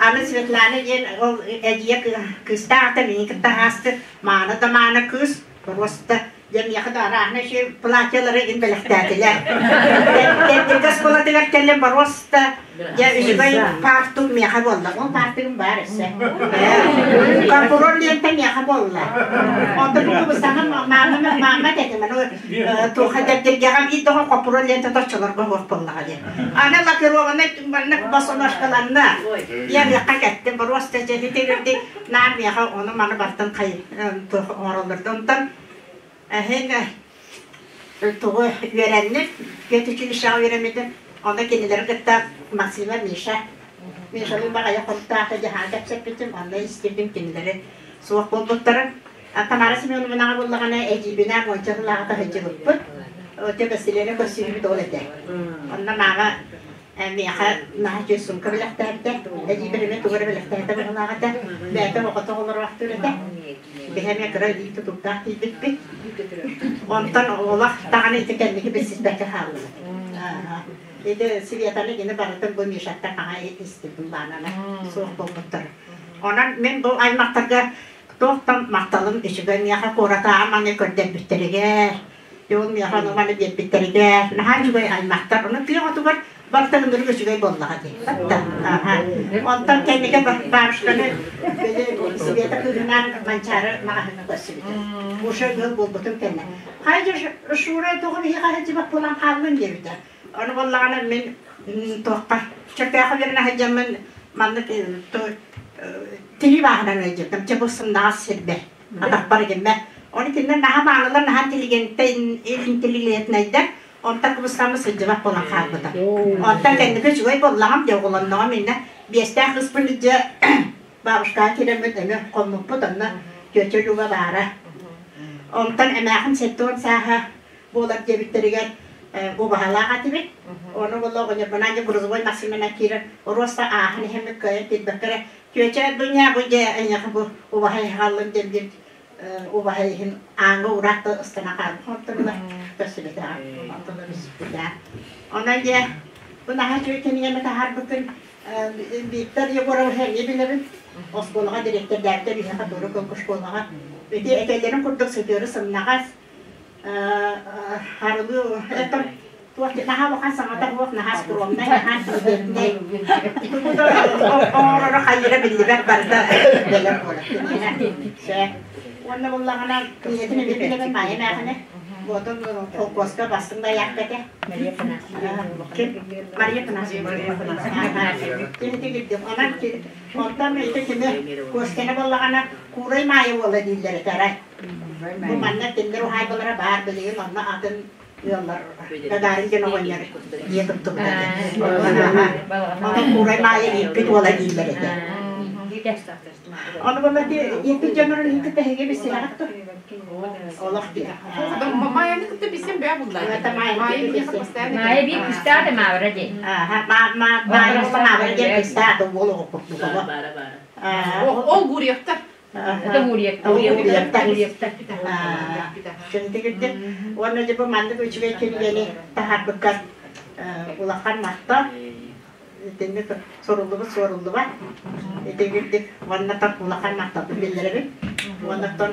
аны Светлана диэн ол эдьиийэ кыыстаах ата миигин кытта аасты мааны да мааны кыыс просто дьэ миэхэ да арааһына үчүгэй платьелары игин бэлэхтээтилэр. Тендергэ оскуолатыгар кэллим просто Дьэ, үчүгэй паартук миэхэ буолла. Ол паартыгым баар өссө. Прокурор лиэнтэ миэхэ буолла. Онтон бу кыбыстаҥа маама маама этим. Аны туоха дэбдиргэҕэ биир доҕор хоппуруон лиэнтэ точчолорго суох буоллаҕа диэн. Аны лакированнай маннык босоножкаланна. Иэҕиэххэ кэттим. Боруоста дьэ наар миэхэ ону маны бартын хай туох оҥороллор. Онтон эһин тугу үөрэнним, педучилищеҕа үөрэммитим. Онно кинилэри кытта Максима Миша, Мишалыын баҕайы хонуктаахта дьаһаан кэпсэппитим, онно истибитим кинилэри суох буолбуттарын. Тамара Семеновнаҕа буллаҕына эдьиийбинээх уонча сыллааҕыта сылдьыбыппыт. Өтө Василена көрсүһүүбүт ол этэ. Онно маама Миэхэ наһаа үчүгэй сумка бэлэхтээбитэ. Эдьиийбэр эмиэ тугу эрэ бэлэхтээбитэ быһыылаах этэ. Бэйэтэ оҕото оҕолороохтуур этэ. Биһи эмиэ кыра илии тутуктаах тиийбиппит. Онтон олох даҕаны ити кэнники билсиспэккэ хааллыбыт. Ити Светаны кини барытын бу Мишаттан хаҥа истибитим баанана суох буолбуттар. Онон мин бу аймахтарга туохтан махталым үчүгэй миэхэ куоратааҕы маны көрдөрбүттэригэр, ол миэхэ ону маны биэрбиттэригэр наһаа үчүгэй аймахтар. Ону тыа оҕотугар барыта ынырык үчүгэй буоллаҕа дии. Онтон кэнники бабушканы били Света кыыһынаан Манчаары маҕаһыыҥҥа көрсүбүтүм. Уже ыал буолбутум кэннэ. Хайдьа Шура тоҕо биһиэхэ сылдьыбат буолан хааллын диэбитэ. Ону буоллаҕына мин туохха Чөркөөххө үөрэнэ сылдьаммын маннык тирии бааһынан ыалдьыбытым. Чэ бу сымнаҕас сирбэр атахпар игиммэр. Ону кинилэр наһаа маанылар, наһаа интеллигентнэйдэр. Онтон кыбыстаммыт сылдьыбат буолан хаалбыта. Онтон кэнники үчүгэй буоллаҕым дьэ оҕолонноҕум иннэ биэстээх кыыспын илдьэ бабушкаҕа киирэммит эмиэ хоммуппут онно тетя Люба баара. Онтон эмээхин 70 сааһа буолар диэбиттэригэр убаһалаах этибит. Ону буолла оҕонньорбунаан дьэ грузовой массыынанан киирэн оруоста ааһан иһэммит кыайан киирбэккэ эрэ тетя Дуня бу дьэ эйиэхэ бу убаһа иһэ диэн биир убаһа иһин ааҥҥа ураат да ыстана хаалбыт онтон көрсүбэтэҕэ онтон билсибитэ. Онон дьэ бу наһаа үчүгэй кинигэни таһаарбыккын Виктор Егорович эмиэ билэбин. Оскуолаҕа дириэктэрдээбитэ биһиэхэ туора көлкө школаҕа. Ити этэллэрин курдук сытыары сымнаҕас харылыы это туох наһаа улахан саҥата суох наһаа скромнай наһаа интеллигентнэй оҥороро хайыра биллибэт барыта бэлэм буолар уонна буллаҕына ийэтин эмиэ билэбин Маайа эмээхинэ буотун холкуоска бастыҥ дайаакка этэ Мария Афанасьевна Кини онон онтон ити кини Костяны буоллаҕына Куурай Маайа уола дииллэр этэ арай Бу манна кинилэр уһаайбалара баар билигин онно атын ыаллар Гагарин диэн оҕонньор дьиэ туттубута Онон Куурай Маайа ииппит уола дииллэр этэ. Ону буолла ииппит дьоннорун иһин кытта эһиги билсиһэҕит дуо? Олох дии. Маайаны кытта билсим бээ булла. Маайа биир кыстаата маабыра диэн. Маайа маабыра диэн кыстаата уол оҕо курдук Ол Гурьевтар. Это Гурьевтар. Гурьевтар. Кэнтигирдик уонна дьэ бу маннык үчүгэй кинигэни таһаарбыккар улахан махтал. Итинник суруллубут суоруллубат. Итигирдик уонна тон улахан махталбын биллэрэбин. Уонна тон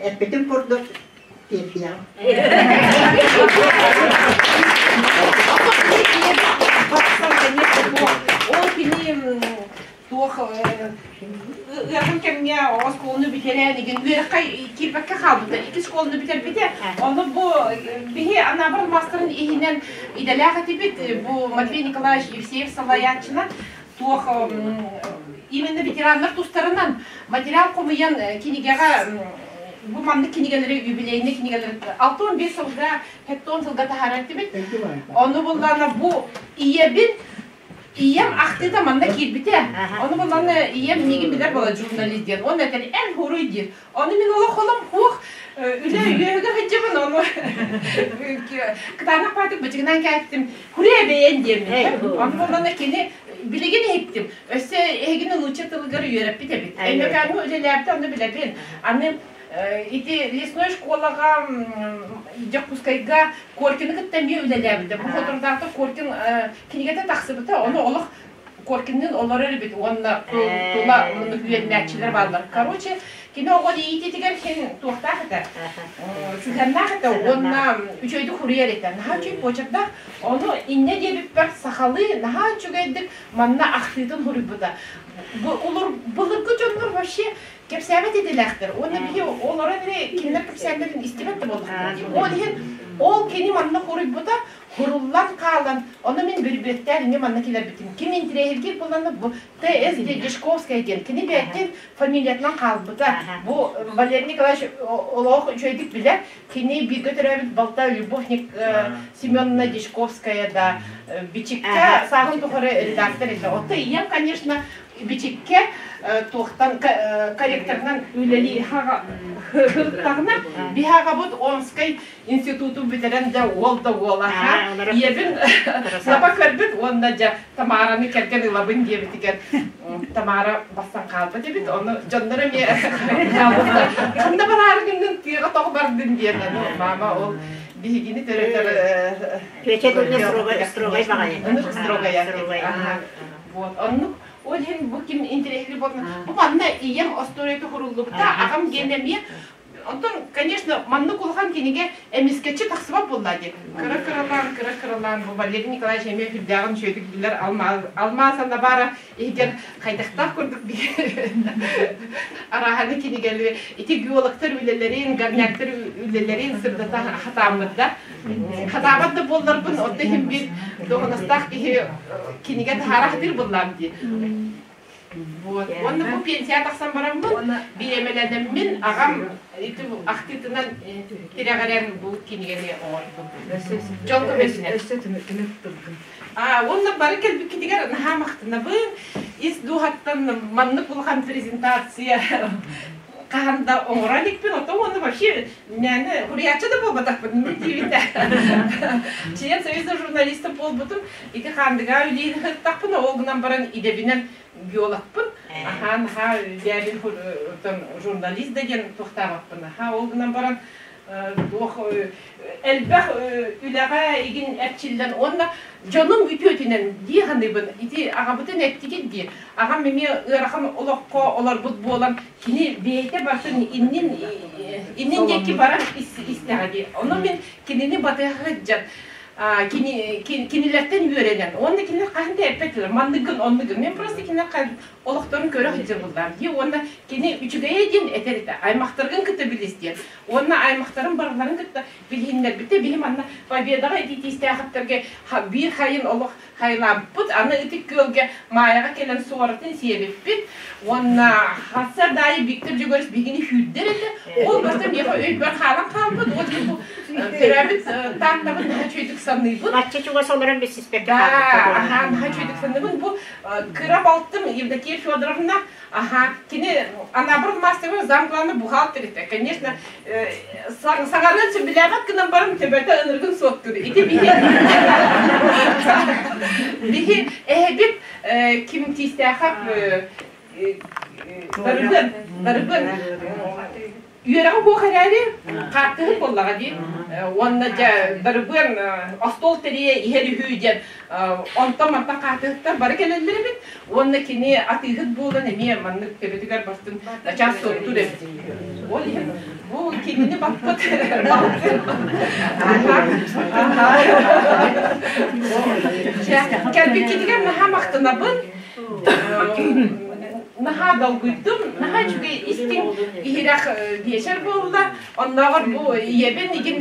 эппитим курдук тиэрдиэҕим. Ол кини туох ыарахан кэмҥэ оскуоланы бүтэрэн игин үөрэххэ киирбэккэ хаалбыта икки школаны бүтэрбитэ ону бу биһи Анаабыр маастарын иһинэн идэлээх этибит бу Матвей Николаевич Евсеев салайааччынан туох именно ветераннар тустарынан материал хомуйан кинигэҕэ бу маннык кинигэлэри юбилейный кинигэлэри 65 сылга 70 сылга таһаарар этибит ону буллаана бу ийэбин Ийэм ахтыыта манна киирбитэ. Ону буллаҕына ийэм миигин билэр буола журналист диэн. Уонна этэр эн хуруй диир. Ону мин олох холом хуох үлэ үөһүгэр сылдьабын ону кытаанах баатык бычыгынан кээттим. Хуруй эбэйэн диэммин. Ону буллаҕына кини билигин иһиттим. Өссө эһигини нуучча тылыгар үөрэппит эбит. Өймөкөөҥҥө үлэлээбитэ ону билэбин. Аны ити лесной школаҕа Дьокуускайга Коркины кытта эмиэ үлэлээбитэ. Бу соторутааҕыта Коркин кинигэтэ тахсыбыта, ону олох Коркинныын олорор эбит уонна тула муннук үөрэнээччилэр бааллар. Короче, кини оҕо иитиитигэр хин туохтаах этэ, сыһыаннаах этэ уонна үчүгэйдик хуруйар этэ. Наһаа үчүгэй почердаах. Ону инньэ диэбиппэр сахалыы наһаа үчүгэйдик манна ахтыытын хуруйбута. Былыргы дьоннор вообще кэпсээбэт идэлээхтэр уонна биһи олорон эрэ кинилэр кэпсээннэрин истибэт да буоллахтара. Ол иһин ол кини манна хоруйбута хуруллан хаалан, ону мин бүрбүөттээн инньэ манна кэлэрбитим. Ким интириэһиргиир буоллаҕына бу Т.С. Дьячковская диэн кини бэйэтин фамилиятынан хаалбыта. Бу Валерий Николаевич олох үчүгэйдик билэр. Кини бииргэ төрөөбүт балта Любовь Семеновна Дьячковская да Бичиккэ сааһын тухары редактор этэ. Оттон ийэм, конечно, Бичиккэ туохтан корректорынан үлэлии сырыттаҕына биһи аҕабыт Омскай институту бүтэрэн дьэ уол да уола ийэбин саба көрбүт уонна дьэ Тамараны кэргэн ылабын диэбитигэр Тамара бастан хаалбыт эбит ону дьоннор эмиэ хаалбыттар ханна бараары гыннын тыаҕа тоҕо бардын диэн ону мама ол биһигини төрөтөр Петя Дуня строгай баҕайы строгая вот оннук. Ол иһин бу ким интэриэһиргиир буолла. Бу манна ийэм остуоруйата хуруллубута, аҕам диэн эмиэ. Онтон, конечно, маннык улахан кинигэ эмискэччи тахсыбат буолла дии. Кыра-кыралаан, кыра-кыралаан бу Валерий Николаевич эмиэ сүрдээҕин үчүгэйдик билэр алмаас анабара иһигэр хайдахтаах курдук арааһаны кинигэлэри ити геологтар үлэлэрин, горняктар үлэлэрин сырдата хатааммыт да. Хатаабат да буолларбын, онто иһин биир дуоһунастаах киһи кинигэ таһаара сатыыр буоллаам дии. Вот. Уонна бу пенсия тахсан бараммын, бириэмэлэнэммин аҕам ити ахтыытынан тирэҕирэн бу кинигэни оҥордум. Дьон көмөтүнэн. Өссө түмүк тылгын. Уонна бары кэлбиккитигэр наһаа махтанабын. Ис дууһаттан маннык улахан презентация хаһан да оҥоро иликпин, оттон уонна вообще мээнэ хуруйааччы да буолбатахпын, мин диибин да. Член Союза журналистов буолбутум, ити Хаандыгаа үлиин ыһыктахпын, ол гынан баран идэбинэн геологпын. Аха, наһаа бэйэбин журналист да диэн туохтаабаппын. Аха, ол гынан баран туох элбэх үлэҕэ игин эрчиллэн уонна дьонум үтүөтүнэн дии саныыбын. Ити аҕабытын эттигит дии. Аҕам эмиэ ыарахан олоххо олорбут буолан, кини бэйэтэ барытын иннин иннин диэки баран истэҕэ дии. Ону мин кинини батыһа сылдьан кинилэртэн үөрэнэн уонна кинилэр хаһан да эппэтилэр манныгын оннугун мен просто кинилэр олохторун көрө сылдьар буллаам дии уонна кини үчүгэйэ диэн этэр этэ аймахтаргын кытта билис диэн уонна аймахтарын барыларын кытта билиһиннэрбитэ биһи манна Победаҕа итиитиистээхиттэргэ биир хайын олох хайылаабыппыт аны ытык күөлгэ Маайаҕа кэлэн суоратын сиэбиппит уонна хасса даайы Виктор Дьөгүөрүс биһигини сүүрдэр этэ ол барыта миэхэ өйбөр хаалан хаалбыт ол иһин бу төрөөбүт Тааттабын наһаа үчүгэйдик саныыбын Бачча чугас олорон билсиспэккэ да аһаа наһаа үчүгэйдик саныыбын бу кыра балтым Евдокия Федоровна Ага, кини Анабыр мастеры замглавный бухгалтер этэ. Конечно, саҥарыан сөбүлээбэт гынан баран төбөтө ыныргын суоттуур. Ити биһи биһи эһэбит ким тиистээхэп Дарыбыан Дарыбыан үөрэҕи буох эрээри хааттыһын буоллаҕа дии уонна дьэ дарыбыан остуол тэрийэ иһэр үһү диэн онтон мантан хаатыһыттар бары кэлэллэр эбит уонна кини атыыһыт буолан эмиэ маннык төбөтүгэр бастын начаас суоттуур эбит ол иһин бу кинини баппыт кэлбиккитигэр наһаа махтанабын наһаа долгуйдум, наһаа үчүгэй истиҥ иһирэх биэчэр буолла. Оннооҕор бу ийэбин игин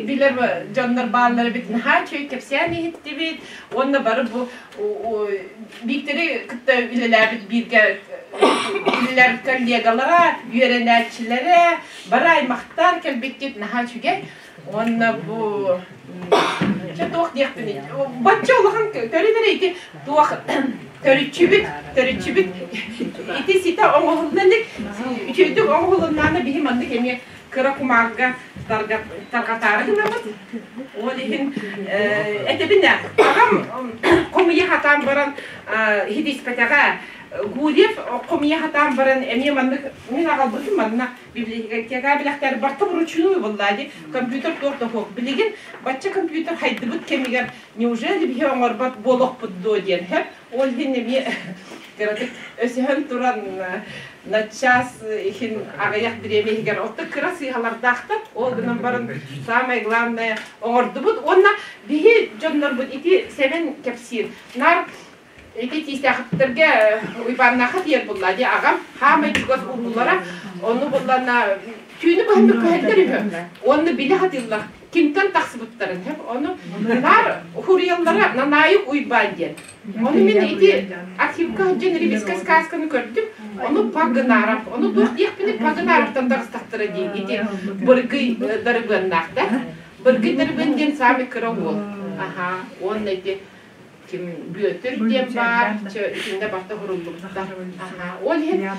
билэр дьоннор бааллар эбит, наһаа үчүгэй кэпсээн иһиттибит. Уонна бары бу Бииктэри кытта үлэлээбит бииргэ үлэлээбит коллегалара, үөрэнээччилэрэ, бары аймахтар кэлбиккит наһаа үчүгэй. Уонна бу чэ туох диэхпиний бачча улахан көрүн эрэ ити туох төрүччүбүт төрүччүбүт ити ситэ оҥоһулла илик үчүгэйдик оҥоһулуннаана биһи маннык эмиэ кыра кумаарга тарҕатаары гынабыт ол иһин этэбин ээ аҕам хомуйа сатаан баран иһитиспэтэҕэ Гурьев хомуйа сатаан баран эмиэ маннык мин аҕалбытым манна библиотека билэхтэр барта вручную буолла дии компьютер туох да суох билигин бачча компьютер хайдыбыт кэмигэр неужели биһи оҥорбот буолуохпут дуо диэн һэп ол иһин эмиэ кыратык өсөһөн туран начаас иһин аҕыйах бириэмэ иһигэр отто кыра сыыһалардаахтар ол гынан баран самое главное оҥордубут уонна биһи дьоннорбут ити Сэмэн кэпсиир наар Ити тиистээхтэргэ Уйбааннаахха тиийэр булла дии аҕам хаамай чугас уруулара ону буллана түүнү быһа мөккүһэллэр үһү уонна билэ сатыыллар кимтэн тахсыбыттарын ону наар хуруйаллара Нанаайык Уйбаан диэн ону мин ити архивка сылдьан ревизскэй сказканы көрдүм ону Пагынаров ону туох диэхпиний Пагынаровтан таҕыстахтара дии ити Быргый Дарыбыаннаах да Быргый Дарыбыан диэн саамай кыра уол аха уонна ити ким Бүөтүр диэн баар, итиннэ барта уһуруллубуттар. Ол иһин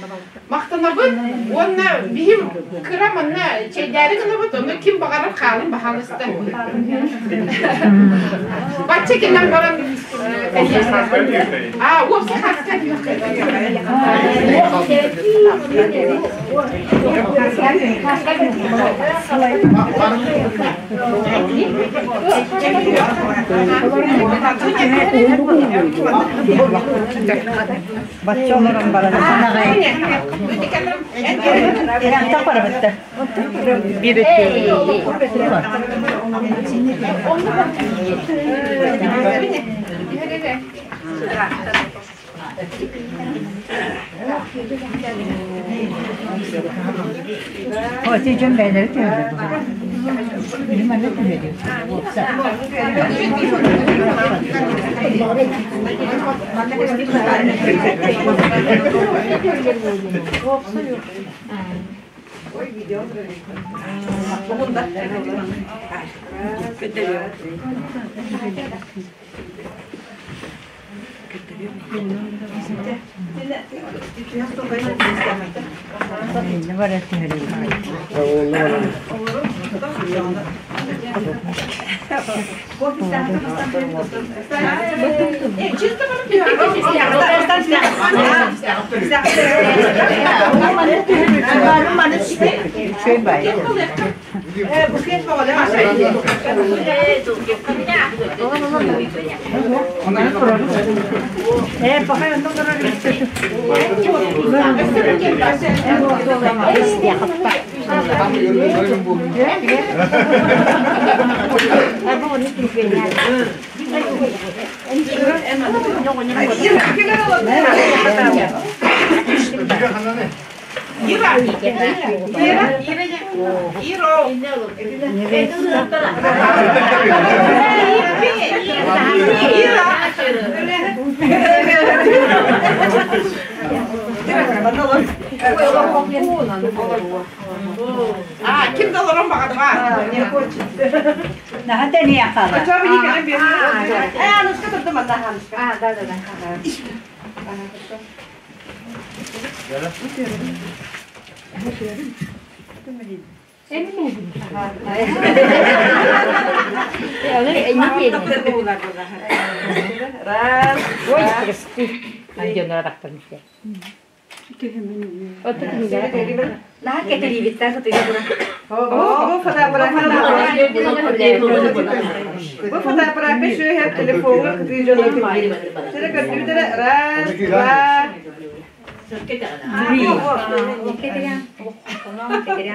махтанабын уонна биһим кыра манна чэйдээри гынабыт, ону ким баҕарар хаалын баһаалыста. Бачча кэлэн баран А, уопсай хаска Бачча олорон баран. Антах барабытта. Bir О, ти жөн бәйлері түйеді. Білім әлі түйеді. Ира! Ира! Ира! А, ким долларом бағатыға? Не хочет. Наха не яқала. А что вы не хотите? А, ну что тут дома, А, да, да, да. Раз, Ой, прости. Бу фотоаппаратка шөһәп телефонга кытыы дьоно кэлбит. Сэрэ көрдүбүтэрэ раз, два,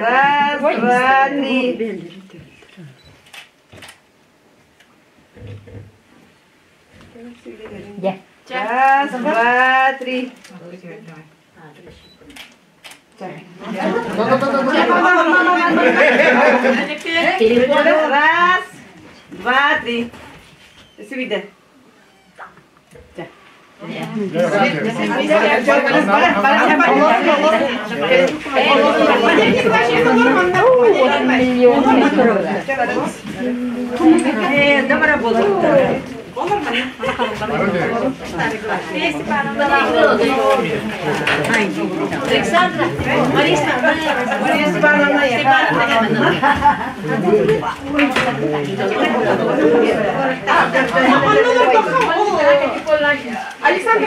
раз, два, три. Раз, два, три. Раз, два, три. Сүбүйдэ. Александра, Мария Степановна, Александр,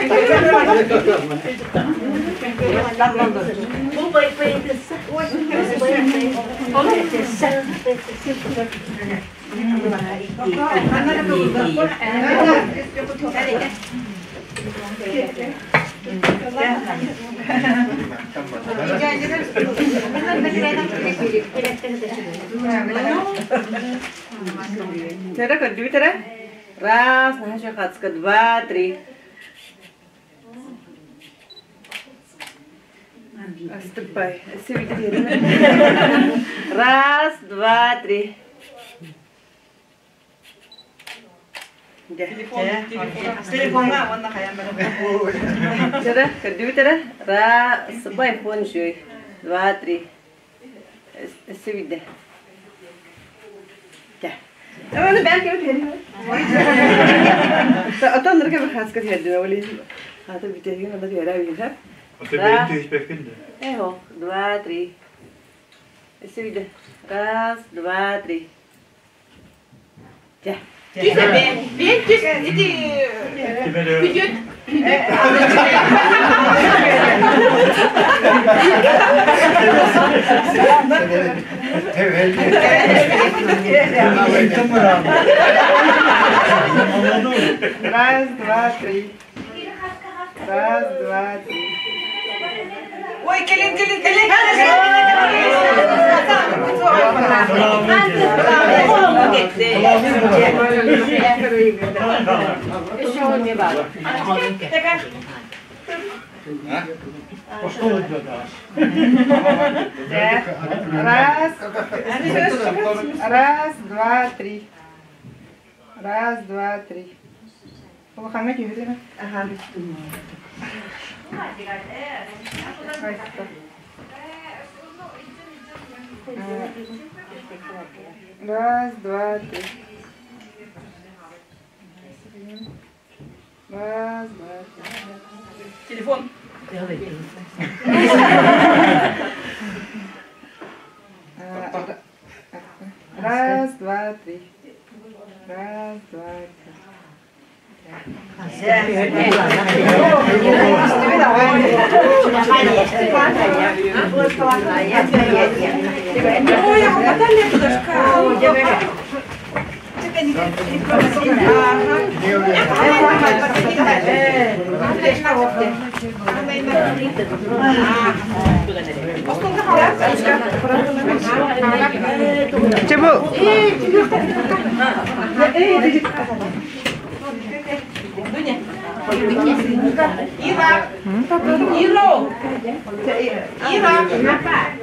Сэрэ көрдүбүтэрэ. Раз, наша хацка, два, три. Ступай. Раз, два, три. Телефонга онна хаян Сэрэ көрдүбүтэрэ. Раз, бай фон жуй. Два, три. Сүбүйдэ. Аны бән кебет хәри. Отон нырга бер хаска хәрди оли. Хата битеген анда хәрә бит. Ото бәйт төшпәкин дә. Эхо, два, три. Сүбүйдэ. Раз, два, три. Түс бен, бен түс, ити Күтүөт. Раз, два, три. Раз, два, три. Ой, келин, келин, келин. Раз, раз, два, три. Раз, два, три. Улахаҥҥа түһүлүмэ. Раз, два, три. Раз, два, три. Телефон. Раз, два, три. Раз, два, три. Ира. Ира. Ира.